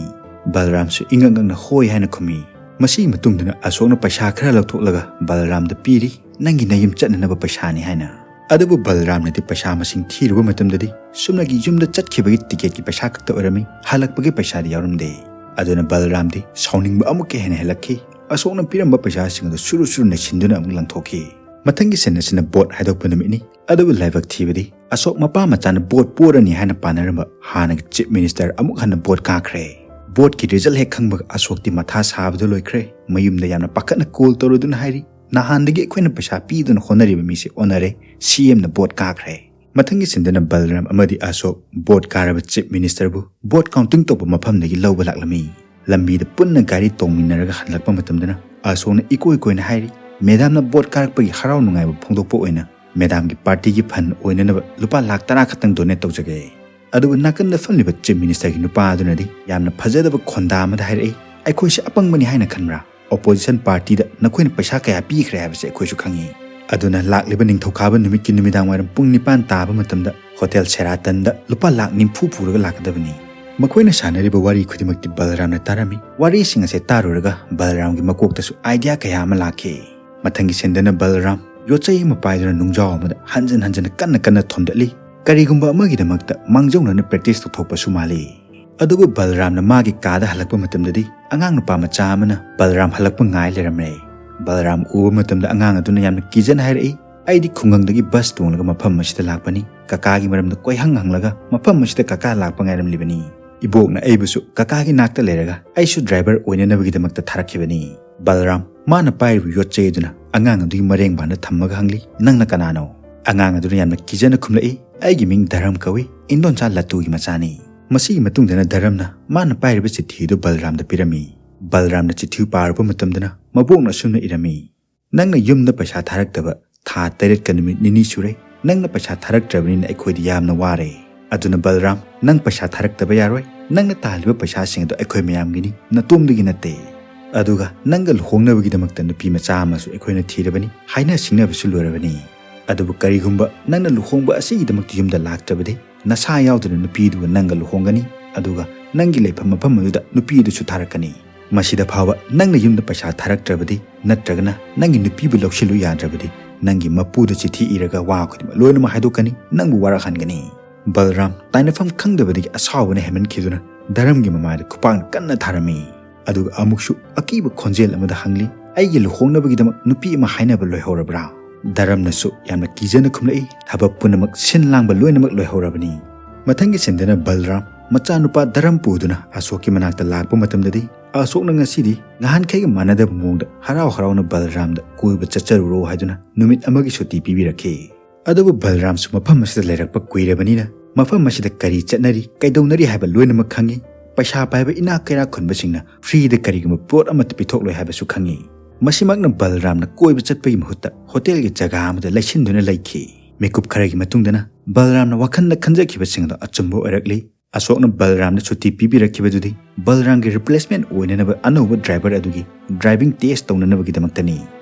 ꯕꯜꯔꯥꯝꯁꯨ ꯏꯉꯛ ꯉꯛꯅ "ꯍꯣꯏ" ꯍꯥꯏꯅ ꯈꯨꯝꯃꯤ꯫ ꯃꯁꯤꯒꯤ ꯃꯇꯨꯡꯗꯅ ꯑꯁꯣꯛꯅ ꯄꯩꯁꯥ ꯈꯔ ꯂꯧꯊꯣꯛꯂꯒ ꯕꯜꯔꯥꯝꯗ ꯄꯤꯔꯤ, "ꯅꯪꯒꯤ ꯅꯌꯨꯝ ꯆꯠꯅꯅꯕ ꯄꯩꯁꯥꯅꯤ" ꯍꯥꯏꯅ꯫ ꯑꯗꯨꯕꯨ ꯕꯜꯔꯥꯝꯅꯗꯤ ꯄꯩꯁꯥ ꯃꯁꯤꯡ ꯊꯤꯔꯨꯕ ꯃꯇꯝꯗꯗꯤ ꯁꯨꯞꯅꯒꯤ ꯌꯨꯝꯗ ꯆꯠꯈꯤꯕꯒꯤ ꯇꯤꯀꯦꯠꯀꯤ ꯄꯩꯁꯥ ꯈꯛꯇ ꯑꯣꯏꯔꯝꯃꯤ, ꯍꯜꯂꯛꯄꯒꯤ ꯄꯩꯁꯥꯗꯤ ꯌꯥꯎꯔꯝꯗꯦ꯫ ꯑꯗꯨꯅ ꯕꯜꯔꯥꯝꯗꯤ ꯁꯥꯎꯅꯤꯡꯕ ꯑꯃꯨꯛꯀ ꯍꯦꯟꯅ ꯍꯦꯜꯂꯛꯈꯤ꯫ ꯑꯁꯣꯛꯅ ꯄꯤꯔꯝꯕ ꯄꯩꯁꯥꯁꯤꯡ ꯑꯗꯨ ꯁꯨꯔꯨ ꯁꯨꯔꯨ ꯅꯩꯁꯤꯟꯗꯨꯅ ꯑꯃꯨꯛ ꯂꯪꯊꯣꯛꯈꯤ꯫ ꯃꯊꯪꯒꯤ ꯁꯤꯟ ꯑꯁꯤꯅ ꯚꯣꯠ ꯍꯥꯏꯗꯣꯛꯄ ꯅꯨꯃꯤꯠꯅꯤ꯫ ꯑꯗꯨꯕꯨ ꯂꯥꯏꯕꯛ ꯊꯤꯕꯗꯤ ꯑꯁꯣꯛ ꯃꯄꯥ ꯃꯆꯥꯅ ꯚꯣꯠ ꯄꯣꯔꯅꯤ ꯍꯥꯏꯅ ꯄꯥꯅꯔꯝꯕ ꯍꯥꯟꯅꯒꯤ ꯆꯤꯐ ꯃꯤꯅꯤꯁꯇꯔ ꯑꯃꯨꯛ ꯍꯟꯅ ꯚꯣꯠ ꯀꯥꯈ꯭ꯔꯦ꯫ ꯚꯣꯠꯀꯤ ꯔꯤꯖꯜ ꯍꯦꯛ ꯈꯪꯕꯒ ꯑꯁꯣꯛꯇꯤ ꯃꯊꯥ ꯁꯥꯕꯗ ꯂꯣꯏꯈ꯭ꯔꯦ꯫ ꯃꯌꯨꯝꯗ ꯌꯥꯝꯅ ꯄꯥꯈꯠꯅ ꯀꯣꯜ ꯇꯧꯔꯗꯨꯅ ꯍꯥꯏꯔꯤ, "ꯅꯍꯥꯟꯗꯒꯤ ꯑꯩꯈꯣꯏꯅ ꯄꯩꯁꯥ ꯄꯤꯗꯨꯅ ꯍꯣꯠꯅꯔꯤꯕ ꯃꯤꯁꯦ ꯑꯣꯟꯅꯔꯦ, ꯁꯤ ꯑꯦꯝꯅ ꯚꯣꯠ ꯀꯥꯈ꯭ꯔꯦ"꯫ ꯃꯊꯪꯒꯤ ꯁꯤꯟꯗꯅ ꯕꯜꯔꯥꯝ ꯑꯃꯗꯤ ꯑꯁꯣꯛ ꯚꯣꯠ ꯀꯥꯔꯕ ꯆꯤꯐ ꯃꯤꯅꯤꯁꯇꯔꯕꯨ ꯚꯣꯠ ꯀꯥꯎꯟꯇꯤꯡ ꯇꯧꯕ ꯃꯐꯝꯗꯒꯤ ꯂꯧꯕ ꯂꯥꯛꯂꯝꯃꯤ꯫ ꯂꯝꯕꯤꯗ ꯄꯨꯟꯅ ꯒꯥꯔꯤ ꯇꯣꯡꯃꯤꯟꯅꯔꯒ ꯍꯜꯂꯛꯄ ꯃꯇꯝꯗꯅ ꯑꯁꯣꯛꯅ ꯏꯀꯣꯏ ꯀꯣꯏꯅ ꯍꯥꯏꯔꯤ, "ꯃꯦꯗꯥꯝꯅ ꯚꯣꯠ ꯀꯥꯔꯛꯄꯒꯤ ꯍꯔꯥꯎ ꯅꯨꯡꯉꯥꯏꯕ ꯐꯣꯡꯗꯣꯛꯄ ꯑꯣꯏꯅ ꯃꯦꯗꯥꯝꯒꯤ ꯄꯥꯔꯇꯤꯒꯤ ꯐꯟ ꯑꯣꯏꯅꯅꯕ ꯂꯨꯄꯥ ꯂꯥꯈ ꯇꯔꯥ ꯈꯛꯇꯪ ꯗꯣꯅꯦꯠ ꯇꯧꯖꯒꯦ"꯫ ꯑꯗꯨꯕꯨ ꯅꯥꯀꯟꯗ ꯐꯝꯂꯤꯕ ꯆꯤꯐ ꯃꯤꯅꯤꯁꯇꯔꯒꯤ ꯅꯨꯄꯥ ꯑꯗꯨꯅꯗꯤ ꯌꯥꯝꯅ ꯐꯖꯗꯕ ꯈꯣꯟꯗꯥ ꯑꯃꯗ ꯍꯥꯏꯔꯛꯏ, "ꯑꯩꯈꯣꯏꯁꯦ ꯑꯄꯪꯕꯅꯤ ꯍꯥꯏꯅ ꯈꯟꯕ꯭ꯔꯥ? ꯑꯣꯄꯣꯖꯤꯁꯟ ꯄꯥꯔꯇꯤꯗ ꯅꯈꯣꯏꯅ ꯄꯩꯁꯥ ꯀꯌꯥ ꯄꯤꯈ꯭ꯔꯦ ꯍꯥꯏꯕꯁꯦ ꯑꯩꯈꯣꯏꯁꯨ ꯈꯪꯉꯤ"꯫ ꯑꯗꯨꯅ ꯂꯥꯛꯂꯤꯕ ꯅꯤꯡꯊꯧꯀꯥꯕ ꯅꯨꯃꯤꯠꯀꯤ ꯅꯨꯃꯤꯗꯥꯡ ꯋꯥꯏꯔꯝ ꯄꯨꯡ ꯅꯤꯄꯥꯟ ꯇꯥꯕ ꯃꯇꯝꯗ ꯍꯣꯇꯦꯜ ꯁꯦꯔꯥꯇꯟꯗ ꯂꯨꯄꯥ ꯂꯥꯈ ꯅꯤꯐꯨ ꯄꯨꯔꯒ ꯂꯥꯛꯀꯗꯕꯅꯤ꯫ ꯃꯈꯣꯏꯅ ꯁꯥꯟꯅꯔꯤꯕ ꯋꯥꯔꯤ ꯈꯨꯗꯤꯡꯃꯛꯇꯤ ꯕꯜꯔꯥꯝꯅ ꯇꯥꯔꯝꯃꯤ꯫ ꯋꯥꯔꯤꯁꯤꯡ ꯑꯁꯦ ꯇꯥꯔꯨꯔꯒ ꯕꯜꯔꯥꯝꯒꯤ ꯃꯀꯣꯛꯇꯁꯨ ꯑꯥꯏꯗꯤꯌꯥ ꯀꯌꯥ ꯑꯃ ꯂꯥꯛꯈꯤ꯫ ꯃꯊꯪꯒꯤ ꯁꯤꯟꯗꯅ ꯕꯜꯔꯥꯝ ꯌꯣꯠꯆꯩ ꯑꯃ ꯄꯥꯏꯗꯨꯅ ꯅꯨꯡꯖꯥꯎ ꯑꯃꯗ ꯍꯟꯖꯟ ꯍꯟꯖꯟꯅ ꯀꯟꯅ ꯀꯟꯅ ꯊꯣꯝꯗꯠꯂꯤ꯫ ꯀꯔꯤꯒꯨꯝꯕ ꯑꯃꯒꯤꯗꯃꯛꯇ ꯃꯥꯡꯖꯧꯅꯅ ꯄ꯭ꯔꯦꯛꯇꯤꯁ ꯇꯧꯊꯣꯛꯄꯁꯨ ꯃꯥꯜꯂꯤ꯫ ꯑꯗꯨꯕꯨ ꯕꯜꯔꯥꯝꯅ ꯃꯥꯒꯤ ꯀꯥꯗ ꯍꯜꯂꯛꯄ ꯃꯇꯝꯗꯗꯤ ꯑꯉꯥꯡ ꯅꯨꯄꯥ ꯃꯆꯥ ꯑꯃꯅ ꯕꯜꯔꯥꯝ ꯍꯜꯂꯛꯄ ꯉꯥꯏ ꯂꯩꯔꯝꯃꯦ꯫ ꯕꯜꯔꯥꯝ ꯎꯕ ꯃꯇꯝꯗ ꯑꯉꯥꯡ ꯑꯗꯨꯅ ꯌꯥꯝꯅ ꯀꯤꯖꯅ ꯍꯥꯏꯔꯛꯏ, "ꯑꯩꯗꯤ ꯈꯨꯡꯒꯪꯗꯒꯤ ꯕꯁ ꯇꯣꯡꯂꯒ ꯃꯐꯝ ꯑꯁꯤꯗ ꯂꯥꯛꯄꯅꯤ꯫ ꯀꯀꯥꯒꯤ ꯃꯔꯝꯗ ꯀꯣꯏꯍꯪ ꯍꯪꯂꯒ ꯃꯐꯝ ꯑꯁꯤꯗ ꯀꯀꯥ ꯂꯥꯛꯄ ꯉꯥꯏꯔꯝꯂꯤꯕꯅꯤ꯫ ꯏꯕꯣꯛꯅ ꯑꯩꯕꯨꯁꯨ ꯀꯀꯥꯒꯤ ꯅꯥꯛꯇ ꯂꯩꯔꯒ ꯑꯩꯁꯨ ꯗ꯭ꯔꯥꯏꯚꯔ ꯑꯣꯏꯅꯅꯕꯒꯤꯗꯃꯛꯇ ꯊꯥꯔꯛꯈꯤꯕꯅꯤ"꯫ ꯕꯜꯔꯥꯝ ꯃꯥꯅ ꯄꯥꯏꯔꯤꯕ ꯌꯣꯠ ꯆꯩ ꯑꯗꯨꯅ ꯑꯉꯥꯡ ꯑꯗꯨꯒꯤ ꯃꯔꯦꯡꯕꯥꯟꯗ ꯊꯝꯃꯒ ꯍꯪꯂꯤ, "ꯅꯪꯅ ꯀꯅꯥꯅꯣ?" ꯑꯉꯥꯡ ꯑꯗꯨꯅ ꯌꯥꯝꯅ ꯀꯤꯖꯅ ꯈꯨꯝꯂꯛꯏ, "ꯑꯩꯒꯤ ꯃꯤꯡ ꯙꯔꯝ ꯀꯧꯏ, ꯏꯟꯗꯣꯟꯆꯥ ꯂꯇꯨꯒꯤ ꯃꯆꯥꯅꯤ"꯫ ꯃꯁꯤꯒꯤ ꯃꯇꯨꯡꯗꯅ ꯙꯔꯝꯅ ꯃꯥꯅ ꯄꯥꯏꯔꯤꯕ ꯆꯤꯊꯤ ꯑꯗꯨ ꯕꯜꯔꯥꯝꯗ ꯄꯤꯔꯝꯃꯤ꯫ ꯕꯜꯔꯥꯝꯅ ꯆꯤꯊꯤ ꯄꯥꯔꯨꯕ ꯃꯇꯝꯗꯅ ꯃꯕꯣꯛꯅ ꯑꯁꯨꯝꯅ ꯏꯔꯝꯃꯤ, "ꯅꯪꯅ ꯌꯨꯝꯗ ꯄꯩꯁꯥ ꯊꯥꯔꯛꯇꯕ ꯊꯥ ꯇꯔꯦꯠꯀ ꯅꯨꯃꯤꯠ ꯅꯤꯅꯤ ꯁꯨꯔꯦ꯫ ꯅꯪꯅ ꯄꯩꯁꯥ ꯊꯥꯔꯛꯇ꯭ꯔꯕꯅꯤꯅ ꯑꯩꯈꯣꯏꯗꯤ ꯌꯥꯝꯅ ꯋꯥꯔꯦ꯫ ꯑꯗꯨꯅ ꯕꯜꯔꯥꯝ, ꯅꯪ ꯄꯩꯁꯥ ꯊꯥꯔꯛꯇꯕ ꯌꯥꯔꯣꯏ꯫ ꯅꯪꯅ ꯇꯥꯜꯂꯤꯕ ꯄꯩꯁꯥꯁꯤꯡ ꯑꯗꯨ ꯑꯩꯈꯣꯏ ꯃꯌꯥꯝꯒꯤꯅꯤ, ꯅꯇꯣꯝꯗꯒꯤ ꯅꯠꯇꯦ꯫ ꯑꯗꯨꯒ ꯅꯪꯒ ꯂꯨꯍꯣꯡꯅꯕꯒꯤꯗꯃꯛꯇ ꯅꯨꯄꯤ ꯃꯆꯥ ꯑꯃꯁꯨ ꯑꯩꯈꯣꯏꯅ ꯊꯤꯔꯕꯅꯤ, ꯍꯥꯏꯅ ꯁꯤꯡꯅꯕꯁꯨ ꯂꯣꯏꯔꯕꯅꯤ꯫ ꯑꯗꯨꯕꯨ ꯀꯔꯤꯒꯨꯝꯕ ꯅꯪꯅ ꯂꯨꯍꯣꯡꯕ ꯑꯁꯤꯒꯤꯗꯃꯛꯇ ꯌꯨꯝꯗ ꯂꯥꯛꯇ꯭ꯔꯕꯗꯤ ꯅꯁꯥ ꯌꯥꯎꯗꯅ ꯅꯨꯄꯤꯗꯨꯒ ꯅꯪꯒ ꯂꯨꯍꯣꯡꯒꯅꯤ, ꯑꯗꯨꯒ ꯅꯪꯒꯤ ꯂꯩꯐꯝ ꯃꯐꯝ ꯑꯗꯨꯗ ꯅꯨꯄꯤ ꯑꯗꯨꯁꯨ ꯊꯥꯔꯛꯀꯅꯤ"꯫ ꯃꯁꯤꯗ ꯐꯥꯎꯕ ꯅꯪꯅ ꯌꯨꯝꯗ ꯄꯩꯁꯥ ꯊꯥꯔꯛꯇ꯭ꯔꯕꯗꯤ, ꯅꯠꯇ꯭ꯔꯒꯅ ꯅꯪꯒꯤ ꯅꯨꯄꯤꯕꯨ ꯂꯧꯁꯤꯜꯂꯨ ꯌꯥꯗ꯭ꯔꯕꯗꯤ, ꯅꯪꯒꯤ ꯃꯄꯨꯗ ꯆꯤꯊꯤ ꯏꯔꯒ ꯋꯥ ꯈꯨꯗꯤꯡꯃꯛ ꯂꯣꯏꯅꯃꯛ ꯍꯥꯏꯗꯣꯛꯀꯅꯤ, ꯅꯪꯕꯨ ꯋꯥꯔꯛꯍꯟꯒꯅꯤ꯫ ꯕꯜꯔꯥꯝ ꯇꯥꯏꯅꯐꯝ ꯈꯪꯗꯕꯗꯒꯤ ꯑꯁꯥꯎꯕꯅ ꯍꯦꯟꯃꯟꯈꯤꯗꯨꯅ ꯙꯔꯝꯒꯤ ꯃꯃꯥꯏꯗ ꯈꯨꯄꯥꯛꯅ ꯀꯟꯅ ꯊꯥꯔꯝꯃꯤ꯫ ꯑꯗꯨꯒ ꯑꯃꯨꯛꯁꯨ ꯑꯀꯤꯕ ꯈꯣꯟꯖꯦꯜ ꯑꯃꯗ ꯍꯪꯂꯤ, "ꯑꯩꯒꯤ ꯂꯨꯍꯣꯡꯅꯕꯒꯤꯗꯃꯛ ꯅꯨꯄꯤ ꯑꯃ ꯍꯥꯏꯅꯕ ꯂꯣꯏꯍꯧꯔꯕ꯭ꯔꯥ?" ꯙꯔꯝꯅꯁꯨ ꯌꯥꯝꯅ ꯀꯤꯖꯅ ꯈꯨꯝꯂꯛꯏ, "ꯊꯕꯛ ꯄꯨꯝꯅꯃꯛ, ꯁꯤꯟ ꯂꯥꯡꯕ ꯂꯣꯏꯅꯃꯛ ꯂꯣꯏꯍꯧꯔꯕꯅꯤ"꯫ ꯃꯊꯪꯒꯤ ꯁꯤꯟꯗꯅ ꯕꯜꯔꯥꯝ ꯃꯆꯥꯅꯨꯄꯥ ꯙꯔꯝ ꯄꯨꯗꯨꯅ ꯑꯁꯣꯛꯀꯤ ꯃꯅꯥꯛꯇ ꯂꯥꯛꯄ ꯃꯇꯝꯗꯗꯤ, ꯑꯁꯣꯛꯅ ꯉꯁꯤꯗꯤ ꯉꯍꯥꯟꯈꯩꯒ ꯃꯥꯟꯅꯗꯕ ꯃꯑꯣꯡꯗ ꯍꯔꯥꯎ ꯍꯔꯥꯎꯅ ꯕꯜꯔꯥꯝꯗ ꯀꯣꯏꯕ ꯆꯠꯆꯔꯨꯔꯣ ꯍꯥꯏꯗꯨꯅ ꯅꯨꯃꯤꯠ ꯑꯃꯒꯤ ꯁꯨꯇꯤ ꯄꯤꯕꯤꯔꯛꯈꯤ꯫ ꯑꯗꯨꯕꯨ ꯕꯜꯔꯥꯝꯁꯨ ꯃꯐꯝ ꯑꯁꯤꯗ ꯂꯩꯔꯛꯄ ꯀꯨꯏꯔꯕꯅꯤꯅ ꯃꯐꯝ ꯑꯁꯤꯗ ꯀꯔꯤ ꯆꯠꯅꯔꯤ, ꯀꯩꯗꯧꯅꯔꯤ ꯍꯥꯏꯕ ꯂꯣꯏꯅꯃꯛ ꯈꯪꯉꯤ꯫ ꯄꯩꯁꯥ ꯄꯥꯏꯕ ꯏꯅꯥꯛ ꯀꯩꯔꯥꯛ ꯈꯨꯟꯕꯁꯤꯡꯅ ꯐ꯭ꯔꯤꯗ ꯀꯔꯤꯒꯨꯝꯕ ꯄꯣꯠ ꯑꯃꯠꯇ ꯄꯤꯊꯣꯛꯂꯣꯏ ꯍꯥꯏꯕꯁꯨ ꯈꯪꯉꯤ꯫ ꯃꯁꯤꯃꯛꯅ ꯕꯜꯔꯥꯝꯅ ꯀꯣꯏꯕ ꯆꯠꯄꯒꯤ ꯃꯍꯨꯠꯇ ꯍꯣꯇꯦꯜꯒꯤ ꯖꯒꯥ ꯑꯃꯗ ꯂꯩꯁꯤꯟꯗꯨꯅ ꯂꯩꯈꯤ꯫ ꯃꯤꯀꯨꯞ ꯈꯔꯒꯤ ꯃꯇꯨꯡꯗꯅ ꯕꯜꯔꯥꯝꯅ ꯋꯥꯈꯜꯗ ꯈꯟꯖꯈꯤꯕꯁꯤꯡ ꯑꯗꯨ ꯑꯆꯨꯝꯕ ꯑꯣꯏꯔꯛꯂꯤ꯫ ꯑꯁꯣꯛꯅ ꯕꯜꯔꯥꯝꯗ ꯁꯨꯇꯤ ꯄꯤꯕꯤꯔꯛꯈꯤꯕꯗꯨꯗꯤ ꯕꯜꯔꯥꯝꯒꯤ ꯔꯤꯄ꯭ꯂꯦꯁꯃꯦꯟ ꯑꯣꯏꯅꯅꯕ ꯑꯅꯧꯕ ꯗ꯭ꯔꯥꯏꯚꯔ ꯑꯗꯨꯒꯤ ꯗ꯭ꯔꯥꯏꯚꯤꯡ ꯇꯦꯁ ꯇꯧꯅꯅꯕꯒꯤꯗꯃꯛꯇꯅꯤ꯫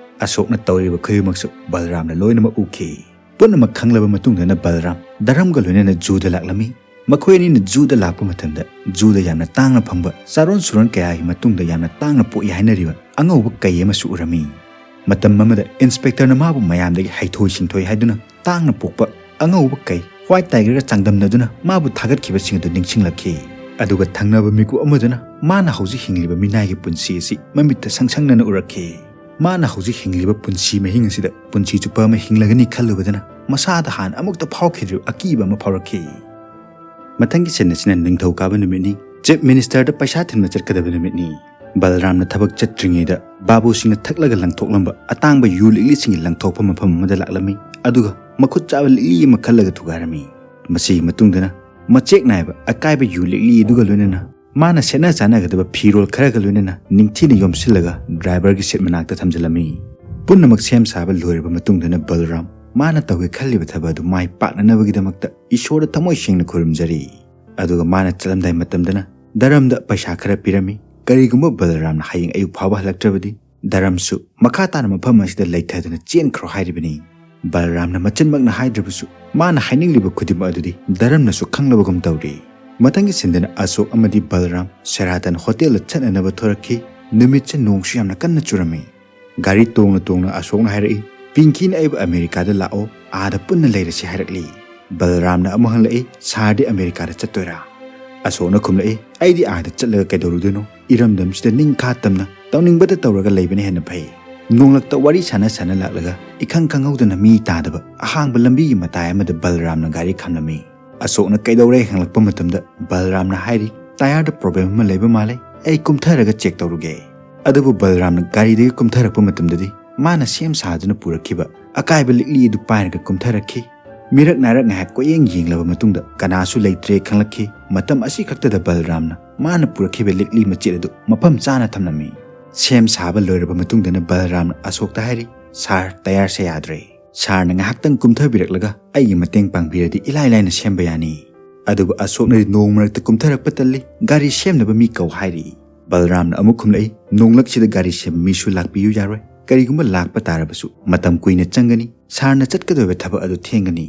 ꯑꯁꯣꯛꯅ ꯇꯧꯔꯤꯕ ꯈꯨꯗꯤꯡꯃꯛꯁꯨ ꯕꯜꯔꯥꯝꯅ ꯂꯣꯏꯅꯃꯛ ꯎꯈꯤ꯫ ꯄꯨꯝꯅꯃꯛ ꯈꯪꯂꯕ ꯃꯇꯨꯡꯗꯅ ꯕꯜꯔꯥꯝ ꯙꯔꯝꯒ ꯂꯣꯏꯅꯅ ꯖꯨꯗ ꯂꯥꯛꯂꯝꯃꯤ꯫ ꯃꯈꯣꯏ ꯑꯅꯤꯅ ꯖꯨꯗ ꯂꯥꯛꯄ ꯃꯇꯝꯗ ꯖꯨꯗ ꯌꯥꯝꯅ ꯇꯥꯡꯅ ꯐꯪꯕ ꯆꯥꯔꯣꯟ ꯁꯨꯔꯣꯟ ꯀꯌꯥꯒꯤ ꯃꯇꯨꯡꯗ ꯌꯥꯝꯅ ꯇꯥꯡꯅ ꯄꯣꯛꯏ ꯍꯥꯏꯅꯔꯤꯕ ꯑꯉꯧꯕ ꯀꯩ ꯑꯃꯁꯨ ꯎꯔꯝꯃꯤ꯫ ꯃꯇꯝ ꯑꯃꯗ ꯏꯟꯁꯄꯦꯛꯇꯔꯅ ꯃꯥꯕꯨ ꯃꯌꯥꯝꯗꯒꯤ ꯍꯩꯊꯣꯏ ꯁꯤꯡꯊꯣꯏ ꯍꯥꯏꯗꯨꯅ ꯇꯥꯡꯅ ꯄꯣꯛꯄ ꯑꯉꯧꯕ ꯀꯩ ꯋꯥꯏꯠ ꯇꯥꯏꯒꯔꯒ ꯆꯥꯡꯗꯝꯅꯗꯨꯅ ꯃꯥꯕꯨ ꯊꯥꯒꯠꯈꯤꯕꯁꯤꯡ ꯑꯗꯨ ꯅꯤꯡꯁꯤꯡꯂꯛꯈꯤ꯫ ꯑꯗꯨꯒ ꯊꯪꯅꯕ ꯃꯤꯀꯨꯞ ꯑꯃꯗꯨꯅ ꯃꯥꯅ ꯍꯧꯖꯤꯛ ꯍꯤꯡꯂꯤꯕ ꯃꯤꯅꯥꯏꯒꯤ ꯄꯨꯟꯁꯤ ꯑꯁꯤ ꯃꯃꯤꯠꯇ ꯁꯪꯁꯪꯅꯅ ꯎꯔꯛꯈꯤ꯫ ꯃꯥꯅ ꯍꯧꯖꯤꯛ ꯍꯤꯡꯂꯤꯕ ꯄꯨꯟꯁꯤ ꯃꯍꯤꯡ ꯑꯁꯤꯗ ꯄꯨꯟꯁꯤ ꯆꯨꯞꯄ ꯑꯃ ꯍꯤꯡꯂꯒꯅꯤ ꯈꯜꯂꯨꯕꯗꯅ ꯃꯁꯥꯗ ꯍꯥꯟꯅ ꯑꯃꯨꯛꯇ ꯐꯥꯎꯈꯤꯗ꯭ꯔꯤꯕ ꯑꯀꯤꯕ ꯑꯃ ꯐꯥꯎꯔꯛꯈꯤ꯫ ꯃꯊꯪꯒꯤ ꯁꯤꯟ ꯑꯁꯤꯅ ꯅꯤꯡꯊꯧꯀꯥꯕ ꯅꯨꯃꯤꯠꯅꯤ꯫ ꯆꯤꯐ ꯃꯤꯅꯤꯁꯇꯔꯗ ꯄꯩꯁꯥ ꯊꯤꯟꯕ ꯆꯠꯀꯗꯕ ꯅꯨꯃꯤꯠꯅꯤ꯫ ꯕꯜꯔꯥꯝꯅ ꯊꯕꯛ ꯆꯠꯇ꯭ꯔꯤꯉꯩꯗ ꯕꯥꯕꯨꯁꯤꯡꯅ ꯊꯛꯂꯒ ꯂꯪꯊꯣꯛꯂꯝꯕ ꯑꯇꯥꯡꯕ ꯌꯨ ꯂꯤꯛꯂꯤꯁꯤꯡꯒꯤ ꯂꯪꯊꯣꯛꯄ ꯃꯐꯝ ꯑꯃꯗ ꯂꯥꯛꯂꯝꯃꯤ꯫ ꯑꯗꯨꯒ ꯃꯈꯨꯠ ꯆꯥꯕ ꯂꯤꯛꯂꯤ ꯑꯃ ꯈꯜꯂꯒ ꯊꯨꯒꯥꯏꯔꯝꯃꯤ꯫ ꯃꯁꯤꯒꯤ ꯃꯇꯨꯡꯗꯅ ꯃꯆꯦꯛ ꯅꯥꯏꯕ ꯑꯀꯥꯏꯕ ꯌꯨ ꯂꯤꯛꯂꯤ ꯑꯗꯨꯒ ꯂꯣꯏꯅꯅ ꯃꯥꯅ ꯁꯦꯠꯅ ꯆꯥꯅꯒꯗꯕ ꯐꯤꯔꯣꯜ ꯈꯔꯒ ꯂꯣꯏꯅꯅ ꯅꯤꯡꯊꯤꯅ ꯌꯣꯝꯁꯤꯜꯂꯒ ꯗ꯭ꯔꯥꯏꯚꯔꯒꯤ ꯁꯤꯠ ꯃꯅꯥꯛꯇ ꯊꯝꯖꯤꯜꯂꯝꯃꯤ꯫ ꯄꯨꯝꯅꯃꯛ ꯁꯦꯝ ꯁꯥꯕ ꯂꯣꯏꯔꯕ ꯃꯇꯨꯡꯗꯅ ꯕꯜꯔꯥꯝ ꯃꯥꯅ ꯇꯧꯒꯦ ꯈꯜꯂꯤꯕ ꯊꯕꯛ ꯑꯗꯨ ꯃꯥꯏ ꯄꯥꯛꯅꯅꯕꯒꯤꯗꯃꯛꯇ ꯏꯁꯣꯔꯗ ꯊꯃꯣꯏ ꯁꯦꯡꯅ ꯈꯨꯔꯨꯝꯖꯔꯤ꯫ ꯑꯗꯨꯒ ꯃꯥꯅ ꯆꯠꯂꯝꯗꯥꯏ ꯃꯇꯝꯗꯅ ꯙꯔꯝꯗ ꯄꯩꯁꯥ ꯈꯔ ꯄꯤꯔꯝꯃꯤ꯫ ꯀꯔꯤꯒꯨꯝꯕ ꯕꯜꯔꯥꯝꯅ ꯍꯌꯦꯡ ꯑꯌꯨꯛ ꯐꯥꯎꯕ ꯍꯜꯂꯛꯇ꯭ꯔꯕꯗꯤ ꯙꯔꯝꯁꯨ ꯃꯈꯥ ꯇꯥꯅ ꯃꯐꯝ ꯑꯁꯤꯗ ꯂꯩꯊꯗꯨꯅ ꯆꯦꯟꯈ꯭ꯔꯣ ꯍꯥꯏꯔꯤꯕꯅꯤ꯫ ꯕꯜꯔꯥꯝꯅ ꯃꯆꯤꯟꯃꯛꯅ ꯍꯥꯏꯗ꯭ꯔꯕꯁꯨ ꯃꯥꯅ ꯍꯥꯏꯅꯤꯡꯂꯤꯕ ꯈꯨꯗꯤꯡꯃꯛ ꯑꯗꯨꯗꯤ ꯙꯔꯝꯅꯁꯨ ꯈꯪꯂꯕꯒꯨꯝ ꯇꯧꯔꯤ꯫ ꯃꯊꯪꯒꯤ ꯁꯤꯟꯗꯅ ꯑꯁꯣꯛ ꯑꯃꯗꯤ ꯕꯜꯔꯥꯝ ꯁꯦꯔꯥꯇꯟ ꯍꯣꯇꯦꯜꯗ ꯆꯠꯅꯅꯕ ꯊꯣꯔꯛꯈꯤ꯫ ꯅꯨꯃꯤꯠꯁꯦ ꯅꯣꯡꯁꯨ ꯌꯥꯝꯅ ꯀꯟꯅ ꯆꯨꯔꯝꯃꯤ꯫ ꯒꯥꯔꯤ ꯇꯣꯡꯅ ꯇꯣꯡꯅ ꯑꯁꯣꯛꯅ ꯍꯥꯏꯔꯛꯏ, "ꯄꯤꯡꯀꯤꯅ ꯑꯩꯕꯨ ꯑꯃꯦꯔꯤꯀꯥꯗ ꯂꯥꯛꯑꯣ, ꯑꯥꯗ ꯄꯨꯟꯅ ꯂꯩꯔꯁꯤ ꯍꯥꯏꯔꯛꯂꯤ꯫" ꯕꯜꯔꯥꯝꯅ ꯑꯃꯨꯛ ꯍꯪꯂꯛꯏ, "ꯁꯥꯔꯗꯤ ꯑꯃꯦꯔꯤꯀꯥꯗ ꯆꯠꯇꯣꯏꯔꯥ?" ꯑꯁꯣꯛꯅ ꯈꯨꯝꯂꯛꯏ, "ꯑꯩꯗꯤ ꯑꯥꯗ ꯆꯠꯂꯒ ꯀꯩꯗꯧꯔꯨꯗꯣꯏꯅꯣ? ꯏꯔꯝꯗꯝꯁꯤꯗ ꯅꯤꯡꯈꯥ ꯇꯝꯅ ꯇꯧꯅꯤꯡꯕꯗ ꯇꯧꯔꯒ ꯂꯩꯕꯅ ꯍꯦꯟꯅ ꯐꯩ꯫" ꯅꯣꯡꯂꯛꯇ ꯋꯥꯔꯤ ꯁꯥꯟꯅ ꯁꯥꯟꯅ ꯂꯥꯛꯂꯒ ꯏꯈꯪ ꯈꯪꯍꯧꯗꯅ ꯃꯤ ꯇꯥꯗꯕ ꯑꯍꯥꯡꯕ ꯂꯝꯕꯤꯒꯤ ꯃꯇꯥꯏ ꯑꯃꯗ ꯕꯜꯔꯥꯝꯅ ꯒꯥꯔꯤ ꯈꯥꯝꯂꯝꯃꯤ꯫ ꯑꯁꯣꯛꯅ ꯀꯩꯗꯧꯔꯦ ꯍꯪꯂꯛꯄ ꯃꯇꯝꯗ ꯕꯜꯔꯥꯝꯅ ꯍꯥꯏꯔꯤ, "ꯇꯥꯌꯔꯗ ꯄ꯭ꯔꯣꯕ꯭ꯂꯦꯝ ꯑꯃ ꯂꯩꯕ ꯃꯥꯜꯂꯦ, ꯑꯩ ꯀꯨꯝꯊꯔꯒ ꯆꯦꯛ ꯇꯧꯔꯨꯒꯦ꯫" ꯑꯗꯨꯕꯨ ꯕꯜꯔꯥꯝꯅ ꯒꯥꯔꯤꯗꯒꯤ ꯀꯨꯝꯊꯔꯛꯄ ꯃꯇꯝꯗꯗꯤ ꯃꯥꯅ ꯁꯦꯝ ꯁꯥꯗꯨꯅ ꯄꯨꯔꯛꯈꯤꯕ ꯑꯀꯥꯏꯕ ꯂꯤꯛꯂꯤ ꯑꯗꯨ ꯄꯥꯏꯔꯒ ꯀꯨꯝꯊꯔꯛꯈꯤ꯫ ꯃꯤꯔꯛ ꯅꯥꯏꯔꯛ ꯉꯥꯏꯍꯥꯛ ꯀꯣꯏꯌꯦꯡ ꯌꯦꯡꯂꯕ ꯃꯇꯨꯡꯗ ꯀꯅꯥꯁꯨ ꯂꯩꯇ꯭ꯔꯦ ꯈꯪꯂꯛꯈꯤ꯫ ꯃꯇꯝ ꯑꯁꯤ ꯈꯛꯇꯗ ꯕꯜꯔꯥꯝꯅ ꯃꯥꯅ ꯄꯨꯔꯛꯈꯤꯕ ꯂꯤꯛꯂꯤ ꯃꯆꯦꯠ ꯑꯗꯨ ꯃꯐꯝ ꯆꯥꯅ ꯊꯝꯂꯝꯃꯤ꯫ ꯁꯦꯝ ꯁꯥꯕ ꯂꯣꯏꯔꯕ ꯃꯇꯨꯡꯗꯅ ꯕꯜꯔꯥꯝꯅ ꯑꯁꯣꯛꯇ ꯍꯥꯏꯔꯤ, "ꯁꯥꯔ, ꯇꯌꯥꯔꯁꯦ ꯌꯥꯗ꯭ꯔꯦ꯫ ꯁꯥꯔꯅ ꯉꯥꯏꯍꯥꯛꯇꯪ ꯀꯨꯝꯊꯕꯤꯔꯛꯂꯒ ꯑꯩꯒꯤ ꯃꯇꯦꯡ ꯄꯥꯡꯕꯤꯔꯗꯤ ꯏꯂꯥꯏ ꯂꯥꯏꯅ ꯁꯦꯝꯕ ꯌꯥꯅꯤ꯫" ꯑꯗꯨꯕꯨ ꯑꯁꯣꯛꯅꯗꯤ ꯅꯣꯡ ꯃꯔꯛꯇ ꯀꯨꯝꯊꯔꯛꯄ ꯇꯜꯂꯤ, ꯒꯥꯔꯤ ꯁꯦꯝꯅꯕ ꯃꯤ ꯀꯧ ꯍꯥꯏꯔꯤ꯫ ꯕꯜꯔꯥꯝꯅ ꯑꯃꯨꯛ ꯈꯨꯝꯂꯛꯏ, "ꯅꯣꯡꯂꯛꯁꯤꯗ ꯒꯥꯔꯤ ꯁꯦꯝꯕ ꯃꯤꯁꯨ ꯂꯥꯛꯄꯤꯌꯨ ꯌꯥꯔꯣꯏ꯫ ꯀꯔꯤꯒꯨꯝꯕ ꯂꯥꯛꯄ ꯇꯥꯔꯕꯁꯨ ꯃꯇꯝ ꯀꯨꯏꯅ ꯆꯪꯒꯅꯤ꯫ ꯁꯥꯔꯅ ꯆꯠꯀꯗꯧꯔꯤꯕ ꯊꯕꯛ ꯑꯗꯨ ꯊꯦꯡꯒꯅꯤ꯫"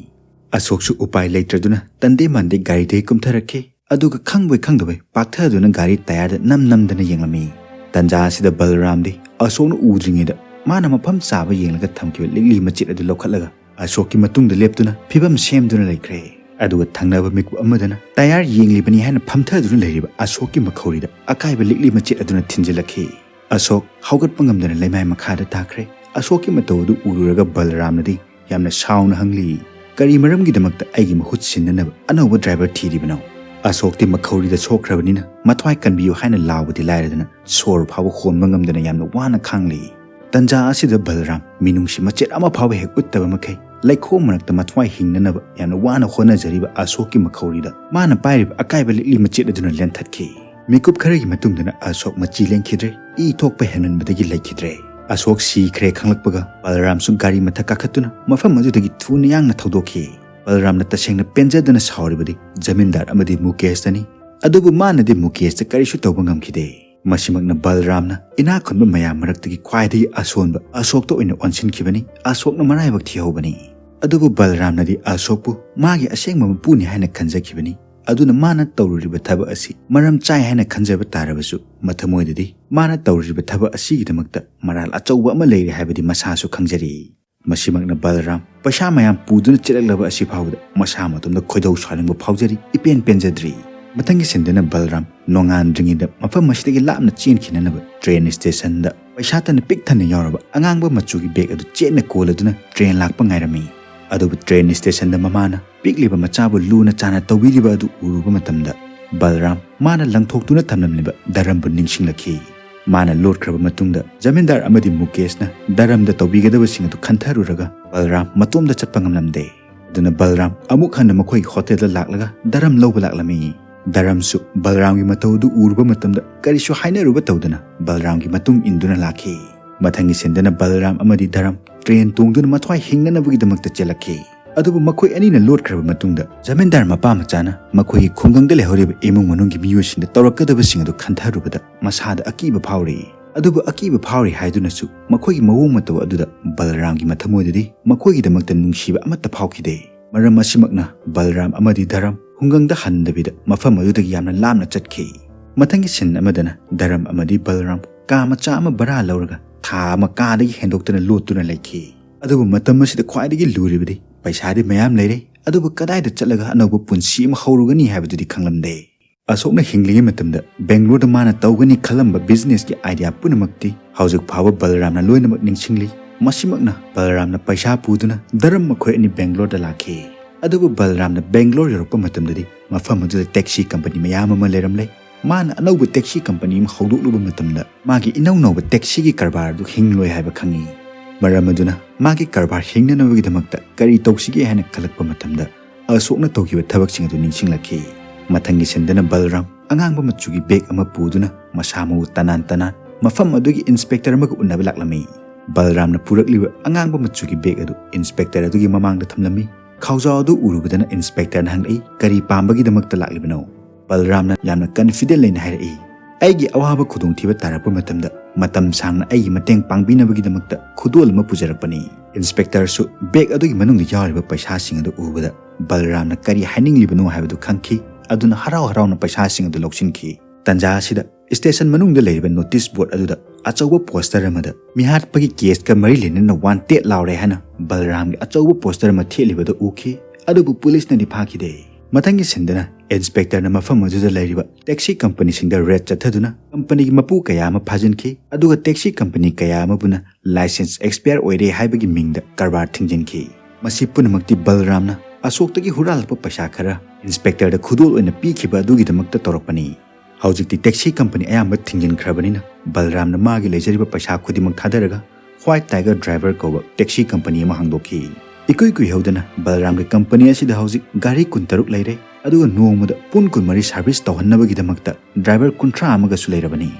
ꯑꯁꯣꯛꯁꯨ ꯎꯄꯥꯏ ꯂꯩꯇ꯭ꯔꯗꯨꯅ ꯇꯟꯗꯦ ꯃꯥꯟꯗꯦ ꯒꯥꯔꯤꯗꯒꯤ ꯀꯨꯝꯊꯔꯛꯈꯤ꯫ ꯑꯗꯨꯒ ꯈꯪꯕꯣꯏ ꯈꯪꯗꯕꯣꯏ ꯄꯥꯛꯊꯗꯨꯅ ꯒꯥꯔꯤ ꯇꯌꯥꯔꯗ ꯅꯝ ꯅꯝꯗꯅ ꯌꯦꯡꯂꯝꯃꯤ꯫ ꯇꯟꯖꯥ ꯑꯁꯤꯗ ꯕꯜꯔꯥꯝꯗꯤ ꯑꯁꯣꯛꯅ ꯎꯗ꯭ꯔꯤꯉꯩꯗ ꯃꯥꯅ ꯃꯐꯝ ꯆꯥꯕ ꯌꯦꯡꯂꯒ ꯊꯝꯈꯤꯕ ꯂꯤꯛꯂꯤ ꯃꯆꯦꯠ ꯑꯗꯨ ꯂꯧꯈꯠꯂꯒ ꯑꯁꯣꯛꯀꯤ ꯃꯇꯨꯡꯗ ꯂꯦꯞꯇꯨꯅ ꯐꯤꯕꯝ ꯁꯦꯝꯗꯨꯅ ꯂꯩꯈ꯭ꯔꯦ꯫ ꯑꯗꯨꯒ ꯊꯪꯅꯕ ꯃꯤꯀꯨꯞ ꯑꯃꯗꯅ ꯇꯌꯥꯔ ꯌꯦꯡꯂꯤꯕꯅꯤ ꯍꯥꯏꯅ ꯐꯝꯊꯗꯨꯅ ꯂꯩꯔꯤꯕ ꯑꯁꯣꯛꯀꯤ ꯃꯈꯧꯔꯤꯗ ꯑꯀꯥꯏꯕ ꯂꯤꯛꯂꯤ ꯃꯆꯦꯠ ꯑꯗꯨꯅ ꯊꯤꯟꯖꯤꯜꯂꯛꯈꯤ꯫ ꯑꯁꯣꯛ ꯍꯧꯒꯠꯄ ꯉꯝꯗꯅ ꯂꯩꯃꯥꯏ ꯃꯈꯥꯗ ꯇꯥꯈ꯭ꯔꯦ꯫ ꯑꯁꯣꯛꯀꯤ ꯃꯇꯧ ꯑꯗꯨ ꯎꯔꯨꯔꯒ ꯕꯜꯔꯥꯝꯅꯗꯤ ꯌꯥꯝꯅ ꯁꯥꯎꯅ ꯍꯪꯂꯤ, "ꯀꯔꯤ ꯃꯔꯝꯒꯤꯗꯃꯛꯇ ꯑꯩꯒꯤ ꯃꯍꯨꯠ ꯁꯤꯟꯅꯅꯕ ꯑꯅꯧꯕ ꯗ꯭ꯔꯥꯏꯚꯔ ꯊꯤꯔꯤꯕꯅꯣ?" ꯑꯁꯣꯛꯇꯤ ꯃꯈꯧꯔꯤꯗ ꯁꯣꯛꯈ꯭ꯔꯕꯅꯤꯅ ꯃꯊ꯭ꯋꯥꯏ ꯀꯟꯕꯤꯌꯨ ꯍꯥꯏꯅ ꯂꯥꯎꯕꯗꯤ ꯂꯥꯏꯔꯗꯅ ꯁꯣꯔ ꯐꯥꯎꯕ ꯍꯣꯟꯕ ꯉꯝꯗꯅ ꯌꯥꯝꯅ ꯋꯥꯅ ꯈꯥꯡꯂꯤ꯫ ꯇꯟꯖꯥ ꯑꯁꯤꯗ ꯕꯜꯔꯥꯝ ꯃꯤꯅꯨꯡꯁꯤ ꯃꯆꯦꯠ ꯑꯃ ꯐꯥꯎꯕ ꯍꯦꯛ ꯎꯠꯇꯕ ꯃꯈꯩ ꯂꯩꯈꯣꯝ ꯃꯔꯛꯇ ꯃꯊ꯭ꯋꯥꯏ ꯍꯤꯡꯅꯅꯕ ꯌꯥꯝꯅ ꯋꯥꯅ ꯍꯣꯠꯅꯖꯔꯤꯕ ꯑꯁꯣꯛꯀꯤ ꯃꯈꯧꯔꯤꯗ ꯃꯥꯅ ꯄꯥꯏꯔꯤꯕ ꯑꯀꯥꯏꯕ ꯂꯤꯛꯂꯤ ꯃꯆꯦꯠ ꯑꯗꯨꯅ ꯂꯦꯟꯊꯠꯈꯤ꯫ ꯃꯤꯀꯨꯞ ꯈꯔꯒꯤ ꯃꯇꯨꯡꯗꯅ ꯑꯁꯣꯛ ꯃꯆꯤ ꯂꯦꯡꯈꯤꯗ꯭ꯔꯦ, ꯏ ꯊꯣꯛꯄ ꯍꯦꯟꯃꯟꯕꯗꯒꯤ ꯂꯩꯈꯤꯗ꯭ꯔꯦ꯫ ꯑꯁꯣꯛ ꯁꯤꯈ꯭ꯔꯦ ꯈꯪꯂꯛꯄꯒ ꯕꯜꯔꯥꯝꯁꯨ ꯒꯥꯔꯤ ꯃꯊꯛ ꯀꯥꯈꯠꯇꯨꯅ ꯃꯐꯝ ꯑꯗꯨꯗꯒꯤ ꯊꯨꯅ ꯌꯥꯡꯅ ꯊꯧꯗꯣꯛꯈꯤ꯫ ꯕꯜꯔꯥꯝꯅ ꯇꯁꯦꯡꯅ ꯄꯦꯟꯖꯗꯅ ꯁꯥꯎꯔꯤꯕꯗꯤ ꯖꯃꯤꯟꯗꯥꯔ ꯑꯃꯗꯤ ꯃꯨꯀꯦꯁꯇꯅꯤ꯫ ꯑꯗꯨꯕꯨ ꯃꯥꯅꯗꯤ ꯃꯨꯀꯦꯁꯇ ꯀꯔꯤꯁꯨ ꯇꯧꯕ ꯉꯝꯈꯤꯗꯦ꯫ ꯃꯁꯤꯃꯛꯅ ꯕꯜꯔꯥꯝꯅ ꯏꯅꯥꯛ ꯈꯨꯟꯕ ꯃꯌꯥꯝ ꯃꯔꯛꯇꯒꯤ ꯈ꯭ꯋꯥꯏꯗꯒꯤ ꯑꯁꯣꯟꯕ ꯑꯁꯣꯛꯇ ꯑꯣꯏꯅ ꯑꯣꯟꯁꯤꯟꯈꯤꯕꯅꯤ꯫ ꯑꯁꯣꯛꯅ ꯃꯔꯥꯏꯕꯛ ꯊꯤꯍꯧꯕꯅꯤ꯫ ꯑꯗꯨꯕꯨ ꯕꯜꯔꯥꯝꯅꯗꯤ ꯑꯁꯣꯛꯄꯨ ꯃꯥꯒꯤ ꯑꯁꯦꯡꯕ ꯃꯄꯨꯅꯤ ꯍꯥꯏꯅ ꯈꯟꯖꯈꯤꯕꯅꯤ꯫ ꯑꯗꯨꯅ ꯃꯥꯅ ꯇꯧꯔꯨꯔꯤꯕ ꯊꯕꯛ ꯑꯁꯤ ꯃꯔꯝ ꯆꯥꯏ ꯍꯥꯏꯅ ꯈꯟꯖꯕ ꯇꯥꯔꯕꯁꯨ, ꯃꯊꯃꯣꯏꯗꯗꯤ ꯃꯥꯅ ꯇꯧꯔꯤꯕ ꯊꯕꯛ ꯑꯁꯤꯒꯤꯗꯃꯛꯇ ꯃꯔꯥꯜ ꯑꯆꯧꯕ ꯑꯃ ꯂꯩꯔꯦ ꯍꯥꯏꯕꯗꯤ ꯃꯁꯥꯁꯨ ꯈꯪꯖꯔꯤ꯫ ꯃꯁꯤꯃꯛꯅ ꯕꯜꯔꯥꯝ ꯄꯩꯁꯥ ꯃꯌꯥꯝ ꯄꯨꯗꯨꯅ ꯆꯦꯜꯂꯛꯂꯕ ꯑꯁꯤ ꯐꯥꯎꯕꯗ ꯃꯁꯥ ꯃꯇꯣꯝꯗ ꯈꯣꯏꯗꯧ ꯁꯥꯎꯅꯤꯡꯕ ꯐꯥꯎꯖꯔꯤ, ꯏꯄꯦꯟ ꯄꯦꯟꯖꯗ꯭ꯔꯤ꯫ ꯃꯊꯪꯒꯤ ꯁꯤꯟꯗꯅ ꯕꯜꯔꯥꯝ ꯅꯣꯡꯉꯥꯟꯗ꯭ꯔꯤꯉꯩꯗ ꯃꯐꯝ ꯑꯁꯤꯗꯒꯤ ꯂꯥꯞꯅ ꯆꯦꯟꯈꯤꯅꯅꯕ ꯇ꯭ꯔꯦꯟ ꯁ꯭ꯇꯦꯁꯟꯗ ꯄꯩꯁꯥ ꯇꯅ ꯄꯤꯛ ꯊꯟꯅ ꯌꯥꯎꯔꯕ ꯑꯉꯥꯡꯕ ꯃꯆꯨꯒꯤ ꯕꯦꯒ ꯑꯗꯨ ꯆꯦꯠꯅ ꯀꯣꯜꯂꯗꯨꯅ ꯇ꯭ꯔꯦꯟ ꯂꯥꯛꯄ ꯉꯥꯏꯔꯝꯃꯤ꯫ ꯑꯗꯨꯕꯨ ꯇ꯭ꯔꯦꯟ ꯁ꯭ꯇꯦꯁꯟꯗ ꯃꯃꯥꯅ ꯄꯤꯛꯂꯤꯕ ꯃꯆꯥꯕꯨ ꯂꯨꯅ ꯆꯥꯟꯅ ꯇꯧꯕꯤꯔꯤꯕ ꯑꯗꯨ ꯎꯔꯨꯕ ꯃꯇꯝꯗ ꯕꯜꯔꯥꯝ ꯃꯥꯅ ꯂꯪꯊꯣꯛꯇꯨꯅ ꯊꯝꯂꯝꯂꯤꯕ ꯗꯔꯝꯕꯨ ꯅꯤꯡꯁꯤꯡꯂꯛꯈꯤ꯫ ꯃꯥꯅ ꯂꯣꯠꯈ꯭ꯔꯕ ꯃꯇꯨꯡꯗ ꯖꯃꯤꯟꯗꯥꯔ ꯑꯃꯗꯤ ꯃꯨꯀꯦꯁꯅ ꯗꯔꯝꯗ ꯇꯧꯕꯤꯒꯗꯕꯁꯤꯡ ꯑꯗꯨ ꯈꯟꯊꯔꯨꯔꯒ ꯕꯜꯔꯥꯝ ꯃꯇꯣꯝꯗ ꯆꯠꯄ ꯉꯝꯂꯝꯗꯦ꯫ ꯑꯗꯨꯅ ꯕꯜꯔꯥꯝ ꯑꯃꯨꯛ ꯍꯟꯅ ꯃꯈꯣꯏꯒꯤ ꯍꯣꯇꯦꯜꯗ ꯂꯥꯛꯂꯒ ꯗꯔꯝ ꯂꯧꯕ ꯂꯥꯛꯂꯝꯃꯤ꯫ ꯗꯔꯝꯁꯨ ꯕꯜꯔꯥꯝꯒꯤ ꯃꯇꯧ ꯑꯗꯨ ꯎꯔꯨꯕ ꯃꯇꯝꯗ ꯀꯔꯤꯁꯨ ꯍꯥꯏꯅꯔꯨꯕ ꯇꯧꯗꯅ ꯕꯜꯔꯥꯝꯒꯤ ꯃꯇꯨꯡ ꯏꯟꯗꯨꯅ ꯂꯥꯛꯈꯤ꯫ ꯃꯊꯪꯒꯤ ꯁꯤꯟꯗꯅ ꯕꯜꯔꯥꯝ ꯑꯃꯗꯤ ꯗꯔꯝ ꯇ꯭ꯔꯦꯟ ꯇꯣꯡꯗꯨꯅ ꯃꯊ꯭ꯋꯥꯏ ꯍꯤꯡꯅꯅꯕꯒꯤꯗꯃꯛꯇ ꯆꯦꯜꯂꯛꯈꯤ꯫ ꯑꯗꯨꯕꯨ ꯃꯈꯣꯏ ꯑꯅꯤꯅ ꯂꯣꯠꯈ꯭ꯔꯕ ꯃꯇꯨꯡꯗ ꯖꯃꯤꯟꯗꯥꯔ ꯃꯄꯥ ꯃꯆꯥꯅ ꯃꯈꯣꯏꯒꯤ ꯈꯨꯡꯒꯪꯗ ꯂꯩꯍꯧꯔꯤꯕ ꯏꯃꯨꯡ ꯃꯅꯨꯡꯒꯤ ꯃꯤꯑꯣꯏꯁꯤꯡꯗ ꯇꯧꯔꯛꯀꯗꯕꯁꯤꯡ ꯑꯗꯨ ꯈꯟꯊꯔꯨꯕꯗ ꯃꯁꯥꯗ ꯑꯀꯤꯕ ꯐꯥꯎꯔꯤ꯫ ꯑꯗꯨꯕꯨ ꯑꯀꯤꯕ ꯐꯥꯎꯔꯤ ꯍꯥꯏꯗꯨꯅꯁꯨ ꯃꯈꯣꯏꯒꯤ ꯃꯑꯣꯡ ꯃꯇꯧ ꯑꯗꯨꯗ ꯕꯜꯔꯥꯝꯒꯤ ꯃꯊꯃꯣꯏꯗꯗꯤ ꯃꯈꯣꯏꯒꯤꯗꯃꯛꯇ ꯅꯨꯡꯁꯤꯕ ꯑꯃꯠꯇ ꯐꯥꯎꯈꯤꯗꯦ꯫ ꯃꯔꯝ ꯑꯁꯤꯃꯛꯅ ꯕꯜꯔꯥꯝ ꯑꯃꯗꯤ ꯗꯔꯝ ꯈꯨꯡꯒꯪꯗ ꯍꯟꯗꯕꯤꯗ ꯃꯐꯝ ꯑꯗꯨꯗꯒꯤ ꯌꯥꯝꯅ ꯂꯥꯞꯅ ꯆꯠꯈꯤ꯫ ꯃꯊꯪꯒꯤ ꯁꯤꯟ ꯑꯃꯗꯅ ꯗꯔꯝ ꯑꯃꯗꯤ ꯕꯜꯔꯥꯝ ꯀꯥ ꯃꯆꯥ ꯑꯃ ꯚꯔꯥ ꯂꯧꯔꯒ ꯊꯥ ꯑꯃ ꯀꯥꯗꯒꯤ ꯍꯦꯟꯗꯣꯛꯇꯅ ꯂꯣꯠꯇꯨꯅ ꯂꯩꯈꯤ꯫ ꯑꯗꯨꯕꯨ ꯃꯇꯝ ꯑꯁꯤꯗ ꯈ꯭ꯋꯥꯏꯗꯒꯤ ꯂꯨꯔꯤꯕꯗꯤ ꯄꯩꯁꯥꯗꯤ ꯃꯌꯥꯝ ꯂꯩꯔꯦ, ꯑꯗꯨꯕꯨ ꯀꯗꯥꯏꯗ ꯆꯠꯂꯒ ꯑꯅꯧꯕ ꯄꯨꯟꯁꯤ ꯑꯃ ꯍꯧꯔꯨꯒꯅꯤ ꯍꯥꯏꯕꯗꯨꯗꯤ ꯈꯪꯂꯝꯗꯦ꯫ ꯑꯁꯣꯛꯅ ꯍꯤꯡꯂꯤꯉꯩ ꯃꯇꯝꯗ ꯕꯦꯡꯒ꯭ꯂꯣꯔꯗ ꯃꯥꯅ ꯇꯧꯒꯅꯤ ꯈꯜꯂꯝꯕ ꯕꯤꯖꯤꯅꯦꯁꯀꯤ ꯑꯥꯏꯗꯤꯌꯥ ꯄꯨꯝꯅꯃꯛꯇꯤ ꯍꯧꯖꯤꯛ ꯐꯥꯎꯕ ꯕꯜꯔꯥꯝꯅ ꯂꯣꯏꯅꯃꯛ ꯅꯤꯡꯁꯤꯡꯂꯤ꯫ ꯃꯁꯤꯃꯛꯅ ꯕꯜꯔꯥꯝꯅ ꯄꯩꯁꯥ ꯄꯨꯗꯨꯅ ꯗꯔꯝ ꯃꯈꯣꯏ ꯑꯅꯤ ꯕꯦꯡꯒ꯭ꯂꯣꯔꯗ ꯂꯥꯛꯈꯤ꯫ ꯑꯗꯨꯕꯨ ꯕꯜꯔꯥꯝꯅ ꯕꯦꯡꯒ꯭ꯂꯣꯔ ꯌꯧꯔꯛꯄ ꯃꯇꯝꯗꯗꯤ ꯃꯐꯝ ꯑꯗꯨꯗ ꯇꯦꯛꯁꯤ ꯀꯝꯄꯅꯤ ꯃꯌꯥꯝ ꯑꯃ ꯂꯩꯔꯝꯂꯦ꯫ ꯃꯥꯅ ꯑꯅꯧꯕ ꯇꯦꯛꯁꯤ ꯀꯝꯄꯅꯤ ꯑꯃ ꯍꯧꯗꯣꯛꯂꯨꯕ ꯃꯇꯝꯗ ꯃꯥꯒꯤ ꯏꯅꯧ ꯅꯧꯕ ꯇꯦꯛꯁꯤꯒꯤ ꯀꯔꯕꯥꯔ ꯑꯗꯨ ꯍꯤꯡꯂꯣꯏ ꯍꯥꯏꯕ ꯈꯪꯉꯤ꯫ ꯃꯔꯝ ꯑꯗꯨꯅ ꯃꯥꯒꯤ ꯀꯔꯕꯥꯔ ꯍꯤꯡꯅꯅꯕꯒꯤꯗꯃꯛꯇ ꯀꯔꯤ ꯇꯧꯁꯤꯒꯦ ꯍꯥꯏꯅ ꯈꯜꯂꯛꯄ ꯃꯇꯝꯗ ꯑꯁꯣꯛꯅ ꯇꯧꯈꯤꯕ ꯊꯕꯛꯁꯤꯡ ꯑꯗꯨ ꯅꯤꯡꯁꯤꯡꯂꯛꯈꯤ꯫ ꯃꯊꯪꯒꯤ ꯁꯤꯟꯗꯅ ꯕꯜꯔꯥꯝ ꯑꯉꯥꯡꯕ ꯃꯆꯨꯒꯤ ꯕꯦꯒ ꯑꯃ ꯄꯨꯗꯨꯅ ꯃꯁꯥ ꯃꯎ ꯇꯅꯥꯟ ꯇꯅꯥꯟ ꯃꯐꯝ ꯑꯗꯨꯒꯤ ꯏꯟꯁꯄꯦꯛꯇꯔ ꯑꯃꯒ ꯎꯅꯕ ꯂꯥꯛꯂꯝꯃꯤ꯫ ꯕꯜꯔꯥꯝꯅ ꯄꯨꯔꯛꯂꯤꯕ ꯑꯉꯥꯡꯕ ꯃꯆꯨꯒꯤ ꯕꯦꯒ ꯑꯗꯨ ꯏꯟꯁꯄꯦꯛꯇꯔ ꯑꯗꯨꯒꯤ ꯃꯃꯥꯡꯗ ꯊꯝꯂꯝꯃꯤ꯫ ꯈꯥꯎꯖꯥꯎ ꯑꯗꯨ ꯎꯔꯨꯕꯗꯅ ꯏꯟꯁꯄꯦꯛꯇꯔꯅ ꯍꯪꯂꯛꯏ, "ꯀꯔꯤ ꯄꯥꯝꯕꯒꯤꯗꯃꯛꯇ ꯂꯥꯛꯂꯤꯕꯅꯣ?" ꯕꯜꯔꯥꯝꯅ ꯌꯥꯝꯅ ꯀꯟꯐꯤꯗꯦꯟ ꯂꯩꯅ ꯍꯥꯏꯔꯛꯏ, "ꯑꯩꯒꯤ ꯑꯋꯥꯕ ꯈꯨꯗꯣꯡꯊꯤꯕ ꯇꯥꯔꯛꯄ ꯃꯇꯝꯗ ꯃꯇꯝ ꯁꯥꯡꯅ ꯑꯩꯒꯤ ꯃꯇꯦꯡ ꯄꯥꯡꯕꯤꯅꯕꯒꯤꯗꯃꯛꯇ ꯈꯨꯗꯣꯜ ꯑꯃ ꯄꯨꯖꯔꯛꯄꯅꯤ꯫" ꯏꯟꯁꯄꯦꯛꯇꯔꯁꯨ ꯕꯦꯒ ꯑꯗꯨꯒꯤ ꯃꯅꯨꯡꯗ ꯌꯥꯎꯔꯤꯕ ꯄꯩꯁꯥꯁꯤꯡ ꯑꯗꯨ ꯎꯕꯗ ꯕꯜꯔꯥꯝꯅ ꯀꯔꯤ ꯍꯥꯏꯅꯤꯡꯂꯤꯕꯅꯣ ꯍꯥꯏꯕꯗꯨ ꯈꯪꯈꯤ꯫ ꯑꯗꯨꯅ ꯍꯔꯥꯎ ꯍꯔꯥꯎꯅ ꯄꯩꯁꯥꯁꯤꯡ ꯑꯗꯨ ꯂꯧꯁꯤꯟꯈꯤ꯫ ꯇꯟꯖꯥ ꯑꯁꯤꯗ ꯁ꯭ꯇꯦꯁꯟ ꯃꯅꯨꯡꯗ ꯂꯩꯔꯤꯕ ꯅꯣꯇꯤꯁ ꯕꯣꯔꯗ ꯑꯗꯨꯗ ꯑꯆꯧꯕ ꯄꯣꯁꯇꯔ ꯑꯃꯗ ꯃꯤꯍꯥꯠꯄꯒꯤ ꯀꯦꯁꯀ ꯃꯔꯤ ꯂꯩꯅꯅ ꯋꯥꯟꯇꯦꯗ ꯂꯥꯎꯔꯦ ꯍꯥꯏꯅ ꯕꯜꯔꯥꯝꯒꯤ ꯑꯆꯧꯕ ꯄꯣꯁꯇꯔ ꯑꯃ ꯊꯦꯠꯂꯤꯕꯗꯨ ꯎꯈꯤ꯫ ꯑꯗꯨꯕꯨ ꯄꯨꯂꯤꯁꯅꯗꯤ ꯐꯥꯈꯤꯗꯦ꯫ ꯃꯊꯪꯒꯤ ꯁꯤꯟꯗꯅ ꯏꯟꯁꯄꯦꯛꯇꯔꯅ ꯃꯐꯝ ꯑꯗꯨꯗ ꯂꯩꯔꯤꯕ ꯇꯦꯛꯁꯤ ꯀꯝꯄꯅꯤꯁꯤꯡꯗ ꯔꯦꯗ ꯆꯠꯊꯗꯨꯅ ꯀꯝꯄꯅꯤꯒꯤ ꯃꯄꯨ ꯀꯌꯥ ꯑꯃ ꯐꯥꯖꯤꯟꯈꯤ, ꯑꯗꯨꯒ ꯇꯦꯛꯁꯤ ꯀꯝꯄꯅꯤ ꯀꯌꯥ ꯑꯃꯕꯨꯅ ꯂꯥꯏꯁꯦꯟꯁ ꯑꯦꯛꯁꯄꯤꯌꯔ ꯑꯣꯏꯔꯦ ꯍꯥꯏꯕꯒꯤ ꯃꯤꯡꯗ ꯀꯔꯕꯥꯔ ꯊꯤꯡꯖꯤꯟꯈꯤ꯫ ꯃꯁꯤ ꯄꯨꯝꯅꯃꯛꯇꯤ ꯕꯜꯔꯥꯝꯅ ꯑꯁꯣꯛꯇꯒꯤ ꯍꯨꯔꯥꯜꯂꯛꯄ ꯄꯩꯁꯥ ꯈꯔ ꯏꯟꯁꯄꯦꯛꯇꯔꯗ ꯈꯨꯗꯣꯜ ꯑꯣꯏꯅ ꯄꯤꯈꯤꯕ ꯑꯗꯨꯒꯤꯗꯃꯛꯇ ꯇꯧꯔꯛꯄꯅꯤ꯫ ꯍꯧꯖꯤꯛꯇꯤ ꯇꯦꯛꯁꯤ ꯀꯝꯄꯅꯤ ꯑꯌꯥꯝꯕ ꯊꯤꯡꯖꯤꯟꯈ꯭ꯔꯕꯅꯤꯅ ꯕꯜꯔꯥꯝꯅ ꯃꯥꯒꯤ ꯂꯩꯖꯔꯤꯕ ꯄꯩꯁꯥ ꯈꯨꯗꯤꯡꯃꯛ ꯊꯥꯗꯔꯒ ꯋꯥꯏꯠ ꯇꯥꯏꯒꯔ ꯗ꯭ꯔꯥꯏꯚꯔ ꯀꯧꯕ ꯇꯦꯛꯁꯤ ꯀꯝꯄꯅꯤ ꯑꯃ ꯍꯥꯡꯗꯣꯛꯈꯤ꯫ ꯏꯀꯨꯏ ꯀꯨꯏꯍꯧꯗꯅ ꯕꯜꯔꯥꯝꯒꯤ ꯀꯝꯄꯅꯤ ꯑꯁꯤꯗ ꯍꯧꯖꯤꯛ ꯒꯥꯔꯤ ꯀꯨꯟꯇꯔꯨꯛ ꯂꯩꯔꯦ, ꯑꯗꯨꯒ ꯅꯣꯡꯃꯗ ꯄꯨꯡ ꯀꯨꯟꯃꯔꯤ ꯁꯥꯔꯚꯤꯁ ꯇꯧꯍꯟꯅꯕꯒꯤꯗꯃꯛꯇ ꯗ꯭ꯔꯥꯏꯚꯔ ꯀꯨꯟꯊ꯭ꯔꯥ ꯑꯃꯒꯁꯨ ꯂꯩꯔꯕꯅꯤ꯫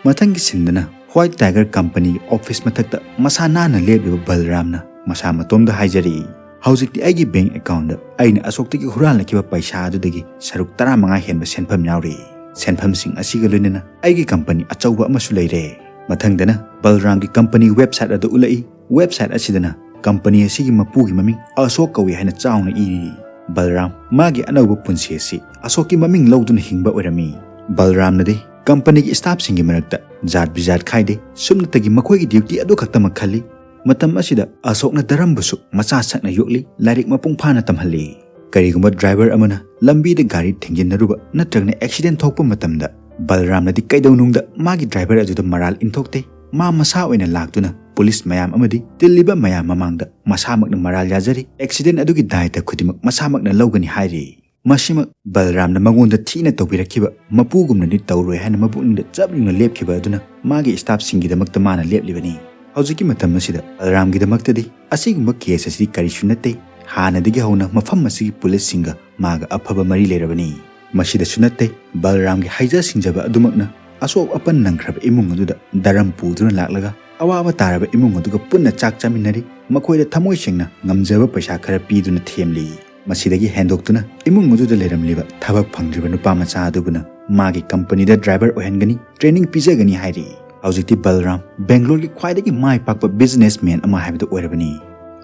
ꯃꯊꯪꯒꯤ ꯁꯤꯟꯗꯅ ꯋꯥꯏꯠ ꯇꯥꯏꯒꯔ ꯀꯝꯄꯅꯤꯒꯤ ꯑꯣꯐꯤꯁ ꯃꯊꯛꯇ ꯃꯁꯥ ꯅꯥꯟꯅ ꯂꯦꯞꯂꯤꯕ ꯕꯜꯔꯥꯝꯅ ꯃꯁꯥ ꯃꯇꯣꯝꯗ ꯍꯥꯏꯖꯔꯛꯏ, "ꯍꯧꯖꯤꯛꯇꯤ ꯑꯩꯒꯤ ꯕꯦꯡꯛ ꯑꯦꯀꯥꯎꯟꯗ ꯑꯩꯅ ꯑꯁꯣꯛꯇꯒꯤ ꯍꯨꯔꯥꯜꯂꯛꯈꯤꯕ ꯄꯩꯁꯥ ꯑꯗꯨꯗꯒꯤ ꯁꯔꯨꯛ ꯇꯔꯥꯃꯉꯥ ꯍꯦꯟꯕ ꯁꯦꯟꯐꯝ ꯌꯥꯎꯔꯤ꯫ ꯁꯦꯟꯐꯝꯁꯤꯡ ꯑꯁꯤꯒ ꯂꯣꯏꯅꯅ ꯑꯩꯒꯤ ꯀꯝꯄꯅꯤ ꯑꯆꯧꯕ ꯑꯃꯁꯨ ꯂꯩꯔꯦ꯫" ꯃꯊꯪꯗꯅ ꯕꯜꯔꯥꯝꯒꯤ ꯀꯝꯄꯅꯤ ꯋꯦꯕꯁꯥꯏꯠ ꯑꯗꯨ ꯎꯠꯂꯛꯏ꯫ ꯋꯦꯕꯁꯥꯏꯠ ꯑꯁꯤꯗꯅ ꯀꯝꯄꯅꯤ ꯑꯁꯤꯒꯤ ꯃꯄꯨꯒꯤ ꯃꯃꯤꯡ ꯑꯁꯣꯛ ꯀꯧꯏ ꯍꯥꯏꯅ ꯆꯥꯎꯅ ꯏꯔꯤ꯫ ꯕꯜꯔꯥꯝ ꯃꯥꯒꯤ ꯑꯅꯧꯕ ꯄꯨꯟꯁꯤ ꯑꯁꯤ ꯑꯁꯣꯛꯀꯤ ꯃꯃꯤꯡ ꯂꯧꯗꯨꯅ ꯍꯤꯡꯕ ꯑꯣꯏꯔꯝꯃꯤ꯫ ꯕꯜꯔꯥꯝꯅꯗꯤ ꯀꯝꯄꯅꯤꯒꯤ ꯁ꯭ꯇꯥꯐꯁꯤꯡꯒꯤ ꯃꯔꯛꯇ ꯖꯥꯠ ꯕꯤꯖꯥꯠ ꯈꯥꯏꯗꯦ, ꯁꯨꯞꯅꯇꯒꯤ ꯃꯈꯣꯏꯒꯤ ꯗ꯭ꯌꯨꯇꯤ ꯑꯗꯨ ꯈꯛꯇꯃꯛ ꯈꯜꯂꯤ꯫ ꯃꯇꯝ ꯑꯁꯤꯗ ꯑꯁꯣꯛꯅ ꯗꯔꯝꯕꯨꯁꯨ ꯃꯆꯥ ꯁꯛꯅ ꯌꯣꯛꯂꯤ, ꯂꯥꯏꯔꯤꯛ ꯃꯄꯨꯡ ꯐꯥꯅ ꯇꯝꯍꯜꯂꯤ꯫ ꯀꯔꯤꯒꯨꯝꯕ ꯗ꯭ꯔꯥꯏꯚꯔ ꯑꯃꯅ ꯂꯝꯕꯤꯗ ꯒꯥꯔꯤ ꯊꯦꯡꯖꯤꯟꯅꯔꯨꯕ ꯅꯠꯇ꯭ꯔꯒꯅ ꯑꯦꯛꯁꯤꯗꯦꯟ ꯊꯣꯛꯄ ꯃꯇꯝꯗ ꯕꯜꯔꯥꯝꯅꯗꯤ ꯀꯩꯗꯧꯅꯨꯡꯗ ꯃꯥꯒꯤ ꯗ꯭ꯔꯥꯏꯚꯔ ꯑꯗꯨꯗ ꯃꯔꯥꯜ ꯏꯟꯊꯣꯛꯇꯦ꯫ ꯃꯥ ꯃꯁꯥ ꯑꯣꯏꯅ ꯂꯥꯛꯇꯨꯅ ꯄꯨꯂꯤꯁ ꯃꯌꯥꯝ ꯑꯃꯗꯤ ꯇꯤꯜꯂꯤꯕ ꯃꯌꯥꯝ ꯃꯃꯥꯡꯗ ꯃꯁꯥꯃꯛꯅ ꯃꯔꯥꯜ ꯌꯥꯖꯔꯤ, ꯑꯦꯛꯁꯤꯗꯦꯟ ꯑꯗꯨꯒꯤ ꯗꯥꯏꯇ ꯈꯨꯗꯤꯡꯃꯛ ꯃꯁꯥꯃꯛꯅ ꯂꯧꯒꯅꯤ ꯍꯥꯏꯔꯤ꯫ ꯃꯁꯤꯃꯛ ꯕꯜꯔꯥꯝꯅ ꯃꯉꯣꯟꯗ ꯊꯤꯅ ꯇꯧꯕꯤꯔꯛꯈꯤꯕ ꯃꯄꯨꯒꯨꯝꯅꯗꯤ ꯇꯧꯔꯣꯏ ꯍꯥꯏꯅ ꯃꯄꯨꯛꯅꯤꯡꯗ ꯆꯞ ꯌꯨꯡꯅ ꯂꯦꯞꯈꯤꯕ ꯑꯗꯨꯅ ꯃꯥꯒꯤ ꯁ꯭ꯇꯥꯐꯁꯤꯡꯒꯤꯗꯃꯛꯇ ꯃꯥꯅ ꯂꯦꯞꯂꯤꯕꯅꯤ꯫ ꯍꯧꯖꯤꯛꯀꯤ ꯃꯇꯝ ꯑꯁꯤꯗ ꯕꯜꯔꯥꯝꯒꯤꯗꯃꯛꯇꯗꯤ ꯑꯁꯤꯒꯨꯝꯕ ꯀꯦꯁ ꯑꯁꯤꯗꯤ ꯀꯔꯤꯁꯨ ꯅꯠꯇꯦ꯫ ꯍꯥꯟꯅꯗꯒꯤ ꯍꯧꯅ ꯃꯐꯝ ꯑꯁꯤꯒꯤ ꯄꯨꯂꯤꯁꯁꯤꯡꯒ ꯃꯥꯒ ꯑꯐꯕ ꯃꯔꯤ ꯂꯩꯔꯕꯅꯤ꯫ ꯃꯁꯤꯗꯁꯨ ꯅꯠꯇꯦ, ꯕꯜꯔꯥꯝꯒꯤ ꯍꯩꯖ ꯁꯤꯡꯖꯕ ꯑꯗꯨꯃꯛꯅ ꯑꯁꯣꯛ ꯑꯄꯟ ꯅꯪꯈ꯭ꯔꯕ ꯏꯃꯨꯡ ꯑꯗꯨꯗ ꯗꯔꯝ ꯄꯨꯗꯨꯅ ꯂꯥꯛꯂꯒ ꯑꯋꯥꯕ ꯇꯥꯔꯕ ꯏꯃꯨꯡ ꯑꯗꯨꯒ ꯄꯨꯟꯅ ꯆꯥꯛ ꯆꯥꯃꯤꯟꯅꯔꯤ꯫ ꯃꯈꯣꯏꯗ ꯊꯃꯣꯏ ꯁꯦꯡꯅ ꯉꯝꯖꯕ ꯄꯩꯁꯥ ꯈꯔ ꯄꯤꯗꯨꯅ ꯊꯦꯝꯂꯤ꯫ ꯃꯁꯤꯗꯒꯤ ꯍꯦꯟꯗꯣꯛꯇꯨꯅ ꯏꯃꯨꯡ ꯑꯗꯨꯗ ꯂꯩꯔꯝꯂꯤꯕ ꯊꯕꯛ ꯐꯪꯗ꯭ꯔꯤꯕ ꯅꯨꯄꯥ ꯃꯆꯥ ꯑꯗꯨꯕꯨꯅ ꯃꯥꯒꯤ ꯀꯝꯄꯅꯤꯗ ꯗ꯭ꯔꯥꯏꯚꯔ ꯑꯣꯏꯍꯟꯒꯅꯤ, ꯇ꯭ꯔꯦꯅꯤꯡ ꯄꯤꯖꯒꯅꯤ ꯍꯥꯏꯔꯤ꯫ ꯍꯧꯖꯤꯛꯇꯤ ꯕꯜꯔꯥꯝ ꯕꯦꯡꯒ꯭ꯂꯣꯔꯒꯤ ꯈ꯭ꯋꯥꯏꯗꯒꯤ ꯃꯥꯏ ꯄꯥꯛꯄ ꯕꯤꯖꯤꯅꯦꯁꯃꯦꯟ ꯑꯃ ꯍꯥꯏꯕꯗꯨ ꯑꯣꯏꯔꯕꯅꯤ꯫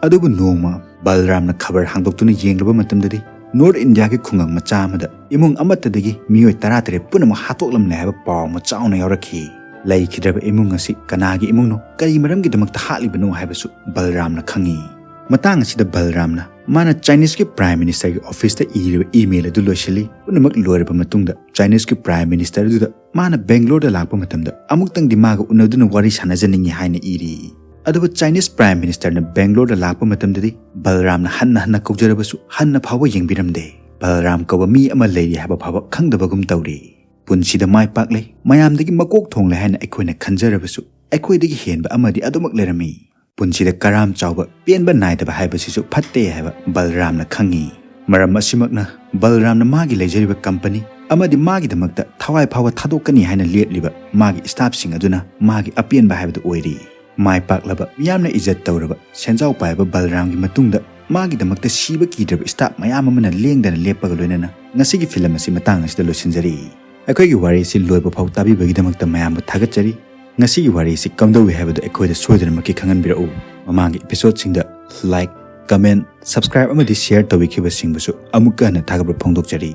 ꯑꯗꯨꯕꯨ ꯅꯣꯡꯃ ꯕꯜꯔꯥꯝꯅ ꯈꯕꯔ ꯍꯥꯡꯗꯣꯛꯇꯨꯅ ꯌꯦꯡꯂꯨꯕ ꯃꯇꯝꯗꯗꯤ ꯅꯣꯔꯠ ꯏꯟꯗꯤꯌꯥꯒꯤ ꯈꯨꯡꯒꯪ ꯃꯆꯥ ꯑꯃꯗ ꯏꯃꯨꯡ ꯑꯃꯠꯇꯗꯒꯤ ꯃꯤꯑꯣꯏ ꯇꯔꯥꯇꯔꯦꯠ ꯄꯨꯝꯅꯃꯛ ꯍꯥꯠꯇꯣꯛꯂꯝꯂꯦ ꯍꯥꯏꯕ ꯄꯥꯎ ꯑꯃ ꯆꯥꯎꯅ ꯌꯥꯎꯔꯛꯈꯤ꯫ ꯂꯩꯈꯤꯗ꯭ꯔꯕ ꯏꯃꯨꯡ ꯑꯁꯤ ꯀꯅꯥꯒꯤ ꯏꯃꯨꯡꯅꯣ, ꯀꯔꯤ ꯃꯔꯝꯒꯤꯗꯃꯛꯇ ꯍꯥꯠꯂꯤꯕꯅꯣ ꯍꯥꯏꯕꯁꯨ ꯕꯜꯔꯥꯝꯅ ꯈꯪꯉꯤ꯫ ꯃꯇꯥꯡ ꯑꯁꯤꯗ ꯕꯜꯔꯥꯝꯅ ꯃꯥꯅ ꯆꯥꯏꯅꯤꯁꯀꯤ ꯄ꯭ꯔꯥꯏꯝ ꯃꯤꯅꯤꯁꯇꯔꯒꯤ ꯑꯣꯐꯤꯁꯇ ꯏꯔꯤꯕ ꯏꯃꯦꯜ ꯑꯗꯨ ꯂꯣꯏꯁꯤꯜꯂꯤ꯫ ꯄꯨꯝꯅꯃꯛ ꯂꯣꯏꯔꯕ ꯃꯇꯨꯡꯗ ꯆꯥꯏꯅꯤꯁꯀꯤ ꯄ꯭ꯔꯥꯏꯝ ꯃꯤꯅꯤꯁꯇꯔ ꯑꯗꯨꯗ ꯃꯥꯅ ꯕꯦꯡꯒ꯭ꯂꯣꯔꯗ ꯂꯥꯛꯄ ꯃꯇꯝꯗ ꯑꯃꯨꯛꯇꯪꯗꯤ ꯃꯥꯒ ꯎꯅꯗꯨꯅ ꯋꯥꯔꯤ ꯁꯥꯟꯅꯖꯅꯤꯡꯉꯤ ꯍꯥꯏꯅ ꯏꯔꯤ꯫ ꯑꯗꯨꯕꯨ ꯆꯥꯏꯅꯤꯁ ꯄ꯭ꯔꯥꯏꯝ ꯃꯤꯅꯤꯁꯇꯔꯅ ꯕꯦꯡꯒ꯭ꯂꯣꯔꯗ ꯂꯥꯛꯄ ꯃꯇꯝꯗꯗꯤ ꯕꯜꯔꯥꯝꯅ ꯍꯟꯅ ꯍꯟꯅ ꯀꯧꯖꯔꯕꯁꯨ ꯍꯟꯅ ꯐꯥꯎꯕ ꯌꯦꯡꯕꯤꯔꯝꯗꯦ꯫ ꯕꯜꯔꯥꯝ ꯀꯧꯕ ꯃꯤ ꯑꯃ ꯂꯩꯔꯤ ꯍꯥꯏꯕ ꯐꯥꯎꯕ ꯈꯪꯗꯕꯒꯨꯝ ꯇꯧꯔꯤ꯫ ꯄꯨꯟꯁꯤꯗ ꯃꯥꯏ ꯄꯥꯛꯂꯦ, ꯃꯌꯥꯝꯗꯒꯤ ꯃꯀꯣꯛ ꯊꯣꯡꯂꯦ ꯍꯥꯏꯅ ꯑꯩꯈꯣꯏꯅ ꯈꯟꯖꯔꯕꯁꯨ ꯑꯩꯈꯣꯏꯗꯒꯤ ꯍꯦꯟꯕ ꯑꯃꯗꯤ ꯑꯗꯨꯃꯛ ꯂꯩꯔꯝꯃꯤ꯫ ꯄꯨꯟꯁꯤꯗ ꯀꯔꯥꯝ ꯆꯥꯎꯕ, ꯄꯦꯟꯕ ꯅꯥꯏꯗꯕ ꯍꯥꯏꯕꯁꯤꯁꯨ ꯐꯠꯇꯦ ꯍꯥꯏꯕ ꯕꯜꯔꯥꯝꯅ ꯈꯪꯉꯤ꯫ ꯃꯔꯝ ꯑꯁꯤꯃꯛꯅ ꯕꯜꯔꯥꯝꯅ ꯃꯥꯒꯤ ꯂꯩꯖꯔꯤꯕ ꯀꯝꯄꯅꯤ ꯑꯃꯗꯤ ꯃꯥꯒꯤꯗꯃꯛꯇ ꯊꯋꯥꯏ ꯐꯥꯎꯕ ꯊꯥꯗꯣꯛꯀꯅꯤ ꯍꯥꯏꯅ ꯂꯦꯞꯂꯤꯕ ꯃꯥꯒꯤ ꯁ꯭ꯇꯥꯐꯁꯤꯡ ꯑꯗꯨꯅ ꯃꯥꯒꯤ ꯑꯄꯦꯟꯕ ꯍꯥꯏꯕꯗꯨ ꯑꯣꯏꯔꯤ꯫ ꯃꯥꯏ ꯄꯥꯛꯂꯕ, ꯃꯤꯌꯥꯝꯅ ꯏꯖꯠ ꯇꯧꯔꯕ ꯁꯦꯟꯖꯥꯎ ꯄꯥꯏꯕ ꯕꯜꯔꯥꯝꯒꯤ ꯃꯇꯨꯡꯗ ꯃꯥꯒꯤꯗꯃꯛꯇ ꯁꯤꯕ ꯀꯤꯗ꯭ꯔꯕ ꯁ꯭ꯇꯥꯐ ꯃꯌꯥꯝ ꯑꯃꯅ ꯂꯦꯡꯗꯅ ꯂꯦꯞꯄꯒ ꯂꯣꯏꯅꯅ ꯉꯁꯤꯒꯤ ꯐꯤꯂꯝ ꯑꯁꯤ ꯃꯇꯥꯡ ꯑꯁꯤꯗ ꯂꯣꯏꯁꯤꯟꯖꯔꯤ꯫ ꯑꯩꯈꯣꯏꯒꯤ ꯋꯥꯔꯤ ꯑꯁꯤ ꯂꯣꯏꯕ ꯐꯥꯎ ꯇꯥꯕꯤꯕꯒꯤꯗꯃꯛꯇ ꯃꯌꯥꯝꯕꯨ ꯊꯥꯒꯠꯆꯔꯤ꯫ ꯉꯁꯤꯒꯤ ꯋꯥꯔꯤ ꯑꯁꯤ ꯀꯝꯗꯧꯏ ꯍꯥꯏꯕꯗꯨ ꯑꯩꯈꯣꯏꯗ ꯁꯣꯏꯗꯅꯃꯛꯀꯤ ꯈꯪꯍꯟꯕꯤꯔꯛꯎ꯫ ꯃꯃꯥꯡꯒꯤ ꯏꯄꯤꯁꯣꯗꯁꯤꯡꯗ ꯂꯥꯏꯛ, ꯀꯃꯦꯟ, ꯁꯕꯁꯀ꯭ꯔꯥꯏꯕ ꯑꯃꯗꯤ ꯁꯤꯌꯔ ꯇꯧꯕꯤꯈꯤꯕꯁꯤꯡꯕꯨꯁꯨ ꯑꯃꯨꯛꯀ ꯍꯟꯅ ꯊꯥꯒꯠꯄ ꯐꯣꯡꯗꯣꯛꯆꯔꯤ꯫